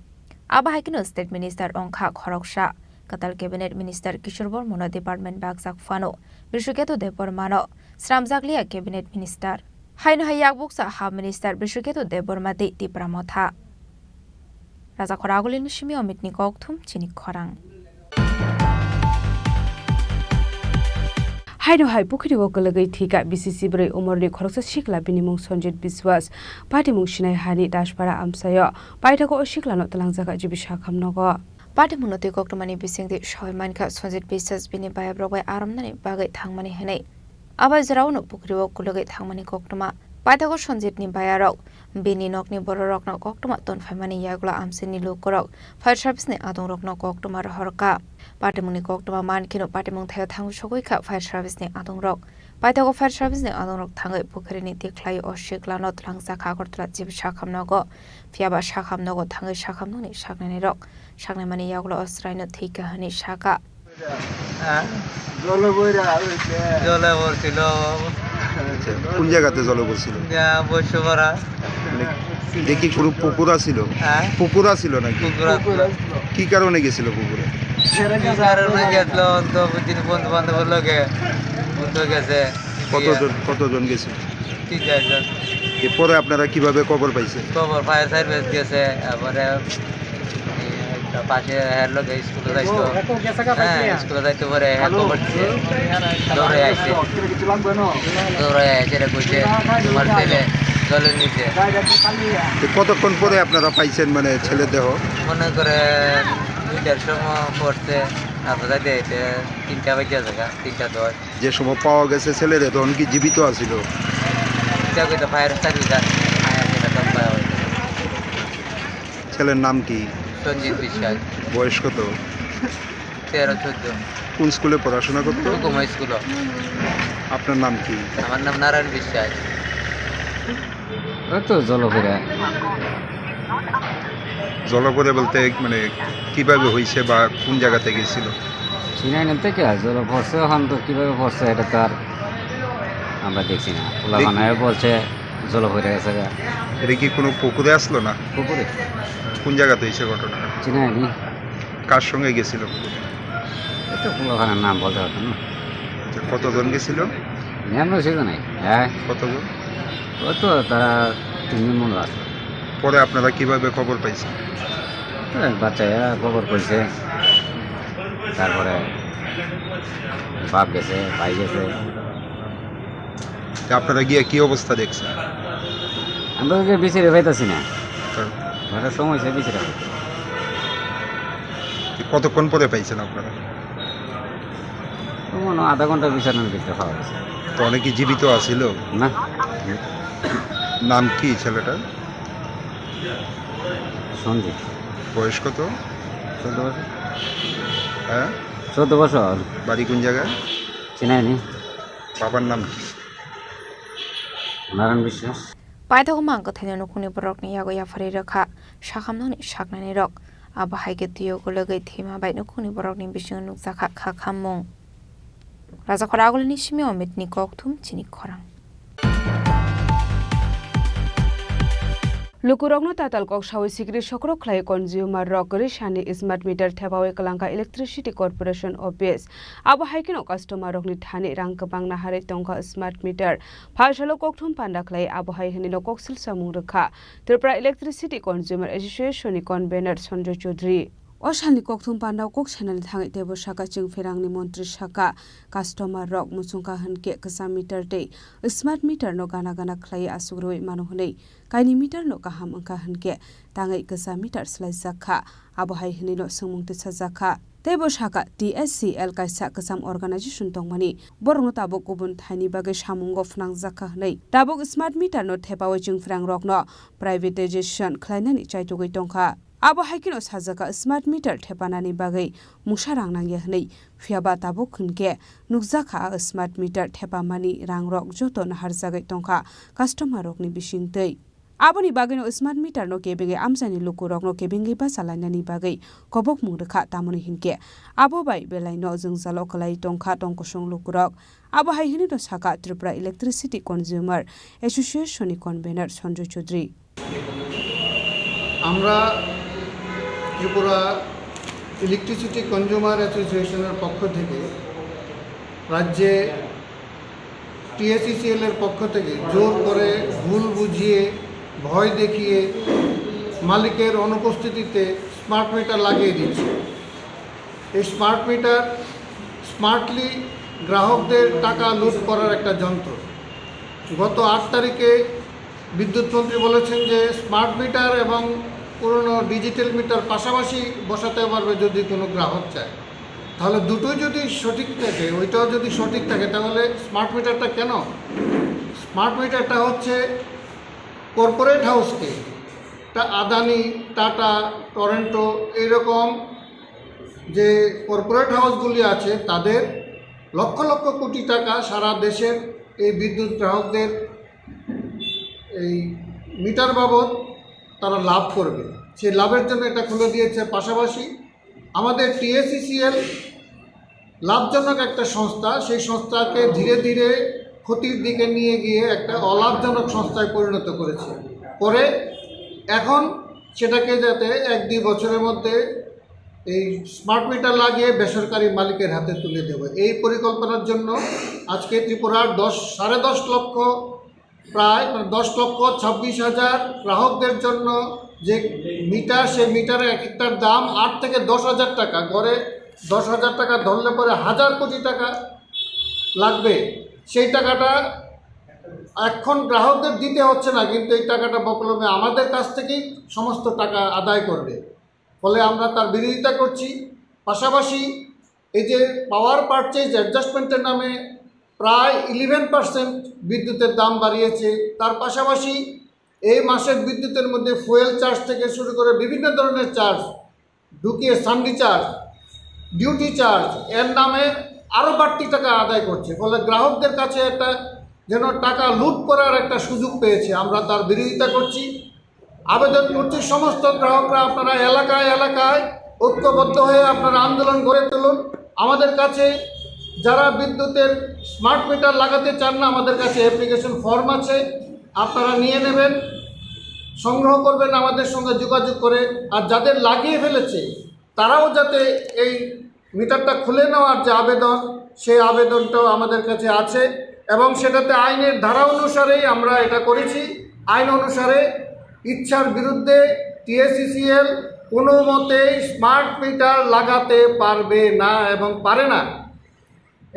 Abo hai kheno state minister wngkha khoroksa. Kwtal cabinet minister Kishore Bormano department bakjak phano Bishnuketu Debbarmano swnamjakliya cabinet minister. Haino hai yakbuksa ha minister Bishnuketu Debbarma tei Tipra Motha. Rajakhor Agulini simi Omitni kokthum chini khorang. Haino hai pukhiri o kwlwgwi thwikha B C C bwrwi umorni khoroksa sikla, bini mung Sanjit Biswas, patimung Sinai hani Daspara amchaio. Paithago o siklano twlangjakha G B Sakham nogo. Patimungno twi koktwmani bisingtwi soi mankha Sanjit Biswas bini bayabrok bai aromnani bagwi thangmani hwnwi. Abai jorao no pukhiri o kwlwgwi thangmani koktwma. Paithago Sanjit ni bayarok bini nokni bororokno koktwma tonphaimani yagulo amchaini lukurok fire service ni adongrokno koktwma rohorkha. Patimungni koktwma mankheno patimung thaio thangwi sogwi kha fire service ni adongrok. Paithago fire service ni adongrok thangwi pukhirini tikhlai o siklano twlangjakha Agartala G B Sakham nogo. Phiyaba Sakham nogo thangwi Sakham nokni saknainirok saknaimani yagulo o chwraino thwikha hwnwi sakha. হ্যাঁ? জলে বইরা হইছে। জলে পড়ছিল। আচ্ছা, কোন জায়গাতে জলে পড়ছিল? ইয়া, বৈশ্যপাড়া। মানে, দেখি কোনো পুকুর আছিল? হ্যাঁ? পুকুর আছিল নাকি? পুকুর আছিল। পুকুর আছিল। কি কারণে গেছিল পুকুরে? কি কারণে গেছিল? তো দিন বন্ধু বান্ধবের লগে ঘুরতে গেছে। কতজন, কতজন গেছিল? তিন চারজন। এরপরে আপনারা কিভাবে খবর পাইছেন? খবর ফায়ার সার্ভিস গেছে, তারপরে এই একটা পাশে হের লগে স্কুলে যাইতো। ও, এত গেছে গা হ্যাঁ, পাইছে? স্কুলে যাইতো পরে হ্যাঁ, হ্যালো। খবর দিছে। দৌড়ে আইছে। দৌড়ে আইছে, এটা কইছে, "তোমার ছেলে জলের নিচে।" তো কতক্ষণ পরে আপনারা পাইছেন, মানে, ছেলের দেহ? মনে করেন দুইটার সময় পড়ছে, তারপর যাইতে যাইতে তিনটা বাজে জায়গা, তিনটা দশ। যে সময় পাওয়া গেছে ছেলেরে, তখন কি জীবিত আছিল? এটা কইতে ফায়ার সার্ভিস আর ফায়ার যেটা দম পাওয়া হয়েছে। ছেলের নাম কি? সঞ্জিত বিশ্বাস। বয়স কত? তেরো চোদ্দ। কোন স্কুলে পড়াশোনা করতো? সুকুমা স্কুল। আপনার নাম কি? আমার নাম নারায়ণ বিশ্বাস। ওই তো জলপরে। জলপরে বলতে, মানে, কিভাবে হয়েছে বা কোন জায়গাতে গেছিল? চিনাই না তো কে, জল পড়ছে, এখন তো কিভাবে পড়ছে এটা তো আর আমরা দেখছি না। পোলাপানায় বলছে জল পড়ে গেছে গা। এটা কি কোনো পুকুরে আসলো না? পুকুরে। কোন জায়গাতে হয়েছে ঘটনা? চিনাই নি। কার সঙ্গে গেছিল? এই তো পোলাপানার নাম বলতে পারতাম না। আচ্ছা, কতজন গেছিল? নিরানব্বই ছিল নাই। হ্যাঁ। কতজন? ওই তো তারা তিনজন মনে হয়। পরে আপনারা কিভাবে খবর পাইছেন? তো এক বাচ্চারা খবর কইছে, তারপরে বাপ গেছে, ভাই গেছে। তা আপনারা গিয়ে কি অবস্থা দেখছেন? আমরা তো বিচারে পাইতাছি না। তো ঘরের সময় সে বিচারে পাইতাছি। কতক্ষণ পরে পাইছেন আপনারা? তো মনে হয় আধা ঘন্টা বিছানার ভিতরে পাওয়া গেছে। তো অনেকে জীবিত আছিল? না। নাম কি ছেলেটার? সঞ্জিত। বয়স কত? চোদ্দ বছর। হ্যাঁ? চোদ্দ বছর। বাড়ি কোন জায়গায়? চিনাইনি। বাবার নাম কি? নারায়ণ বিশ্বাস। Paithakgo mang kwthaino nukhungni borokni yago yapharwi rwkha sakhamnokni saknainirok. Abo hai khe twiwi gulugwi thwima bai nukhungni borokni bisingo nukjakha kha khammung. Rajakhor Agulini simi Omitni kokthum chini khorang. Lukurokno tatal kok sawi sikri sokrok khlai consumer rok kwrwi sani smart meter thepawi kwlangkha Electricity Corporation Office. Abo hai kheno customer rokni thani rang kwbang naharwi tongkha smart meter. Phalsalo kokthum panda khlai abo hai hwnwino koksil samung rwkha Tripura Electricity Consumer Association ni convener Sanjoy Chaudhary. O salni kokthum pandao kok sanani thangwi teibo saka chwng pherangni montri saka customer rok muchungkha hwnkhe kwcham meter tei smart meter no gana gana khlaiwi aswk rwui mano hwnwi, kaini meter no kaham wngkha hwnkhe tangwi kwcham meter swlaijak kha, abo hai hwnwino swngmung tisajakha. Teibo saka T S C L kaisa kwcham organization tongmani, borokno tabuk kubun thaini bagwi samungo phnangjakha hwnwi tabuk smart meter no thepawi chwng pherang rokno privatization khlainani chaitugwi tongkha. Abo hai kheno sajaka smart meter thepanani bagwi mungsa rang nangya hwnwi, phiyaba tabuk hwnkhe nukjakha a smart meter thepamani rangrok joto naharjagwi tongkha customer rokni bisingtwi. Aboni bagwino smart meter no kebengwi amchaini lukurokno kebengwi bacha lainani bagwi kobokmung rwkha, tamoni hinkhe abo bai belaino jwngjalo kwlai tongkha tongkosong lukurok. Abo hai hwnwino saka Tripura Electricity Consumer Association ni convener Sanjoy Chaudhary. আমরা Tripura electricity consumer অ্যাসোসিয়েশনের পক্ষ থেকে রাজ্যে টিএসইসিএল এর পক্ষ থেকে জোর করে, ভুল বুঝিয়ে, ভয় দেখিয়ে মালিকের অনুপস্থিতিতে স্মার্ট মিটার লাগিয়ে দিচ্ছে। এই স্মার্ট মিটার স্মার্টলি গ্রাহকদের টাকা লুট করার একটা যন্ত্র। গত আট তারিখে বিদ্যুৎ মন্ত্রী বলেছেন যে স্মার্ট মিটার এবং পুরনো ডিজিটাল মিটার পাশাপাশি বসাতে পারবে যদি কোনো গ্রাহক চায়। তাহলে দুটোই যদি সঠিক থাকে, ওইটাও যদি সঠিক থাকে, তাহলে স্মার্ট মিটারটা কেন? স্মার্ট মিটারটা হচ্ছে কর্পোরেট হাউসকে, তা আদানি, টাটা, টরেন্টো, এইরকম যে কর্পোরেট হাউসগুলি আছে, তাদের লক্ষ লক্ষ কোটি টাকা সারা দেশের এই বিদ্যুৎ গ্রাহকদের এই মিটার বাবদ তারা লাভ করবে। সেই লাভের জন্য এটা খুলে দিয়েছে। পাশাপাশি আমাদের টিএসইসিএল লাভজনক একটা সংস্থা, সেই সংস্থাকে ধীরে ধীরে ক্ষতির দিকে নিয়ে গিয়ে একটা অলাভজনক সংস্থায় পরিণত করেছে। করে এখন সেটাকে যাতে এক দুই বছরের মধ্যে এই স্মার্ট মিটার লাগিয়ে বেসরকারি মালিকের হাতে তুলে দেবে, এই পরিকল্পনার জন্য আজকে ত্রিপুরার দশ সাড়ে দশ লক্ষ প্রায় মানে দশ লক্ষ ছাব্বিশ হাজার গ্রাহকদের জন্য যে মিটার, সেই মিটারের এক একটার দাম আট থেকে দশ হাজার টাকা, গড়ে দশ হাজার টাকা ধরলে পরে হাজার কোটি টাকা লাগবে। সেই টাকাটা এখন গ্রাহকদের দিতে হচ্ছে না, কিন্তু এই টাকাটা বকলমে আমাদের কাছ থেকেই সমস্ত টাকা আদায় করবে। ফলে আমরা তার বিরোধিতা করছি। পাশাপাশি এই যে পাওয়ার পারচেজ অ্যাডজাস্টমেন্টের নামে প্রায় ইলেভেন পার্সেন্ট বিদ্যুতের দাম বাড়িয়েছে। তার পাশাপাশি এই মাসের বিদ্যুতের মধ্যে ফুয়েল চার্জ থেকে শুরু করে বিভিন্ন ধরনের চার্জ, ঢুকিয়ে সান্ডি চার্জ, ডিউটি চার্জ, এর নামে আরও বাড়তি টাকা আদায় করছে। ফলে গ্রাহকদের কাছে একটা যেন টাকা লুট করার একটা সুযোগ পেয়েছে। আমরা তার বিরোধিতা করছি, আবেদন করছি সমস্ত গ্রাহকরা আপনারা এলাকায় এলাকায় ঐক্যবদ্ধ হয়ে আপনারা আন্দোলন গড়ে তুলুন। আমাদের কাছে যারা বিদ্যুতের স্মার্ট মিটার লাগাতে চান না, আমাদের কাছে অ্যাপ্লিকেশন ফর্ম আছে, আপনারা নিয়ে নেবেন, সংগ্রহ করবেন আমাদের সঙ্গে যোগাযোগ করে। আর যাদের লাগিয়ে ফেলেছে তারাও যাতে এই মিটারটা খুলে নেওয়ার যে আবেদন, সেই আবেদনটাও আমাদের কাছে আছে এবং সেটাতে আইনের ধারা অনুসারেই আমরা এটা করেছি। আইন অনুসারে ইচ্ছার বিরুদ্ধে টিএসইসিএল কোনো মতেই স্মার্ট মিটার লাগাতে পারবে না এবং পারে না।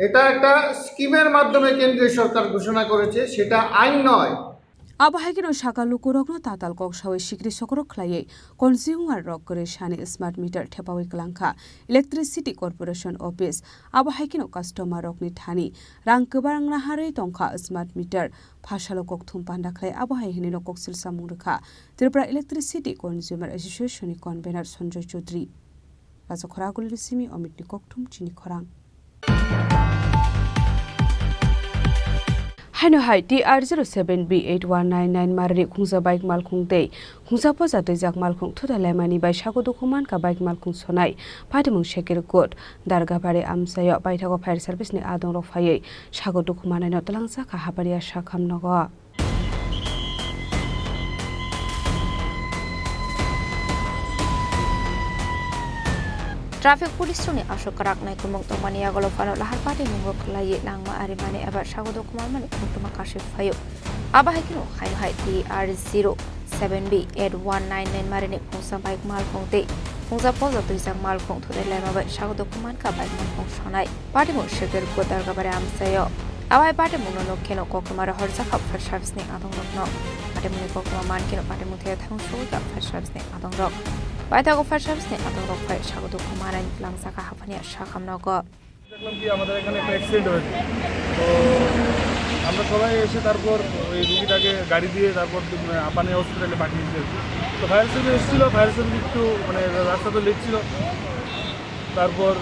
এটা একটা স্কিমের মাধ্যমে কেন্দ্রীয় সরকার ঘোষণা করেছে, সেটা আইন নয়। Abo hai kheno saka lukurokno tatal kok sawi sikri sokrok khlaiwi consumer rok kwrwi sani smart meter thepawi kwlangkha Electricity Corporation Office. Abo hai kheno customer rokni thani rang kwbang naharwi tongkha smart meter. Phasalo kokthum panda khlai abo hai hwnwino koksil samung rwkha Tripura Electricity Consumer Association ni convener Sanjoy Chaudhary. Rajakhor Agulini simi Omitni kokthum chini khorang. Haino hai T R zero seven B eight one nine nine marini khungsa bike malkhung tei khungsa poja twijak malkhung thutai laimani bai sago dukhu mankha bike malkhung sonai patimung Shekirkut Dargabari amchaio paithago fire service ni adongrok phaiwi sago dukhu manaino twlangjakha Haparia Sakham nogo. Traffic police rokni aswk kwrak naikolmung tongmani yagulo phano lahar patimung o kwlaiwi langma arimani eba sago dukhu manmani khungtwma kasui phaio. Abo hai kheno haino hai T R zero seven B eight one nine nine marini khungsa bike malkhung tei khungsa poja twijak malkhung thutai laima bai sago dukhu mankha bike malkhung sonai. Patimung Shekirkut Dargabari amchaio. Abo hai patimungno nuk kheno koktwma rohorjakha fire service ni adongrokno. Patimungni koktwma man kheno patimung thaya thangwi sogwikha fire service ni adongrok. Paithago fire service ni adongrok phai sago dukhu manaino twlangjakha Haparia Sakham nogo. দেখলাম কি আমাদের এখানে একটা অ্যাক্সিডেন্ট হয়েছে। তো আমরা সবাই এসে তারপর ওই রুগীটাকে গাড়ি দিয়ে তারপর আপানি হসপিটালে পাঠিয়েছি আর কি। তো ফায়ার সার্ভিস এসেছিলো, ফায়ার সার্ভিস একটু মানে রাস্তা তো লেট ছিল। তারপর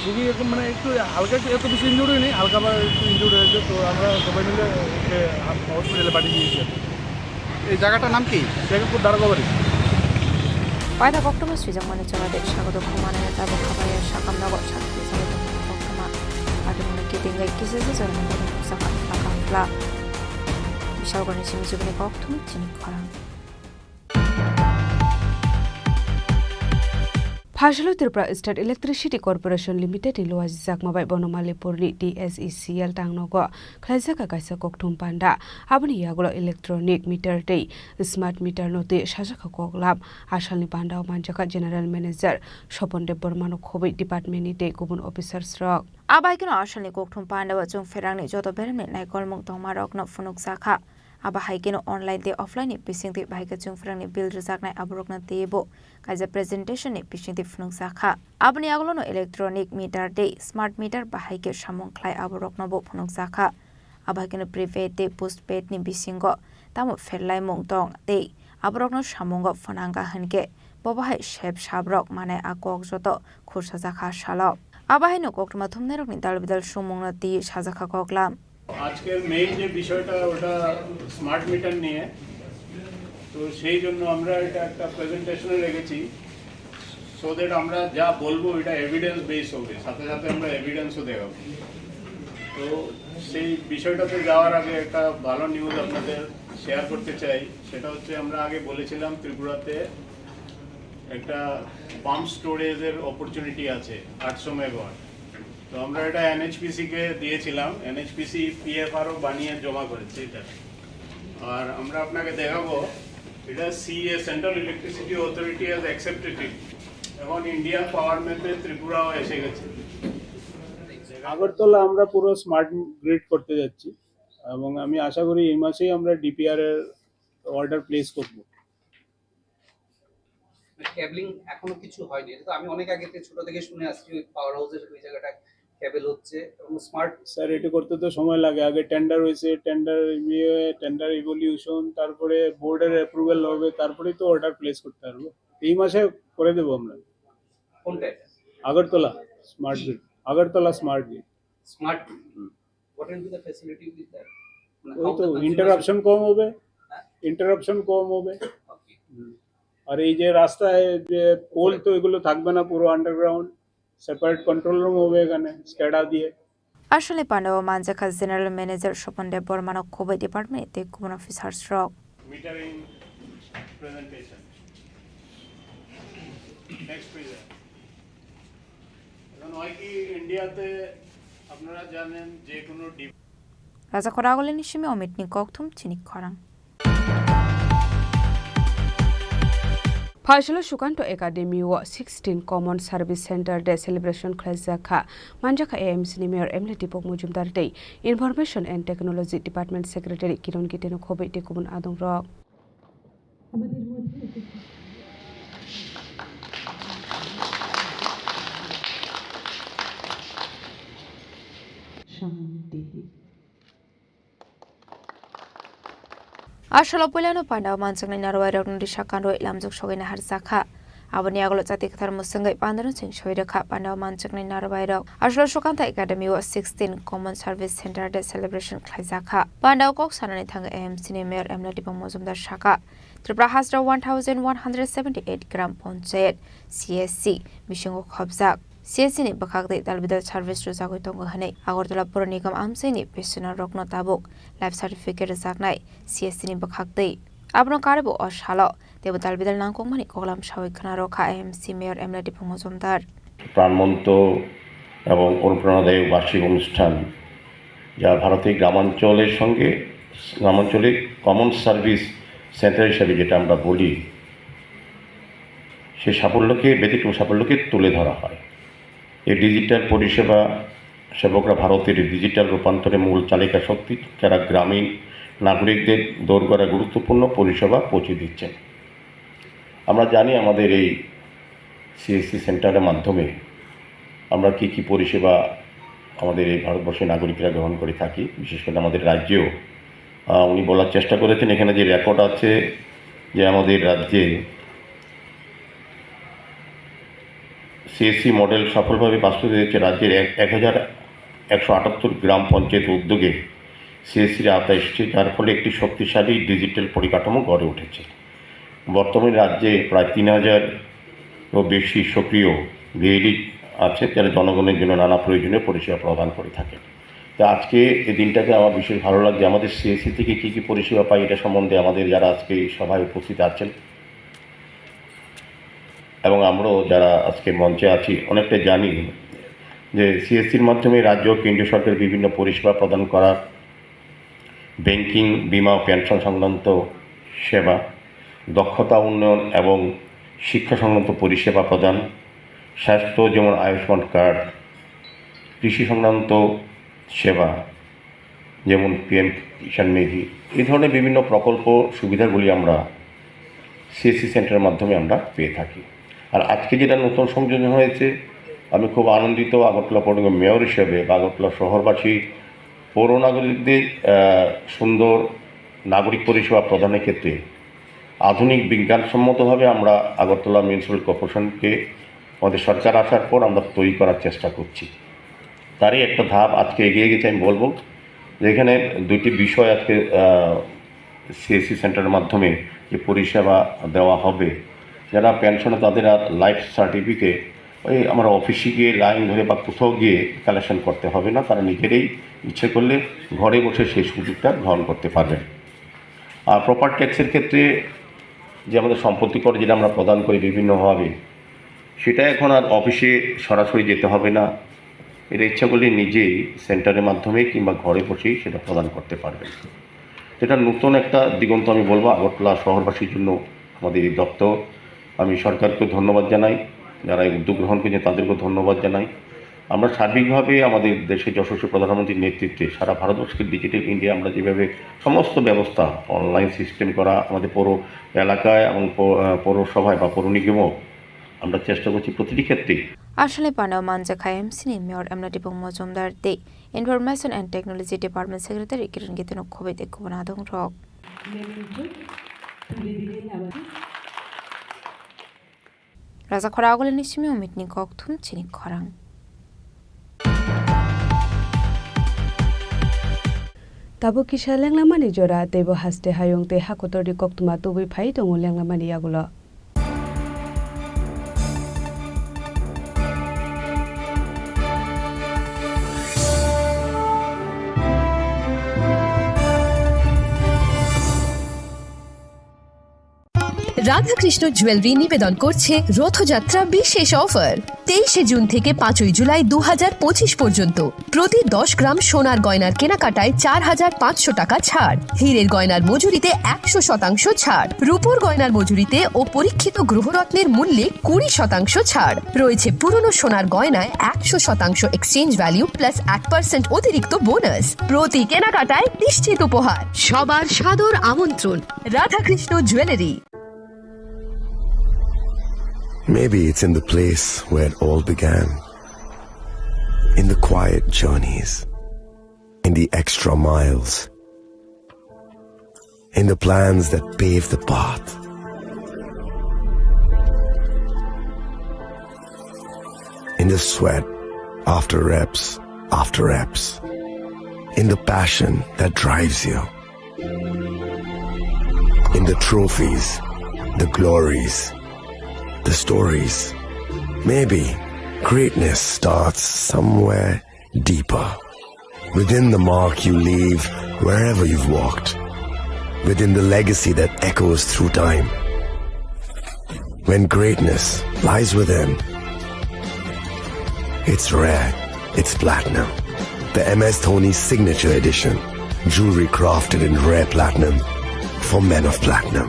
রুগী এখন মানে একটু হালকা, একটু এত বেশি ইনজুর্ড হয়নি, হালকা বা একটু ইনজুর্ড হয়েছে। তো আমরা সবাই মিলে ওকে হসপিটালে পাঠিয়ে দিয়েছি আর কি। এই জায়গাটার নাম কি? শেখপুর দারোগাবাড়ি। Paida koktwma swijak mani chwla de sago dukhu manaino tabuk Haparia Sakham nogo sakti sago dukhu koktwma. Patimungni kitingwi kisa se jorani borok nukjakha phla ka phla. Bisalgorni simi chubini kokthum chini khorang. Phasalo Tripura State Electricity Corporation Limited ni luajijakma bai Bonomalipurni T S E C L tangnogo khlaijak kaisa kokthum panda. Aboni yagulo electronic meter tei smart meter no twi sajak koklam. Asalni pandao manjakha General Manager Sopon Debbarmano khobwi department ni tei kubun officers rok. Abaikeno asalni kokthum pandao chwng pherangni joto beremni naikolmung tongmarokno phunukjakha. Abo hai kheno online tei offline ni bisingtwi bahai khe chwng pherangni bill rwjaknai aborokno twiwi bo kaisa presentation ni bisingtwi phunukjakha. Aboni yagulono electronic meter tei smart meter bahai khe samung khlai aborokno bo phunukjakha. Abo hai kheno prepaid tei postpaid ni bisingo tamo pherlaimung tong tei aborokno samungo phwnangkha hinkhe bo bahai sep sabrok manai a kok joto khursajakha salo. Abo haino koktwma thumnairokni dal bidal sumungno twiwi sajakha koklam. আজকের মেইন যে বিষয়টা ওটা smart meter নিয়ে, তো সেই জন্য আমরা এটা একটা প্রেজেন্টেশনে রেখেছি, সো দ্যাট আমরা যা বলবো এটা এভিডেন্স বেস হবে, সাথে সাথে আমরা এভিডেন্সও দেখাবো। তো সেই বিষয়টাতে যাওয়ার আগে একটা ভালো নিউজ আপনাদের শেয়ার করতে চাই। সেটা হচ্ছে আমরা আগে বলেছিলাম ত্রিপুরাতে একটা পাম্প স্টোরেজের অপরচুনিটি আছে আটশো মেগাওয়াট। তো আমরা এটা এনএইচপিসি কে দিয়েছিলাম, এনএইচপিসি পিএফআরও বানিয়ে জমা করেছে এটা। আর আমরা আপনাকে দেখাবো, এটা CEA, central electricity authority has accepted ইট। এখন ইন্ডিয়ান পাওয়ার ম্যাপে ত্রিপুরাও এসে গেছে। আগরতলা আমরা পুরো স্মার্ট গ্রিড করতে যাচ্ছি এবং আমি আশা করি এই মাসেই আমরা ডিপিআর এর অর্ডার প্লেস করব। মানে, কেবলিং এখনো কিছু হয়নি। এটা তো আমি অনেক আগে থেকে, ছোট থেকে শুনে আসছি, ওই পাওয়ার হাউসের ওই জায়গাটা কেবল হচ্ছে এবং স্মার্ট স্যার, এটা করতে তো সময় লাগে। আগে টেন্ডার হয়েছে, টেন্ডার ইয়ে, টেন্ডার ইভলিউশন, তারপরে বোর্ডের অ্যাপ্রুভাল হবে, তারপরেই তো অর্ডার প্লেস করতে পারবো। এই মাসে করে দেবো আমরা। কোনটা এটা? Agartala smart grid, Agartala smart grid. Smart. Hmm. What will be the facility with that? মানে, ওই how তো the consumer ইন্টারাপশন কম হবে, হ্যাঁ? ইন্টারাপশন কম হবে। ওকে। হুম। আর এই যে রাস্তায় যে পোল, তো এগুলো থাকবে না, পুরো আন্ডারগ্রাউন্ড, সেপারেট কন্ট্রোল রুম হবে এখানে, স্ক্যাডা দিয়ে। Asalni pandao manjakha General Manager Sopon Debbarmano khobwi department tei kubun officers rok. Metering presentation. Next please. এখন হয় কি, ইন্ডিয়াতে আপনারা জানেন যে কোনো D- Raja Khoragolini simi Omitni kokthum chini khorang. Phaisalo Sukanto Academy o sixteen Common Service Center Day celebration khlaijak kha. Manjakha A M C ni Mayor M L A Deepak Majumdar tei Information and Technology Department Secretary Kiron Giteno khobwi tei kubun adongrok. Shanti. Asalo puilano pandao manjaknai narwai rokno risa kanrwi lamjak sogwi naharjakha. Aboni yagulo chati kwthar mwswngwi pandano cheng soi rwkha, pandao manjaknai narobai rok. Aswk Sukanta Academy o sixteen Common Service Center Day celebration khlaijakha. Pandao kok sanani thangwi A M C ni Mayor Emla Dipang Mojumdar sakha, Tripura hasteo one thousand one hundred seventy eight gram panchayat C S C bisingo khopjak. C S C ni bwkhak tei dalbidal service rwjagwi tongo hwnwi Agartala Pura Nigam amchaini pensioner rokno tabuk life certificate rwjaknai C S C ni bwkhak tei. Abono karwi bo o salo teibo dalbidal nangkukmani koklam sawi khna rwkha A M C Mayor Emla Dipang Mojumdar. প্রাণবন্ত এবং অনুপ্রেরণাদায়ক বার্ষিক অনুষ্ঠান, যা ভারতের গ্রামাঞ্চলের সঙ্গে, গ্রামাঞ্চলে কমন সার্ভিস সেন্টার হিসাবে যেটা আমরা বলি, সেই সাফল্যকে, ব্যতিক্রম সাফল্যকে তুলে ধরা হয়। এই ডিজিটাল পরিষেবা সেবকরা ভারতের ডিজিটাল রূপান্তরে মূল চালিকা শক্তি, যারা গ্রামীণ নাগরিকদের দোরগোড়ায় গুরুত্বপূর্ণ পরিষেবা পৌঁছে দিচ্ছেন। আমরা জানি আমাদের এই সিএসসি সেন্টারের মাধ্যমে আমরা কি কি পরিষেবা আমাদের এই ভারতবর্ষের নাগরিকরা গ্রহণ করে থাকি, বিশেষ করে আমাদের রাজ্যেও। আহ, উনি বলার চেষ্টা করেছেন, এখানে যে রেকর্ড আছে যে আমাদের রাজ্যে সিএসসি মডেল সফলভাবে বাস্তবায়িত হয়েছে রাজ্যের এক, এক হাজার একশো আটাত্তর গ্রাম পঞ্চায়েত উদ্যোগে সিএসসির আওতায় এসেছে, যার ফলে একটি শক্তিশালী ডিজিটাল পরিকাঠামো গড়ে উঠেছে। বর্তমানে রাজ্যে প্রায় তিন হাজারও বেশি সক্রিয় ভিএলই আছে, যারা জনগণের জন্য নানা প্রয়োজনীয় পরিষেবা প্রদান করে থাকেন। তো আজকে এই দিনটাতে আমার বিশেষ ভালো লাগছে, আমাদের সিএসসি থেকে কী কী পরিষেবা পাই, এটা সম্বন্ধে আমাদের যারা আজকে এই সভায় উপস্থিত আছেন এবং আমরাও যারা আজকে মঞ্চে আছি, অনেকটা জানি যে সিএসসির মাধ্যমে রাজ্য ও কেন্দ্রীয় সরকারের বিভিন্ন পরিষেবা প্রদান করা, ব্যাংকিং, বীমা ও পেনশন সংক্রান্ত সেবা, দক্ষতা উন্নয়ন এবং শিক্ষা সংক্রান্ত পরিষেবা প্রদান, স্বাস্থ্য যেমন আয়ুষ্মান কার্ড, কৃষি সংক্রান্ত সেবা যেমন পিএম কিষাণ নিধি, এই ধরনের বিভিন্ন প্রকল্প সুবিধাগুলি আমরা সিএসসি সেন্টারের মাধ্যমে আমরা পেয়ে থাকি। আর আজকে যেটা নতুন সংযোজন হয়েছে, আমি খুব আনন্দিত আগরতলা পৌর নিগম মেয়র হিসেবে বা আগরতলা শহরবাসী পৌর নাগরিকদের, আহ, সুন্দর নাগরিক পরিষেবা প্রদানের ক্ষেত্রে আধুনিক বিজ্ঞানসম্মতভাবে আমরা আগরতলা মিউনিসিপ্যাল কর্পোরেশনকে আমাদের সরকার আসার পর আমরা তৈরি করার চেষ্টা করছি। তারই একটা ধাপ আজকে এগিয়ে গেছে, আমি বলবো যে এখানে দুইটি বিষয় আজকে, আহ, সিএসসি সেন্টারের মাধ্যমে যে পরিষেবা দেওয়া হবে, যারা পেনশনে তাদের আর লাইফ সার্টিফিকেট ওই আমরা অফিসে গিয়ে লাইন ধরে বা কোথাও গিয়ে কালেকশন করতে হবে না, তারা নিজেরাই ইচ্ছে করলে ঘরে বসে সেই সুযোগটা গ্রহণ করতে পারবেন। আর প্রপার্টি ট্যাক্সের ক্ষেত্রে যে আমাদের সম্পত্তি কর যেটা আমরা প্রদান করি বিভিন্নভাবে, সেটা এখন আর অফিসে সরাসরি যেতে হবে না, এটা ইচ্ছা করলে নিজেই সেন্টারের মাধ্যমে কিংবা ঘরে বসেই সেটা প্রদান করতে পারবেন। এটা নতুন একটা দিগন্ত, আমি বলবো, আগরতলা শহরবাসীর জন্য আমাদের এই দপ্তর। আমি সরকারকে ধন্যবাদ জানাই, যারা এই উদ্যোগ গ্রহণ করেছেন তাদেরকেও ধন্যবাদ জানাই। আমরা সার্বিকভাবে আমাদের দেশের যশস্বী প্রধানমন্ত্রীর নেতৃত্বে সারা ভারতবর্ষকে ডিজিটাল ইন্ডিয়া আমরা যেভাবে সমস্ত ব্যবস্থা অনলাইন সিস্টেম করা, আমাদের পৌর এলাকায় এবং পৌ-, আহ, পৌরসভায় বা পৌর নিগমও আমরা চেষ্টা করছি প্রতিটি ক্ষেত্রেই। Aswkni pano manjakha M C ni Mayor Emla Dipang Mojumdar tei Information and Technology Department Secretary Kiran Gitano khoboi tei kubun adong rok. Raja Khora Agulini simi Umitni kokthum chini khorang. Tabuk kisa lenglamani jora, teibo haste hayung tei hakotorni koktwma tubui phai tongo lenglamani yagulo. Radhakrishna jewellery নিবেদন করছে রথযাত্রা বিশেষ অফার। তেইশে জুন থেকে পাঁচই জুলাই দু হাজার পঁচিশ পর্যন্ত প্রতি দশ গ্রাম সোনার গয়নার কেনাকাটায় চার হাজার পাঁচশো টাকা ছাড়, হীরের গয়নার মজুরিতে একশো শতাংশ ছাড়, রূপোর গয়নার মজুরিতে ও পরীক্ষিত গ্রহরত্নের মূল্যে কুড়ি শতাংশ ছাড়। রয়েছে পুরনো সোনার গয়নায় একশো শতাংশ এক্সচেঞ্জ ভ্যালু প্লাস এক পার্সেন্ট অতিরিক্ত বোনাস। প্রতি কেনাকাটায় নিশ্চিত উপহার। সবার সাদর আমন্ত্রণ। Radhakrishna jewellery. Maybe it's in the place where it all began. In the quiet journeys. In the extra miles. In the plans that pave the path. In the sweat after reps after reps. In the passion that drives you. In the trophies, the glories, the stories. Maybe greatness starts somewhere deeper. Within the mark you leave wherever you've walked. Within the legacy that echoes through time. When greatness lies within, it's rare, it's platinum. The M S Dhoni Signature Edition. Jewelry crafted in rare platinum for men of platinum.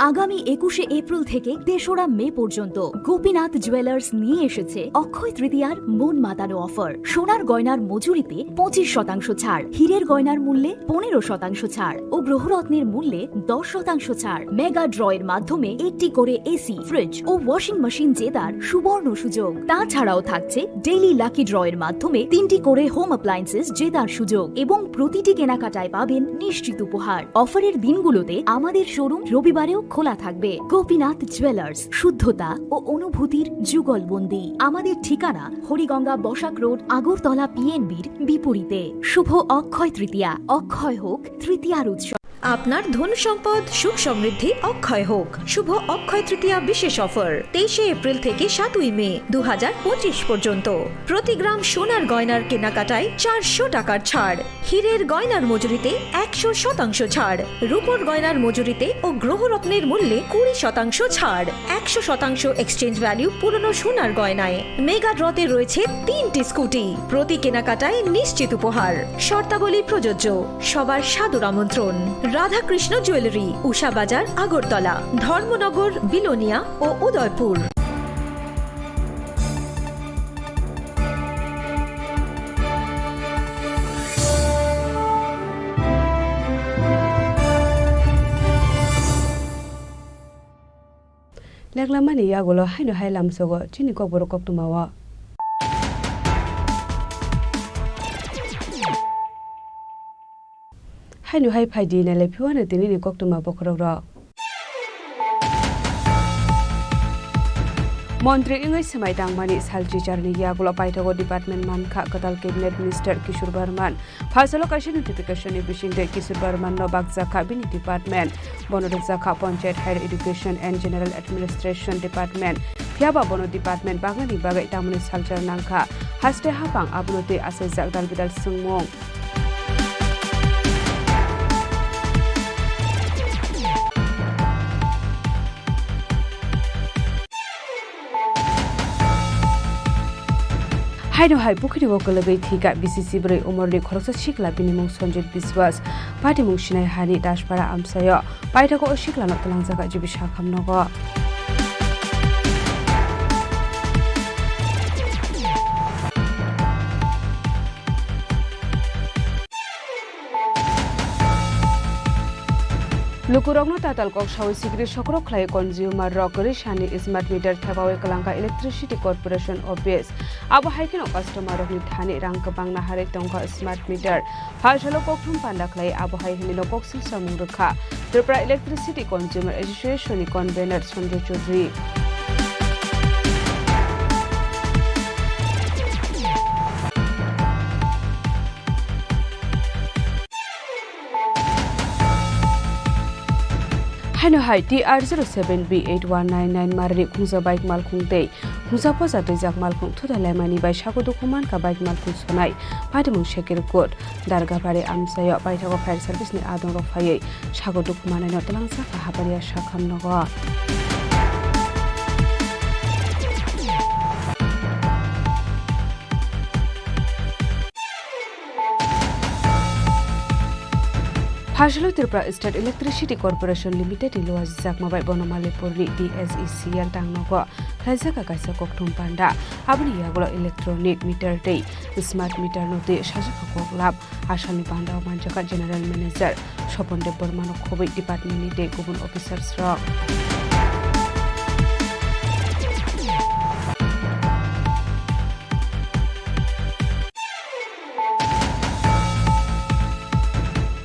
আগামী একুশে এপ্রিল থেকে তেসরা মে পর্যন্ত গোপীনাথ জুয়েলার্স নিয়ে এসেছে অক্ষয় তৃতীয়ার মন মাতানো অফার। সোনার গয়নার মজুরিতে পঁচিশ শতাংশ ছাড়, হীরের গয়নার মূল্যে পনেরো শতাংশ ছাড় ও গ্রহরত্নের মূল্যে দশ শতাংশ ছাড়। মেগা ড্র এর মাধ্যমে একটি করে এসি, ফ্রিজ ও ওয়াশিং মেশিন জেতার সুবর্ণ সুযোগ। তাছাড়াও থাকছে ডেইলি লাকি ড্র এর মাধ্যমে তিনটি করে হোম অ্যাপ্লায়েন্সেস জেতার সুযোগ এবং প্রতিটি কেনাকাটায় পাবেন নিশ্চিত উপহার। অফারের দিনগুলোতে আমাদের শোরুম রবিবারেও খোলা থাকবে। গোপীনাথ জুয়েলার্স, শুদ্ধতা ও অনুভূতির যুগলবন্দি। আমাদের ঠিকানা হরিগঙ্গা বসাক রোড, আগরতলা পিএনবির বিপরীতে। শুভ অক্ষয় তৃতীয়া, অক্ষয় হোক তৃতীয়ার উৎসব। আপনার ধন সম্পদ সুখ সমৃদ্ধি অক্ষয় হোক। শুভ অক্ষয় তৃতীয়া বিশেষ অফার, তেইশে এপ্রিল থেকে সাতই মে দু হাজার পঁচিশ পর্যন্ত। প্রতি গ্রাম সোনার গয়নার কেনাকাটায় চারশো টাকার ছাড়, হীরের গয়নার মজুরিতে একশো শতাংশ ছাড়, রূপোর গয়নার মজুরিতে ও গ্রহরত্নের মূল্যে কুড়ি শতাংশ ছাড়, একশো শতাংশ এক্সচেঞ্জ ভ্যালু পুরনো সোনার গয়নায়। মেগা ড্রতে রয়েছে তিনটি স্কুটি। প্রতি কেনাকাটায় নিশ্চিত উপহার। শর্তাবলী প্রযোজ্য। সবার সাদর আমন্ত্রণ। রাধাকৃষ্ণ জুয়েলারি, উষা বাজার, আগরতলা, ধর্মনগর, বিলোনিয়া ও Udaipur. Leklamani yagulo haino hai lamsogo chini kokborok koktwmao. Haino hai phaidi nailai phiwano tinini koktwma bokhorokrok. Montri wngwi swmai tangmani salchi charni yagulo paithago department mankha kwtal cabinet minister Kishore Barman. Phalsalo kaisa notification ni bisingtwi Kishore Barman no bakjakha bini department. Bono rwjakha Panchayat, Higher Education and General Administration Department. Phiyaba bono department bagani bagwi tamoni salchar nangkha. Haste haphang abono twi achaijak dal bidal swngmung. Haino hai pukhiri o kwlwgwi thwikha B C C bwrwi umorni khoroksa sikla, bini mung Sanjit Biswas, patimung sinai hani Dashpara amchaio. Paithago o siklano twlangjakha G B Sakham nogo. Lukurokno tatal kok sawi sikri sokrok khlai consumer rok kwrwi sani smart meter thepawi kwlangkha Electricity Corporation Office. Abo hai kheno customer rokni thani rang kwbang naharwi tongkha smart meter. Phalsalo kokthum panda khlai abo hai hwnwi no kok silsamung rwkha Tripura Electricity Consumer Association ni convener Sanjay Chaudhary. Haino hai T R zero seven B eight one nine nine marni khungsa bike malkhung tei khungsa posa twijak malkhung thutai laimani bai sago dukhu mankha bike malkhung sonai patimung Shakir Kut Dargabari amchaio. Paithago fire service ni adongrok phaiwi sago dukhu manaino twlangjakha Haparia Sakham nogo. Phalsalo Tripura State Electricity Corporation Limited ni luajakma bai Bonomalipur ni D S E C L tangnogo khlaijak kaisa kokthum panda. Aboni yagulo electronic meter tei smart meter no twi sajak kok lab. Asalni panda o manjakha General Manager Sopon Debbarma no khobwi department ni tei kubun officers rok.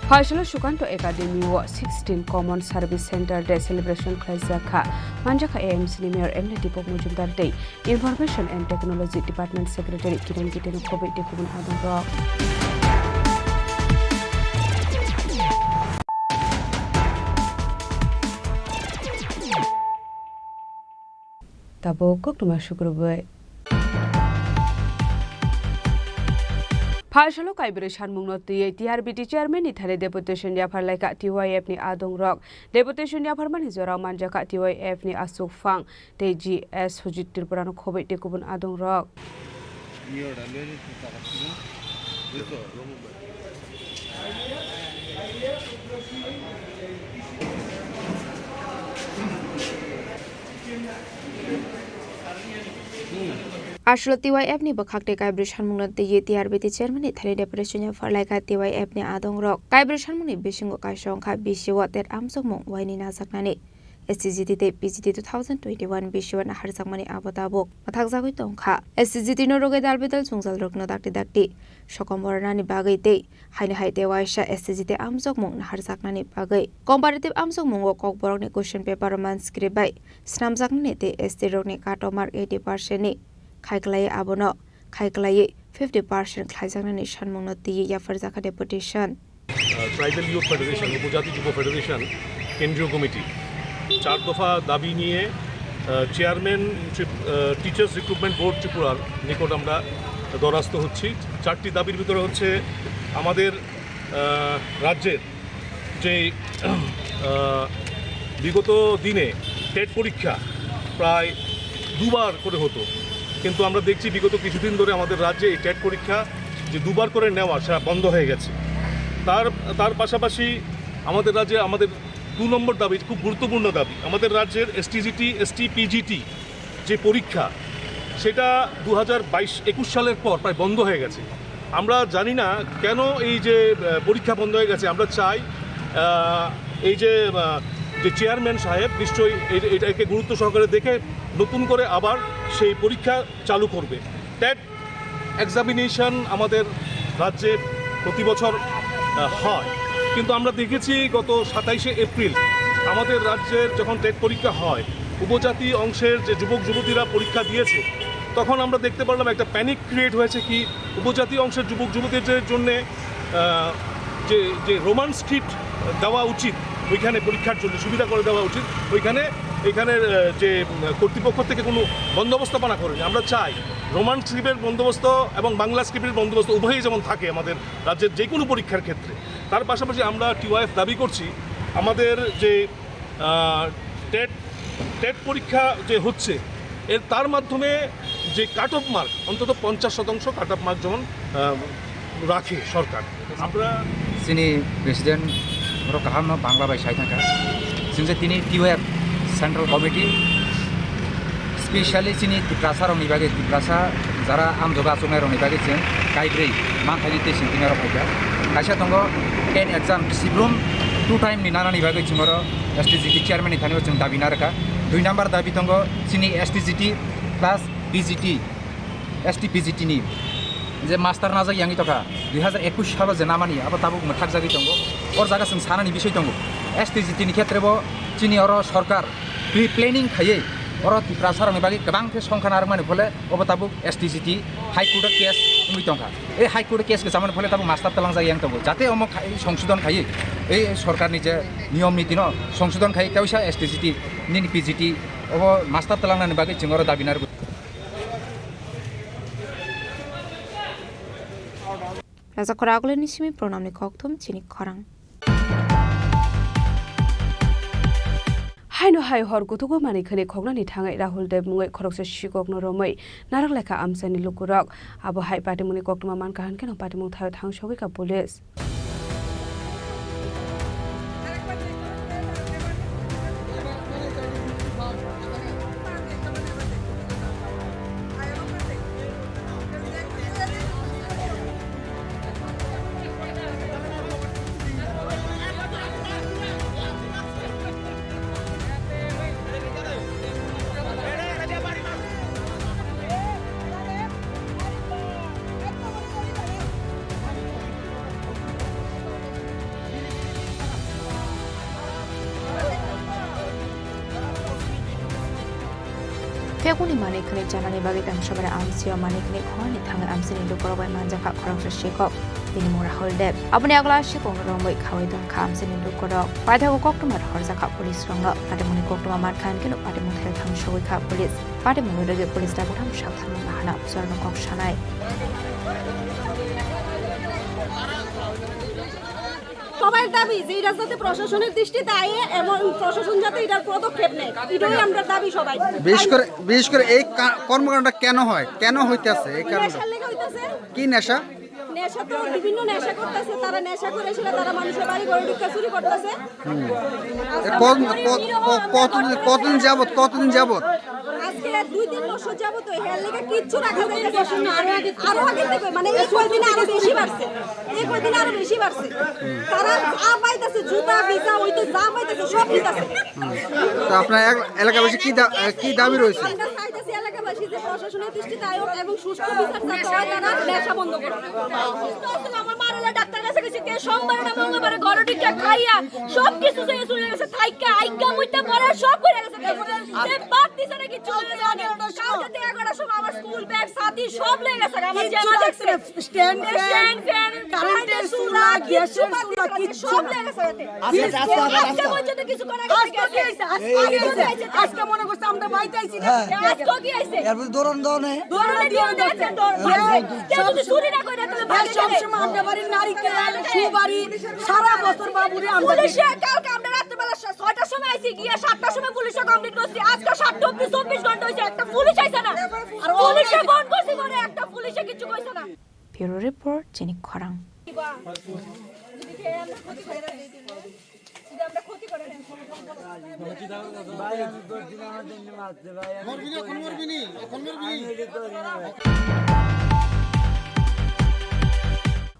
Phaisalo Sukanto Academy o sixteen Common Service Center Day celebration khlaijak kha. Manjakha A M C ni Mayor M L A Deepak Majumdar tei Information and Technology Department Secretary Kiran Gite no khobwi tei kubun adongrok. Tabuk koktwma sukrubwi. Phaisalo kaibrwi sanmungno twiwi T R B T chairman ni thani deputation yaphar laikha T Y F ni adongrok. Deputation yapharmani jorao manjakha T Y F ni aswk phang tei G S Sujit Tripura no khobwi tei kubun adongrok. Aswk T Y F ni bwkhak tei kaibrwi sanmungno twiwi T R B T chairman ni thani deputation yaphar laikha T Y F ni adongrok. Kaibrwi sanmungni bisingo kaisa wngkha B C O tet amjokmung waini najaknani. S T G T tei P G T two thousand twenty-one bisio naharjakmani abo tabuk mwthakjagwi tongkha. S T G T no rwgwi dal bidal jwngjalrokno dakti dakti sokom bornani bagwi tei haino hai tei waisa S T G T amjokmung naharjaknani bagwi comparative amjokmungo kokborokni question paper manuscript bai snamjaknani tei S T rokni cut off mark eighty percent ni khai kwlaiwi abono khai kwlaiwi fifty percent khlaijaknani sanmungno twiwi yapharjakha deputation. Ah, tribal youth federation, উপজাতি যুব ফেডারেশন, কেন্দ্রীয় কমিটি চার দফা দাবি নিয়ে, আহ, চেয়ারম্যান ত্রিপ-, আহ, teachers recruitment board ত্রিপুরার নিকট আমরা দ্বারস্থ হচ্ছি। চারটি দাবির ভিতরে হচ্ছে আমাদের, আহ, রাজ্যের যে, আহ, বিগত দিনে টেট পরীক্ষা প্রায় দুবার করে হতো, কিন্তু আমরা দেখছি বিগত কিছুদিন ধরে আমাদের রাজ্যে এই টেট পরীক্ষা যে দুবার করে নেওয়া, সেটা বন্ধ হয়ে গেছে। তার, তার পাশাপাশি আমাদের রাজ্যে আমাদের দু নম্বর দাবি, খুব গুরুত্বপূর্ণ দাবি, আমাদের রাজ্যের এসটিজিটি, এসটিপিজিটি যে পরীক্ষা, সেটা দু হাজার বাইশ একুশ সালের পর প্রায় বন্ধ হয়ে গেছে। আমরা জানি না কেন এই যে, আহ, পরীক্ষা বন্ধ হয়ে গেছে। আমরা চাই, আহ, এই যে, আহ, যে চেয়ারম্যান সাহেব নিশ্চয়ই এ-, এটাকে গুরুত্ব সহকারে দেখে নতুন করে আবার সেই পরীক্ষা চালু করবে। টেট এক্সামিনেশন আমাদের রাজ্যে প্রতি বছর, আহ, হয়, কিন্তু আমরা দেখেছি গত সাতাইশে এপ্রিল আমাদের রাজ্যের যখন টেট পরীক্ষা হয়, উপজাতি অংশের যে যুবক যুবতীরা পরীক্ষা দিয়েছে, তখন আমরা দেখতে পারলাম একটা প্যানিক ক্রিয়েট হয়েছে কি উপজাতি অংশের যুবক যুবতীদের জন্যে, আহ, যে, যে রোমান স্ক্রিপ্ট দেওয়া উচিত ওইখানে পরীক্ষার জন্য, সুবিধা করে দেওয়া উচিত ওইখানে, এখানে, আহ, যে, উম, কর্তৃপক্ষ থেকে কোনো বন্দোবস্ত করা করেনি। আমরা চাই রোমান স্ক্রিপ্টের বন্দোবস্ত এবং বাংলা স্ক্রিপ্টের বন্দোবস্ত উভয়ই যেমন থাকে আমাদের রাজ্যের যে কোনো পরীক্ষার ক্ষেত্রে। তার পাশাপাশি আমরা টিওয়াইএফ দাবি করছি আমাদের যে, আহ, টেট, টেট পরীক্ষা যে হচ্ছে, এর, তার মাধ্যমে যে কাট অফ মার্ক অন্তত পঞ্চাশ শতাংশ কাট অফ মার্ক যেমন, আহ, রাখে সরকার। আমরা Chini president oro kaham no Bangla bai sai thangkha. Chwng je tini T Y F Central Committee, specially chini Tiprasa rokni bagwi, Tiprasa jara amjoga achuknai rokni bagwi chwng kaibrwi manthaini tei singkirnai rok phaikha. Kaisa tongo tet exam sibrum two time ni nanani bagwi chwng oro S T G T chairman ni thani o chwng dabi narwkha. Dui number dabi tongo chini S T G T plus P G T, S T P G T ni je master najak yangwi tongkha, dui hazar ekush salo je namani abo tabuk mwthakjagwi tongo. Or jaga chwng sanani bisoi tongo, S T G T ni khetre bo chini oro sorkar pre-planning khaiwi oro Tiprasa rokni bagwi kwbang khe songkha narwkmani phole obo tabuk S T G T High Court o case wngwi tongkha. E High Court o case kwchamani phole tabuk master twlangjak yang tongo, jate omo khai-, songsodon khaiwi, e sorkarni je niyom niti no songsodon khai kaisa S T G T nini P G T obo master twlangnani bagwi chwng oro dabi narwkha. Raja Khoraguleni simi pronamni kokthum chini khorang. Haino hai hor kutugo manwi khwnwi khoknani thangwi Rahul Dev mungwi khoroksa sikokno romwi narwk laikha amchaini lukurok. Abo hai patimungni koktwma mankha hwnkhe no patimung thaio thangsogwi kha police. Phekuni manwi khwnwi chanani bagwi Damsabari amsio manwi khwnwi khorni thangwi amsini lukurok bai manjakha khoroksa sikok, bini mung Rahul Deb. Aboni yagulo sikokno romwi khawi tongkha amsini lukurok. Paithago koktwma rohorjakha police rokno. Patimungni koktwma mankha hinkhe patimung thai thang sogwi kha police. Patimungno rwgwi police tabuk thang sak thangwi bahana officer no kok sanai. সবার দাবি যে এটা যাতে প্রশাসনের দৃষ্টিতে আয় এবং প্রশাসন যাতে এটার পদক্ষেপ নেয়, এটাই আমরা দাবি সবাই। বিশেষ করে, বিশেষ করে এই কা-, কর্মকাণ্ডটা কেন হয়, কেন হইতেছে এই কারণটা? নেশার লেগে হইতেছে। কি নেশা? নেশা তো বিভিন্ন নেশা করতেছে, তারা নেশা করে সেটা তারা মানুষের বাড়ি ঘরে ঢুকে চুরি করতেছে। এ কত-, কত-, ক-, কতদিন, কতদিন যাবত, কতদিন যাবত? আজকে দুই তিন বছর যাবত ওই হেয়ার লেগে কিচ্ছু রাখা যাইতেছে না। আরো আগে থেকে, মানে এই কয়দিনে আরো বেশি বাড়ছে, এই কয়দিনে আরো বেশি বাড়ছে। তারা যা পাইতেছে, জুতা, ভিজা, ওই তো যা পাইতেছে সব নিতেছে। তো আপনার এলাকাবাসী কি দা-, কি দাবি রয়েছে? আমরা চাইতেছি এলাকাবাসী যে প্রশাসনের দৃষ্টিতে আয়োগ এবং সুষ্ঠু বিচার চাইতে হয়, তারা নেশা বন্ধ করুন। সুস্থ আছেন, আমার মা হলে ডাক্তার কাছে গেছে, কে সোমবারে না মঙ্গলবারে ঘরে ঢুকে খাইয়া সব কিছু ছেড়ে চলে গেছে, থাইকা আইকা মুইতা পরে সব করে গেছে। যে বাদ দিছে না কিছু, কালকে তো এগারোটার সময় আমার স্কুল ব্যাগ সাথী সব লেগে গেছে, আমার কিচ্ছু জামা দেখছে না, স্ট্যান্ড ফ্যান, স্ট্যান্ড ফ্যান, কারেন্টের কারেন্টের চুলা, চুলা, গ্যাসের কিচ্ছু চুলা, বাদ দিছে না, কিচ্ছু সব লেগে গেছে। আজকে, আজকে আজকে পর্যন্ত কিছু করা আজকে গেছে। কি হয়েছে? আজকে কি হয়েছে? আজকে মনে করছে আমরা বাইতে আইছি না। হ্যাঁ। আজকে কি হয়েছে? এরপর দৌড়ান দেওয়া নেই। দৌড়ান দেওয়া নেই, দৌড়ান দেওয়া নেই। হ্যাঁ। কেউ যদি চুরি না করে, তাহলে ভাই ভাই, সবসময় আমরা বাড়ির নারিকেল, সুপারি, সারা বছর বাবুরে আমরা দিই। পুলিশে, কালকে আমরা রাত্রেবেলা সা-, ছয়টার সময় আইছি, গিয়ে সাতটার সময় পুলিশে কমপ্লেন করছি। আজকে সাতটা অবধি চব্বিশ ঘন্টা হয়েছে, একটা পুলিশ আইছে না। আর পুলিশে ফোন করছি, মানে একটা পুলিশে কিছু কইছে না। Bureau Report, Chini Khorang.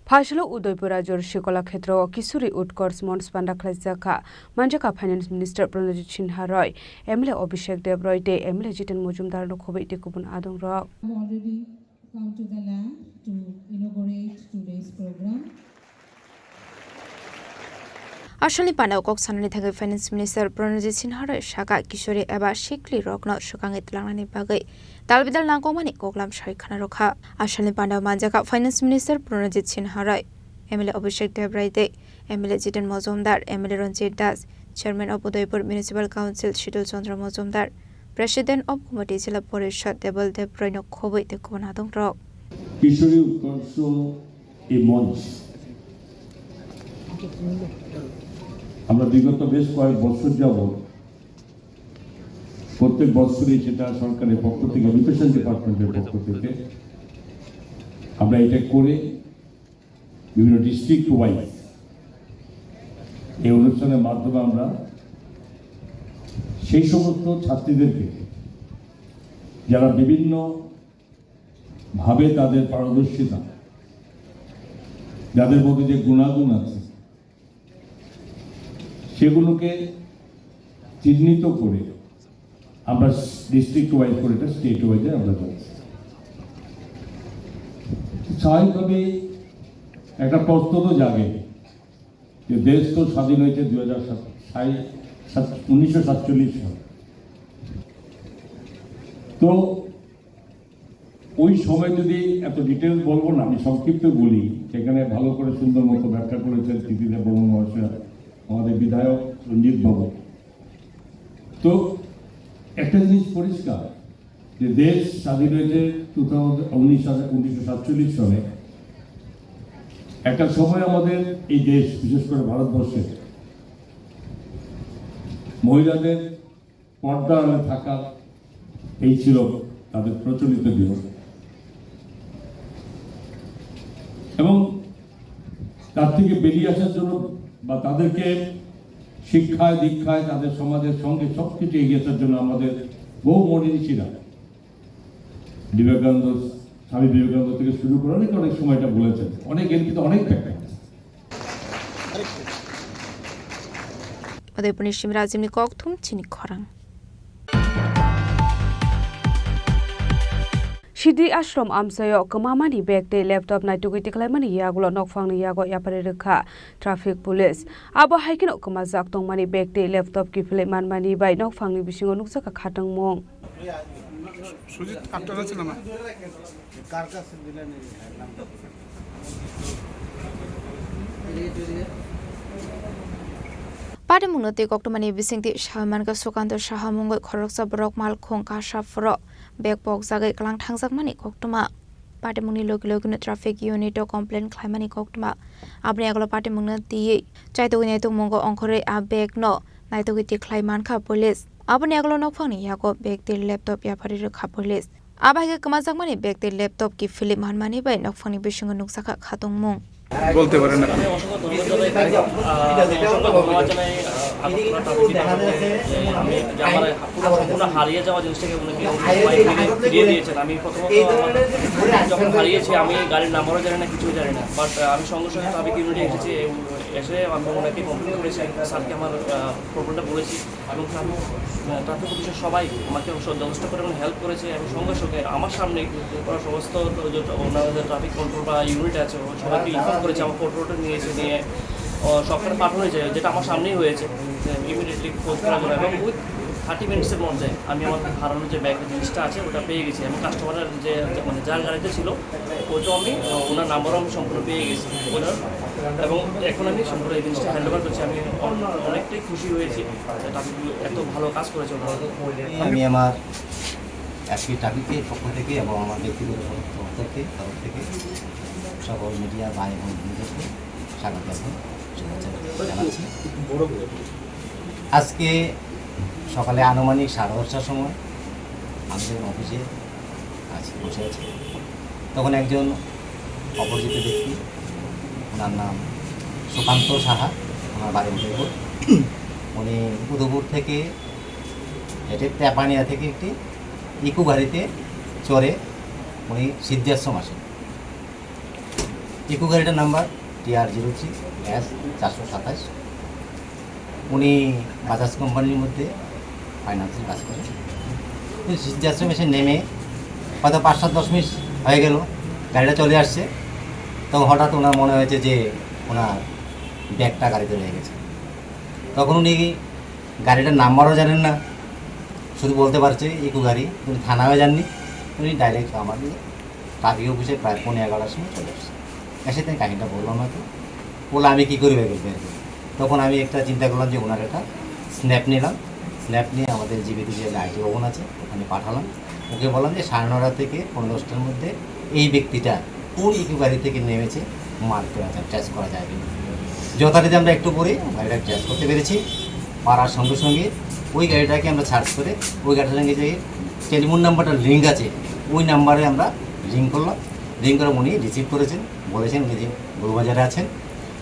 Phasalo Udaipur Rajor Shikola Khetrao Kishori Utkarsh Monch panda khlaijak kha. Manjakha Finance Minister Pranajit Sinha Roy, M L A Abhishek Deb Roy tei M L A Jiten Mojumdar no khobwi tei kubun adong rok. Already come to the land to inaugurate today's program. Asalni pandao kok sanani thangwi Finance Minister Pranajit Sinha Roy saka Kishori eba sikli rokno swkangwi tlangnani bagwi dalbidal nangkukmani koklam sai khana rwkha. Asalni pandao manjakha Finance Minister Pranajit Sinha Roy, M L A Abhishek Deb Roy tei M L A Jiten Mojumdar, M L A Ranjit Das, Chairman of Udaipur Municipal Council Shitul Chandra Mojumdar, President of Committee Jila Porishad Debal Deb Roy no khobwi tei kubun adong rok. Kishori Utkarsh এই মঞ্চ আমরা বিগত বেশ কয়েক বছর যাবত প্রত্যেক বছরই সেটা সরকারের পক্ষ থেকে, এডুকেশন ডিপার্টমেন্টের পক্ষ থেকে আমরা এটা করে বিভিন্ন ডিস্ট্রিক্ট ওয়াইজ এই অনুষ্ঠানের মাধ্যমে আমরা সেই সমস্ত ছাত্রীদেরকে যারা বিভিন্ন ভাবে তাদের পারদর্শিতা, যাদের মধ্যে যে গুণাগুণ আছে, সেগুলোকে চিহ্নিত করে আমরা ডিস্ট্রিক্ট ওয়াইজ করে এটা স্টেট ওয়াইজে আমরা যাচ্ছি। স্বাভাবিকভাবেই একটা প্রশ্ন তো জাগে যে দেশ তো স্বাধীন হয়েছে দুই হাজার সাত, সাই-, সাত-, উনিশশো সাতচল্লিশ সাল। তো ওই সময় যদি এত ডিটেলস বলবো না, আমি সংক্ষিপ্ত বলি, সেখানে ভালো করে সুন্দর মতো ব্যাখ্যা করেছেন কৃতিদেব বর্মন মহাশয়, আমাদের বিধায়ক রঞ্জিত বাবু। তো একটা জিনিস পরিষ্কার যে দেশ স্বাধীন হয়েছে টু থাউজেন্ড, উনিশ হাজার, উনিশশো সাতচল্লিশ সনে। একটা সময় আমাদের এই দেশ, বিশেষ করে ভারতবর্ষে মহিলাদের পর্দা আড়ালে থাকা এই ছিল তাদের প্রচলিত নিয়ম। এবং তার থেকে বেরিয়ে আসার জন্য বা তাদেরকে শিক্ষায়, দীক্ষায়, তাদের সমাজের সঙ্গে সব কিছু এগিয়ে আসার জন্য আমাদের বহু মনীষীরা, বিবেকানন্দ, স্বামী বিবেকানন্দ থেকে শুরু করে অনেকে অনেক সময়টা বলেছেন, অনেক, এর কিন্তু অনেক ব্যাখ্যা আছে। Udaipurni Simrajimni kokthum chini khorang. Sidi Ashram amchaio kwmamani bag tei laptop naitugwi tiklaimani yagulo nokphangni yago yapharwi rwkha traffic police. Abo hai kheno kwmajak tongmani bag tei laptop kiphilwi manmani bai nokphangni bisingo nukjakha khatungmung. Sujit আটটা যাচ্ছে না, না। Patimungno twi koktwmani bisingtwi sawi mankha Sukanto Saha mungwi khoroksa borok malkhung kasa phuro bag pokjagwi kwlang thangjakmani koktwma. Patimungni logi logino traffic unit o complain khlaimani koktwma. Aboni yagulo patimungno twiwi chaitugwi naitukmungo ongkhorwi a bag no naitugwi tikhlai mankha police. Aboni yagulo nokphangni yago bag tei laptop yapharwi rwkha police. Abo hai khe kwmajakmani bag tei laptop kiphilwi manmani bai nokphangni bisingo nukjakha khatungmung. বলতে পারেন আপনি। আমি অসংখ্য ধন্যবাদ জানাই, আহ, অসংখ্য ধন্যবাদ জানাই, আহ, আগরতলা ট্রাফিক ডিপার্টমেন্টকে যে আমি যে আমার পুরো সম্পূর্ণ হারিয়ে যাওয়া জিনিসটাকে উনি ফিরিয়ে দিয়েছেন। আমি প্রথমত আমার যখন হারিয়েছি, আমি গাড়ির নাম্বারও জানি না, কিছুই জানি না। বাট আমি সঙ্গে সঙ্গে ট্রাফিক ইউনিটে এসেছি, এসে আমি ওনাকে কমপ্লেন করেছি, স্যারকে আমার, আহ, প্রবলেমটা বলেছি। এবং ট্রাফিক, আহ, ট্রাফিক পুলিশের সবাই আমাকে যথেষ্ট পরিমাণে হেল্প করেছে এবং সঙ্গে সঙ্গে আমার সামনেই ওরা সমস্ত যে ওনাদের ট্রাফিক কন্ট্রোল বা ইউনিট আছে, ওরা সবাইকে ইনফর্ম করেছে, আমার ফটো টটো নিয়েছে, নিয়ে, ও, সবখানে পাঠানো হয়েছে, যেটা আমার সামনেই হয়েছে, যে ইমিডিয়েটলি খোঁজ করার জন্য। এবং উইথ থার্টি মিনিটসের মধ্যে আমি আমার হারানো যে ব্যাগ জিনিসটা আছে, ওটা পেয়ে গেছি। এবং কাস্টমারের যে, যে, মানে, যার গাড়িতে ছিল, ওইটাও আমি, ও, ওনার নাম্বারও আমি সম্পূর্ণ পেয়ে গেছি ওনার। এবং এখন আমি সম্পূর্ণ এই জিনিসটা হ্যান্ড ওভার করছি। আমি অন-, অনেকটাই খুশি হয়েছি। এটা আপনি এত ভালো কাজ করেছেন। আমি আমার এসপি ট্রাফিকের পক্ষ থেকে এবং আমার ব্যক্তিগত পক্ষ থেকে, তরফ থেকে সকল মিডিয়া ভাই এবং বন্ধুদেরকে স্বাগত এবং শুভেচ্ছা জানাচ্ছি। আজকে সকালে আনুমানিক সাড়ে দশটার সময় আমি যখন অফিসে আছি, বসে আছি, তখন একজন অপরিচিত ব্যক্তি, ওনার নাম সুকান্ত সাহা, ওনার বাড়ি উদয়পুর। উনি উদয়পুর থেকে হেঁটে তেপানিয়া থেকে একটি ইকো গাড়িতে চড়ে উনি সিদ্ধাশ্রম আসেন। ইকো গাড়িটার নাম্বার টি আর জিরো থ্রি এস চারশো সাতাশ। উনি বাজাজ কোম্পানির মধ্যে ফাইন্যান্সে কাজ করেন। উনি সিদ্ধাশ্রম এসে নেমে হয়তো পাঁচ সাত দশ মিনিট হয়ে গেল, গাড়িটা চলে আসছে, তখন হঠাৎ ওনার মনে হয়েছে যে ওনার ব্যাগটা গাড়িতে রয়ে গেছে। তখন উনি গাড়িটার নাম্বারও জানেন না, শুধু বলতে পারছে ইকো গাড়ি। উনি থানায়ও যাননি, উনি ডাইরেক্ট আমাদের ট্রাফিক অফিসে প্রায় পৌনে এগারোটার সময় চলে আসছে। এসে তাই কাহিনিটা বললাম হয়তো, বলে, "আমি কী করি ব্যাগ বের করি?" তখন আমি একটা চিন্তা করলাম যে ওনার একটা স্ন্যাপ নিলাম, স্ন্যাপ নিয়ে আমাদের জিবিতে যে আইটি ভবন আছে ওখানে পাঠালাম। ওকে বললাম যে সাড়ে নটা থেকে পৌনে দশটার মধ্যে এই ব্যক্তিটা কোন ইকো গাড়ি থেকে নেমেছে মার্ক করা যায়, ট্রেস করা যায় কিনা। যথারীতি আমরা একটু পরে গাড়িটা ট্রেস করতে পেরেছি। পারার সঙ্গে সঙ্গে ওই গাড়িটাকে আমরা সার্চ করে ওই গাড়িটার সঙ্গে যে টেলিফোন নাম্বারটা লিঙ্ক আছে ওই নাম্বারে আমরা রিং করলাম। রিং করে উনি রিসিভ করেছেন, বলেছেন উনি যে বড়বাজারে আছেন,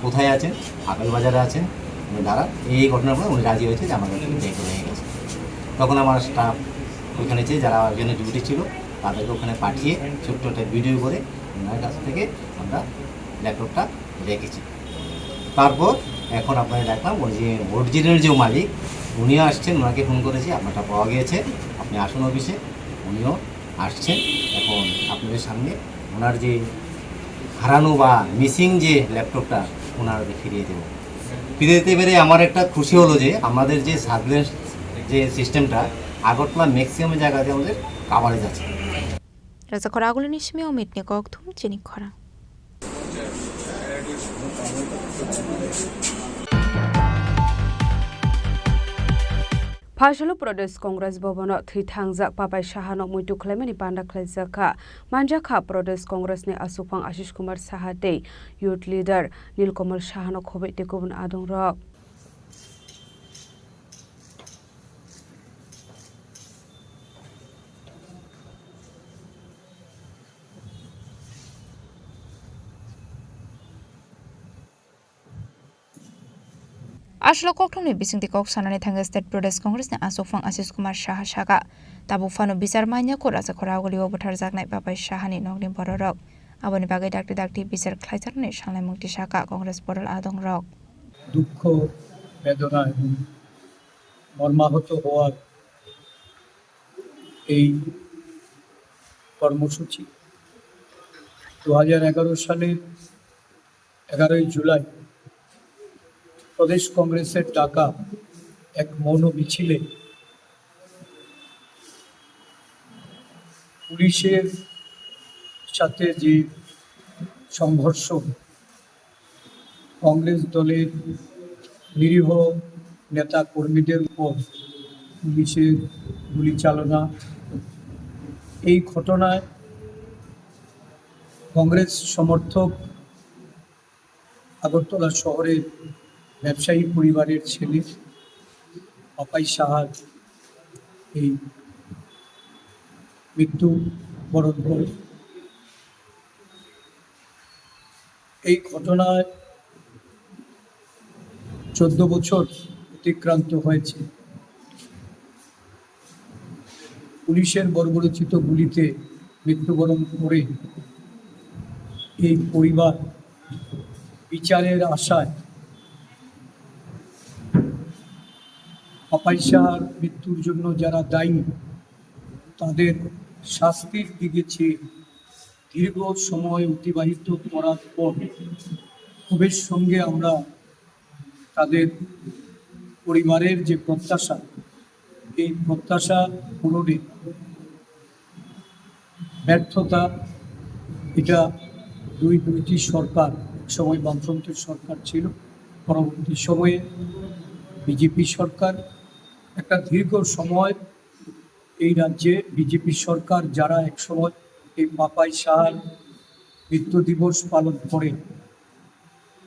কোথায় আছেন, আপেল বাজারে আছেন, উনি দাঁড়ান। এই এই ঘটনার পরে উনি রাজি হয়েছে যে আমার কাছে ব্যাগ রয়ে গেছে। তখন আমার স্টাফ ওখানে যে যারা ওখানে ডিউটি ছিল তাদেরকে ওখানে পাঠিয়ে ছোট্ট একটা ভিডিও করে ওনার কাছ থেকে আমরা ল্যাপটপটা রেখেছি। তারপর এখন আপনাকে দেখলাম ওই যে অরিজিনাল যে মালিক উনিও আসছেন, ওনাকে ফোন করেছি, আপনারটা পাওয়া গিয়েছে, আপনি আসুন অফিসে। উনিও আসছেন এখন আপনাদের সামনে ওনার যে হারানো বা মিসিং যে ল্যাপটপটা ওনার ফিরিয়ে দেবো। ফিরে দিতে পেরে আমার একটা খুশি হলো যে আমাদের যে সার্ভিলেন্স যে সিস্টেমটা আগরতলা ম্যাক্সিমাম জায়গাতে আমাদের কাভারেজ আছে। Rajakhor agulini simi omitni kok thum chini khorang. Phasalo Pradesh Congress Bhavan o thwi thangjak Papai Saha no muitu khlaimani panda khlaijak kha. Manjak kha Pradesh Congress ni aswkphang Ashish Kumar Saha tei Youth Leader Nilkamal Saha no khobwi tei kubun adong rok. Aswk kokthumni bisingtwi kok sanani thangwi State Pradesh Congress ni aswkphang Ashish Kumar Saha saka, tabuk phano bichar manya kho Rajakhor agulio butharjaknai Papai Sahani nokni bororok. Aboni bagwi dakti dakti bichar khlaijaknani sanglaimung tisaka Congress boror adongrok. দুঃখ, বেদনা এবং মর্মাহত হওয়ার এই কর্মসূচি দু হাজার এগারো সালের এগারোই জুলাই প্রদেশ কংগ্রেসের ডাকা এক মৌন মিছিলে পুলিশের সাথে যে সংঘর্ষ, কংগ্রেস দলের নিরীহ নেতা কর্মীদের উপর পুলিশের গুলি চালনা, এই ঘটনায় কংগ্রেস সমর্থক আগরতলা শহরের ব্যবসায়ী পরিবারের ছেলে পাপাই সাহার এই মৃত্যু বরণ করে। এই ঘটনায় চোদ্দ বছর অতিক্রান্ত হয়েছে। পুলিশের বর্বরোচিত গুলিতে মৃত্যুবরণ করে এই পরিবার বিচারের আশায় পাপাই সাহার মৃত্যুর জন্য যারা দায়ী, তাদের শাস্তির দিকে চেয়ে দীর্ঘ সময় অতিবাহিত করার পর ক্ষোভের সঙ্গে আমরা তাদের পরিবারের যে প্রত্যাশা, এই প্রত্যাশা পূরণে ব্যর্থতা, এটা দুই, দুইটি সরকার, এক সময় বামফ্রন্টের সরকার ছিল, পরবর্তী সময়ে বিজেপি সরকার। একটা দীর্ঘ সময় এই রাজ্যে বিজেপি সরকার, যারা এক সময় এই পাপাই সাহার মৃত্যু দিবস পালন করে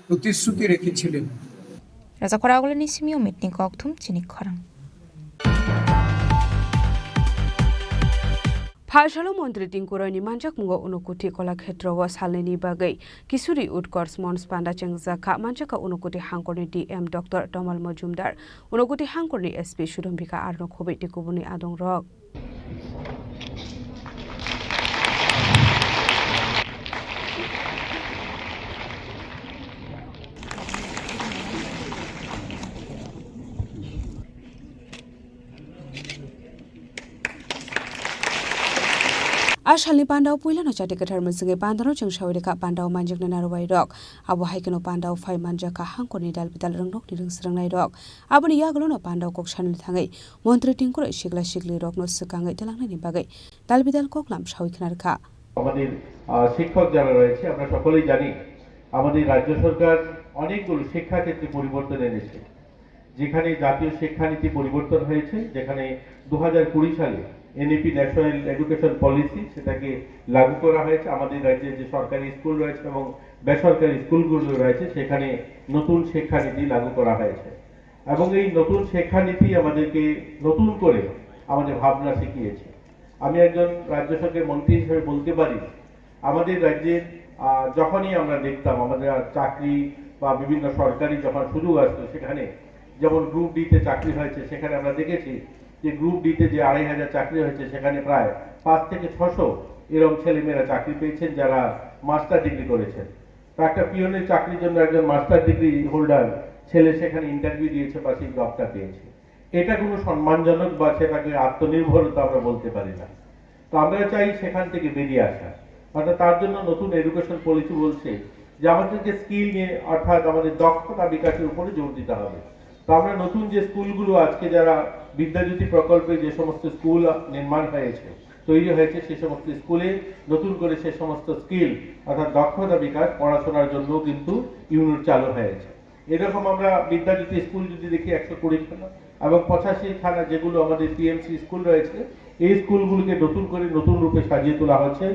প্রতিশ্রুতি রেখেছিলেন। Rajakhor Agulini simio meeting kokthum chini khorang. Phalsalo Montri Tingkuroini manjakmungo Unokuthi Kolakhetro o salnini bagwi Kisuri Utkarsh Mons panda chengjakha. Manjakha Unokuthi hangkorni D M Doctor Tomal Mojumdar, Unokuthi hangkorni S P Sudombika Arno Khobei tei kubuni adongrok. A salni pandao puilano chati kwthar mwswngwi pandano chwng sawi rwkha, pandao manjaknai narwuibairok. Abo hai kheno pandao phai manjakha hangkorni dal bidal rwngnokni rwngswrwngnairok. Aboni yagulono pandao kok sanani thangwi Montri Tingkuroi sikla siklirokno swkangwi twlangnaini bagwi dal bidal koklam sawi khna rwkha. আমাদের, আহ, শিক্ষক যারা রয়েছে, আমরা সকলেই জানি, আমাদের রাজ্য সরকার অনেকগুলো শিক্ষাক্ষেত্রে পরিবর্তন এনেছে। যেখানে জাতীয় শিক্ষানীতি পরিবর্তন হয়েছে, যেখানে দু হাজার কুড়ি সালে এনইপি, ন্যাশনাল এডুকেশন পলিসি, সেটাকে লাগু করা হয়েছে। আমাদের রাজ্যে যে সরকারি স্কুল রয়েছে এবং বেসরকারি স্কুলগুলো রয়েছে, সেখানে নতুন শিক্ষানীতি লাগু করা হয়েছে। এবং এই নতুন শিক্ষানীতি আমাদেরকে নতুন করে আমাদের ভাবনা শিখিয়েছে। আমি একজন রাজ্য সরকারের মন্ত্রী হিসেবে বলতে পারি, আমাদের রাজ্যের, আহ, যখনই আমরা দেখতাম, আমাদের আর চাকরি বা বিভিন্ন সরকারি যখন সুযোগ আসতো, সেখানে যেমন গ্রুপ ডি তে চাকরি হয়েছে, সেখানে আমরা দেখেছি যে গ্রুপ ডি তে যে আড়াই হাজার চাকরি হয়েছে, সেখানে প্রায় পাঁচ থেকে ছশো এরকম ছেলেমেয়েরা চাকরি পেয়েছেন, যারা মাস্টার ডিগ্রি করেছেন। তা একটা পিয়নের চাকরির জন্য একজন মাস্টার ডিগ্রি হোল্ডার ছেলে সেখানে ইন্টারভিউ দিয়েছে বা সেই জবটা পেয়েছে। এটা কোনো সম্মানজনক বা সেটাকে আত্মনির্ভরতা আমরা বলতে পারি না। তো আমরা চাই সেখান থেকে বেরিয়ে আসা। অর্থাৎ তার জন্য নতুন এডুকেশন পলিসি বলছে যে আমাদেরকে স্কিল নিয়ে, অর্থাৎ আমাদের দক্ষতা বিকাশের উপরে জোর দিতে হবে। তো আমরা নতুন যে স্কুলগুলো আজকে যারা বিদ্যাজ্যোতি প্রকল্পে যে সমস্ত স্কুল নির্মাণ হয়েছে, তৈরি হয়েছে, সে সমস্ত স্কুলে নতুন করে সে সমস্ত স্কিল অর্থাৎ দক্ষতা বিকাশ পড়াশোনার জন্য কিন্তু ইউনিট চালু হয়েছে। এরকম আমরা বিদ্যাজ্যোতি স্কুল যদি দেখি একশো কুড়ি খানা এবং পঁচাশি খানা যেগুলো আমাদের পিএমসি স্কুল রয়েছে, এই স্কুলগুলোকে নতুন করে নতুন রূপে সাজিয়ে তোলা হচ্ছে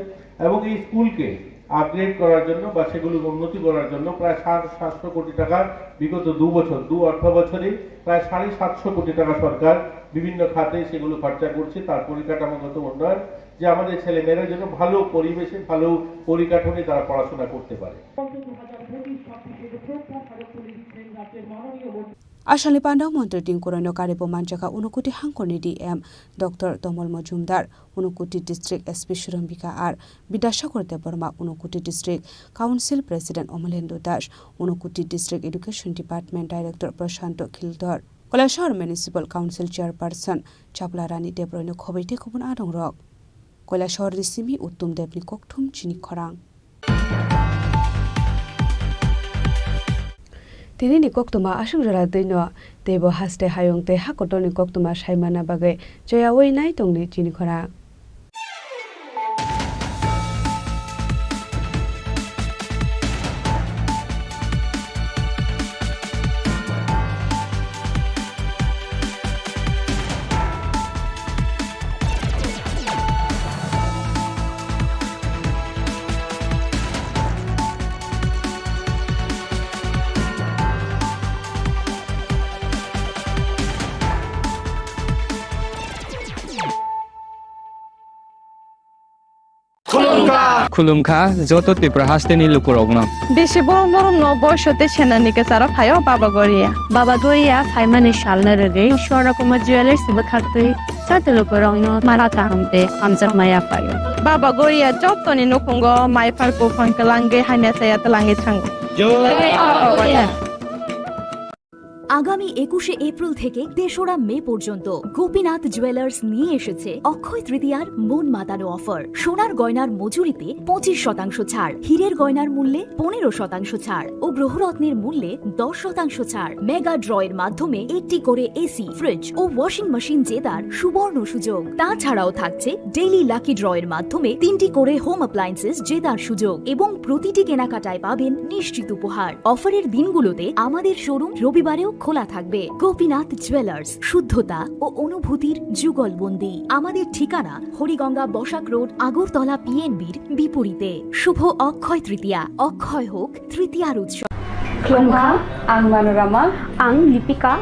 এবং এই স্কুলকে আপগ্রেড করার জন্য বা সেগুলোকে উন্নতি করার জন্য প্রায় সাড়ে সাতশো কোটি টাকা বিগত দু বছর, দু অর্থ বছরে প্রায় সাড়ে সাতশো কোটি টাকা সরকার বিভিন্ন খাতে সেগুলো খরচা করছে, তার পরিকাঠামোগত উন্নয়ন, যে আমাদের ছেলে মেয়েরা যেন ভালো পরিবেশে, ভালো পরিকাঠামোয় তারা পড়াশোনা করতে পারে। Asalni pandao Montri Tingkuroino karibo manjakha Unokuti hangkorni D M Doctor Tomol Mojumdar, Unokuti District S P Surambika R, Bidyasagar Debbarma, Unokuti District Council President Omolendu Das, Unokuti District Education Department Director Prashanto Khildor, Koilashahar Municipal Council Chairperson Chapla Rani Debroino khoboi tei kubun adongrok. Koilashahar ni simi Uttom Debni kokthum chini khorang. Tini ni koktwma aswk jora twi no teibo haste hayung tei ha kotor ni koktwma sai manna bagwi choyaui nai tongdi chini khorang. Khulumkha joto Tripura hasteni lukurokno. Bisi borok norokno boiso tei senani kwcharo phaio Baba Goria. Baba Goria phaimani salno rwgwi Swarnakumar Jewellers bwkhaktwi joto lukurokno mara kaham tei hamjakma yaphaio. Baba Goria jotoni nukhungo maiphar buphang kwlangwi hamya saya twlangwi thango. Jai Baba Goria. আগামী একুশে এপ্রিল থেকে তেসরা মে পর্যন্ত গোপীনাথ জুয়েলার্স নিয়ে এসেছে অক্ষয় তৃতীয়ার মন মাতানো অফার। সোনার গয়নার মজুরিতে পঁচিশ শতাংশ ছাড়, হীরের গয়নার মূল্যে পনেরো শতাংশ ছাড় ও গ্রহরত্নের মূল্যে দশ শতাংশ ছাড়। মেগা ড্রয়ের মাধ্যমে একটি করে এসি, ফ্রিজ ও ওয়াশিং মেশিন জেতার সুবর্ণ সুযোগ। তাছাড়াও থাকছে ডেইলি লাকি ড্রয়ের মাধ্যমে তিনটি করে হোম অ্যাপ্লায়েন্সেস জেতার সুযোগ এবং প্রতিটি কেনাকাটায় পাবেন নিশ্চিত উপহার। অফারের দিনগুলোতে আমাদের শোরুম রবিবারেও খোলা থাকবে। গোপীনাথ জুয়েলার্স, শুদ্ধতা ও অনুভূতির যুগলবন্দি। আমাদের ঠিকানা হরিগঙ্গা বসাক রোড, আগরতলা পিএনবির বিপরীতে। শুভ অক্ষয় তৃতীয়া, অক্ষয় হোক তৃতীয়ার উৎসব। Khulumkha, ang Manorama. Ang Lipika.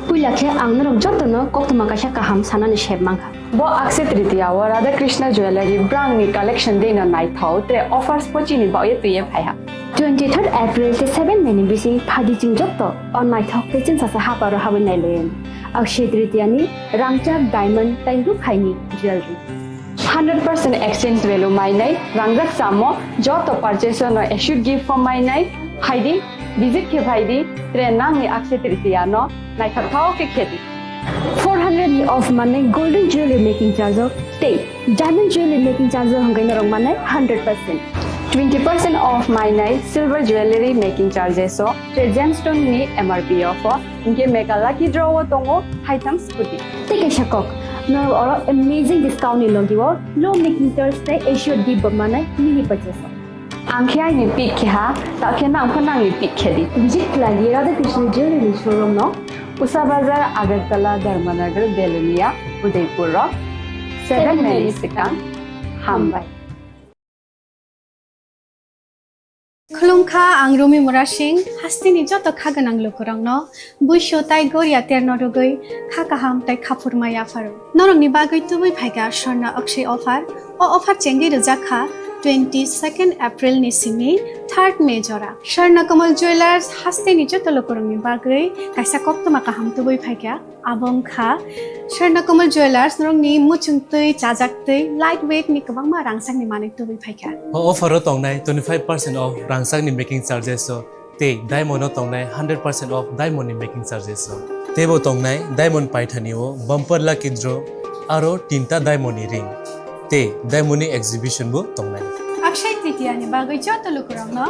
Puila khe ang norok jotono koktwma kaisa kaham sanani sep mankha. Bo Akshaya Tritiya o Radha Krishna Jewellery brangni collection dino naithok tre offers pochini baoye twiye phaiha. Twenty third April tei seven May ni bising phaidi chwng jotto o naithok tei chwngsasa haparo habwi nailayan. Akshaya Tritiya ni rangchak diamond tei rukhaini jewellery. Hundred percent exchange value mainai, rangjak samo joto purchase no assured gift form mainai, phaidi, visit khe phaidi, tre nangni Akshaya Tritiya no naithok thok khe khedi. Four hundred ni off manai golden jewelry making charge o tei diamond jewelry making charge o hwnkhai norok manai hundred percent. Twenty percent off mainai silver jewelry making charges o tre gemstone ni M R P off o, hinkhe mega lucky draw o tongo haitham scooty. Tei kaisa kok, norok oro amazing discount ni logi o low making charge tei assured gift bo manai mini purchase o. Ang khe aini pick khe ha, ta khe nang pho nangni pick khe di. Visit khlai di Radha Krishna Jewelry showroom no. Usa Bazar, Agartala, Dharmanagar, Belonia, Udaipur rok. Seven May ni swkang. Hambai. Khulumkha, ang Rumi Murasing, hasteni joto kha gwnang lukurokno buisu tai goria terno rwgwi kha kaham tai khaphurma yapharo. Norokni bagwi tubui phaikha Swarna Akshay offer. O offer chengwi rwjak kha twenty second April ni simi third May jora. Swarna Kamal Jewellers hasteni joto lukurokni bagwi kaisa koktwma kaham tubui phaikha. Abo wngkha Swarna Kamal Jewellers, norokni muchungtwi, chajaktwi, light weight ni kwbangma rangchakni manwi tubui phaikha. O offer o tongnai twenty five percent off rangchakni making charges o. Tei diamond o tongnai hundred percent off diamond ni making charges o. Teibo tongnai diamond paithani o bumper lucky draw aro tinta diamond ni ring. Tei diamond ni exhibition bo tongnai. Akshaya Tritiya ni bagwi joto lukurokno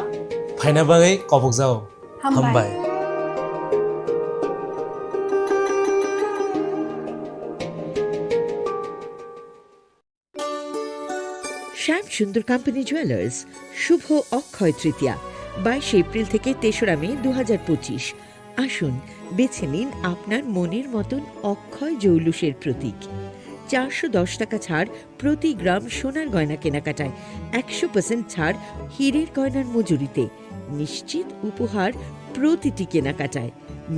phaina bagwi kobokjao. Hambai. Hambai. শ্যাম সুন্দর company jewellers, শুভ অক্ষয় তৃতীয়া, বাইশে এপ্রিল থেকে তেসরা মে দু হাজার পঁচিশ। আসুন, বেছে নিন আপনার মনের মতন অক্ষয় জৌলুসের প্রতীক। চারশো দশ টাকা ছাড় প্রতি গ্রাম সোনার গয়না কেনাকাটায়, একশো পার্সেন্ট ছাড় হীরের গয়নার মজুরিতে, নিশ্চিত উপহার প্রতিটি কেনাকাটায়।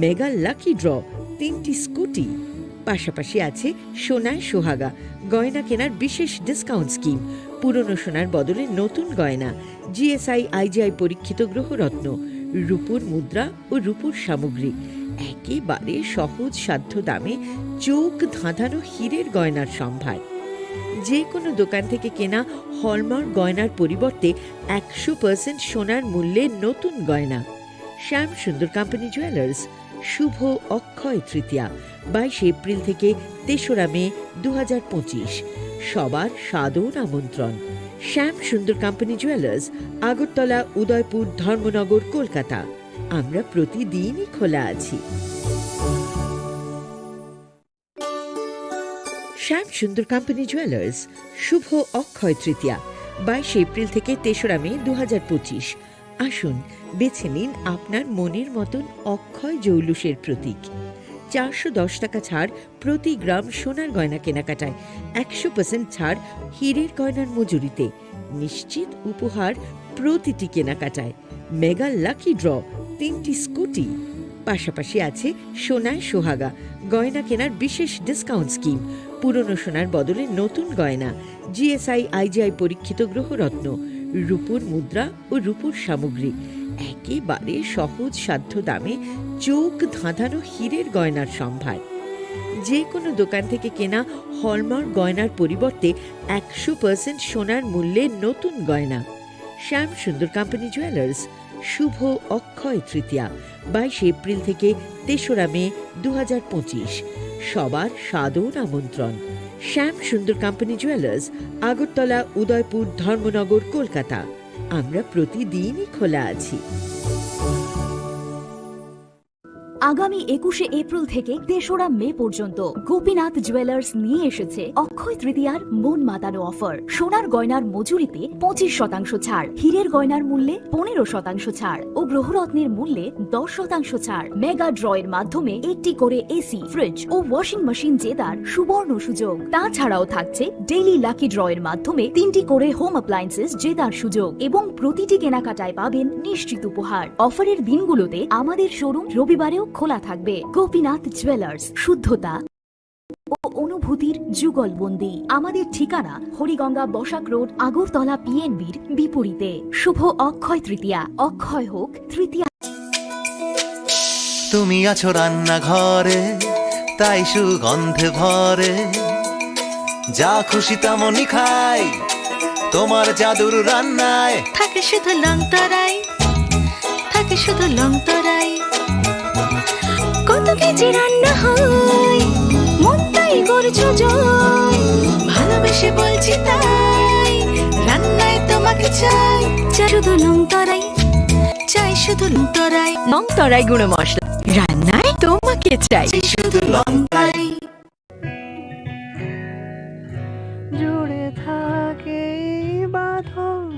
মেগা লাকি ড্র, তিনটি স্কুটি, পাশাপাশি আছে সোনায় সোহাগা, গয়না কেনার বিশেষ ডিসকাউন্ট স্কিম, পুরনো সোনার বদলে নতুন গয়না, জিএসআই আইজিআই পরীক্ষিত গ্রহরত্ন, রূপোর মুদ্রা ও রূপোর সামগ্রী, একেবারে সহজ সাধ্য দামে চোখ ধাঁধানো হীরের গয়নার সম্ভার। যে কোনো দোকান থেকে কেনা হলমার্ক গয়নার পরিবর্তে একশো পার্সেন্ট সোনার মূল্যে নতুন গয়না। শ্যাম সুন্দর কোম্পানি জুয়েলার্স, শুভ অক্ষয় তৃতীয়া, বাইশে এপ্রিল থেকে তেসরা মে দু হাজার পঁচিশ। সবার সাদর আমন্ত্রণ। শ্যাম সুন্দর কোম্পানি জুয়েলার্স, আগরতলা, উদয়পুর, ধর্মনগর, কলকাতা। আমরা প্রতিদিনই খোলা আছি। শ্যাম সুন্দর কোম্পানি জুয়েলার্স, শুভ অক্ষয় তৃতীয়া, বাইশে এপ্রিল থেকে তেসরা মে দু হাজার পঁচিশ। আসুন, বেছে নিন আপনার মনের মতন অক্ষয় জৌলুসের প্রতীক। চারশো দশ টাকা ছাড় প্রতি গ্রাম সোনার গয়না কেনাকাটায়, একশো পার্সেন্ট ছাড় হীরের গয়নার মজুরিতে, নিশ্চিত উপহার প্রতিটি কেনাকাটায়। মেগা লাকি ড্র, তিনটি স্কুটি, পাশাপাশি আছে সোনায় সোহাগা, গয়না কেনার বিশেষ ডিসকাউন্ট স্কিম, পুরনো সোনার বদলে নতুন গয়না, জিএসআই আইজিআই পরীক্ষিত গ্রহরত্ন, রূপোর মুদ্রা ও রূপোর সামগ্রী, একেবারে সহজ সাধ্য দামে চোখ ধাঁধানো হীরের গয়নার সম্ভার। যে কোনো দোকান থেকে কেনা হলমার্ক গয়নার পরিবর্তে একশো পার্সেন্ট সোনার মূল্যে নতুন গয়না। শ্যাম সুন্দর কোম্পানি জুয়েলার্স, শুভ অক্ষয় তৃতীয়া, বাইশে এপ্রিল থেকে তেসরা মে দু হাজার পঁচিশ। সবার সাদর আমন্ত্রণ। শ্যাম সুন্দর কোম্পানি জুয়েলার্স, আগরতলা, উদয়পুর, ধর্মনগর, কলকাতা। আমরা প্রতিদিনই খোলা আছি। আগামী একুশে এপ্রিল থেকে তেসরা মে পর্যন্ত গোপীনাথ জুয়েলার্স নিয়ে এসেছে অক্ষয় তৃতীয়ার মন মাতানো অফার। সোনার গয়নার মজুরিতে পঁচিশ শতাংশ ছাড়, হীরের গয়নার মূল্যে পনেরো শতাংশ ছাড় ও গ্রহরত্নের মূল্যে দশ শতাংশ ছাড়। মেগা ড্রয়ের মাধ্যমে একটি করে এসি, ফ্রিজ ও ওয়াশিং মেশিন জেতার সুবর্ণ সুযোগ। তাছাড়াও থাকছে ডেইলি লাকি ড্রয়ের মাধ্যমে তিনটি করে হোম অ্যাপ্লায়েন্সেস জেতার সুযোগ এবং প্রতিটি কেনাকাটায় পাবেন নিশ্চিত উপহার। অফারের দিনগুলোতে আমাদের শোরুম রবিবারেও খোলা থাকবে। গোপীনাথ জুয়েলার্স, শুদ্ধতা ও অনুভূতির যুগলবন্দি। আমাদের ঠিকানা হরিগঙ্গা বসাক রোড, আগরতলা পিএনবির বিপরীতে। শুভ অক্ষয় তৃতীয়া, অক্ষয় হোক তৃতীয়া। তুমি আছো রান্নাঘরে, তাই সুগন্ধে ভরে। যা খুশি তেমনই খাই, তোমার জাদুর রান্নায়। থাকে শুধু লং তরাই, থাকে শুধু লং তরাই। কত কেজি রান্না হয়, মন তাই করছো জয়। ভালোবেসে বলছি তাই, রান্নায় তোমাকে চাই। চাই শুধু লং তরাই, চাই শুধু লং তরাই। লং তরাই গুঁড়ো মশলা, রান্নায় তোমাকে চাই। চাই শুধু লং তরাই। জুড়ে থাকে এই বাঁধন,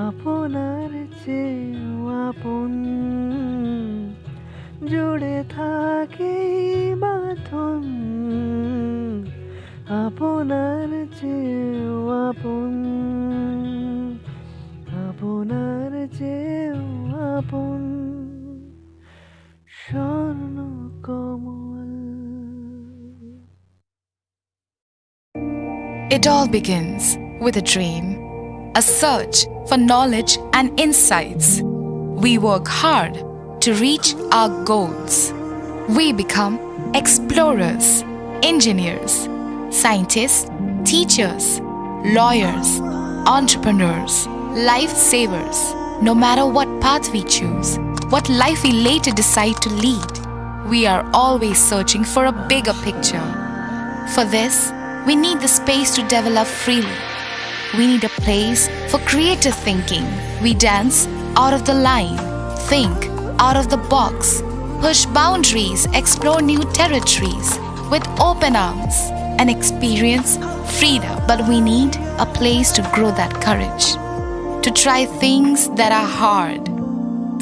আপনার চেয়েও আপন। জুড়ে থাকে এই বাঁধন, আপনার চেয়েও আপন, আপনার চেয়েও আপন। স্বর্ণ কমল। It all begins with a dream, a search for knowledge and insights. We work hard to reach our goals. We become explorers, engineers, scientists, teachers, lawyers, entrepreneurs, lifesavers. No matter what path we choose, what life we later decide to lead, we are always searching for a bigger picture. For this, we need the space to develop freely. We need a place for creative thinking. We dance out of the line, think out of the box, push boundaries, explore new territories with open arms, and experience freedom. But we need a place to grow that courage, to try things that are hard.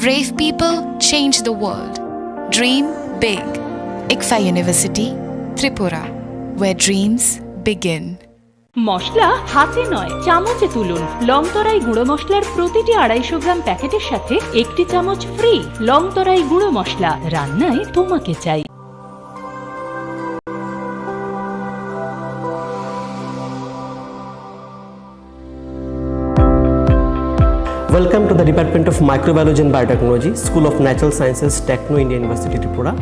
Brave people change the world. Dream big. ICFAI University, Tripura, where dreams begin. মশলা হাতে নয়, চামচে তুলুন। লংতরাই গুঁড়ো মশলার প্রতিটি আড়াইশো গ্রাম প্যাকেটের সাথে একটি চামচ ফ্রি। লংতরাই গুঁড়ো মশলা, রান্নায় তোমাকে চাই। Welcome to the Department of Microbiology and Biotechnology, School of Natural Sciences, Techno India University, Tripura.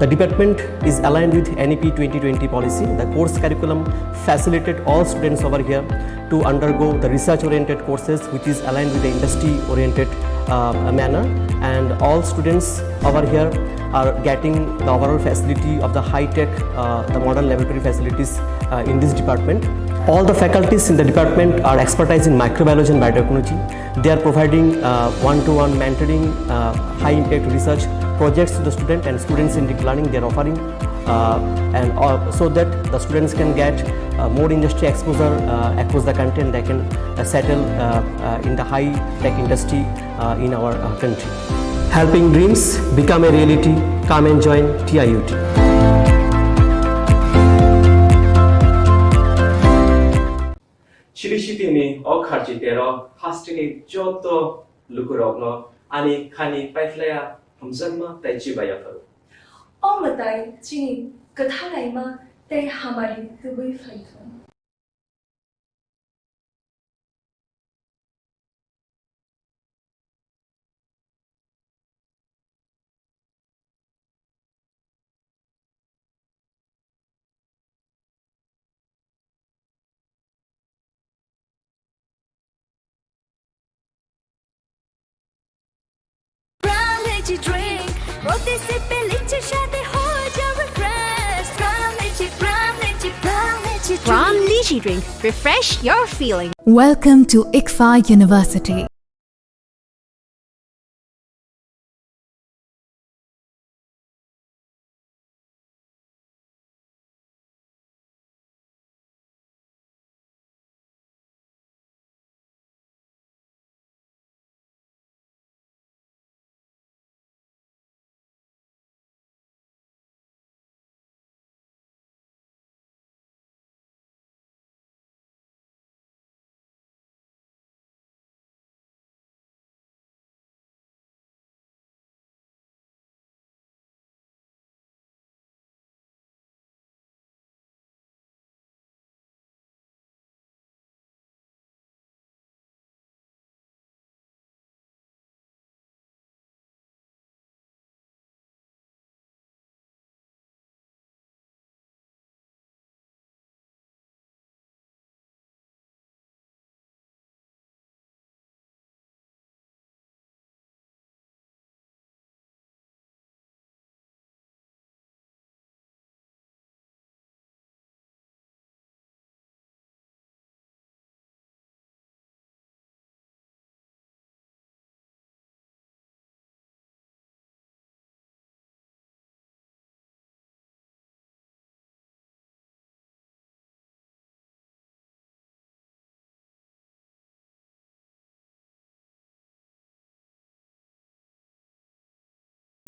The department is aligned with N E P twenty twenty policy. The course curriculum facilitate all students over here to undergo the research-oriented courses, which is aligned with the industry-oriented, uh, manner. And all students over here are getting the overall facility of the high-tech, uh, the modern laboratory facilities, uh, in this department. All the faculties in the department are expertise in microbiology and biotechnology. They are providing, uh, one-to-one mentoring, uh, high-impact research projects to the student and student-centric learning they are offering, uh, and, uh, so that the students can get, uh, more industry exposure, uh, across the country, and they can, uh, settle, uh, uh, in the high-tech industry, uh, in our, uh, country. Helping dreams become a reality. Come and join T I U T. Chili City ni o kharchi tero hasteni joto lukurokno ani khani paiphlaya hamjakma tei chibaya phuru. O Mwtai chini kwthalaima tei hamari tubui phai thung. Prime Lychee Drink, প্রতি সিপে লিচি স্বাদে হয়ে যাবে fresh। Prime Lychee, Prime Lychee, Prime Lychee Drink। Prime Lychee Drink, refresh your feeling। Welcome to ICFAI University.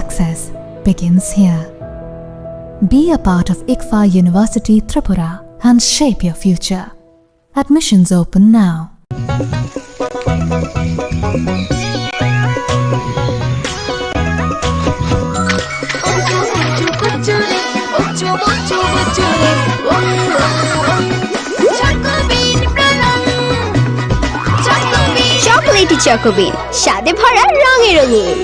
Success begins here. Be a part of ICFAI University Tripura and shape your future. Admissions open now. Chocolatey Choco Bean, স্বাদে ভরা রঙে রঙিন।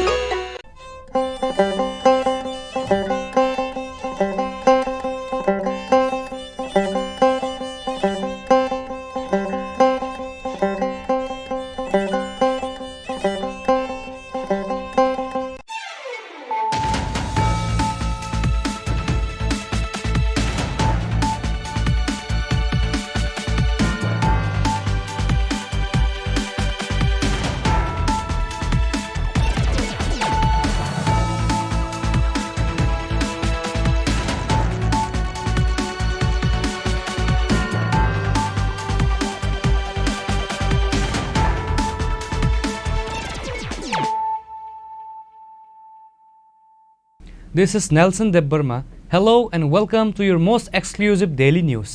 This is Nelson Debbarma. Hello and welcome to your most exclusive daily news.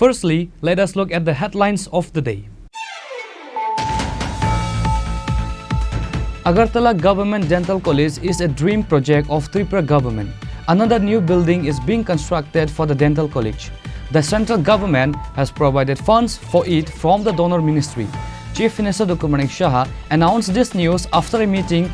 Firstly, let us look at the headlines of the day. Agartala Government Dental College is a dream project of Tripura government. Another new building is being constructed for the dental college. The central government has provided funds for it from the donor ministry. Chief Minister Doctor Manik Saha announced this news after a meeting.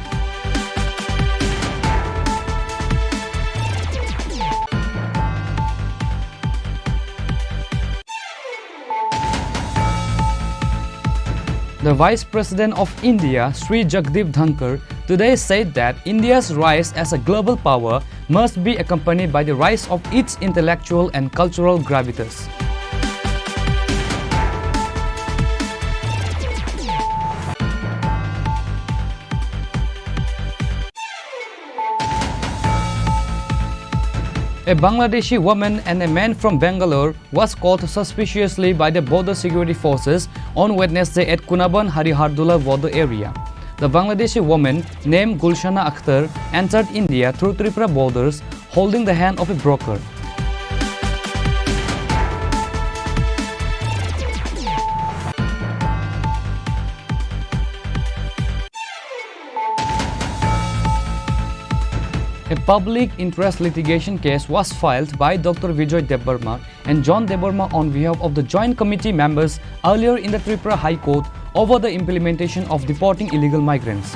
The Vice President of India, Shri Jagdeep Dhankhar, today said that India's rise as a global power must be accompanied by the rise of its intellectual and cultural gravitas. A Bangladeshi woman and a man from Bangalore was caught suspiciously by the border security forces on Wednesday at Kunaban Harihardula border area. The Bangladeshi woman, named Gulshana Akhtar, entered India through Tripura borders, holding the hand of a broker. A public interest litigation case was filed by Doctor Vijay Debbarma and John Debbarma on behalf of the Joint Committee members earlier in the Tripura High Court over the implementation of deporting illegal migrants.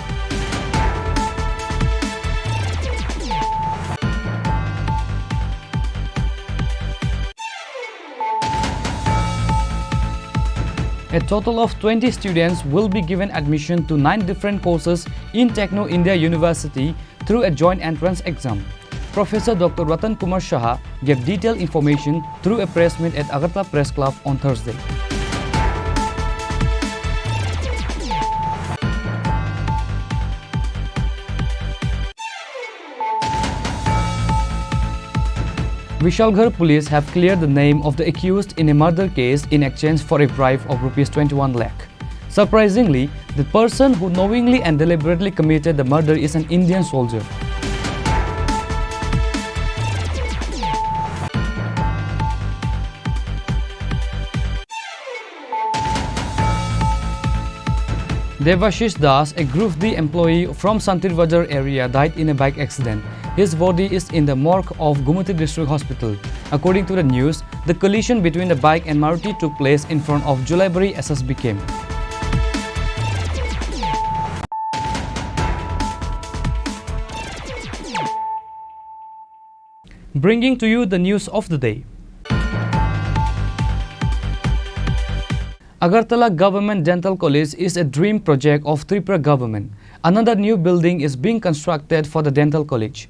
A total of twenty students will be given admission to nine different courses in Techno India University through a joint entrance exam. Professor Doctor Ratan Kumar Saha gave detailed information through a press meet at Agartala Press Club on Thursday. Vishalgarh police have cleared the name of the accused in a murder case in exchange for a bribe of rupees twenty-one lakh. Surprisingly, the person who knowingly and deliberately committed the murder is an Indian soldier. Devashish Das, a Group D employee from Santir Bazar area, died in a bike accident. His body is in the morgue of Gumati District Hospital. According to the news, the collision between the bike and Maruti took place in front of Julaibari S S B camp. Bringing to you the news of the day. Agartala Government Dental College is a dream project of Tripura government. Another new building is being constructed for the dental college.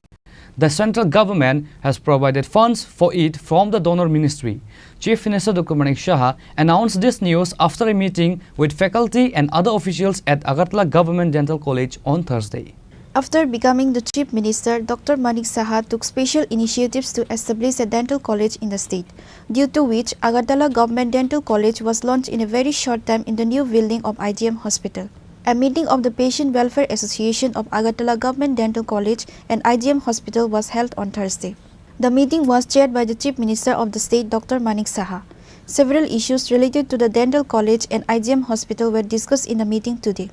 The central government has provided funds for it from the donor ministry. Chief Minister Doctor Manik Saha announced this news after a meeting with faculty and other officials at Agartala Government Dental College on Thursday. After becoming the Chief Minister, Doctor Manik Saha took special initiatives to establish a dental college in the state, due to which Agartala Government Dental College was launched in a very short time in the new building of I G M Hospital. A meeting of the Patient Welfare Association of Agartala Government Dental College and I G M Hospital was held on Thursday. The meeting was chaired by the Chief Minister of the state, Doctor Manik Saha. Several issues related to the dental college and I G M hospital were discussed in the meeting today.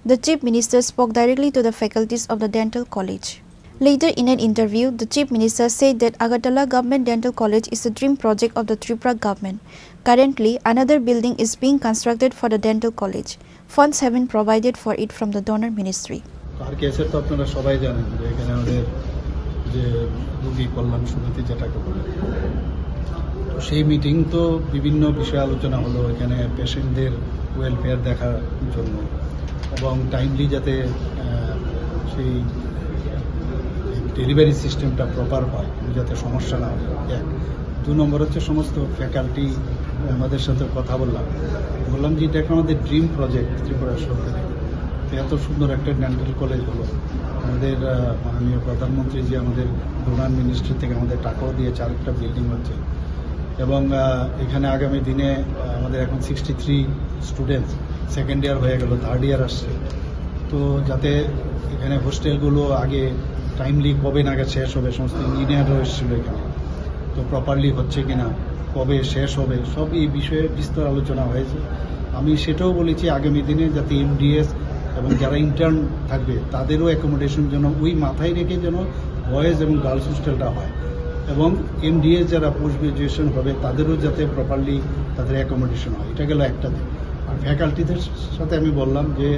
The Chief Minister spoke directly to the faculties of the dental college. Later in an interview, the Chief Minister said that Agartala Government Dental College is a dream project of the Tripura government. Currently, another building is being constructed for the dental college. Funds have been provided for it from the donor ministry. আর কেসের তো আপনারা সবাই জানেন যে এখানে আমাদের যে রোগী কল্যাণ সমিতি যেটাকে বলে, তো সেই মিটিং তো বিভিন্ন বিষয়ে আলোচনা হলো, এখানে পেশেন্টদের ওয়েলফেয়ার দেখার জন্য এবং টাইমলি যাতে, আহ, সেই ডেলিভারি সিস্টেমটা প্রপার হয়, যাতে সমস্যা না হয়, এক। দু নম্বর হচ্ছে সমস্ত ফ্যাকাল্টি আমাদের সাথে কথা বললাম, বললাম যে এটা একটা আমাদের ড্রিম প্রজেক্ট ত্রিপুরা সরকারের। তো এত সুন্দর একটা ডেন্টাল কলেজ হলো, আমাদের, আহ, মাননীয় প্রধানমন্ত্রী যে আমাদের ডোনার মিনিস্ট্রি থেকে আমাদের টাকাও দিয়েছে, আরেকটা বিল্ডিং হচ্ছে। এবং, আহ, এখানে আগামী দিনে, আহ, আমাদের এখন sixty three students, second year হয়ে গেল, থার্ড ইয়ার আসছে। তো যাতে এখানে হোস্টেলগুলো আগে টাইমলি কবে নাগাদ শেষ হবে, সমস্ত ইঞ্জিনিয়াররাও এসেছিল এখানে, তো প্রপারলি হচ্ছে কিনা, কবে শেষ হবে, সব এই বিষয়ে বিস্তর আলোচনা হয়েছে। আমি সেটাও বলেছি আগামী দিনে যাতে এমডিএস এবং যারা ইন্টার্ন থাকবে তাদেরও অ্যাকোমোডেশন যেন ওই মাথায় রেখে যেন বয়েজ এবং গার্লস হোস্টেলটা হয়, এবং এমডিএস যারা পোস্ট গ্রাজুয়েশন হবে তাদেরও যাতে প্রপারলি তাদের অ্যাকোমোডেশন হয়। এটা গেল একটা দিক। আর ফ্যাকাল্টিদের সাথে আমি বললাম যে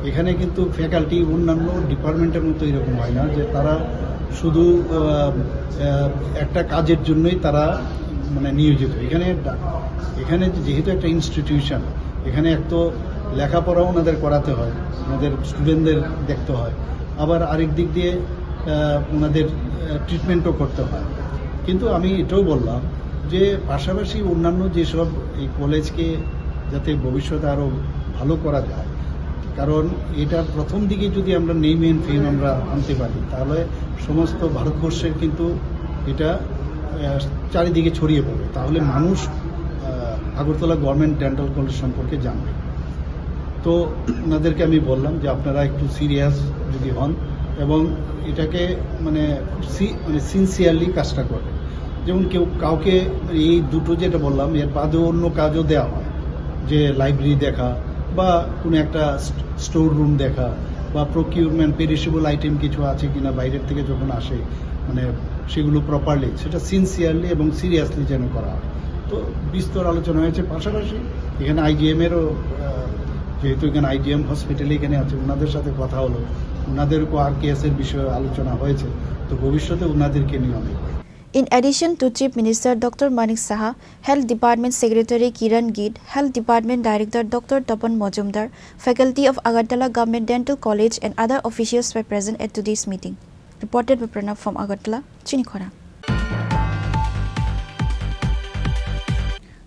এখানে কিন্তু ফ্যাকাল্টি অন্যান্য ডিপার্টমেন্টের মতো এরকম হয় না যে তারা শুধু, আহ, আহ, একটা কাজের জন্যই তারা মানে নিয়োজিত। এখানে ডা-, এখানে যেহেতু একটা ইনস্টিটিউশন, এখানে এক তো লেখাপড়া ওনাদের করাতে হয়, ওনাদের স্টুডেন্টদের দেখতে হয়, আবার আরেক দিক দিয়ে, আহ, ওনাদের, আহ, ট্রিটমেন্টও করতে হয়। কিন্তু আমি এটাও বললাম যে পাশাপাশি অন্যান্য যেসব এই কলেজকে যাতে ভবিষ্যতে আরও ভালো করা যায়, কারণ এটা প্রথম দিকে যদি আমরা নেম এন্ড ফেম আমরা আনতে পারি, তাহলে সমস্ত ভারতবর্ষের কিন্তু এটা, আহ, চারিদিকে ছড়িয়ে পড়বে। তাহলে মানুষ, আহ, আগরতলা গভর্নমেন্ট ডেন্টাল কলেজ সম্পর্কে জানবে। তো ওনাদেরকে আমি বললাম যে আপনারা একটু সিরিয়াস যদি হন এবং এটাকে মানে খুব সি-, মানে সিনসিয়ারলি কাজটা করবেন। যেমন কেউ কাউকে এই দুটো যেটা বললাম, এর বাদেও অন্য কাজও দেওয়া হয়, যে লাইব্রেরি দেখা বা কোনো একটা স্টোর রুম দেখা, বা প্রকিউরমেন্ট, পেরিশেবল আইটেম কিছু আছে কিনা বাইরের থেকে যখন আসে, মানে, সেগুলো প্রপারলি, সেটা সিনসিয়ারলি এবং সিরিয়াসলি যেন করা হয়। তো বিস্তর আলোচনা হয়েছে। পাশাপাশি এখানে আইজিএম এরও, আহ, যেহেতু এখানে আইজিএম হসপিটালে এখানে আছে, ওনাদের সাথে কথা হলো, ওনাদেরও আরকেএস এর বিষয়ে আলোচনা হয়েছে। তো ভবিষ্যতে ওনাদেরকে নিয়ে অনেক In addition to Chief Minister Doctor Manik Saha, Health Department Secretary Kiran Gitt, Health Department Director Doctor Tapan Majumdar, faculty of Agartala Government Dental College and other officials were present at today's meeting. Reported by Pranab from Agartala, Chinikhora.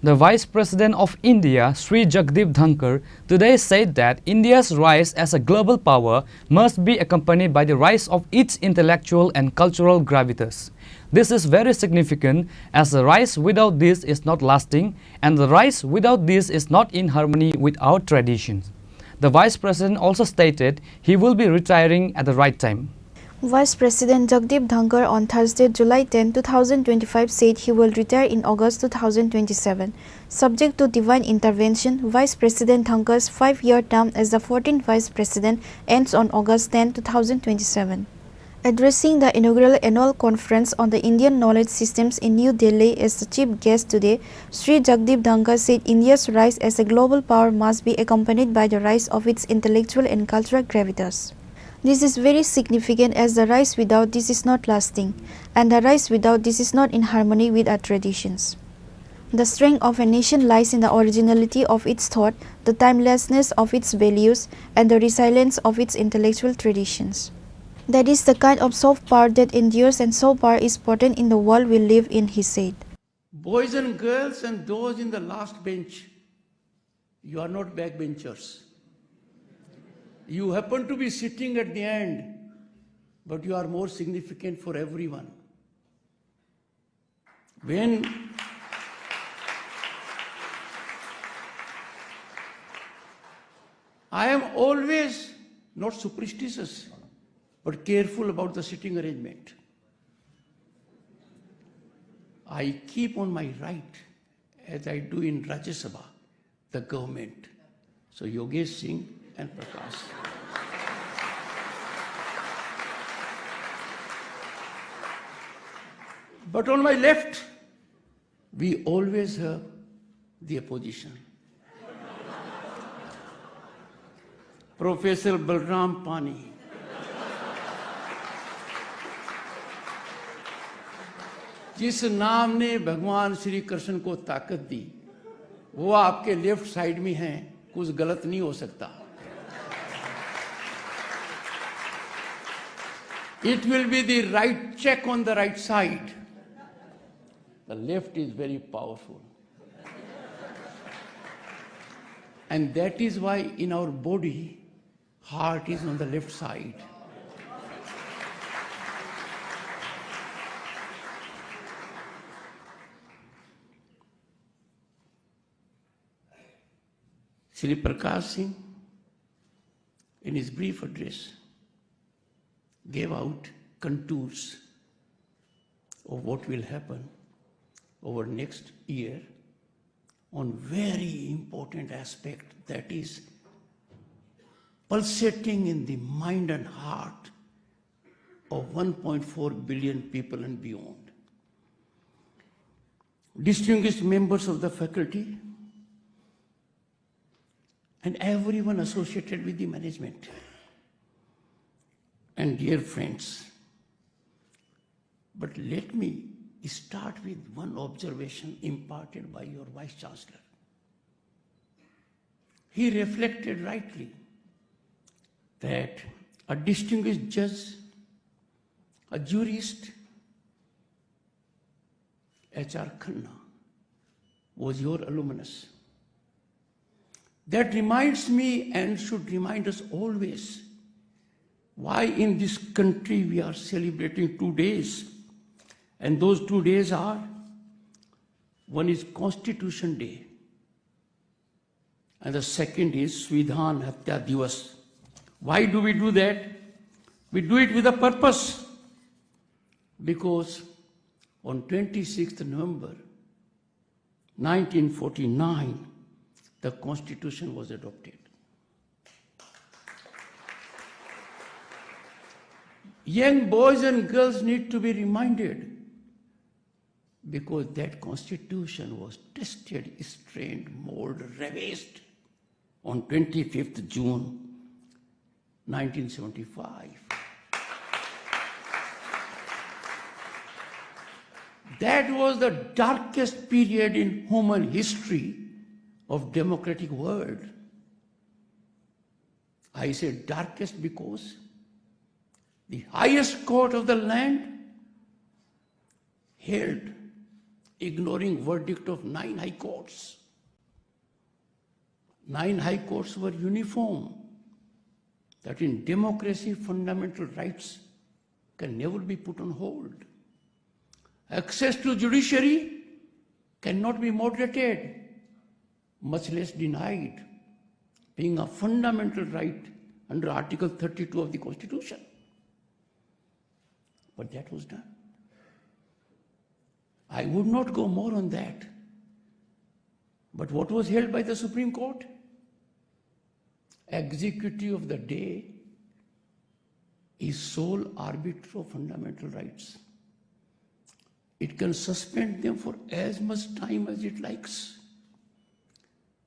The Vice President of India, Sri Jagdeep Dhankhar, today said that India's rise as a global power must be accompanied by the rise of its intellectual and cultural gravitas. This is very significant as the rise without this is not lasting and the rise without this is not in harmony with our traditions. The Vice President also stated he will be retiring at the right time. Vice President Jagdeep Dhankhar on Thursday, July ten, two thousand twenty-five said he will retire in August two thousand twenty-seven. Subject to divine intervention, Vice President Dhankhar's five-year term as the fourteenth Vice President ends on August ten, two thousand twenty-seven. Addressing the inaugural annual conference on the Indian knowledge systems in New Delhi as the chief guest today, Sri Jagdeep Dhankhar said India's rise as a global power must be accompanied by the rise of its intellectual and cultural gravitas. This is very significant as the rise without this is not lasting, and the rise without this is not in harmony with our traditions. The strength of a nation lies in the originality of its thought, the timelessness of its values, and the resilience of its intellectual traditions. That is the kind of soft power that endures and soft power is potent in the world we live in, he said. Boys and girls and those in the last bench, you are not backbenchers. You happen to be sitting at the end, but you are more significant for everyone. When I am always not superstitious, but careful about the seating arrangement. I keep on my right, as I do in Rajya Sabha, the government. So Yogesh Singh and Prakash. But on my left, we always have the opposition. Professor Balram Pani, जिस नाम ने भगवान श्री कृष्ण को ताकत दी, वो आपके left side में है, कुछ गलत नहीं हो सकता। It will be the right check on the right side. The left is very powerful. And that is why in our body, heart is on the left side. Shri Prakash Singh, in his brief address, gave out contours of what will happen over next year on very important aspect that is pulsating in the mind and heart of one point four billion people and beyond. Distinguished members of the faculty and everyone associated with the management and dear friends, but let me start with one observation imparted by your Vice Chancellor. He reflected rightly that a distinguished judge, a jurist, H R Khanna, was your alumnus. That reminds me and should remind us always why in this country we are celebrating two days. And those two days are, one is Constitution Day, and the second is Svidhan Hatya Divas. Why do we do that? We do it with a purpose. Because on twenty-sixth November nineteen forty-nine, the Constitution was adopted. Young boys and girls need to be reminded, because that constitution was tested, strained, molded, ravaged on twenty-fifth June nineteen seventy-five. That was the darkest period in human history of democratic world. I say darkest because the highest court of the land held, ignoring verdict of nine high courts. Nine high courts were uniform that in democracy, fundamental rights can never be put on hold. Access to judiciary cannot be moderated, much less denied, being a fundamental right under Article thirty-two of the Constitution. But that was done. I would not go more on that. But what was held by the Supreme Court? Executive of the day is sole arbiter of fundamental rights. It can suspend them for as much time as it likes.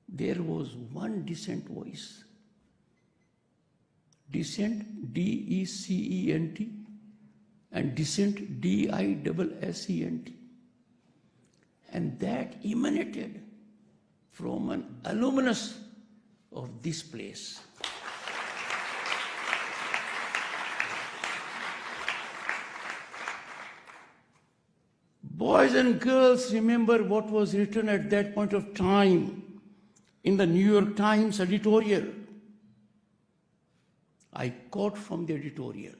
There was one dissent voice. Dissent, D E C E N T, and dissent, D I double S E N T. And that emanated from an alumnus of this place. Boys and girls, remember what was written at that point of time in the New York Times editorial. I quote from the editorial.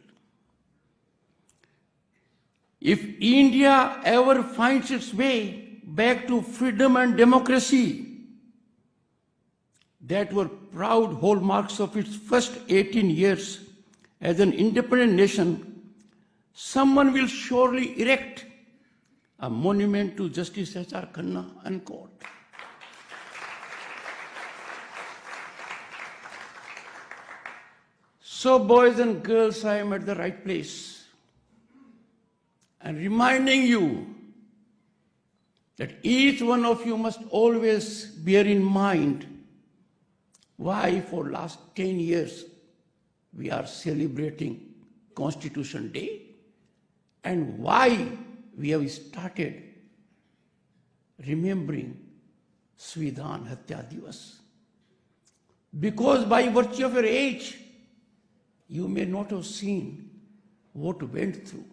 If India ever finds its way back to freedom and democracy, that were proud hallmarks of its first eighteen years as an independent nation, someone will surely erect a monument to Justice H R Khanna, unquote. So, boys and girls, I am at the right place and reminding you that each one of you must always bear in mind why for last ten years we are celebrating Constitution Day and why we have started remembering Svidhan Hatya Divas. Because by virtue of your age, you may not have seen what went through.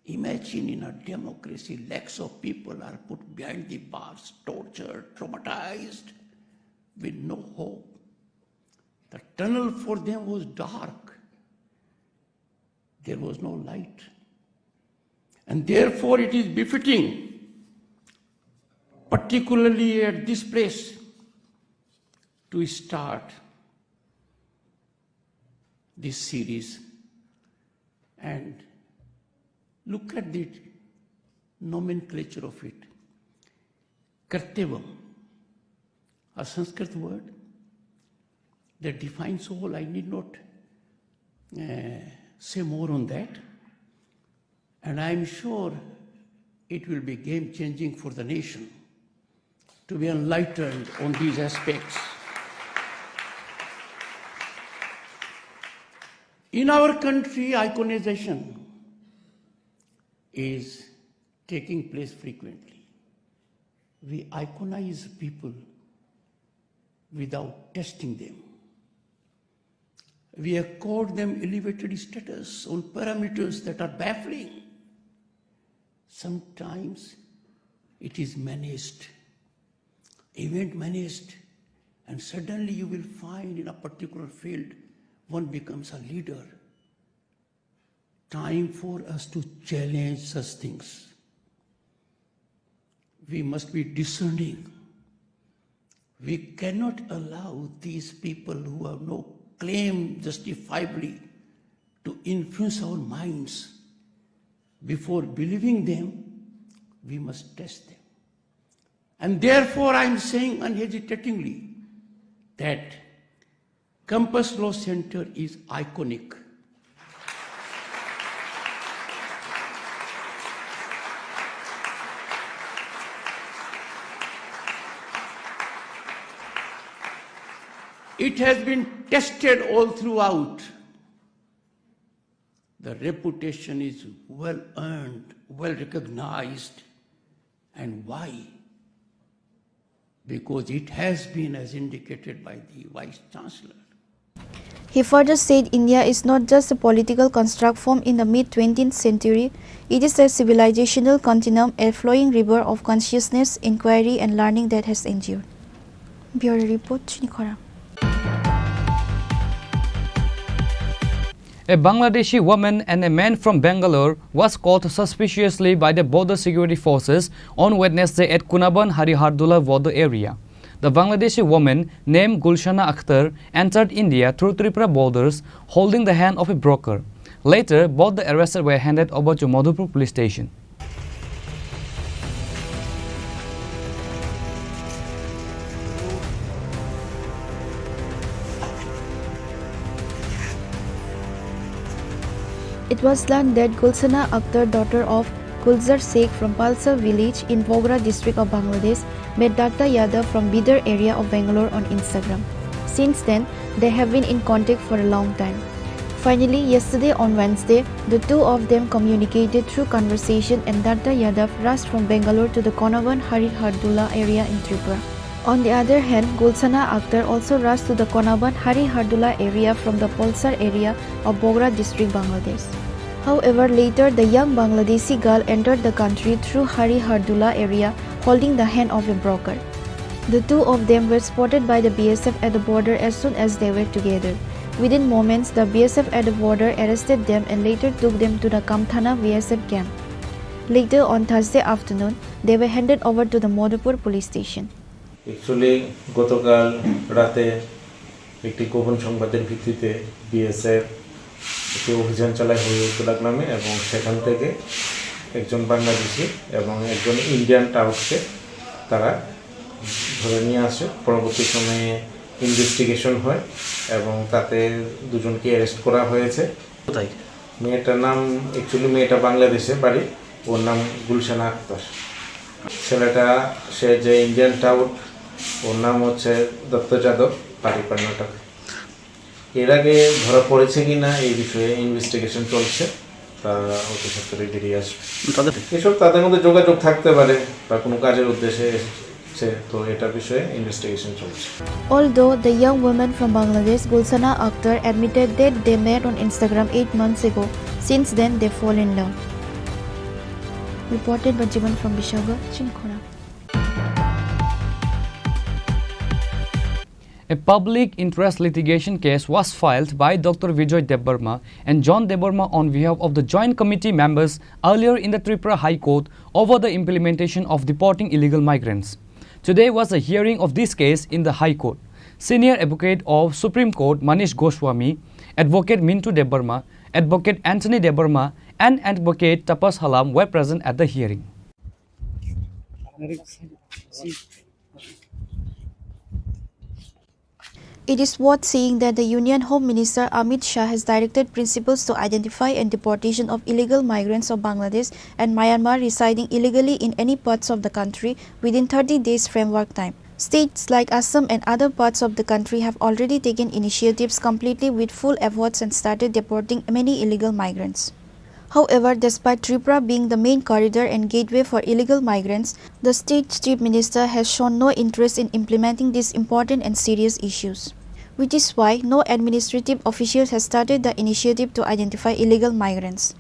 Imagine, in a democracy, lakhs of people are put behind the bars, tortured, traumatized, with no hope. The tunnel for them was dark. There was no light. And therefore it is befitting, particularly at this place, to start this series and look at the nomenclature of it. Kartyavam, a Sanskrit word that defines all. I need not, uh, say more on that. And I am sure it will be game-changing for the nation to be enlightened on these aspects. In our country, iconization is taking place frequently. We iconize people without testing them. We accord them elevated status on parameters that are baffling. Sometimes it is managed, event managed, and suddenly you will find in a particular field one becomes a leader. Time for us to challenge such things. We must be discerning. We cannot allow these people who have no claim justifiably to influence our minds. Before believing them, we must test them. And therefore, I am saying unhesitatingly that Campus Law Center is iconic. It has been tested all throughout. The reputation is well earned, well recognized. And why? Because it has been, as indicated by the Vice Chancellor. He further said India is not just a political construct formed in the mid twentieth century, it is a civilizational continuum, a flowing river of consciousness, inquiry, and learning that has endured. Bureau Report, Chini Khorang. A Bangladeshi woman and a man from Bangalore was caught suspiciously by the border security forces on Wednesday at Kunaban Harihardula border area. The Bangladeshi woman named Gulshana Akhtar entered India through Tripura borders holding the hand of a broker. Later, both the arrested were handed over to Madhupur police station. It was learned that Gulsana Akhtar, daughter of Gulzar Sheikh from Palsa village in Bogra district of Bangladesh, met Dakta Yadav from Bidar area of Bangalore on Instagram. Since then, they have been in contact for a long time. Finally, yesterday on Wednesday, the two of them communicated through conversation and Dakta Yadav rushed from Bangalore to the Konaban Hari Hardula area in Tripura. On the other hand, Gulsana Akhtar also rushed to the Konaban Hari Hardula area from the Polsar area of Bogra district, Bangladesh. However, later the young Bangladeshi girl entered the country through Hari Hardula area holding the hand of a broker. The two of them were spotted by the B S F at the border as soon as they were together. Within moments, the B S F at the border arrested them and later took them to the Kamthana B S F camp. Later on Thursday afternoon, they were handed over to the Madhupur police station. Actually গতকাল রাতে একটি গোপন সংবাদের ভিত্তিতে বিএসএফ একটি অভিযান চালায় হরিহরদুলাক নামে এবং সেখান থেকে একজন বাংলাদেশি এবং একজন ইন্ডিয়ান টাউটকে তারা ধরে নিয়ে আসে। পরবর্তী সময়ে ইনভেস্টিগেশন হয় এবং তাতে দুজনকে অ্যারেস্ট করা হয়েছে। কোথায়? মেয়েটার নাম, অ্যাকচুয়ালি মেয়েটা বাংলাদেশে বাড়ি, ওর নাম গুলশানা আক্তার। ছেলেটা, সে যে ইন্ডিয়ান টাউট, ওর নাম হচ্ছে দত্ত যাদব, বাড়ি কর্ণাটক। এর আগে ধরা পড়েছে কিনা এই বিষয়ে ইনভেস্টিগেশন চলছে, তা অতি সত্বরই বেরিয়ে আসবে। তাদের এসব তাদের মধ্যে যোগাযোগ থাকতে পারে বা কোনো কাজের উদ্দেশ্যে এসেছে, তো এটা বিষয়ে ইনভেস্টিগেশন চলছে। Although the young woman from Bangladesh, Gulsana Akhtar, admitted that they met on Instagram eight months ago, since then they fall in love. Reported by Jiban from Bishaga, Chini Khorang. A public interest litigation case was filed by Doctor Vijay Debbarma and John Debbarma on behalf of the Joint Committee members earlier in the Tripura High Court over the implementation of deporting illegal migrants. Today was the hearing of this case in the High Court. Senior Advocate of Supreme Court Manish Goswami, Advocate Mintu Debbarma, Advocate Anthony Debbarma, and Advocate Tapas Halam were present at the hearing. It is worth seeing that the Union Home Minister Amit Shah has directed principals to identify and deportation of illegal migrants of Bangladesh and Myanmar residing illegally in any parts of the country within thirty days framework time. States like Assam and other parts of the country have already taken initiatives completely with full efforts and started deporting many illegal migrants. However, despite Tripura being the main corridor and gateway for illegal migrants, the state chief minister has shown no interest in implementing these important and serious issues, which is why no administrative official has started the initiative to identify illegal migrants.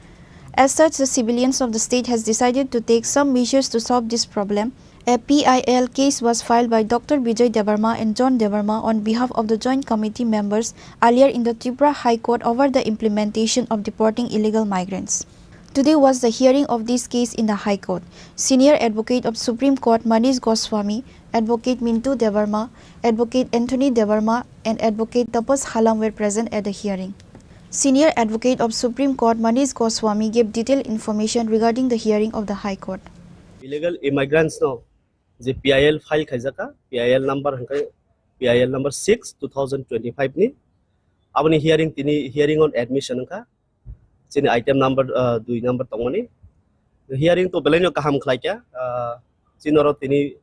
As such, the civilians of the state has decided to take some measures to solve this problem. A P I L case was filed by Doctor Vijay Debbarma and John Debbarma on behalf of the Joint Committee members earlier in the Tripura High Court over the implementation of deporting illegal migrants. Today was the hearing of this case in the High Court. Senior Advocate of Supreme Court Manish Goswami, Advocate Mintu Debbarma, Advocate Anthony Debbarma, and Advocate Tapas Halam were present at the hearing. Senior Advocate of Supreme Court Manish Goswami gave detailed information regarding the hearing of the High Court. Illegal immigrants no je P I L file khaijaka, P I L number hwnkhe P I L number six two thousand twenty-five ni. Aboni hearing tini hearing on admission wngkha. Chini item number, ah, dui number tongmani. Hearing to belaino kaham khlaikha. Ah, chini oro tini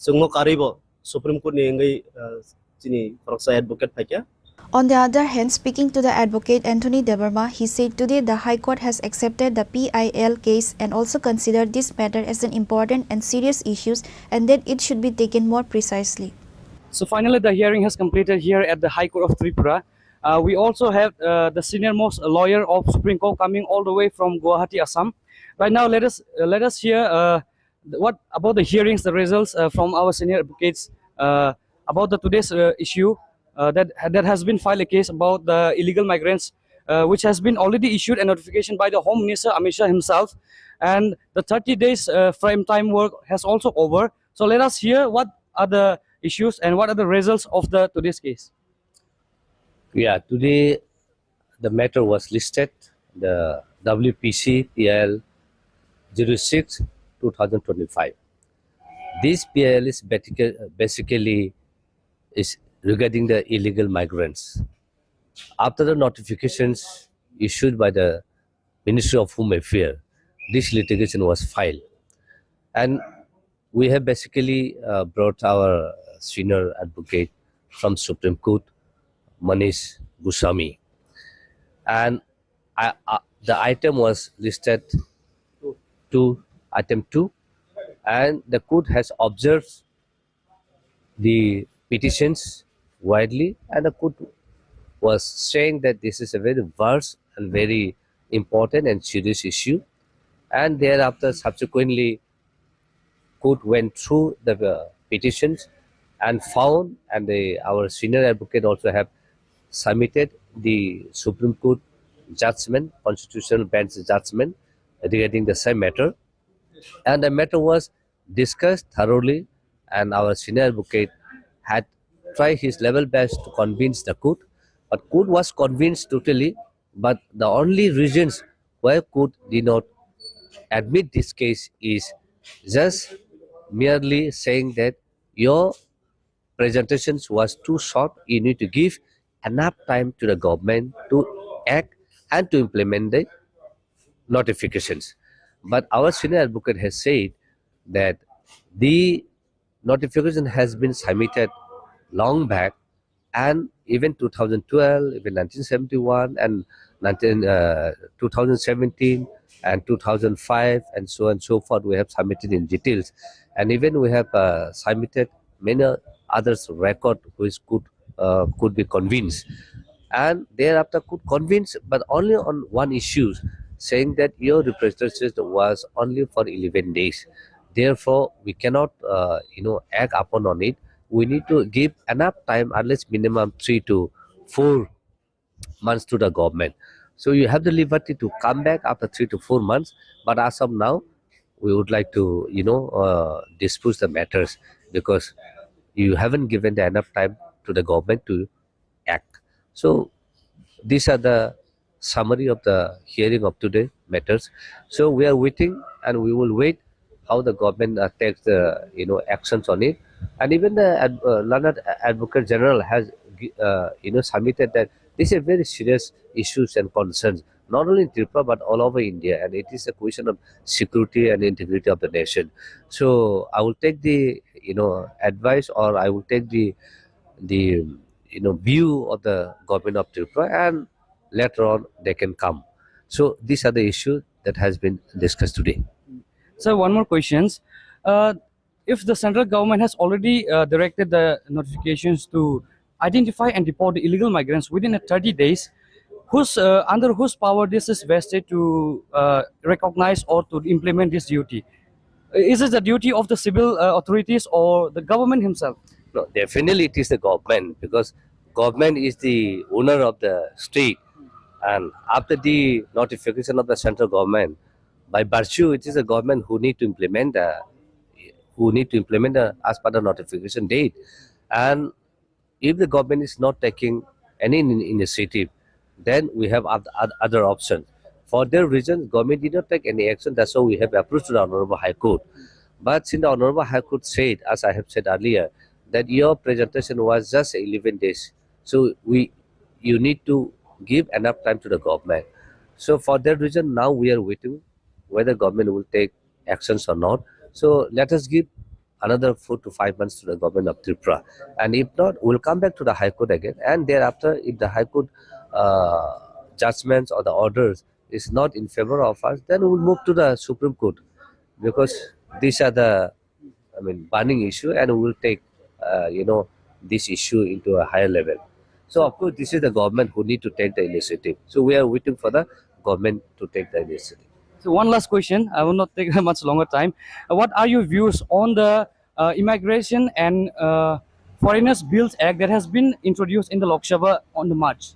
chwngno karwibo Supreme Court ni wngwi, ah, chini khoroksa advocate phaikha. On the other hand, speaking to the advocate Anthony Debbarma, he said today the High Court has accepted the P I L case and also considered this matter as an important and serious issue and that it should be taken more precisely. So finally, the hearing has completed here at the High Court of Tripura. Uh, we also have uh, the senior most lawyer of Supreme Court coming all the way from Guwahati, Assam. Right now, let us uh, let us hear uh, what about the hearings, the results uh, from our senior advocates uh, about the today's uh, issue uh, that that has been filed a case about the illegal migrants, uh, which has been already issued a notification by the Home Minister Amit Shah himself, and the thirty days uh, frame time work has also over. So let us hear what are the issues and what are the results of the today's case. Yeah, today the matter was listed, the W P C P I L zero six two thousand twenty-five. This P I L is basically, basically is regarding the illegal migrants. After the notifications issued by the Ministry of Home Affairs, this litigation was filed. And we have basically uh, brought our senior advocate from Supreme Court, Manish Goswami. And I, uh, the item was listed to item two, and the court has observed the petitions widely, and the court was saying that this is a very vast and very important and serious issue. And thereafter, subsequently, court went through the uh, petitions and found, and the, our senior advocate also have submitted the Supreme Court judgment, constitutional bench judgment regarding the same matter. And the matter was discussed thoroughly, and our senior advocate had tried his level best to convince the court, but court was convinced totally. But the only reasons why court did not admit this case is just merely saying that your presentations was too short. You need to give enough time to the government to act and to implement the notifications. But our senior advocate has said that the notification has been submitted long back, and even two thousand twelve, even nineteen seventy-one, and nineteen, uh, two thousand seventeen, and two thousand five, and so on and so forth, we have submitted in details. And even we have uh, submitted many others record which could uh, could be convinced. And thereafter could convince, but only on one issue, saying that your representation was only for eleven days. Therefore, we cannot, uh, you know, act upon on it. We need to give enough time, at least minimum three to four months to the government. So you have the liberty to come back after three to four months. But as of now, we would like to, you know, uh, dispose the matters because you haven't given the enough time to the government to act. So these are the summary of the hearing of today matters. So we are waiting and we will wait how the government uh, takes the, you know, actions on it. And even the ad- uh, learned advocate general has gi- uh, you know, submitted that these are very serious issues and concerns, not only in Tripura but all over India, and it is a question of security and integrity of the nation. So I will take the, you know, advice, or I will take the the you know, view of the government of Tripura, and later on they can come. So these are the issues that has been discussed today. So one more questions. Uh, if the central government has already uh, directed the notifications to identify and deport the illegal migrants within a thirty days, whose uh, under whose power this is vested to uh, recognize or to implement this duty? Is it the duty of the civil uh, authorities or the government himself? No, definitely it is the government, because government is the owner of the state, and after the notification of the central government, by virtue it is the government who need to implement the who need to implement the, as per the notification date. And if the government is not taking any in- initiative, then we have oth- oth- other options. For their reason, government did not take any action. That's why we have approached to the Honorable High Court. But since the Honorable High Court said, as I have said earlier, that your presentation was just eleven days, so we you need to give enough time to the government. So for that reason, now we are waiting whether government will take actions or not. So let us give another four to five months to the government of Tripura. And if not, we'll come back to the High Court again. And thereafter, if the High Court uh, judgments or the orders is not in favor of us, then we'll move to the Supreme Court, because these are the, I mean, burning issue, and we'll take, uh, you know, this issue into a higher level. So of course, this is the government who need to take the initiative. So we are waiting for the government to take the initiative. So one last question, I will not take much longer time. Uh, what are your views on the uh, Immigration and uh, Foreigners Bills Act that has been introduced in the Lok Sabha on the March?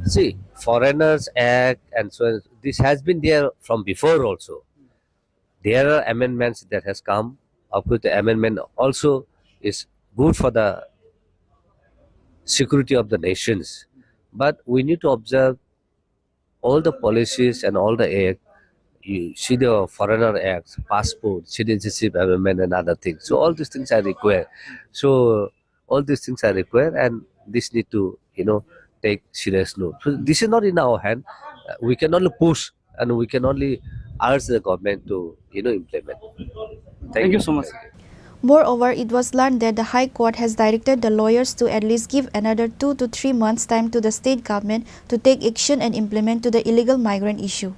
See, Foreigners Act and so on, this has been there from before also. There are amendments that has come. Of course, the amendment also is good for the security of the nations. But we need to observe all the policies and all the act. You see the Foreigner Act, passport, citizenship amendment, and other things. So all these things are required. So all these things are required, and this need to, you know, take serious note. So this is not in our hand. Uh, we can only push, and we can only urge the government to, you know, implement. Thank you so much. Moreover, it was learned that the High Court has directed the lawyers to at least give another two to three months' time to the state government to take action and implement to the illegal migrant issue.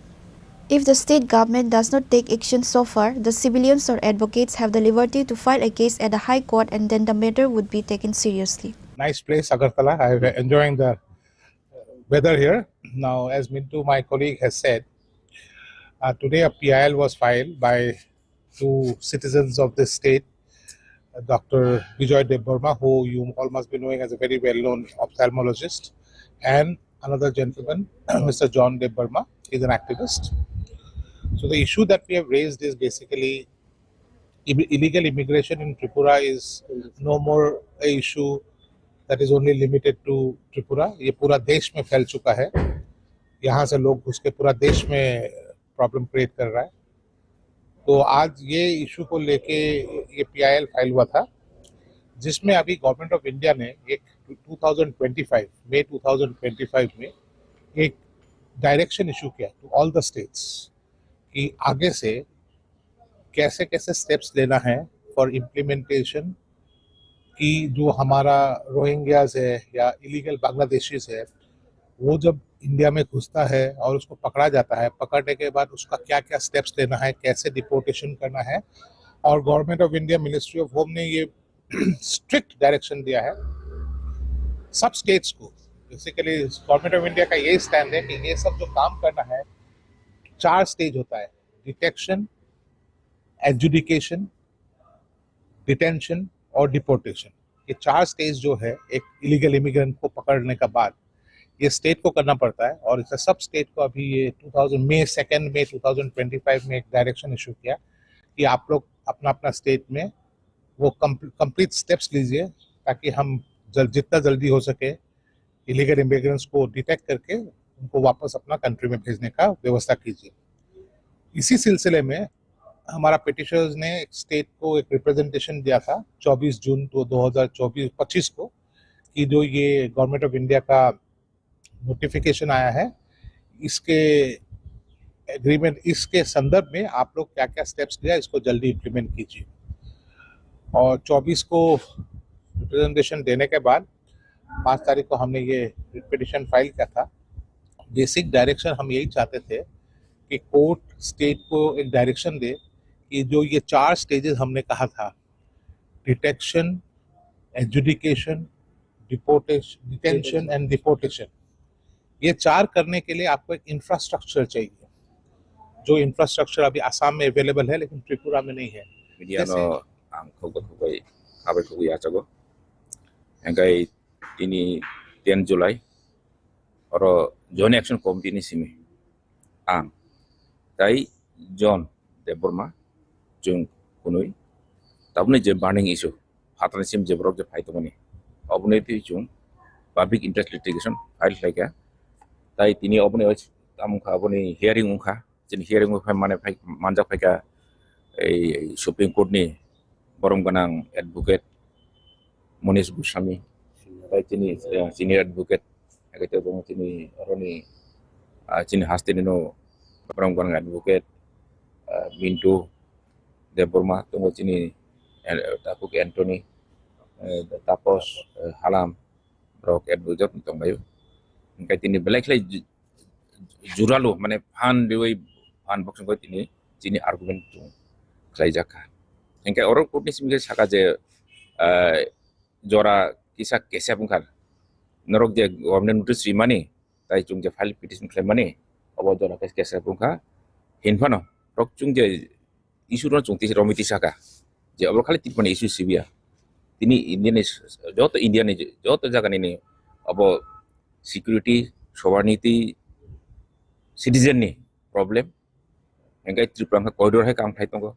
If the state government does not take action so far, the civilians or advocates have the liberty to file a case at the High Court and then the matter would be taken seriously. Nice place, Agartala. I'm enjoying the weather here. Now, as Mintu, my colleague, has said, uh, today a P I L was filed by two citizens of this state, uh, Doctor Bijoy Debbarma, who you all must be knowing as a very well-known ophthalmologist, and another gentleman, Mister John Debbarma, is an activist. So the issue that we have raised is basically imm- illegal immigration in Tripura is no more a issue that is only limited to Tripura. ये पूरा देश में फैल चुका है. यहाँ से लोग घुस के पूरा देश में प्रॉब्लम क्रिएट कर रहा है. तो आज ये इशू को लेके ये पीआईएल फाइल हुआ था, जिसमें अभी गवर्नमेंट ऑफ इंडिया ने एक twenty twenty five, May twenty twenty five में एक डायरेक्शन इशू किया टू ऑल द स्टेट्स कि आगे से कैसे कैसे स्टेप्स लेना है फॉर इम्प्लीमेंटेशन, कि जो हमारा रोहिंग्याज है या इलीगल बांग्लादेशीज है, वो जब इंडिया में घुसता है और उसको पकड़ा जाता है, पकड़ने के बाद उसका क्या क्या स्टेप्स लेना है, कैसे डिपोर्टेशन करना है. और government of India, ministry of home ने ये स्ट्रिक्ट डायरेक्शन दिया है सब स्टेट्स को. बेसिकली गवर्नमेंट ऑफ इंडिया का यही स्टैंड है कि ये सब जो काम करना है, चार स्टेज होता है: डिटेक्शन, एडजुडिकेशन, डिटेंशन और डिपोर्टेशन. ये चार स्टेज जो है एक इलीगल इमिग्रेंट को पकड़ने का बाद, ये स्टेट को करना पड़ता है. और इसे सब स्टेट को अभी ये टू थाउजेंड, मई सेकेंड में, टू थाउजेंड ट्वेंटी फ़ाइव में एक डायरेक्शन इशू किया कि आप लोग अपना अपना स्टेट में वो कंप्लीट स्टेप्स लीजिए, ताकि हम जल, जितना जल्दी हो सके इलीगल इमिग्रेंट्स को डिटेक्ट करके उनको वापस अपना कंट्री में भेजने का व्यवस्था कीजिए. इसी सिलसिले में हमारा पिटिशनर्स ने एक स्टेट को एक रिप्रेजेंटेशन दिया था चौबीस जून तो दो हज़ार चौबीस पच्चीस को, कि जो ये गवर्नमेंट ऑफ इंडिया का नोटिफिकेशन आया है, इसके एग्रीमेंट, इसके संदर्भ में आप लोग क्या क्या स्टेप्स लिया, इसको जल्दी इम्प्लीमेंट कीजिए. और चौबीस को रिप्रेजेंटेशन देने के बाद पाँच तारीख को हमने ये पिटिशन फाइल किया था. बेसिक डायरेक्शन हम यही चाहते थे कि कोर्ट स्टेट को एक डायरेक्शन दे कि जो ये चार स्टेजेस हमने कहा था, detection, adjudication, deportation, detention and deportation, ये चार करने के लिए आपको एक इंफ्रास्ट्रक्चर चाहिए. जो इंफ्रास्ट्रक्चर अभी आसाम में अवेलेबल है लेकिन त्रिपुरा में नहीं है. Media no ang khokba khokbai khabai khogwi yachago. Hingkai tini ten July oro Joint Action Committee ni simi ang tai John Debbarma chwng kunui tabukni je burning issue phatarni sim je borok je phai tongmani oboni twi chwng public interest litigation file khlaikha. Tai tini oboni tamo wngkha, oboni hearing wngkha. Chini hearing o phai mane phai manjak phaikha ei Supreme Court ni borom gwnang advocate Monish Goswami, tai chini eh, senior advocate, hai khe tongo chini oroni ah, chini haste ni no borom gwnang advocate ah, Mintu Debbarma, tongo chini eh, Tapuk Anthony, eh, Tapos, eh, Halam, borok advisor tonglaio. Hingke tini belai khlai ju-, juralu, mane phan riwi, phan boksong koi tini chini argument chung khlaijakha. Hingke oro court ni simi khe saka je, eh, jora kisa kesep wngkha. Norok je government notice rimani, tai chung je file petition khlaimani, obo jora khe kesep wngkha. Hinphano, rok chung je issue no chung tisa romwi tisaka. Je obo khali Tripura ni issue sibiya. Tini India ni s-, joto India ni joto jaga ni ni obo security, sovereignty, citizen ni problem. Hingke Tripura wngkha corridor hai kam khai tongo.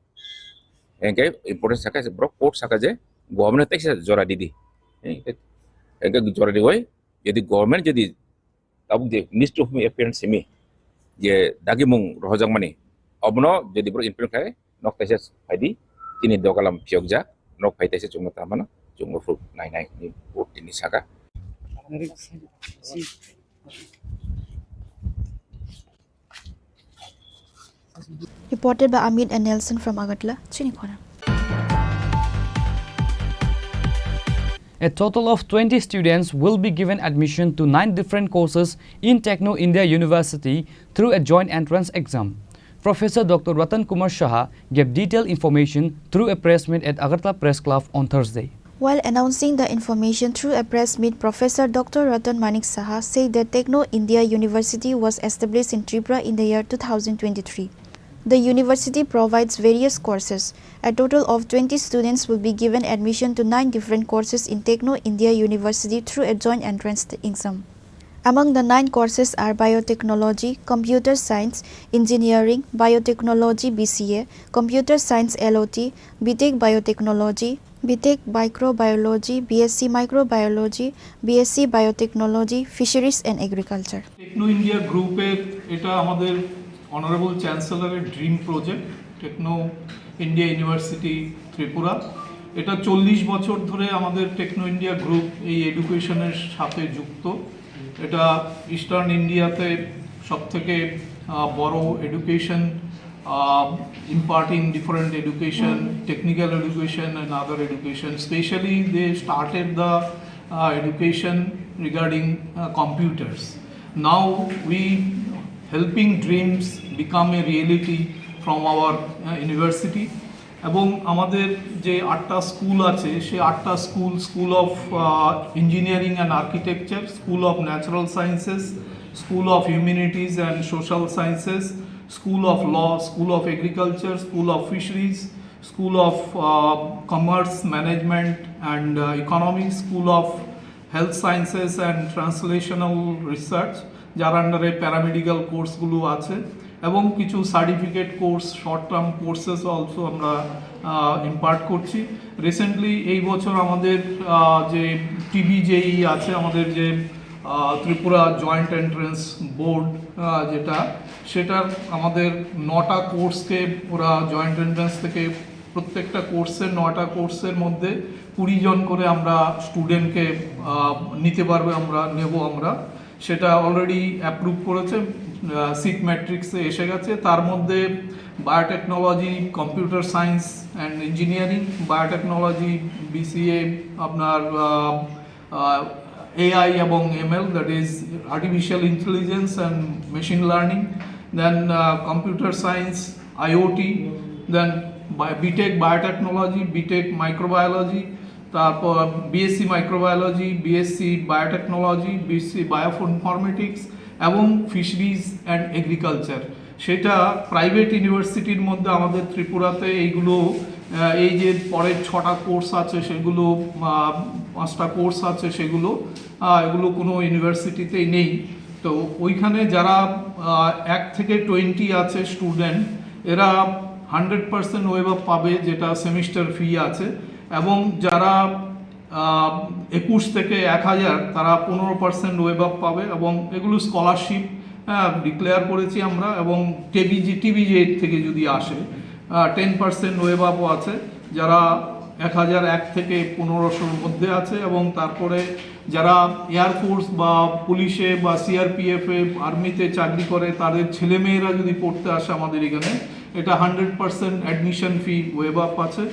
Hingke important saka je borok court saka je government teisa jora didi. Hingke, hingke jora diwi, jodi government jodi tabuk je Ministry of Home Affairs simi je dagimung rohojakmani, obono jodi borok implement khai, nok teisa phaidi, tini dogalam phiyokjak, nok phai teisa chungno tamano, chungno phuru nai nai ni court tini saka. Reported by Amit and Nelson from Agartala, Chinikhona. A total of twenty students will be given admission to nine different courses in Techno India University through a joint entrance exam. Professor Doctor Ratan Kumar Saha gave detailed information through a press meet at Agartala Press Club on Thursday. While announcing the information through a press meet, Professor Doctor Ratan Manik Saha said that Techno India University was established in Tripura in the year two thousand twenty-three. The university provides various courses. A total of twenty students will be given admission to nine different courses in Techno India University through a joint entrance exam. Among the nine courses are biotechnology, computer science, engineering, biotechnology B C A, computer science L O T, B Tech biotechnology, B Tech microbiology, B S C microbiology, B S C biotechnology, fisheries and agriculture. Techno India গ্রুপের, এটা আমাদের honourable চ্যান্সেলরের dream project, Techno India university Tripura. এটা চল্লিশ বছর ধরে আমাদের techno India group এই এডুকেশনের সাথে যুক্ত। এটা ইস্টার্ন ইন্ডিয়াতে সবথেকে, আহ, বড় education, uh, imparting different education, technical education and other education. Specially, they started the, uh, education regarding, uh, computers. Now we helping dreams become a reality from our, uh, university. এবং আমাদের যে আটটা স্কুল আছে, সেই আটটা school, school of engineering and architecture, school of natural sciences, school of humanities and social sciences, School of Law, School of Agriculture, School of Fisheries, School of, uh, Commerce, Management and, uh, Economics, School of Health Sciences and Translational Research, যার আন্ডারে paramedical কোর্সগুলো আছে, এবং কিছু certificate course, short term courses also আমরা impart করছি। Recently এই বছর আমাদের, আহ, যে টিবি জেই আছে, আমাদের যে, আহ, ত্রিপুরা জয়েন্ট এন্ট্রান্স বোর্ড, আহ, যেটা, সেটার আমাদের নটা কোর্সকে ওরা জয়েন্ট এন্ট্রান্স থেকে, প্রত্যেকটা কোর্সের, নটা কোর্সের মধ্যে কুড়ি জন করে আমরা স্টুডেন্টকে, আহ, নিতে পারবে, আমরা নেব আমরা। সেটা অলরেডি অ্যাপ্রুভ করেছে, আহ, সিট ম্যাট্রিক্সে এসে গেছে। তার মধ্যে biotechnology, computer science and engineering, biotechnology, BCA, আপনার, আহ, আহ, এআই এবং ML, that is artificial intelligence and machine learning, then, uh, computer science, IoT, then bi-, BTech biotechnology, BTech microbiology, তারপর BSc microbiology, BSc biotechnology, BSc bioinformatics এবং fisheries and agriculture. সেটা private ইউনিভার্সিটির মধ্যে আমাদের ত্রিপুরাতে এইগুলো, আহ, এই যে পরের ছটা কোর্স আছে সেগুলো, আহ, পাঁচটা কোর্স আছে সেগুলো, আহ, এগুলো কোনো ইউনিভার্সিটিতেই নেই। তো ওইখানে যারা, আহ, এক থেকে টোয়েন্টি আছে স্টুডেন্ট, এরা হান্ড্রেড পার্সেন্ট ওয়েভ আপ পাবে, যেটা সেমিস্টার ফি আছে। এবং যারা, আহ, একুশ থেকে এক হাজার, তারা পনেরো পার্সেন্ট ওয়েভ আপ পাবে। এবং এগুলো স্কলারশিপ, হ্যাঁ, ডিক্লেয়ার করেছি আমরা। এবং টিবিজি, টিবিজি এইট থেকে যদি আসে, টেন পার্সেন্ট ওয়েভ আপও আছে। যারা এক হাজার এক থেকে পনেরোশোর মধ্যে আছে, এবং তারপরে যারা এয়ারফোর্স বা পুলিশে বা সিআরপিএফে, আর্মিতে চাকরি করে, তাদের ছেলেমেয়েরা যদি পড়তে আসে আমাদের এখানে, এটা hundred percent admission fee waive up আছে।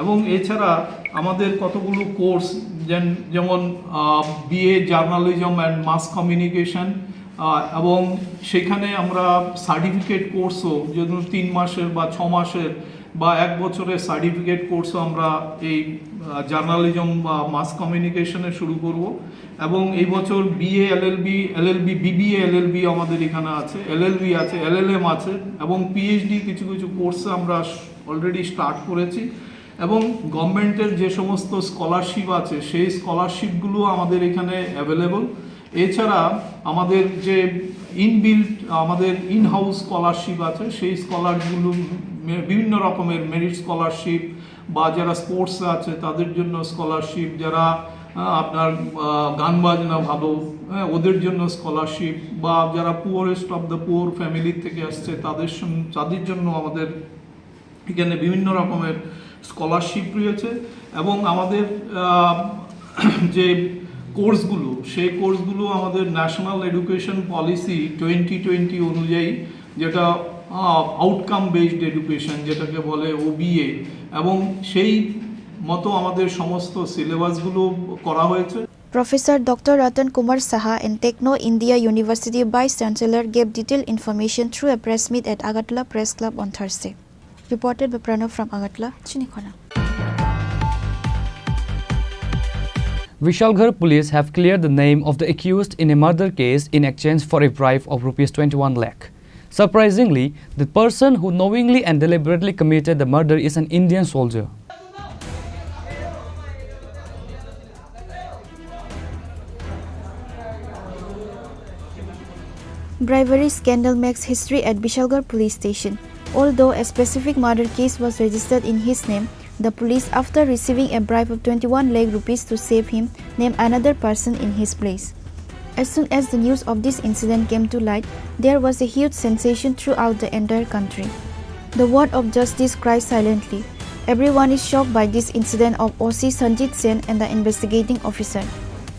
এবং এছাড়া আমাদের কতগুলো কোর্স, যেমন BA journalism and mass communication, এবং সেখানে আমরা সার্টিফিকেট কোর্সও, যেমন তিন মাসের বা ছ মাসের বা এক বছরের সার্টিফিকেট কোর্সও আমরা এই জার্নালিজম বা মাস কমিউনিকেশনে শুরু করব। এবং এই বছর BA LLB, LLB, BBA LLB আমাদের এখানে আছে, এলএলবি আছে, এলএলএম আছে, এবং পিএইচডি কিছু কিছু কোর্সে আমরা অলরেডি স্টার্ট করেছি। এবং গভর্নমেন্টের যে সমস্ত স্কলারশিপ আছে, সেই স্কলারশিপগুলো আমাদের এখানে অ্যাভেলেবল। এছাড়া আমাদের যে ইনবিল্ট, আমাদের ইন হাউস স্কলারশিপ আছে, সেই স্কলারগুলো মে-, বিভিন্ন রকমের মেরিট স্কলারশিপ, বা যারা স্পোর্টস আছে তাদের জন্য স্কলারশিপ, যারা আহ, আপনার আহ, গান বাজনা ভালো, হ্যাঁ, ওদের জন্য স্কলারশিপ, বা যারা poorest of the poor family থেকে আসছে তাদের সম- তাদের জন্য আমাদের এখানে বিভিন্ন রকমের স্কলারশিপ রয়েছে। এবং আমাদের আহ, যে কোর্সগুলো, সেই কোর্সগুলো আমাদের national education policy twenty twenty অনুযায়ী, যেটা আউটকাম বেসড এডুকেশন, যেটাকে বলে ওবিএ, এবং সেই মতো আমাদের সমস্ত সিলেবাসগুলো করা হয়েছে। Professor Doctor Ratan Kumar Saha and Techno India University Vice Chancellor gave detailed information through a press meet at Agartala Press Club on Thursday. Reported by Pranav from Agartala, Chinikhona. Vishalgarh police have cleared the name of the accused in a murder case in exchange for a bribe of rupees twenty-one lakh. Surprisingly, the person who knowingly and deliberately committed the murder is an Indian soldier. Bribery scandal makes history at Vishalgarh police station. Although a specific murder case was registered in his name, the police, after receiving a bribe of twenty-one lakh rupees to save him, named another person in his place. As soon as the news of this incident came to light, there was a huge sensation throughout the entire country. The word of justice cries silently. Everyone is shocked by this incident of O C Sanjit Sen and the investigating officer.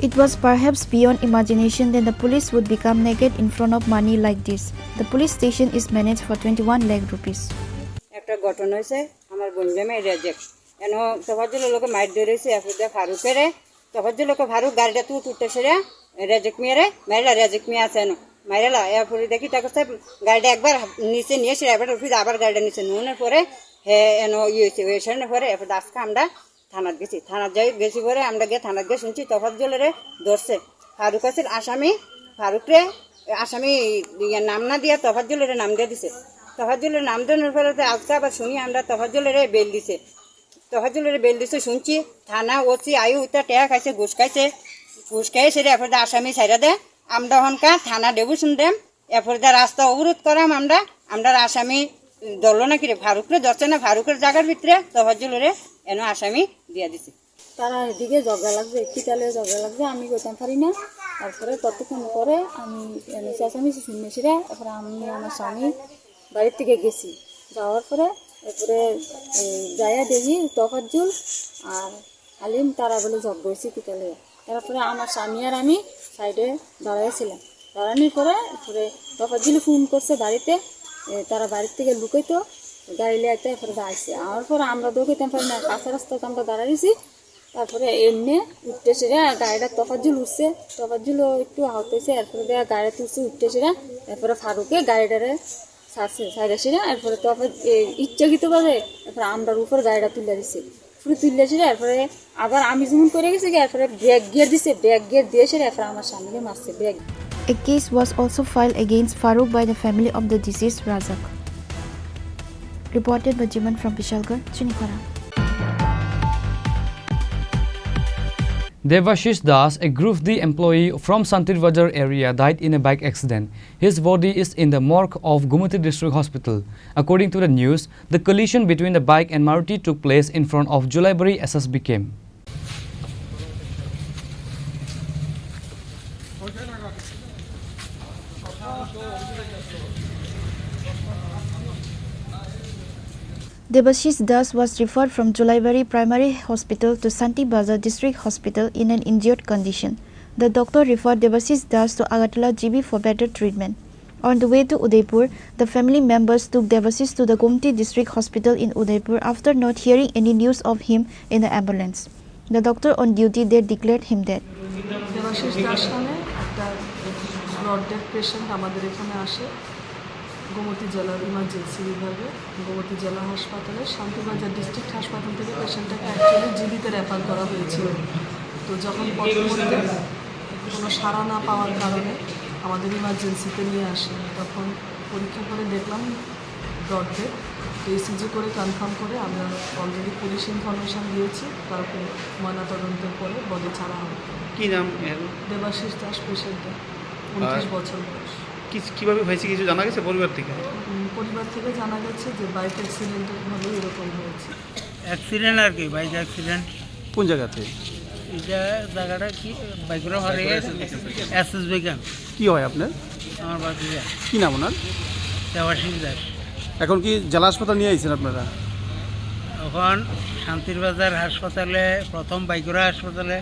It was perhaps beyond imagination that the police would become naked in front of money like this. The police station is managed for twenty-one lakh rupees. একটা ঘটনা হয়েছে, আমার বোন জামাই রেজেক এন তফাজ্জুলের লোকে মাইর ধরেছে, এরপরে ফারুকেরে, তফাজ্জুল লোকে ফারুক গাড়িটা তুই তুলতে সেরে রেজেক মিয়ারে মাইলা, রেজেক মিয়া আছে এন মাইরালা। এরপরে দেখি তা করছে গাড়িটা একবার নিচে নিয়ে সেরে এবার উঠে আবার গাড়িটা নিচে নুনের পরে হে এন ইয়ে হয়েছে, ওই সেরে পরে এরপরে আজকে আমরা থানাত গেছি। থানাত যাই, গেছি পরে আমরা গিয়ে থানাত গিয়ে শুনছি তফাজ্জুলেরে ধরছে। ফারুক আছিল আসামি, ফারুকরে আসামি ইয়ে নাম না দিয়া তফাজ্জুলেরে নাম দিয়ে দিছে। তফাজ্জুলের নাম দেওয়ার পরে তো আজকে আবার শুনি আমরা তফাজ্জুলেরে বেল দিছে। তফাজ্জুলেরে বেল দিছে শুনছি, থানা ওসি আয়ু উতা টেয়া খাইছে, ঘুষ খাইছে, ঘুষ খাইছে রে, এরপরে আসামি ছাইরা দে। আমরা হনকা থানা ডেবু শুনদেম, এরপরে দা রাস্তা অবরোধ করাম আমরা, আমরা আসামি ধরলো নাকি রে, ফারুকরে ধরছে না, ফারুকের জায়গার ভিতরে তফাজ্জুলরে এনো আসামি দিয়া দিছে। তারা এদিকে ঝগড়া লাগছে, কিতালে ঝগড়া লাগছে, আমি কইতাম পারি না। তারপরে কতক্ষণ পরে আমি এনে চেঁচামেচি শুনেছি রে, তারপরে আমি আমার স্বামী বাড়ির থেকে গেছি, যাওয়ার পরে এরপরে এই, যাইয়া দেখি তফাজ্জুল আর আলিম তারা বলে ঝগড়া হয়েছে কিতালে। তারপরে আমার স্বামী আর আমি সাইডে দাঁড়াইছিলাম। দাঁড়ানোর পরে এরপরে তফাজ্জুল ফোন করছে বাড়িতে, এ, তারা বাড়ির থেকে লুকাইতো, গাড়ি লিয়ে আইতে এরপরে আইছে। আমার পরে আমরা দৌড়াইতাম পারি না, কাঁচা রাস্তাতে আমরা দাঁড়াইছি। তারপরে এমনি উঠতে সেরে গাড়িটা তফাজ্জুল উঠছে, তফাজ্জুল একটু আহত হয়েছে, এরপরে দিয়ে গাড়ি তুলছে উঠতে সেরে, এরপরে ফারুকে গাড়িটারে ছাড়ছে, ছাইড়া সেরে এরপরে তফাজ-, এ, ইচ্ছাকৃতভাবে এরপরে আমরার উপর গাড়িটা তুলে দিছে। পুরো তুললে ছিল, এরপরে আবার আমি যেমন করে গেছি, এরপরে ব্রেক গিয়ার দিছে, ব্রেক গিয়ার দিয়ে এসে এরপরে আমার স্বামীকে মারছে, break. A case was also filed against Farooq by the family of the deceased Razak. Reported by Jiman from Bishalgarh, Chinikhona. Devashish Das, a Group D employee from Santir Bazar area, died in a bike accident. His body is in the morgue of Gumati District Hospital. According to the news, the collision between the bike and Maruti took place in front of Julaibari S S B camp. Debashish Das was referred from Julaibari Primary Hospital to Santir Bazar District Hospital in an injured condition. The doctor referred Debashish Das to Agartala G B for better treatment. On the way to Udaipur, the family members took Debashish to the Gomti District Hospital in Udaipur after not hearing any news of him in the ambulance. The doctor on duty there declared him dead. Debashis Das নামে একটা broad death patient আমাদের এখানে আসে গোমতী জেলার ইমার্জেন্সি বিভাগে। গোমতী জেলা হাসপাতালে শান্তিবাজার ডিস্ট্রিক্ট হাসপাতাল থেকে পেশেন্টটাকে অ্যাকচুয়ালি জিবিতে রেফার করা হয়েছিল। তো যখন পথে মধ্যে কোনো সাড়া না পাওয়ার কারণে আমাদের ইমার্জেন্সিতে নিয়ে আসে, তখন পরীক্ষা করে দেখলাম ব্রড ডেথ। তো ইসিজি করে কনফার্ম করে আমরা অলরেডি পুলিশ ইনফরমেশন দিয়েছি, তারপরে ময়নাতদন্তের পরে বডি ছাড়া হবে। কি নাম এর? দেবাশিস দাস পেশেন্টটা, উনত্রিশ আর বছর বয়স। কি, কিভাবে হয়েছে কিছু জানা গেছে পরিবার থেকে? উম, পরিবার থেকে জানা গেছে যে বাইক অ্যাক্সিডেন্টের ফলে এরকম হয়েছে। অ্যাক্সিডেন্ট আর কি, বাইক অ্যাক্সিডেন্ট। কোন জায়গাতে? এটা জায়গাটা কি? বাইকরা হরে এসএস বেগম। কি হয় আপনার? আমার ভাতিজা। কি নাম ওনার? দেবাশিস দাস। এখন কি জেলা হাসপাতাল নিয়ে আইছেন আপনারা? এখন শান্তির বাজার হাসপাতালে, প্রথম বাইকরা হাসপাতালে,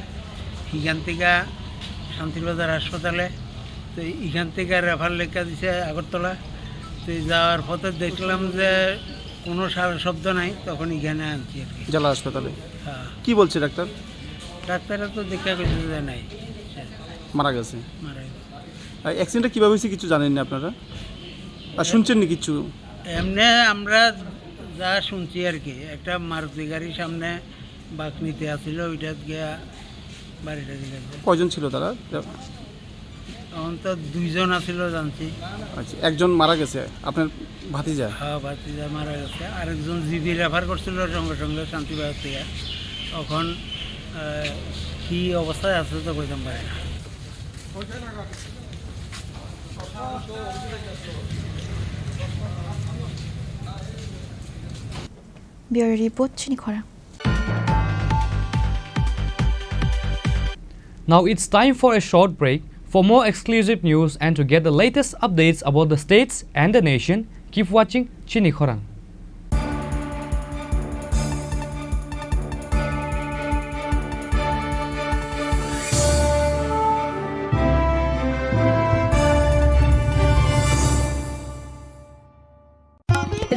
এখান থেকে শান্তির বাজার হাসপাতালে, তো এখান থেকে রেফার লেখা দিছে আগরতলা। তো এই যাওয়ার পথে দেখলাম যে কোনো সারা শব্দ নাই, তখন এখানে আনছি আর কি। জেলা হাসপাতালে? হ্যাঁ। কি বলছে ডাক্তার? ডাক্তাররা তো দেখা করছে যে নাই, মারা গেছে। মারা গেছে। আর অ্যাক্সিডেন্টটা কীভাবে হয়েছে কিছু জানেন না আপনারা? আর শুনছেন না কিছু? এমনি আমরা যা শুনছি আর কি, একটা মারুতি গাড়ির সামনে বাঁক নিতে আসছিল, ওইটাত গিয়া বাড়িটা দিকে। কয়জন ছিল তারা? তখন তো দুইজন আছিল জানছি। আচ্ছা, একজন মারা গেছে, আপনার ভাতিজা? হ্যাঁ, ভাতিজা মারা গেছে। আরেকজন জিবি রেফার করছিল সঙ্গে সঙ্গে শান্তিবাজার থেকে। এখন, আহ, কি অবস্থায় আছে তো কইতাম পারি না। Bureau Report, Chini Khorang. Now it's time for a short break. For more exclusive news and to get the latest updates about the states and the nation, keep watching Chini Khorang.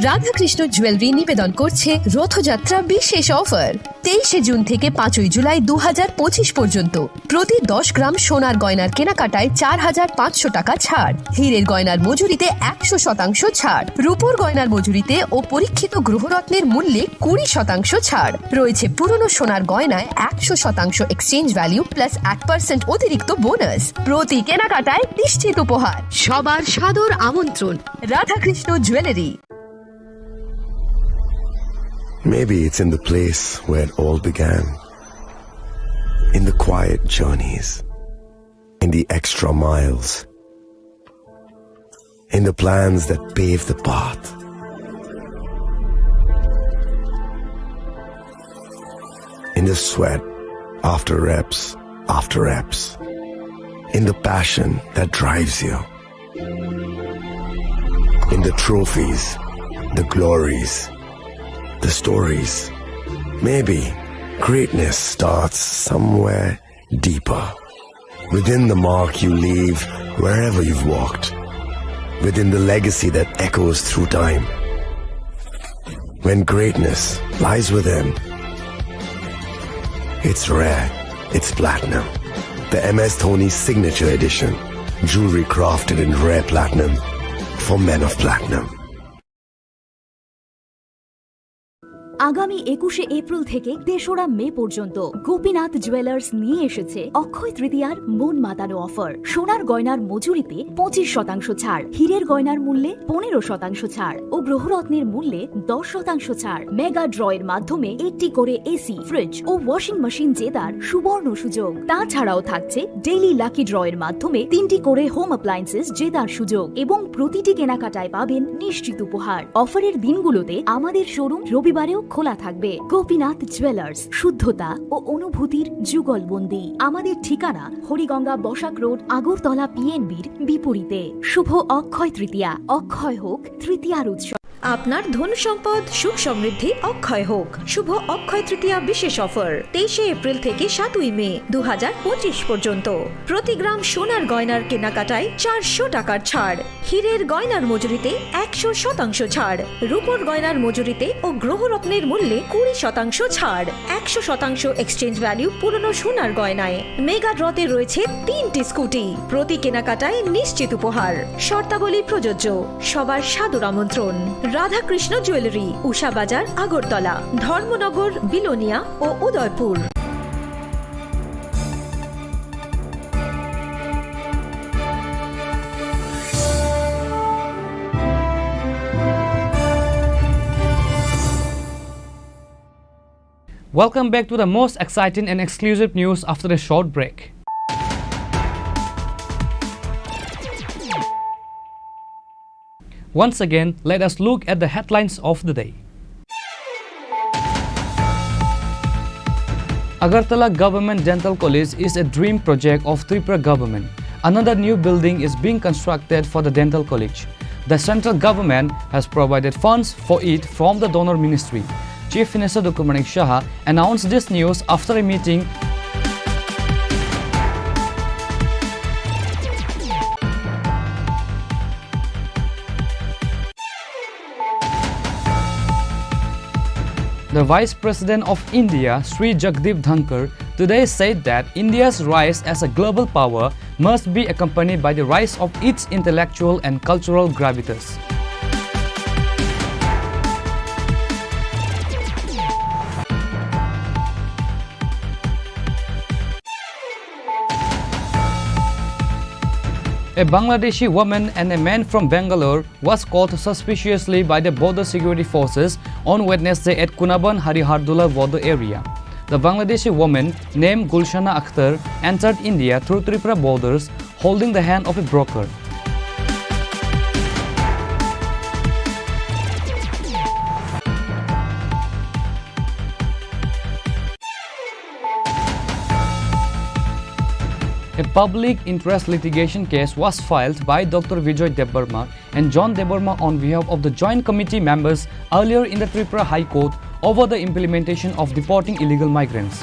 Radhakrishna jewellery নিবেদন করছে রথযাত্রা বিশেষ অফার। তেইশে জুন থেকে পাঁচই জুলাই দু হাজার পঁচিশ পর্যন্ত প্রতি দশ গ্রাম সোনার গয়নার কেনাকাটায় চার হাজার পাঁচশো টাকা ছাড়, হীরের গয়নার মজুরিতে একশো শতাংশ ছাড়, রূপোর গয়নার মজুরিতে ও পরীক্ষিত গ্রহরত্নের মূল্যে কুড়ি শতাংশ ছাড় রয়েছে। পুরনো সোনার গয়নায় একশো শতাংশ এক্সচেঞ্জ ভ্যালু প্লাস এক পার্সেন্ট অতিরিক্ত বোনাস। প্রতি কেনাকাটায় নিশ্চিত উপহার। সবার সাদর আমন্ত্রণ। Radhakrishna jewellery. Maybe it's in the place where it all began. In the quiet journeys. In the extra miles. In the plans that pave the path. In the sweat after reps after reps. In the passion that drives you. In the trophies, the glories, the stories. Maybe greatness starts somewhere deeper. Within the mark you leave wherever you've walked. Within the legacy that echoes through time. When greatness lies within, it's rare, it's platinum. The M S Dhoni Signature Edition. Jewelry crafted in rare platinum for men of platinum. আগামী একুশে এপ্রিল থেকে তেসরা মে পর্যন্ত গোপীনাথ জুয়েলার্স নিয়ে এসেছে অক্ষয় তৃতীয়ার মন মাতানো অফার। সোনার গয়নার মজুরিতে পঁচিশ শতাংশ ছাড়, হীরের গয়নার মূল্যে পনেরো শতাংশ ছাড় ও গ্রহরত্নের মূল্যে দশ শতাংশ ছাড়। মেগা ড্রয়ের মাধ্যমে একটি করে এসি, ফ্রিজ ও ওয়াশিং মেশিন জেতার সুবর্ণ সুযোগ। তাছাড়াও থাকছে ডেইলি লাকি ড্রয়ের মাধ্যমে তিনটি করে হোম অ্যাপ্লায়েন্সেস জেতার সুযোগ এবং প্রতিটি কেনাকাটায় পাবেন নিশ্চিত উপহার। অফারের দিনগুলোতে আমাদের শোরুম রবিবারেও খোলা থাকবে। গোপীনাথ জুয়েলার্স, শুদ্ধতা ও অনুভূতির যুগলবন্দি। আমাদের ঠিকানা হরিগঙ্গা বসাক রোড, আগরতলা পিএনবির বিপরীতে। শুভ অক্ষয় তৃতীয়া, অক্ষয় হোক তৃতীয়ার উৎসব। আপনার ধন সম্পদ সুখ সমৃদ্ধি অক্ষয় হোক। শুভ অক্ষয় তৃতীয়া বিশেষ অফার তেইশে এপ্রিল থেকে সাতই মে দু হাজার পঁচিশ পর্যন্ত। প্রতি গ্রাম সোনার গয়নার কেনাকাটায় চারশো টাকার ছাড়, হীরের গয়নার মজুরিতে একশো শতাংশ ছাড়, রূপোর গয়নার মজুরিতে ও গ্রহরত্নের মূল্যে কুড়ি শতাংশ ছাড়, একশো শতাংশ এক্সচেঞ্জ ভ্যালু পুরনো সোনার গয়নায়। মেগা ড্রতে রয়েছে তিনটি স্কুটি, প্রতি কেনাকাটায় নিশ্চিত উপহার। শর্তাবলী প্রযোজ্য। সবার সাদর আমন্ত্রণ। রাধাকৃষ্ণ জুয়েলারি, উষা বাজার, আগরতলা, ধর্মনগর, বিলোনিয়া ও Udaipur. Welcome back to the most exciting and exclusive news after a short break. Once again, let us look at the headlines of the day. Agartala Government Dental College is a dream project of Tripura government. Another new building is being constructed for the dental college. The central government has provided funds for it from the donor ministry. Chief Minister Doctor Manik Saha announced this news after a meeting. The Vice President of India, Shri Jagdeep Dhankhar, today said that India's rise as a global power must be accompanied by the rise of its intellectual and cultural gravitas. A Bangladeshi woman and a man from Bangalore was caught suspiciously by the border security forces on Wednesday at Kunaban Harihardula border area. The Bangladeshi woman named Gulshana Akhtar entered India through Tripura borders, holding the hand of a broker. A public interest litigation case was filed by Doctor Vijay Debbarma and John Debbarma on behalf of the joint committee members earlier in the Tripura High Court over the implementation of deporting illegal migrants.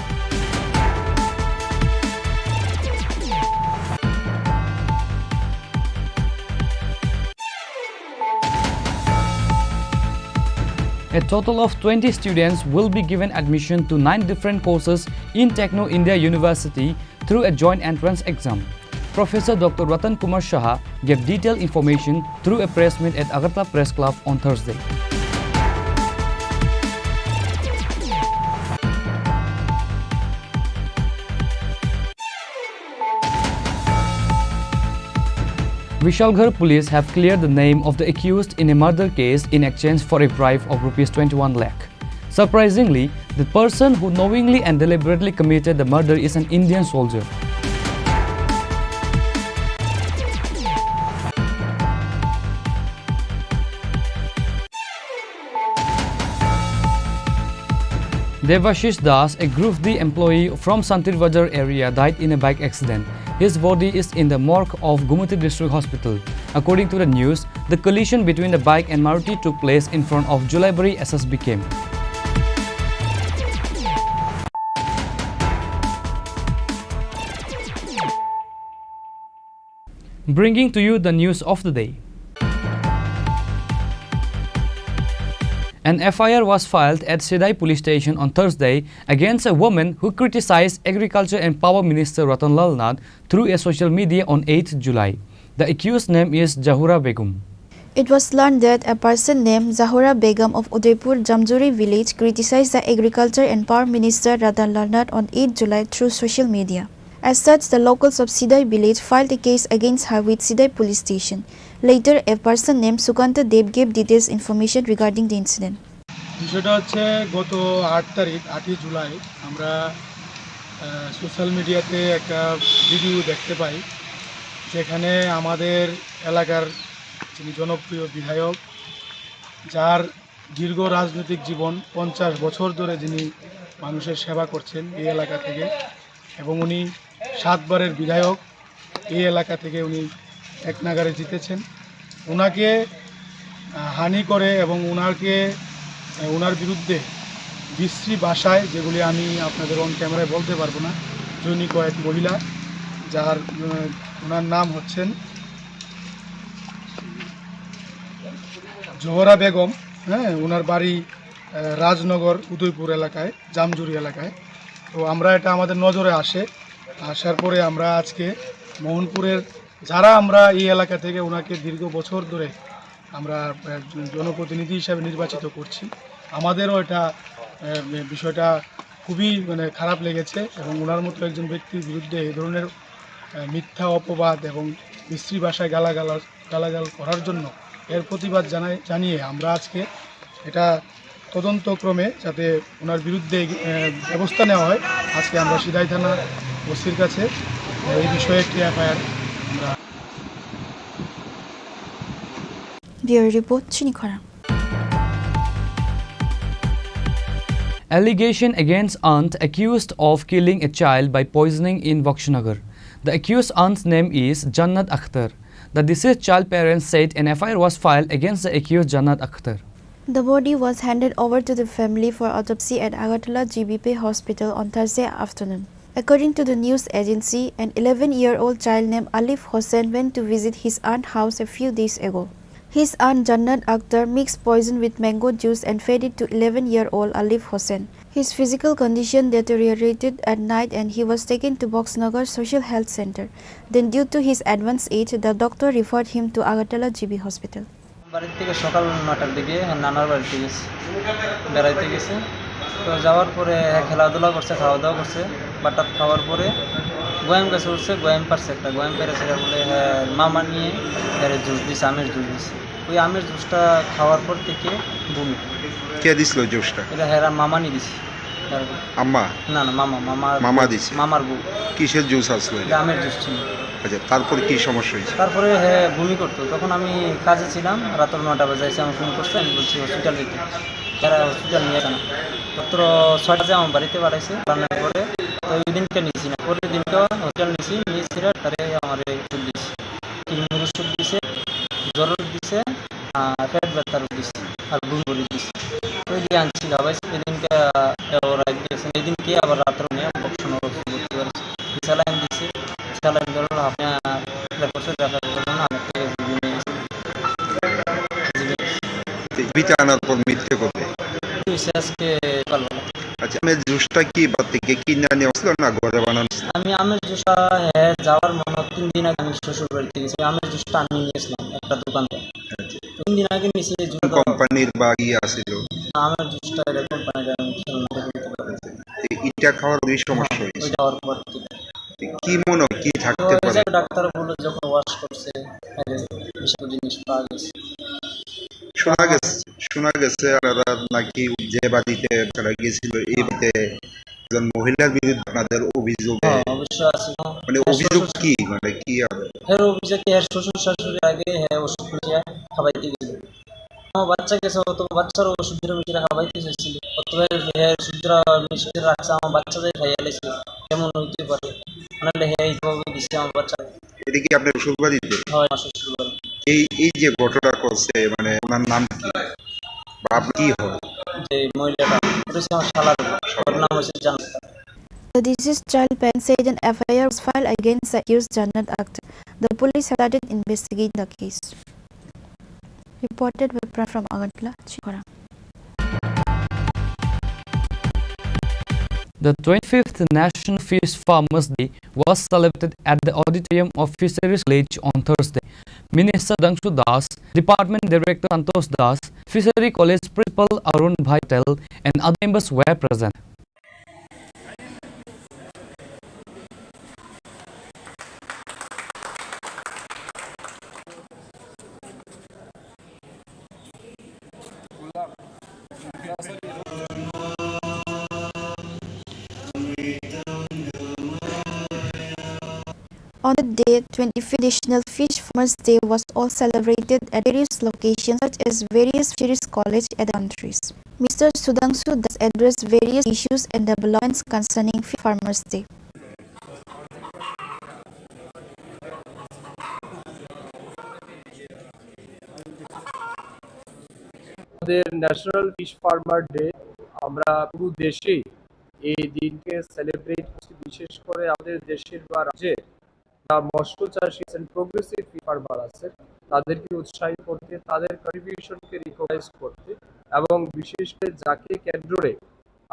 A total of twenty students will be given admission to nine different courses in Techno India University through a joint entrance exam. Professor Doctor Ratan Kumar Saha gave detailed information through a press meet at Agartala Press Club on Thursday. Vishalgarh police have cleared the name of the accused in a murder case in exchange for a bribe of rupees twenty-one lakh. Surprisingly, the person who knowingly and deliberately committed the murder is an Indian soldier. Devashish Das, a Group D employee from Santir Bazar area, died in a bike accident. His body is in the morgue of Gumoti District Hospital. According to the news, the collision between the bike and Maruti took place in front of Julaibari S S B camp. Bringing to you the news of the day. An F I R was filed at Sidai Police Station on Thursday against a woman who criticized Agriculture and Power Minister Ratan Lal Nath through a social media on eighth July. The accused name is Jahura Begum. It was learned that a person named Zahura Begum of Udaipur Jamjuri village criticized the Agriculture and Power Minister Ratan Lal Nath on eighth July through social media. As such, the locals of Sidai village filed a case against her with Sidai police station. Later, a person named Sukanta Deb gave details information regarding the incident. বিষয়টা হচ্ছে, গত আট তারিখ, আটই জুলাই, আমরা সোশ্যাল মিডিয়াতে একটা ভিডিও দেখতে পাই, যেখানে আমাদের এলাকার যিনি জনপ্রিয় বিধায়ক, যার দীর্ঘ রাজনৈতিক জীবন, পঞ্চাশ বছর ধরে যিনি মানুষের সেবা করছেন এই এলাকা থেকে, এবং উনি সাতবারের বিধায়ক, এই এলাকা থেকে উনি এক নাগাড়ে জিতেছেন। ওনাকে আহ, হানি করে এবং ওনাকে, আহ, ওনার বিরুদ্ধে বিশ্রী ভাষায়, যেগুলি আমি আপনাদের অন ক্যামেরায় বলতে পারবো না, জৈনিক এক মহিলা, যার, আহ, ওনার নাম হচ্ছেন জোহরা বেগম। হ্যাঁ, ওনার বাড়ি, আহ, রাজনগর উদয়পুর এলাকায়, জামজুরি এলাকায়। তো আমরা, এটা আমাদের নজরে আসে, আসার পরে আমরা আজকে মোহনপুরের, যারা আমরা এই এলাকা থেকে ওনাকে দীর্ঘ বছর ধরে আমরা, আহ, জনপ্রতিনিধি হিসাবে নির্বাচিত করছি, আমাদেরও এটা, আহ, বিষয়টা খুবই, মানে, খারাপ লেগেছে এবং ওনার মতো একজন ব্যক্তির বিরুদ্ধে এই ধরনের, আহ, মিথ্যা অপবাদ এবং বিশ্রী ভাষায় গালাগালা গালাগাল করার জন্য, এর প্রতিবাদ জানাই, জানিয়ে আমরা আজকে এটা তদন্তক্রমে যাতে ওনার বিরুদ্ধে, আহ, ব্যবস্থা নেওয়া হয়, আজকে আমরা সিদাই থানা ওসির কাছে, আহ, এই বিষয়ে একটি এফআইআর আমরা Bureau report, Chini Khorang. Allegation against aunt accused of killing a child by poisoning in Boxnagar. The accused aunt's name is Jannat Akhtar. The deceased child parents said an F I R was filed against the accused Jannat Akhtar. The body was handed over to the family for autopsy at Agartala G B P hospital on Thursday afternoon. According to the news agency, an eleven-year-old child named Alif Hossain went to visit his aunt house a few days ago. His aunt Jannat Akhtar mixed poison with mango juice and fed it to eleven-year-old Alif Hossain. His physical condition deteriorated at night and he was taken to Boxnagar Social Health Center. Then, due to his advanced age, the doctor referred him to Agartala G B hospital. বাড়ির থেকে সকাল নয়টার দিকে নানার বাড়িতে গেছে, বেড়াইতে গেছে। তো যাওয়ার পরে হ্যাঁ খেলাধুলা করছে, খাওয়া দাওয়া করছে, বাটাত খাওয়ার পরে গোয়াম গাছে উঠছে, গোয়াম পারছে একটা, গোয়াম পেরেছে বলে হ্যাঁ মামা নিয়ে এর জুস দিছে, আমের জুস দিছে। ওই আমের জুসটা খাওয়ার পর থেকে বমি। কে দিছিল জুসটা? এটা হেরা মামা নিয়ে দিছে। আম্মা? না, না, মামা, মামা। মামা দিছে? মামার বউ। কিসের জুস আসলো এটা? এটা আমের জুস ছিল। আচ্ছা, তারপরে কি সমস্যা হয়েছে? তারপরে হ্যাঁ বমি করতো। তখন আমি কাজে ছিলাম, রাত্র নয়টা বাজে এসে আমার ফোন করছে, আমি বলছি হসপিটাল যেতে। তারা হসপিটাল নিয়ে আসে না। মাত্র ছয়টা বাজে আমার বাড়িতে পাঠাইছে, রান্নার পরে। তো ওই দিনকে নিয়েছি না, পরের দিনকে হসপিটাল নিয়েছি, নিয়ে সিরা তারে আমার ওষুধ দিয়েছি। কিডনির ওষুধ দিছে, জ্বরের দিছে, আহ, পেট ব্যথার দিছে, আর ঘুম করে দিছে। ওই দিয়ে আনছি খাবাইছি, এদিনকে, আহ, ওরা গেছে, এদিনকে আবার রাত্রে নিয়ে বক্সনগর ভর্তি করেছে। স্যালাইন দিছে, স্যালাইন ধরলো, আপনি, আহ, রেফার করছে, রেফার করলো না, আমার থেকে জিবি নিয়ে গেছে। জিবি। তো জিবিতে আনার পর মৃত্যু করবে। হয়েছে আজকে সকালবেলা। আচ্ছা, আমের জুসটা কি বাড়ি থেকে কিনে আনে আসলো না ঘরে বানানো ছিল? আমি আমের জুসটা, হ্যাঁ, যাওয়ার মনে হয় তিন দিন আগে আমি শ্বশুর বাড়িতে গেছি, আমের জুসটা আমি নিয়েছিলাম একটা দোকান থেকে। আচ্ছা। তিন দিন আগে নিয়েছি এই কোন জুসটা। কোম্পানির বা কি আছিল? আমের জুসটা এটা কোম্পানির, আমি খেয়াল না করে বলতে পারি না। আচ্ছা। তো এটা খাওয়ার পরই সমস্যা হ্যাঁ, হয়েছে? ওইটা হওয়ার পর থেকে। তো কি মনে হয়, কি তো থাকতে ওই পারে? যে ডাক্তার বললো যখন ওয়াশ করছে, তাহলে বিষাক্ত জিনিস পাওয়া গেছে। শোনা গেছে, শোনা গেছে আপনারা নাকি যে বাড়িতে তারা গেছিল, এই বাড়িতে একজন মহিলার বিরুদ্ধে আপনাদের অভিযোগ। হ্যাঁ, অবশ্যই আছে। মানে, হ্যাঁ, অভিযোগ শ্বশুর কি? মানে, কি আর? হ্যাঁ, অভিযোগ কি? হ্যাঁ, শ্বশুর শাশুড়ি আগে, হ্যাঁ, ওষুধ নিয়ে খাওয়াইতে গেছিল। আমার বাচ্চা গেছে, অত বাচ্চার ওষুধ দিয়ে মিশিয়ে খাওয়াইতে চাইছিল। অত হ্যাঁ, ওষুধ দিয়ে মিশিয়ে রাখছে, আমার বাচ্চা যাই খাইয়া লাইছে। কেমন হইতে পারে? নাহলে হ্যাঁ, এইভাবে দিছে আমার বাচ্চা। এটা কি আপনার শ্বশুরবাড়িতে? হয়, আমার শ্বশুরবাড়ি। এই, এই যে ঘটনা করছে, মানে, ওনার নাম কি? বা আপনি কি হয়? যে মহিলাটা, ওটা হচ্ছে আমার শালা, ওর নাম হচ্ছে জান্নাত। The deceased child parents said an F I R was filed against the accused Jannat Akhtar. The police have started investigating the case. Reported by Pran from Agartala, Chini Khorang. The twenty-fifth National Fish Farmers Day was celebrated at the auditorium of Fisheries College on Thursday. Minister Sudhanshu Das, Department Director Santosh Das, Fishery College Principal Arun Bhai Patel, and other members were present. On the day, twenty-fifth National Fish Farmers Day was also celebrated at various locations such as various fisheries college at the countries. Mister Sudhanshu Das addressed various issues and developments concerning Fish Farmers Day. আমাদের national fish farmer day আমরা পুরো দেশেই এই দিনকে সেলিব্রেট করছি। বিশেষ করে আমাদের দেশের বা রাজ্যে যারা মৎস্য চাষী আছেন, প্রোগ্রেসিভ ফিশ ফার্মার আছেন, তাদেরকে উৎসাহিত করতে, তাদের কন্ট্রিবিউশনকে রিকগনাইজ করতে এবং বিশেষ করে যাকে কেন্দ্র করে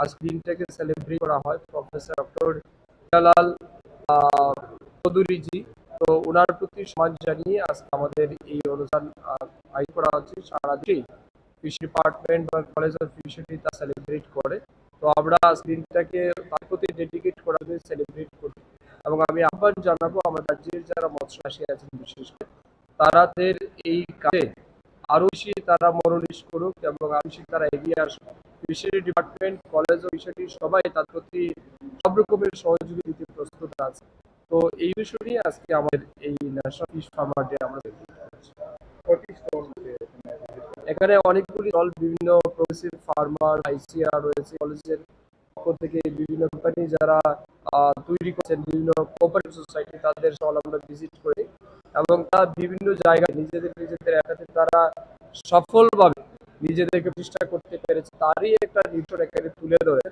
আজ দিনটাকে সেলিব্রেট করা হয়, প্রফেসর ডক্টর হিরালাল আহ, চৌধুরীজি। তো ওনার প্রতি সম্মান জানিয়ে আজকে আমাদের এই অনুষ্ঠান আহ, আয়োজন করা হচ্ছে। সারা দেশেই ফিশ ডিপার্টমেন্ট বা কলেজ অফ ফিশারি তা সেলিব্রেট করে। তো আমরা আজ দিনটাকে তার প্রতি ডেডিকেট করার জন্য সেলিব্রেট করি। এবং আমি আহ্বান জানাবো আমার রাজ্যের যারা মৎস্য চাষী আছেন, বিশেষ করে তাদের এই কাজে আরো বেশি তারা মনোনিবেশ করুক এবং আরো বেশি তারা এগিয়ে আসুক। Fishery department, college of fishery সবাই তার প্রতি সব রকমের সহযোগিতা দিতে প্রস্তুত আছে। তো এই বিষয় নিয়ে আজকে আমাদের এই ন্যাশনাল ফিশ ফার্মার ডে আমরা সেলিব্রেট করছি। এখানে অনেকগুলি স্টল, বিভিন্ন প্রোগ্রেসিভ ফার্মার, আইসিআর রয়েছে, কলেজের পক্ষ থেকে বিভিন্ন কোম্পানি যারা আহ, তৈরি করছেন, বিভিন্ন কোঅপারেটিভ সোসাইটি, তাদের স্টল আমরা ভিজিট করি এবং তারা বিভিন্ন জায়গায় নিজেদের নিজেদের এলাকাতে তারা সফলভাবে নিজেদেরকে প্রতিষ্ঠা করতে পেরেছে, তারই একটা নিদর্শন এখানে তুলে ধরেন।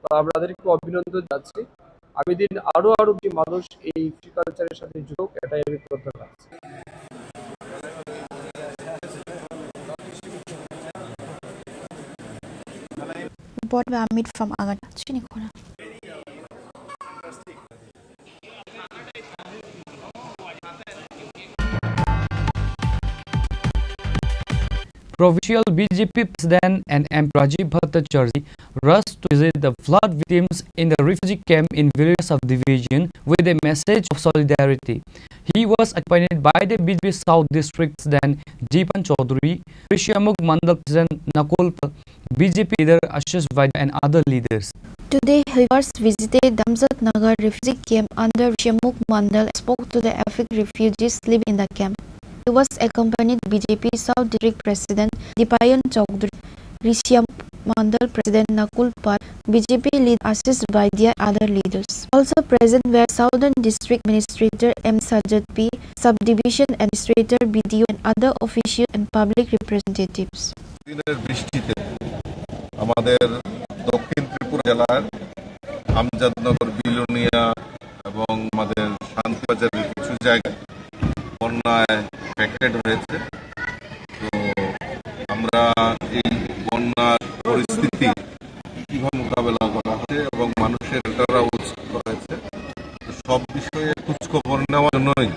তো আমরা তাদেরকে অভিনন্দন জানাচ্ছি। আগামী দিন আরো আরো বেশি মানুষ এই ফিশারি কালচারের সাথে যুক্ত হোক, এটাই আমি প্রত্যাশা রাখছি। Report by Amit from Agartala. Chini khona. Provincial B J P President and M P Rajiv Bhattacharjee rushed to visit the flood victims in the refugee camp in Viria subdivision with a message of solidarity. He was accompanied by the B J P South District President Jipan Chaudhary, Rishyamukh Mandal President Nakul Pal, B J P leader Ashish Vaidya and other leaders. Today, he first visited Damjat Nagar refugee camp under Rishyamukh Mandal and spoke to the affected refugees living in the camp. He was accompanied by B J P South District President Dipayan Chaudhary, Rishyamukh Mandal President Nakul Pal, B J P leader Ashish Vaidya, other leaders. Also present were Southern District Administrator M Sajjad P, Subdivision Administrator, B D O and other officials and public representatives. দিনের বৃষ্টিতে আমাদের দক্ষিণ ত্রিপুরা জেলার আমজাদনগর, বিলোনিয়া এবং আমাদের শান্তিবাজারের কিছু জায়গা বন্যায় এফেক্টেড হয়েছে। তো আমরা এই বন্যার পরিস্থিতি কিভাবে মোকাবেলা করা হচ্ছে এবং মানুষের রেফারেল করা হয়েছে, তো সব বিষয়ে খোঁজখবর নেওয়ার জন্যই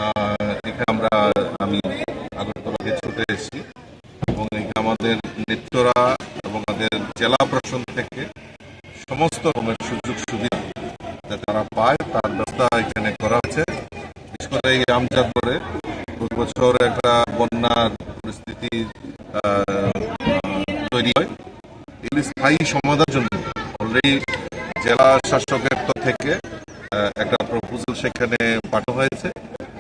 আহ, এখানে আমরা, আমি আগরতলা থেকে ছুটে এসেছি এবং এখানে আমাদের নেতৃত্বরা এবং আমাদের জেলা প্রশাসন থেকে সমস্ত রকমের সুযোগ সুবিধা যাতে তারা পায়, তার ব্যবস্থা এখানে করা হয়েছে। বিশেষ করে এই আমজাদনগরে প্রতি বছর একটা বন্যার পরিস্থিতি, আহ, তৈরি হয়। এগুলি স্থায়ী সমাধান জন্য অলরেডি জেলা শাসকের তরফ থেকে, আহ, একটা প্রপোজাল সেখানে পাঠানো হয়েছে।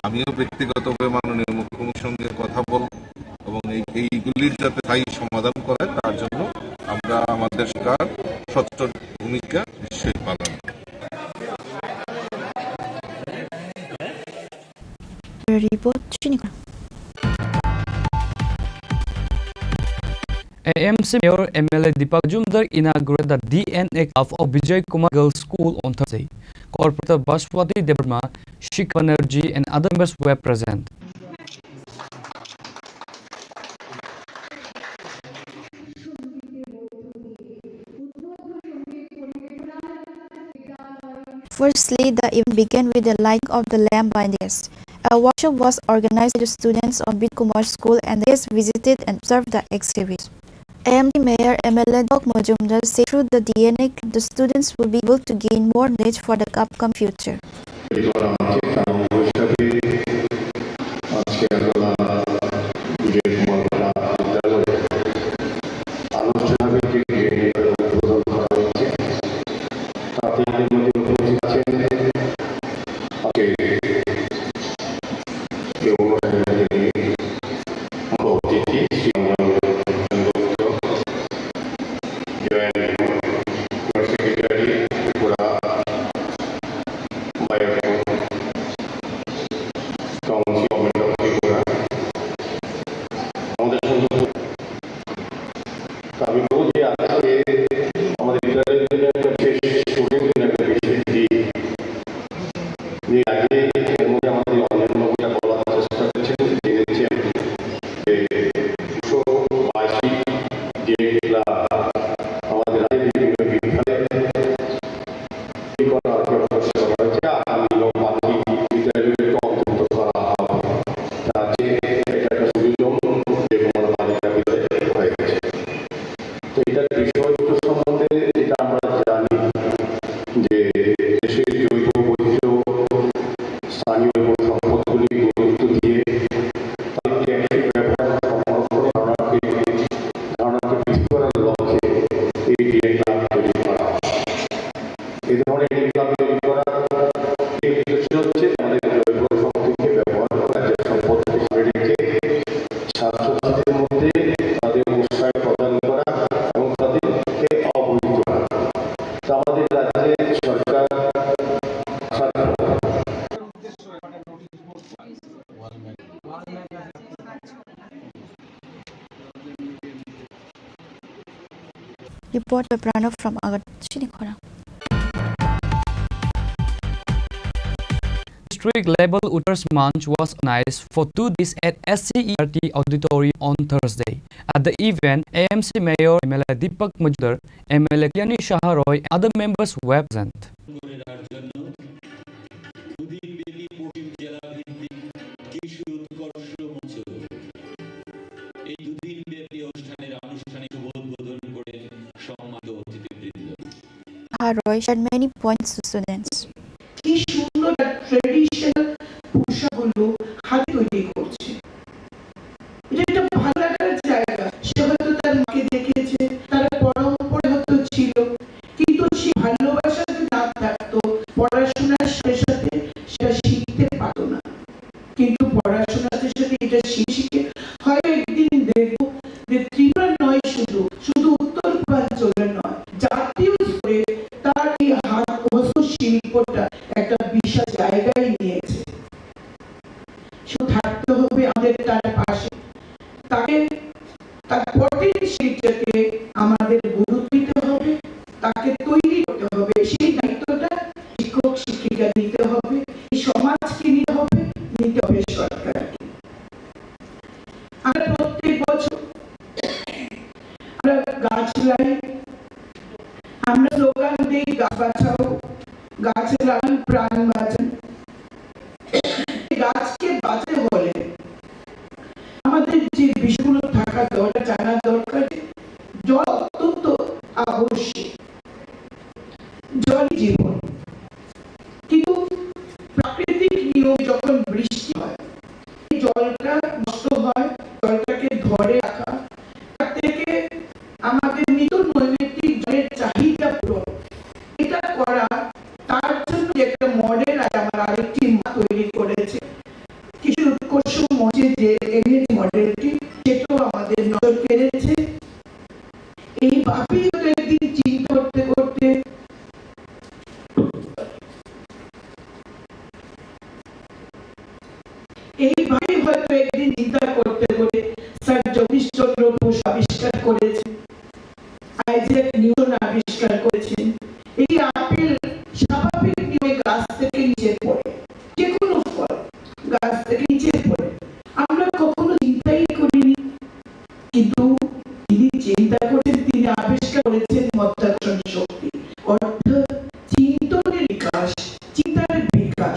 আমিও ব্যক্তিগতভাবে মাননীয় মুখ্যমন্ত্রীর সঙ্গে কথা বলব এবং এই, এইগুলির যাতে স্থায়ী সমাধান করে, তার জন্য আমরা আমাদের সরকার সচ্ছল ভূমিকা নিশ্চয়ই পালন করবে। Report chini khona. A M C Mayor M L A Deepak Majumdar inaugurated the D N A club of Vijay Kumar Girls School on Thursday. Corporator Bashwati Debbarma, Shikha Banerjee and other members were present. Firstly, the event began with the lighting of the lamp by the guests. A workshop was organized by the students of Vijay Kumar School and the guests visited and observed the exhibit. A M C Mayor M L A Deepak Majumdar said through the D N A, the students will be able to gain more knowledge for the upcoming future. করা হচ্ছে, কারণ হিসাবে আজকে আমরা বিজয় কুমার দাস বিদ্যালয়ে আনুষ্ঠানিক যে উদ্বোধন করা হয়েছে, তাতে আমাদের মধ্যে উপস্থিত আছেন আজকে যে অনুষ্ঠানে যিনি মুখ্য অতিথি, শ্রী সেনগুপ্ত, জয়েন্ট সেক্রেটারি ত্রিপুরা, বায়োকম কাউন্সিল গভর্নমেন্ট অফ ত্রিপুরা, আমাদের সঙ্গে আমি বলবো যে আজকে আমাদের বিদ্যালয়ের জন্য একটা বিশেষ, স্টুডেন্ট জন্য একটা বিশেষ দিন। যে আগে এর মধ্যে আমাদের অঞ্জন বাবু এটা বলার চেষ্টা করেছেন, জেনেছি আমি যে দুশো বাইশটি ডিএড ক্লাব আমাদের রাজ্যের বিভিন্ন বিদ্যালয়ে তৈরি করার ব্যবস্থা করা হয়েছে। আগামী এবং বাকি বিদ্যালয়গুলোকে অন্তর্ভুক্ত করা হবে। তা যে এটা একটা সুযোগ যে কোনো বালিকা বিদ্যালয়ে হয়ে গেছে। তো এটার বিষয়বস্তু সম্বন্ধে যেটা আমরা জানি যে দেশের জৈব বৈচিত্র্য, স্থানীয় সম্পদগুলি গুরুত্ব দিয়ে তাদের টেকসই ব্যবহার, সংরক্ষণ, ধারণাকে, ধারণাকে বৃদ্ধি করার লক্ষ্যে এই ডিএড ক্লাব তৈরি করা হয়। এই ধরনের ডিএড ক্লাব তৈরি করার উদ্দেশ্য হচ্ছে আমাদের জৈব শক্তিকে ব্যবহার করা, যে সম্পদকে ধরে রেখে ছাত্রছাত্রীদের মধ্যে তাদের উৎসাহ প্রদান করা এবং তাদেরকে অবহিত করা। তো আমাদের রাজ্যের সরকার আশা Report by Pranav from Agartala. District level Uttarash Manch was organized for two days at S C E R T auditorium on Thursday. At the event, A M C Mayor M L A Deepak Majumdar, M L A Kalyani Saha Roy, and other members were present. করে রাখার জন্য দুদিন ব্যাপী পশ্চিম জেলা ভিত্তিক কৃষি উৎকর্ষ মঞ্চ এই দুদিন ব্যাপী অনুষ্ঠানের আনুষ্ঠানিক শুভ উদ্বোধন করেন সম্মানিত অতিথিবৃন্দ। Saha Roy shared many points to students. কি সুন্দর ট্রেডিশনাল পোশাকগুলো হাতে তৈরি করছে। এটা একটা ভালো লাগার জায়গা। সে হয়তো তার মাকে দেখেছে, তার পরম্পরা হয়তো ছিল, কিন্তু সেই ভালোবাসা যদি না থাকতো, পড়াশোনার সাথে সাথে সেটা শিখতে পারতো না। কিন্তু পড়াশোনার সাথে সাথে এটা শিখে শিখে হয়তো একদিন দেখবো যে ত্রিপুরা নয়, শুধু শুধু উত্তর পূর্বাঞ্চলে নয়, জাতীয় স্তরে তার এই হাত হস্তশিল্পটা একটা বিশাল জায়গায় নিয়েছে। শুধু থাকতে হবে আমাদের তার পাশে, তাকে, তার পটেনশিয়ালটাকে আমাদের গুরুত্ব দিতে হবে, তাকে তৈরি করতে হবে। সেই দায়িত্বটা শিক্ষক শিক্ষিকা নিতে হবে, এই সমাজকে নিতে হবে, নিতে হবে সরকারকে। আমরা প্রত্যেক বছর আমরা গাছ লাই, আমরা স্লোগান দেই, "গাছ বাঁচাও, গাছ লাগান, প্রাণ বাঁচান।" গাছকে বাঁচাতে হলে আমাদের যে বিষয়গুলো থাকা দরকার, জানা দরকার, জল অত্যন্ত আবশ্যক, জলই জীবন। কিন্তু প্রাকৃতিক নিয়মে যখন বৃষ্টি হয়, এই জলটা নষ্ট হয়, জলটাকে ধরে রাখা, তার থেকে আমাদের নিত্য নৈমিত্তিক জলের চাহিদা পূরণ, এটা করা, তার জন্য যে একটা মডেল আজ আমার আরেকটি মা তৈরি করেছে। কৃষি উৎকর্ষ মঞ্চে যে এনেছে মডেলটি, সেটাও আমাদের নজর কেড়েছে। এইভাবেই হয়তো একদিন চিন্তা করতে করতে, এইভাবেই হয়তো একদিন চিন্তা করতে করতে স্যার জগদীশ চন্দ্র বসু আবিষ্কার করেছেন, আইজ্যাক নিউটন আবিষ্কার করেছেন। এই আপেল স্বাভাবিক নিয়মে গাছ থেকে নিচে পড়ে, যে কোনো ফল গাছ থেকে নিচে পড়ে, আমরা কখনো চিন্তাই করিনি। কিন্তু তিনি চিন্তা করেছেন, তিনি আবিষ্কার করেছেন মাধ্যাকর্ষণ শক্তি, অর্থাৎ চিন্তনের বিকাশ, চিন্তার বিকাশ।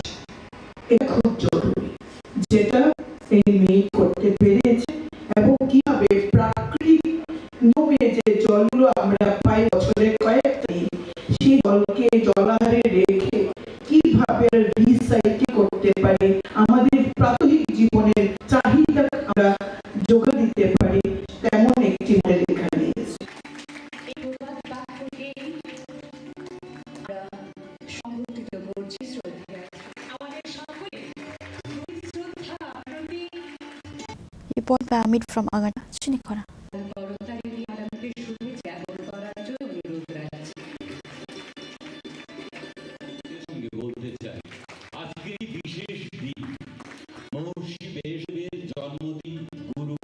এটা খুব জরুরি, যেটা এই মেয়ে করতে পেরেছে এবং কিভাবে প্রাকৃতিক নিয়মে যে জলগুলো আমরা পাই বছরে কয়েক দিন, সেই জলকে জলাধারে রেখে কিভাবে রিসাইকেল করতে পারি, আমাদের প্রাত্যহিক জীবনের চাহিদা আমরা যোগান দিতে পারি, তেমন একটি মডেল এখানে এসেছে। এই প্রভাত বাক্যকে আমরা সংরক্ষিত করছি শ্রদ্ধা। আমাদের সকলে প্রতি শ্রদ্ধা, প্রতি Report by Amit from Agartala, Chinikhara. বরতারিণী ম্যাডামকে শুভেচ্ছা জ্ঞাপন করার জন্য অনুরোধ রাখছি। সঙ্গে বলতে চাই, আজকের এই বিশেষ দিন মহর্ষি ব্যাসদেবের জন্মদিন, গুরু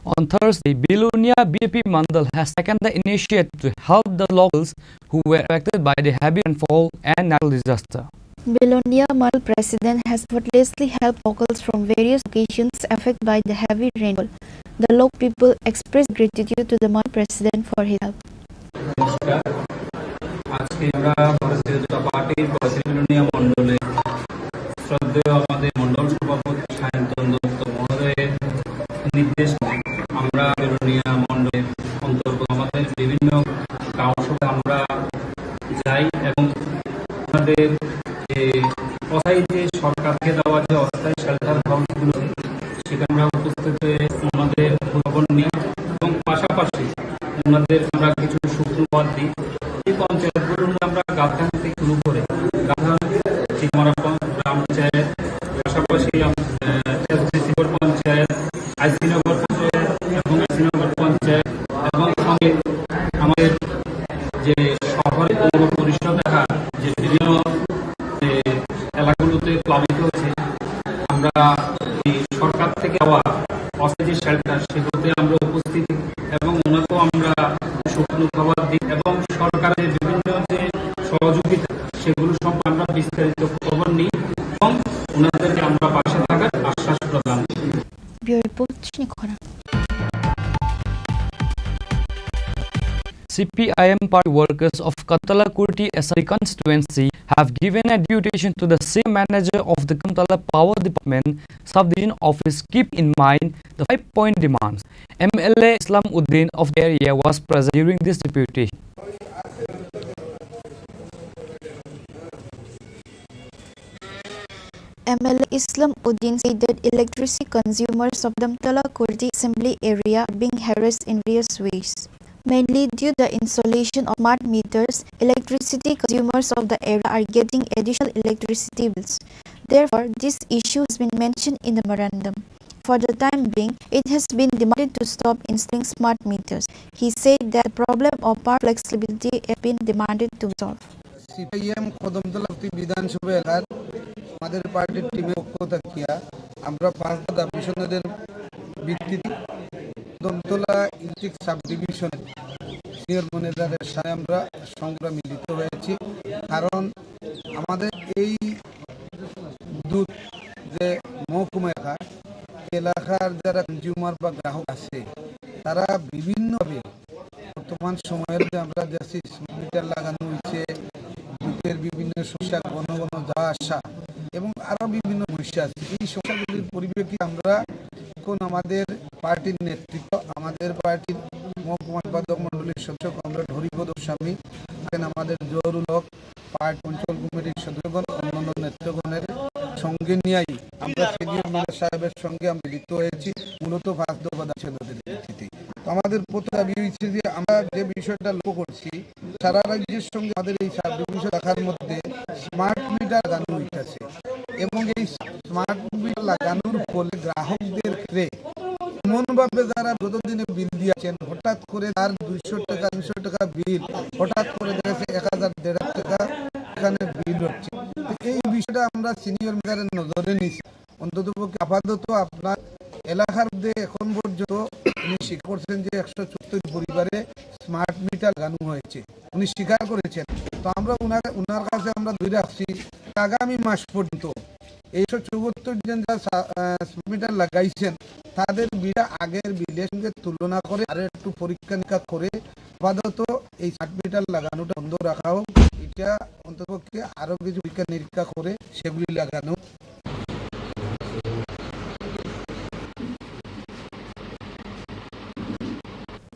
On Thursday, Belonia B J P Mandal has taken the initiative to help the locals who were affected by the heavy rainfall and natural disaster. Belonia Mandal President has effortlessly helped locals from various locations affected by the heavy rainfall. The local people expressed gratitude to the Mandal President for his help. নমস্কার। আজকে আমরা ভারতীয় জনতা পার্টির পঁয়ত্রিশ বেলোনিয়া মণ্ডলে শ্রদ্ধেয় আমাদের মণ্ডল সভাপতি সায়ন্তন দত্ত মহোদয়ের নির্দেশ, আমরা বেলোনিয়া মণ্ডলের অন্তর্গত আমাদের বিভিন্ন টাউন সভায় আমরা যাই এবং আমাদের যে অস্থায়ী যে সরকার থেকে দেওয়া যে অস্থায়ী শেল্টার হাউসগুলো, সেখানে আমরা উপস্থিত হয়ে ওনাদের খোঁজখবর নিই এবং পাশাপাশি ওনাদের আমরা কিছু শুকনো খাবার দিই। এই পঞ্চায়েতগুলোর মধ্যে আমরা গাধান থেকে শুরু করে গাধান, চিনামারা পঞ্চ-, গ্রাম পঞ্চায়েত, পাশাপাশি আম-, আহ, এসডিসি পঞ্চায়েত, আইসিনগর পঞ্চায়েত এবং আইসিনগর পঞ্চায়েত এবং সঙ্গে আমাদের যে শহরে পৌর পরিষদ এলাকা যে বিভিন্ন যে এলাকাগুলোতে প্লাবিত হয়েছে, আমরা এই সরকার থেকে দেওয়া অস্থায়ী যে শেল্টার, সেগুলোতে আমরা উপস্থিত এবং ওনাকেও আমরা শুকনো খাবার দিই এবং সরকারের বিভিন্ন যে সহযোগিতা, সেগুলো সম্পর্কে আমরা বিস্তারিত খবর নিই এবং ওনাদেরকে আমরা পাশে থাকার আশ্বাস প্রদান করি। Bureau Report, Chini Khorang. C P I M party workers of Kamtala Kurti Assembly constituency have given a deputation to the same manager of the Kamtala Power Department subdivision office, keep in mind the five point demands. M L A Islam Uddin of the area was present during this deputation. M L A Islam Uddin said that electricity consumers of Kamtala Kurti Assembly area are being harassed in various ways. Mainly due to the installation of smart meters, electricity consumers of the area are getting additional electricity bills. Therefore, this issue has been mentioned in the memorandum. For the time being, it has been demanded to stop installing smart meters. He said that the problem of power flexibility has been demanded to solve. CPIM Kadamtala বিধানসভা এলাকার আমাদের পার্টির টিমের পক্ষ থাকিয়া আমরা পাঁচটা দাবি সনদের ভিত্তিতে কদমতলা ইলেকট্রিক সাব ডিভিশনের সিনিয়র ম্যানেজারের সাথে আমরা সংগ্রাম মিলিত হয়েছি। কারণ আমাদের এই দুধ যে মহকুমা এলাকা, এলাকার যারা কনজিউমার বা গ্রাহক আছে, তারা বিভিন্নভাবে বর্তমান সময়ের যে আমরা দেখছি স্মার্ট মিটার লাগানো হয়েছে, দুধের বিভিন্ন সমস্যা, ঘন ঘন যাওয়া আসা এবং আরো বিভিন্ন সমস্যা আছে। এই সমস্যাগুলির পরিপ্রেক্ষিতে আমরা এখন আমাদের পার্টির নেতৃত্ব, আমাদের পার্টির মহকুমা সম্পাদক মণ্ডলীর সদস্য কমরেড হরিপদ গোস্বামী, আছেন আমাদের জহুরুল হক, পার্ট অঞ্চল কমিটির সদস্যগণ, অন্যান্য নেতৃত্বগণের সঙ্গে নিয়েই আমরা সিনিয়র ম্যানেজার সাহেবের সঙ্গে আমরা মিলিত হয়েছি, মূলত পাঁচ দফা দাবি সনদের ভিত্তিতে। তো আমাদের প্রথম দাবি হচ্ছে যে আমরা যে বিষয়টা লক্ষ্য করছি, সারা রাজ্যের সঙ্গে আমাদের এই সাব ডিভিশন এলাকার মধ্যে স্মার্ট মিটার লাগানো হইতেছে এবং এই স্মার্ট মিটার লাগানোর ফলে গ্রাহকদের ক্ষেত্রে এমনভাবে যারা বিগত দিনে বিল দিয়েছেন, হঠাৎ করে তার দুইশো টাকা, তিনশো টাকা বিল, হঠাৎ করে দেখা যাচ্ছে এক হাজার, দেড় হাজার টাকা এখানে বিল হচ্ছে। তো এই বিষয়টা আমরা সিনিয়র ম্যানেজারের নজরে নিছি। অন্ততপক্ষে আপাতত আপনার এলাকার মধ্যে এখন পর্যন্ত উনি স্বীকার করছেন যে একশো চুয়াত্তর পরিবারে স্মার্ট মিটার লাগানো হয়েছে, উনি স্বীকার করেছেন। তো আমরা ওনার, ওনার কাছে আমরা ধরে রাখছি আগামী মাস পর্যন্ত এই একশো চুয়াত্তর জন যারা সা-, আহ, স্মার্ট মিটার লাগাইছেন, তাদের বিলটা আগের বিলের সঙ্গে তুলনা করে আরো একটু পরীক্ষা নিরীক্ষা করে আপাতত এই স্মার্ট মিটার লাগানোটা বন্ধ রাখা হোক। এটা অন্ততপক্ষে আরো কিছু পরীক্ষা নিরীক্ষা করে সেগুলি লাগানো।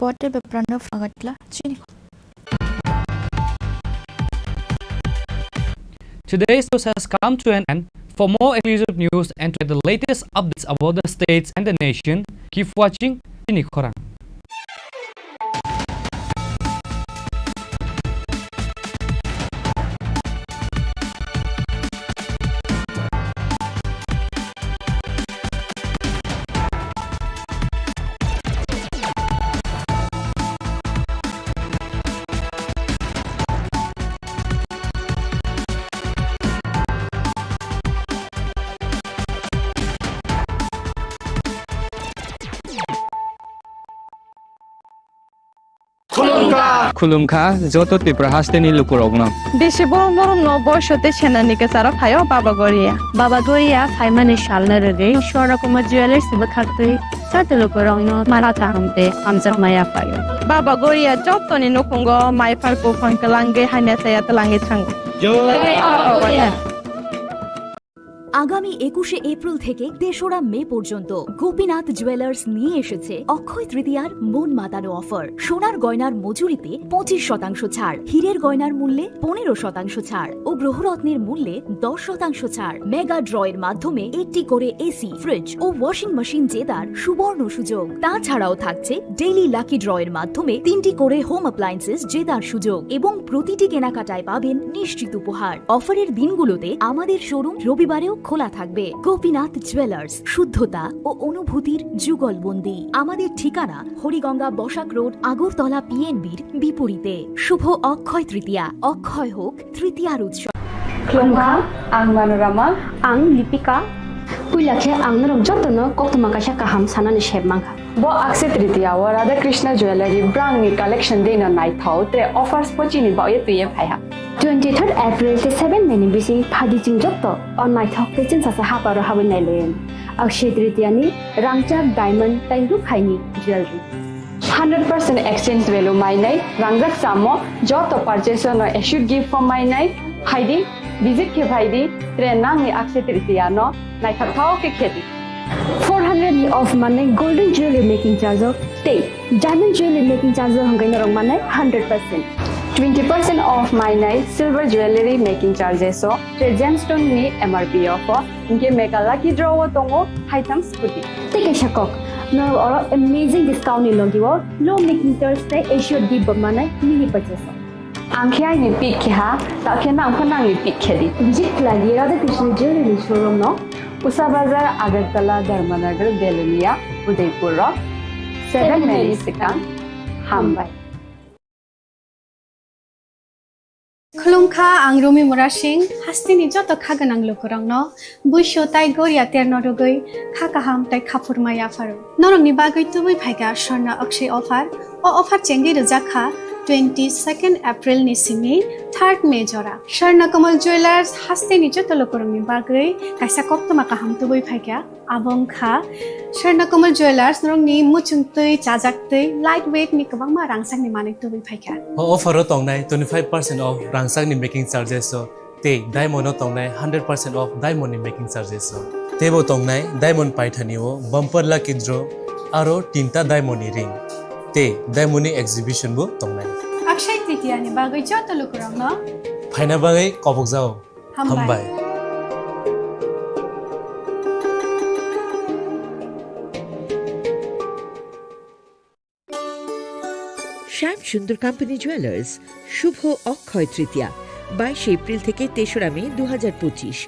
Reporter by Pranab Agartala, Chini. Today's news has come to an end. For more exclusive news and to get the latest updates about the states and the nation, keep watching Chini Khorang. Khulumkha joto Tripura hasteni lukurokno. Bisi borok norokno boiso tei senani kwcharo phaio Baba Goria. Baba Goria phaimani salno rwgwi Swarna Kumar Jewellers bwkhaktwi joto lukurokno mara kaham tei hamjakma yaphaio. Baba Goria jotoni nukhungo mai phar buphang kwlangwi hamya chaya twlangwi thango. Jai Baba Goria. আগামী একুশে এপ্রিল থেকে তেসরা মে পর্যন্ত গোপীনাথ জুয়েলার্স নিয়ে এসেছে অক্ষয় তৃতীয়ার মন মাতানো অফার। সোনার গয়নার মজুরিতে পঁচিশ শতাংশ ছাড়, হীরের গয়নার মূল্যে পনেরো শতাংশ ছাড় ও গ্রহরত্নের মূল্যে দশ শতাংশ ছাড়। মেগা ড্রয়ের মাধ্যমে একটি করে এসি, ফ্রিজ ও ওয়াশিং মেশিন জেতার সুবর্ণ সুযোগ। তাছাড়াও থাকছে ডেইলি লাকি ড্রয়ের মাধ্যমে তিনটি করে হোম অ্যাপ্লায়েন্সেস জেতার সুযোগ এবং প্রতিটি কেনাকাটায় পাবেন নিশ্চিত উপহার। অফারের দিনগুলোতে আমাদের শোরুম রবিবারেও খোলা থাকবে। গোপীনাথ জুয়েলার্স, শুদ্ধতা ও অনুভূতির যুগলবন্দি। আমাদের ঠিকানা হরিগঙ্গা বসাক রোড, আগরতলা পিএনবির বিপরীতে। শুভ অক্ষয় তৃতীয়া, অক্ষয় হোক তৃতীয়ার উৎসব। Khulumkha, ang Manorama. Ang Lipika. Puila khe ang norok jotono koktwma kaisa kaham sanani sep mankha. Bo Akshaya Tritiya o Radha Krishna Jewellery brangni collection dino naithok tre offers pochini baoye twiye phaiha. Twenty third April tei seven May ni bising phadi chwng joto o naithok tei chwngsasa haparo habwi nailaiwi. Akshaya Tritiya ni rangchak diamond tei rukhaini jewellery. Hundred percent exchange value mainai, rangjak samo joto purchase no assured gift form mainai, phaidi, visit khe phaidi, tre nangni Akshaya Tritiya no naithok thao khe khedi. Four hundred ni off manai golden jewelry making charge o tei diamond jewelry making charge o hwnkhai norok manai hundred percent. Twenty percent off mainai silver jewelry making charges o tre gemstone ni M R P off o, hinkhe mega lucky draw o tongo haitham scooty. Tei kaisa kok, norok oro amazing discount ni logi o low making charge tei assured gift bo manai mini purchase o. Ang khe aini pick khe ha, ta khe nang pho nangni pick khe di. Visit khlai di Radha Krishna Jewelry ni showroom no. Usha Bazar, Agartala, Dharmanagar, Belonia, Udaipur rok. Seven May ni swkang. Hambai. Khulumkha, ang Rumi Murasing, hasteni joto kha gwnang lukurokno buisu tai goria terno rwgwi kha kaham tai khaphurma yapharo. Norokni bagwi tubui phaikha Swarna Akshaya offer. O offer chengwi rwjakha twenty second April ni simi third May jora. Swarna Kamal Jewellers hasteni joto lukurokni bagwi kaisa koktwma kaham tubui phaikha. Abo wngkha Swarna Kamal Jewellers, norokni muchungtwi, chajaktwi, light weight ni kwbangma rangchakni manwi tubui phaikha. O offer o tongnai twenty five percent off rangchakni making charges o tei diamond o tongnai hundred percent off diamond ni making charges o. Teibo tongnai diamond paithani o bumper lucky draw aro tinta diamond ni ring tei diamond ni exhibition bo tongnai. Akshaya Tritiya ni bagwi joto lukurokno phaina bagwi kobokjao. Hambai. Hambai. শ্যাম সুন্দর company jewellers, শুভ অক্ষয় তৃতীয়া, বাইশে এপ্রিল থেকে তেসরা মে দু হাজার পঁচিশ।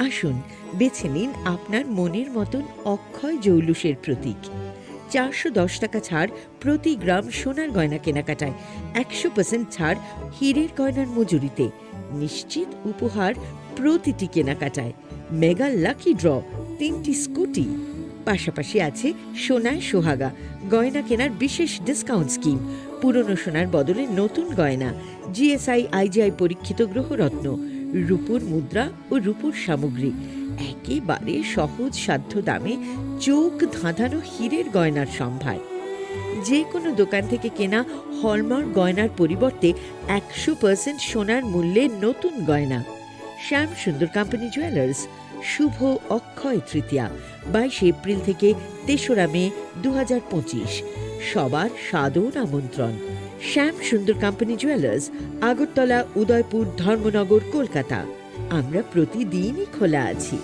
আসুন, বেছে নিন আপনার মনের মতন অক্ষয় জৌলুসের প্রতীক। চারশো দশ টাকা ছাড় প্রতি গ্রাম সোনার গয়না কেনাকাটায়, একশো পার্সেন্ট ছাড় হীরের গয়নার মজুরিতে, নিশ্চিত উপহার প্রতিটি কেনাকাটায়, মেগা লাকি ড্র, তিনটি স্কুটি, পাশাপাশি আছে সোনায় সোহাগা, গয়না কেনার বিশেষ ডিসকাউন্ট স্কিম, পুরনো সোনার বদলে নতুন গয়না, জিএসআই আইজিআই পরীক্ষিত গ্রহরত্ন, রূপোর মুদ্রা ও রূপোর সামগ্রী, একেবারে সহজ সাধ্য দামে চোখ ধাঁধানো হীরের গয়নার সম্ভার। যে কোনো দোকান থেকে কেনা হলমার্ক গয়নার পরিবর্তে একশো পার্সেন্ট সোনার মূল্যে নতুন গয়না। শ্যাম সুন্দর কোম্পানি জুয়েলার্স, শুভ অক্ষয় তৃতীয়া, বাইশে এপ্রিল থেকে তেসরা মে দু হাজার পঁচিশ। সবার সাদর আমন্ত্রণ। শ্যাম সুন্দর কোম্পানি জুয়েলার্স, আগরতলা, উদয়পুর, ধর্মনগর, কলকাতা। আমরা প্রতিদিনই খোলা আছি।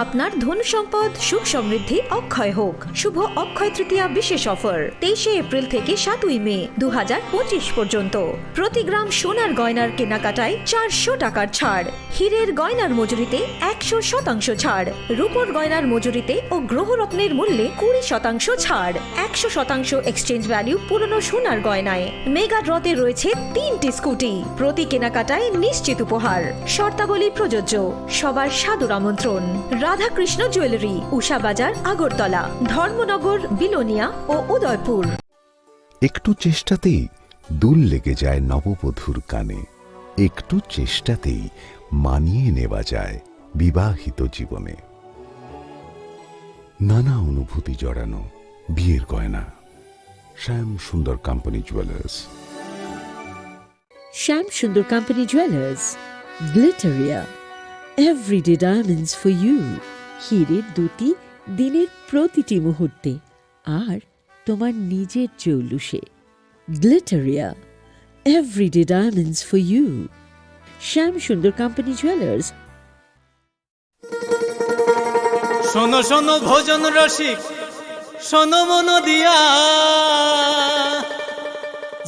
আপনার ধন সম্পদ সুখ সমৃদ্ধি অক্ষয় হোক। শুভ অক্ষয় তৃতীয়া বিশেষ অফার, তেইশে এপ্রিল থেকে সাতই মে দু হাজার পঁচিশ পর্যন্ত। প্রতি গ্রাম সোনার গয়নার কেনাকাটায় চারশো টাকার ছাড়, হীরের গয়নার মজুরিতে একশো শতাংশ ছাড়, রূপোর গয়নার মজুরিতে ও গ্রহরত্নের মূল্যে কুড়ি শতাংশ ছাড়, একশো শতাংশ এক্সচেঞ্জ ভ্যালু পুরনো সোনার গয়নায়। মেগা ড্রতে রয়েছে তিনটি স্কুটি, প্রতি কেনাকাটায় নিশ্চিত উপহার। শর্তাবলী প্রযোজ্য। সবার সাদর আমন্ত্রণ। রাধাকৃষ্ণ জুয়েলারি, উষা বাজার, আগরতলা, ধর্মনগর, বিলোনিয়া ও উদয়পুর। একটু চেষ্টাতেই দুল লেগে যায় নববধূর কানে, একটু চেষ্টাতেই মানিয়ে নেওয়া যায় বিবাহিত জীবনে। নানা অনুভূতি জড়ানো বিয়ের গয়না। শ্যাম সুন্দর company jewellers. Shyam Sundar Company Jewelers, Glitteria, everyday diamonds for you. হীরের দ্যুতি দিনের প্রতিটি মুহূর্তে, আর তোমার নিজের চৌলুসে। Glitteria, everyday diamonds for you. Shyam Sundar Company Jewelers. শোনো শোনো ভোজন রসিক, শোনো মন দিয়া,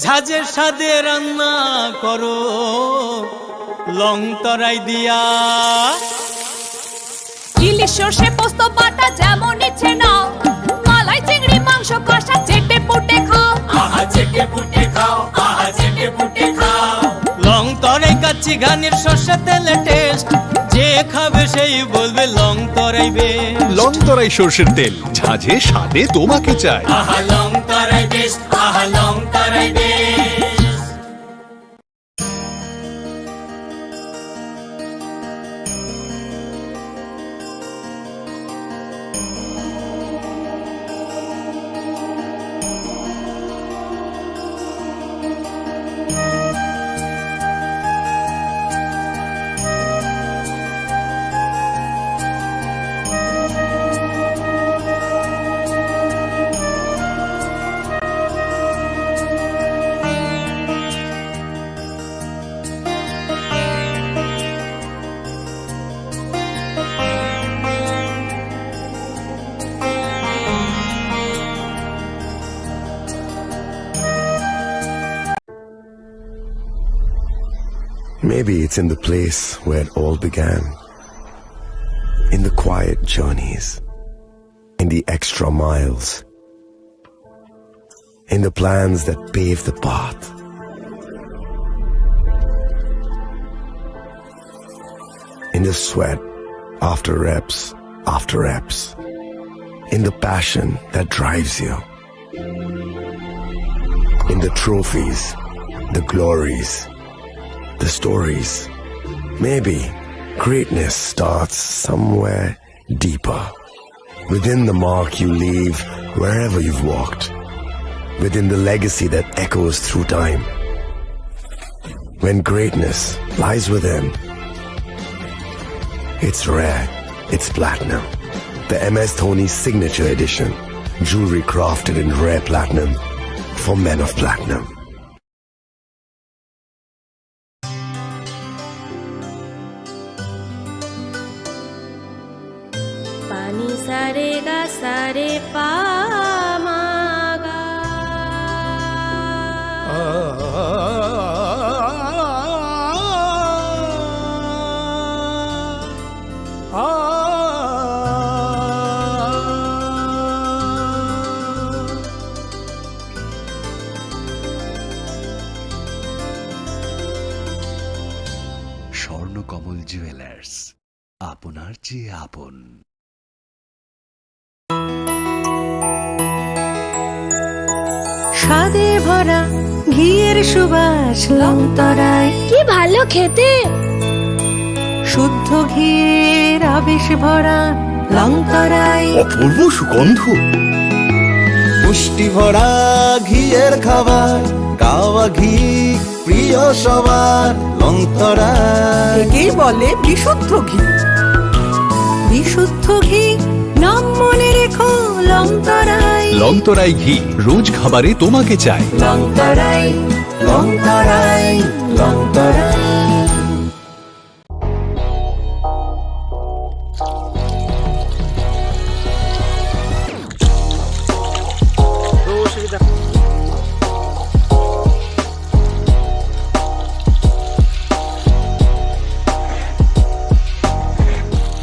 ঝাঁঝের স্বাদে রান্না করো লং তরাই দিয়া। ইলিশ সর্ষে পোস্ত বাটা যেমন ইচ্ছে নাও, মালাই চিংড়ি মাংস কষা চেটে পুটে খাও। আহা চেটে পুটে খাও, আহা চেটে পুটে খাও। লং তরাই কাচ্চি ঘানির সর্ষে তেলে টেস্ট, যে খাবে সেই বলবে লং তরাই বেস্ট। লং তরাই সর্ষের তেল, ঝাঁঝে স্বাদে তোমাকে চাই। আহা লং তরাই বেস্ট, আহা লং তরাই best. Maybe it's in the place where it all began. In the quiet journeys, in the extra miles, in the plans that pave the path, in the sweat after reps after reps, in the passion that drives you, in the trophies, the glories, the stories. Maybe greatness starts somewhere deeper, within the mark you leave wherever you've walked, within the legacy that echoes through time. When greatness lies within, it's rare, it's platinum. The M S Dhoni Signature Edition, jewelry crafted in rare platinum for men of platinum. Pani sare ga sare pa ma ga. Swarnakamal jewellers, আপনার চেয়ে আপন। স্বাদে ভরা ঘিয়ের সুবাস লংতরায়। কি ভালো খেতে! শুদ্ধ ঘিয়ের আবেশ ভরা লংতরায়। অপূর্ব সুগন্ধ। পুষ্টি ভরা ঘিয়ের খাবার, গাওয়া ঘি প্রিয় সবার লংতরায়। একেই বলে বিশুদ্ধ ঘি। বিশুদ্ধ ঘি, নাম মনে রেখো লংতরায়। লংতরায় ঘি, রোজ খাবারে তোমাকে চাই। লংতরায়, লংতরায়, Longtharai.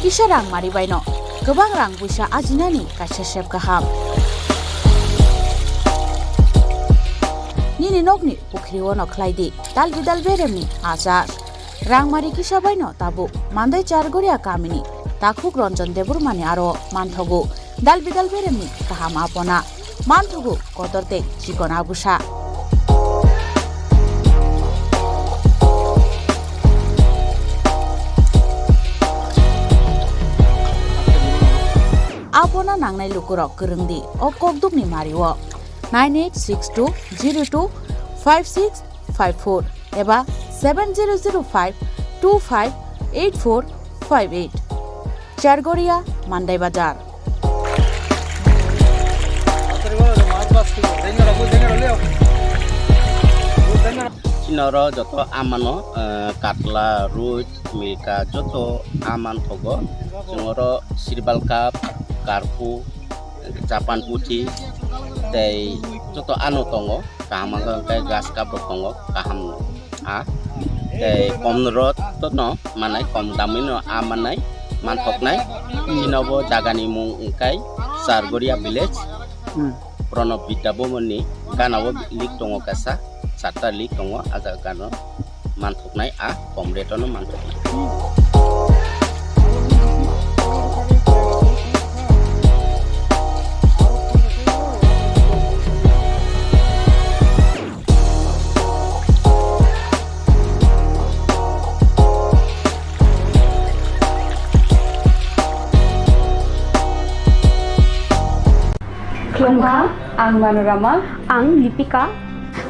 Kisa rang mari baino kwbang rang puisa ajinani kaisa sep kaham. Nini nokni pukhri-o no khlai di dal bidal beremni achar. Rangmari kisa baino tabuk Mandai Chargoria kamini takhuk Ranjan Debbarmani aro manthogo dal bidal beremni kaham apona. Manthogo kotor tei chikon agusa. Abono nangnai lukurok kwrwngdi o kokdukni mario nine eight six two zero two five six five four eba seven zero zero five two five eight four five eight. Chargoria, Mandai Bazar. Chini oro joto amano, eh, katla, ruit, milka, joto aman thogo. Chwng oro sirbal cup, karpu, Japan puthi, tei joto ano tongo. Kaham wngkha hwnkhe grass cup rok tongo, kaham a. Tei kom rot no manai, kom damwi no a manai, manthoknai. Chini bo jaga ni mung wngkha Chargoria village. Hmm. Pranab Vidya Bhavan ni gana o lik tongo kaisa, charta lik tongo, a jaga gana o. Manthoknai a kom rate-o no manthoknai. Khulumkha, ang Manorama. Ang Lipika.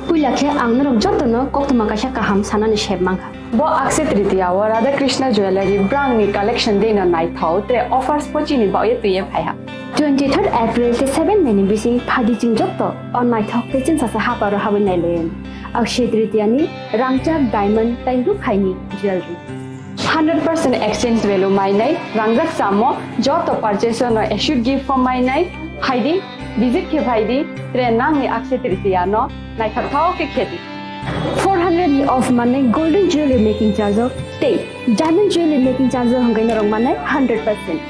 Puila khe ang norok jotono koktwma kaisa kaham sanani sep mankha. Bo Akshaya Tritiya o Radha Krishna Jewellery brangni collection deino naithok tre offers pochini baoye twiye phaiha. Twenty-third April tei seven May ni bising phaidi chwng joto o naithok tei chwngsasa haparo habwi nailaiwi. Akshaya Tritiya ni rangchak diamond tei rukhaini jewellery. Hundred percent exchange value mainai, rangjak samo joto purchase no assured gift form mainai, phaidi, visit khe phaidi, tre nangni Akshaya Tritiya no naithok thao khe khedi. Four hundred ni off manai golden jewelry making charge o tei diamond jewelry making charge o hwnkhe norok manai hundred percent.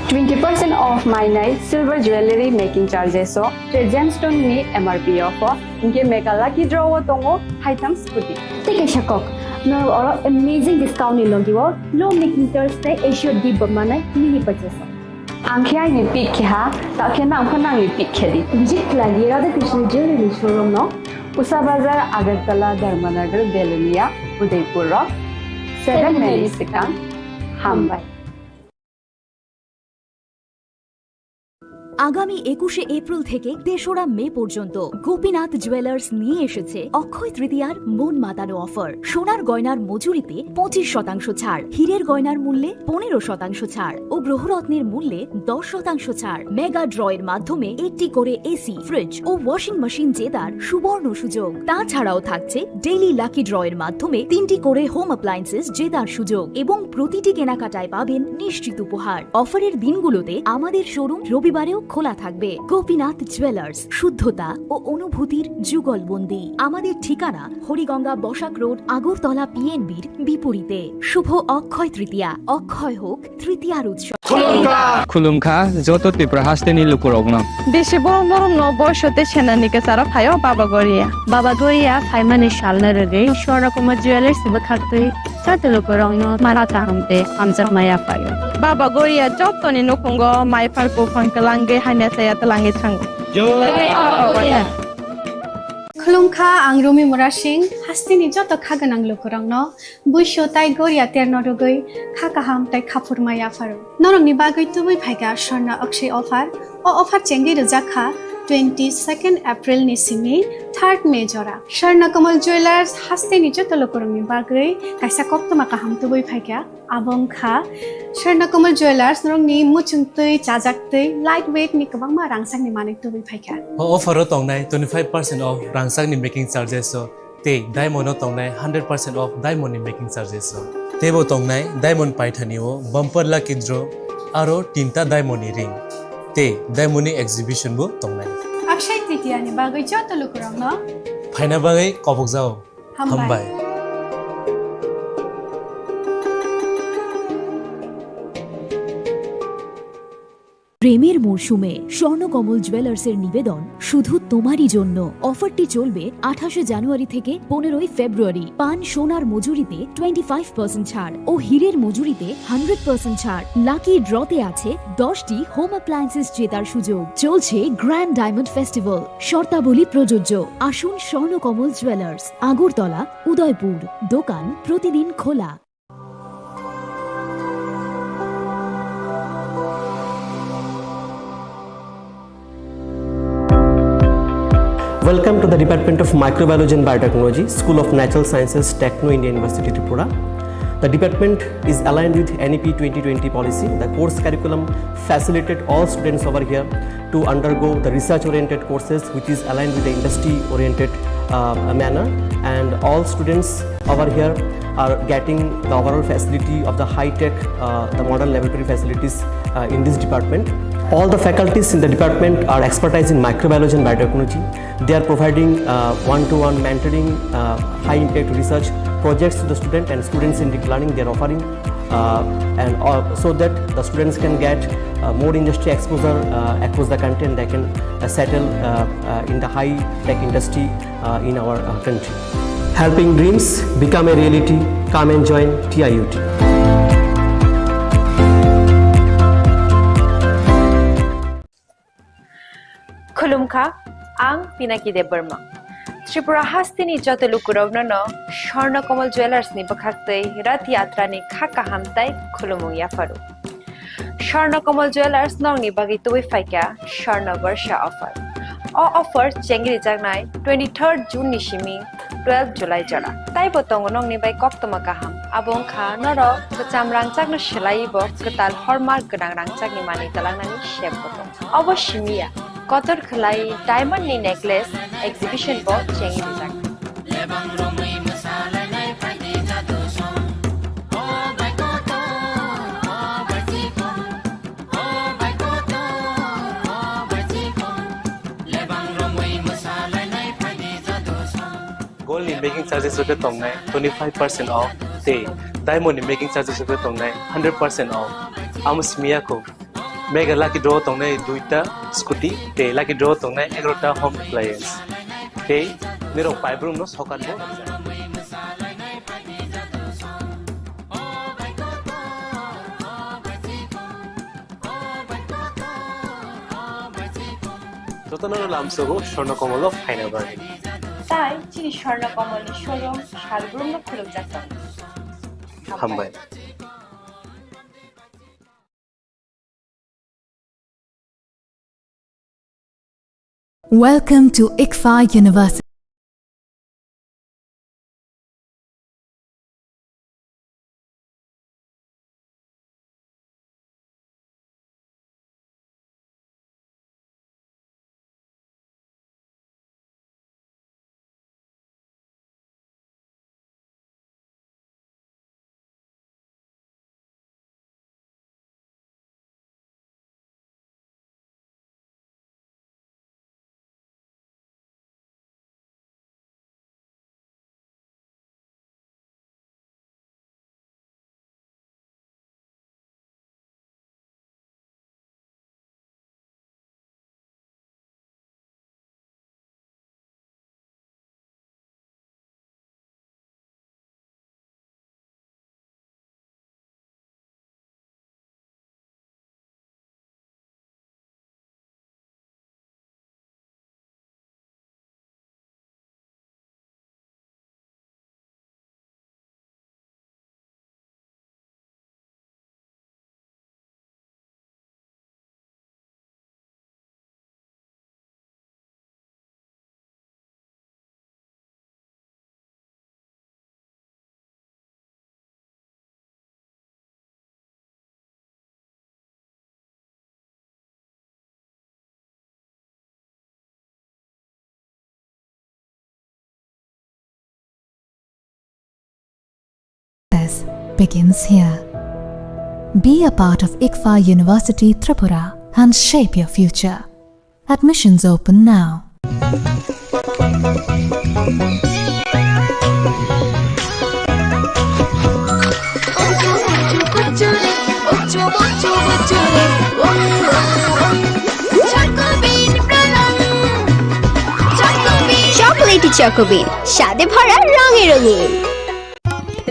Twenty percent off mainai silver jewelry making charges o tei gemstone ni M R P o pho. Hinkhe mega lucky draw o tongo haitham scooty. Tei kaisa kok, norok oro amazing discount ni logi o low making charge tei assured gift bo manai mini purchase o. Ang khe aini pick khe ha, ta khe nang pho nangni pick khe di. Visit khlai di Radha Krishna Jewelry ni showroom no, Usha Bazar, Agartala, Dharmanagar, Belonia, Udaipur o seven May ni swkang. Hambai. আগামী একুশে এপ্রিল থেকে তেসরা মে পর্যন্ত গোপীনাথ জুয়েলার্স নিয়ে এসেছে অক্ষয় তৃতীয়ার মন মাতানো অফার। সোনার গয়নার মজুরিতে পঁচিশ শতাংশ ছাড়, হীরের গয়নার মূল্যে পনেরো শতাংশ ছাড় ও গ্রহরত্নের মূল্যে দশ শতাংশ ছাড়। মেগা ড্র এর মাধ্যমে একটি করে এসি, ফ্রিজ ও ওয়াশিং মেশিন জেতার সুবর্ণ সুযোগ। তাছাড়াও থাকছে ডেইলি লাকি ড্র এর মাধ্যমে তিনটি করে হোম অ্যাপ্লায়েন্সেস জেতার সুযোগ এবং প্রতিটি কেনাকাটায় পাবেন নিশ্চিত উপহার। অফারের দিনগুলোতে আমাদের শোরুম রবিবারেও খোলা থাকবে। গোপীনাথ জুয়েলার্স, শুদ্ধতা ও অনুভূতির যুগলবন্দি। আমাদের ঠিকানা হরিগঙ্গা বসাক রোড, আগরতলা পিএনবির বিপরীতে। শুভ অক্ষয় তৃতীয়া, অক্ষয় হোক তৃতীয়ার উৎসব। Khulumkha joto Tripura hasteni lukurokno. Bisi borok norokno boiso tei senani kwcharo phaio Baba Goria. Baba Goria phaimani salno rwgwi Swarna Kumar Jewellers bwkhaktwi joto lukurokno mara kaham tei hamjakma yaphaio. Baba Goria jotoni nukhungo mai phar buphang kwlangwi hamya chaya twlangwi thango. Jai Baba Goria. Khulumkha, ang Rumi Murasing, hasteni joto kha gwnang lukurokno. Buiso tai goria terno rwgwi kha kaham tai khaphurma yapharo. Norokni bagwi tubui phaikha Swarna Akshay offer. O offer chengwi rwjakha twenty second April ni simi third May jora. Swarna Kamal Jewellers hasteni joto lukurokni bagwi kaisa koktwma kaham tubui phaikha. Abo wngkha Swarna Kamal Jewellers norokni muchungtwi chajaktwi light weight ni kwbangma rangchakni manwi tubui phaikha. O offer o tongnai twenty five percent off rangchakni making charges o. Tei diamond o tongnai hundred percent off diamond ni making charges o. Teibo tongnai diamond paithani o bumper lucky draw aro tinta diamond ni ring. Tei diamond ni exhibition bo tongnai. Akshay Tritiya ni bagwi joto lukurokno phaina bagwi kobokjao. Hambai. Hambai. প্রেমের মরশুমে স্বর্ণকমল জুয়েলার্সের নিবেদন শুধু তোমারই জন্য। অফারটি চলবে আঠাশে জানুয়ারি থেকে পনেরোই ফেব্রুয়ারি। পান সোনার মজুরিতে টোয়েন্টি ফাইভ পার্সেন্ট ছাড় ও হীরের মজুরিতে হান্ড্রেড পার্সেন্ট ছাড়। লাকি ড্রতে আছে দশটি হোম অ্যাপ্লায়েন্সেস জেতার সুযোগ। চলছে গ্র্যান্ড ডায়মন্ড ফেস্টিভ্যাল, শর্তাবলী প্রযোজ্য। আসুন স্বর্ণকমল জুয়েলার্স, আগরতলা, উদয়পুর। দোকান প্রতিদিন খোলা। Welcome to the Department of Microbiology and Biotechnology, School of Natural Sciences, Techno India University, Tripura. The department is aligned with N E P twenty twenty policy. The course curriculum facilitate all students over here to undergo the research-oriented courses, which is aligned with the industry-oriented, uh, manner. And all students over here are getting the overall facility of the high-tech, uh, the modern laboratory facilities, uh, in this department. All the faculties in the department are expertise in microbiology and biotechnology. They are providing, uh, one-to-one mentoring, uh, high-impact research projects to the student and student-centric learning they are offering, uh, and, uh, so that the students can get, uh, more industry exposure, uh, across the country, and they can, uh, settle, uh, uh, in the high-tech industry, uh, in our, uh, country. Helping dreams become a reality. Come and join T I U T. Khulumkha, ang Pinaki Debbarma. Tripura hasteni joto lukurokno no Swarna Kamal Jewellers ni bwkhaktwi Rath Yatra ni kha kaham tai khulumung yapharu. Swarna Kamal Jewellers nokni bagwi tubui phaikha Swarna Barsha offer. O offer chengri jaknai twenty-third June ni simi twelve July jora. Taibo tongo nokni bai koktwma kaham. Abo wngkha norok kwcham rangchakno swlaiwi bo kwtal hallmark gwnang rangchakni manwi twlangnani sep bo tongo. Obo simi ya, kotor khwlai diamond ni necklace exhibition bo chengwi rijak. Gold ni making charges rok khe tongnai twenty five percent off tei diamond ni making charges rok khe tongnai hundred percent off. Amo simi ya kho. Mega lucky draw tongnai duita scooty tei lucky draw tongnai egarota home appliance. Tei nirok paibrumno sokat bo. Jotono lamsogo Swarna Kamal o phaina bagwi. Tai chini Swarna Kamal ni showroom salbrumno khulukjak tongo. Hambai. Welcome to ICFAI University. Success begins here. Be a part of ICFAI University Tripura and shape your future. Admissions open now. চকোবিন, স্বাদে ভরা, রঙে রঙিন।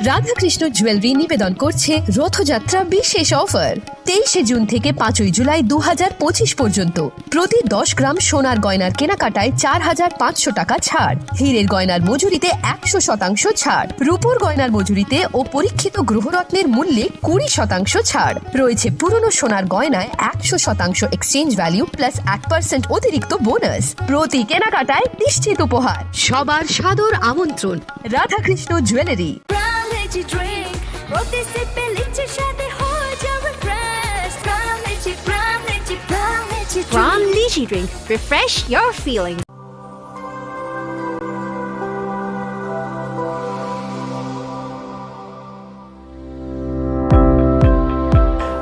Radhakrishna jewellery নিবেদন করছে রথযাত্রা বিশেষ অফার। তেইশে জুন থেকে পাঁচই জুলাই দু হাজার পঁচিশ পর্যন্ত প্রতি দশ গ্রাম সোনার গয়নার কেনাকাটায় চার হাজার পাঁচশো টাকা ছাড়, হীরের গয়নার মজুরিতে একশো শতাংশ ছাড়, রূপোর গয়নার মজুরিতে ও পরীক্ষিত গ্রহরত্নের মূল্যে কুড়ি শতাংশ ছাড়। রয়েছে পুরনো সোনার গয়নায় একশো শতাংশ এক্সচেঞ্জ ভ্যালু প্লাস এক পার্সেন্ট অতিরিক্ত বোনাস। প্রতি কেনাকাটায় নিশ্চিত উপহার। সবার সাদর আমন্ত্রণ Radhakrishna jewellery. Prime Lychee Drink, প্রতি সিপে লিচির স্বাদে হয়ে যাও refresh. Prime Lychee, Prime Lychee, Prime Lychee Drink. Prime Lychee Drink, refresh your feeling.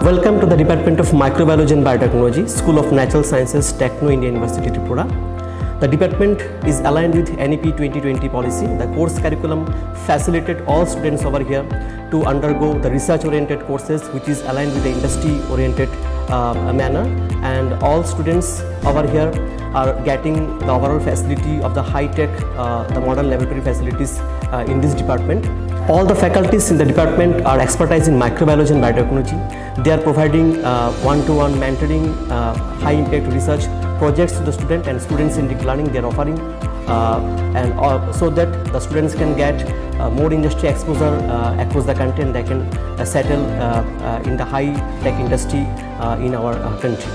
Welcome to the Department of Microbiology and Biotechnology, School of Natural Sciences, Techno India University, Tripura. The department is aligned with N E P twenty twenty policy. The course curriculum facilitate all students over here to undergo the research-oriented courses, which is aligned with the industry-oriented, uh, manner. And all students over here are getting the overall facility of the high-tech, uh, the modern laboratory facilities, uh, in this department. All the faculties in the department are expertise in microbiology and biotechnology. They are providing, uh, one-to-one mentoring, uh, high-impact research projects to the student and student-centric learning they are offering, uh, and, uh, so that the students can get, uh, more industry exposure, uh, across the country, and they can, uh, settle, uh, uh, in the high-tech industry, uh, in our, uh, country.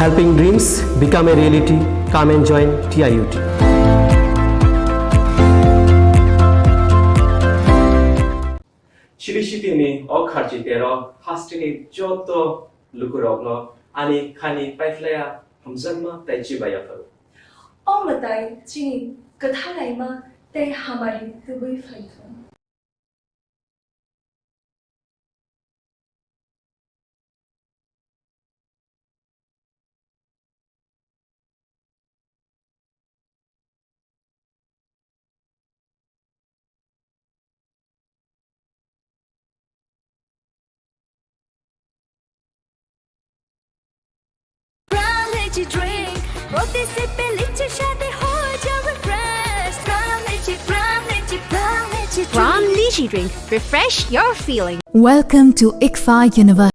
Helping dreams become a reality. Come and join T I U T. Chili City ni o kharchi tero hasteni joto lukurokno ani khani paiphlaiya hamjakma tei chibai yapharo. O mwtai chini kwthalaima tei hamari tubui phaithung. Prime Lychee Drink, প্রতি সিপে লিচির স্বাদে হয়ে যাও refresh. Prime Lychee, Prime Lychee, Prime Lychee Drink. Prime Lychee Drink, refresh your feeling. Welcome to ICFAI University.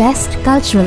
Best cultural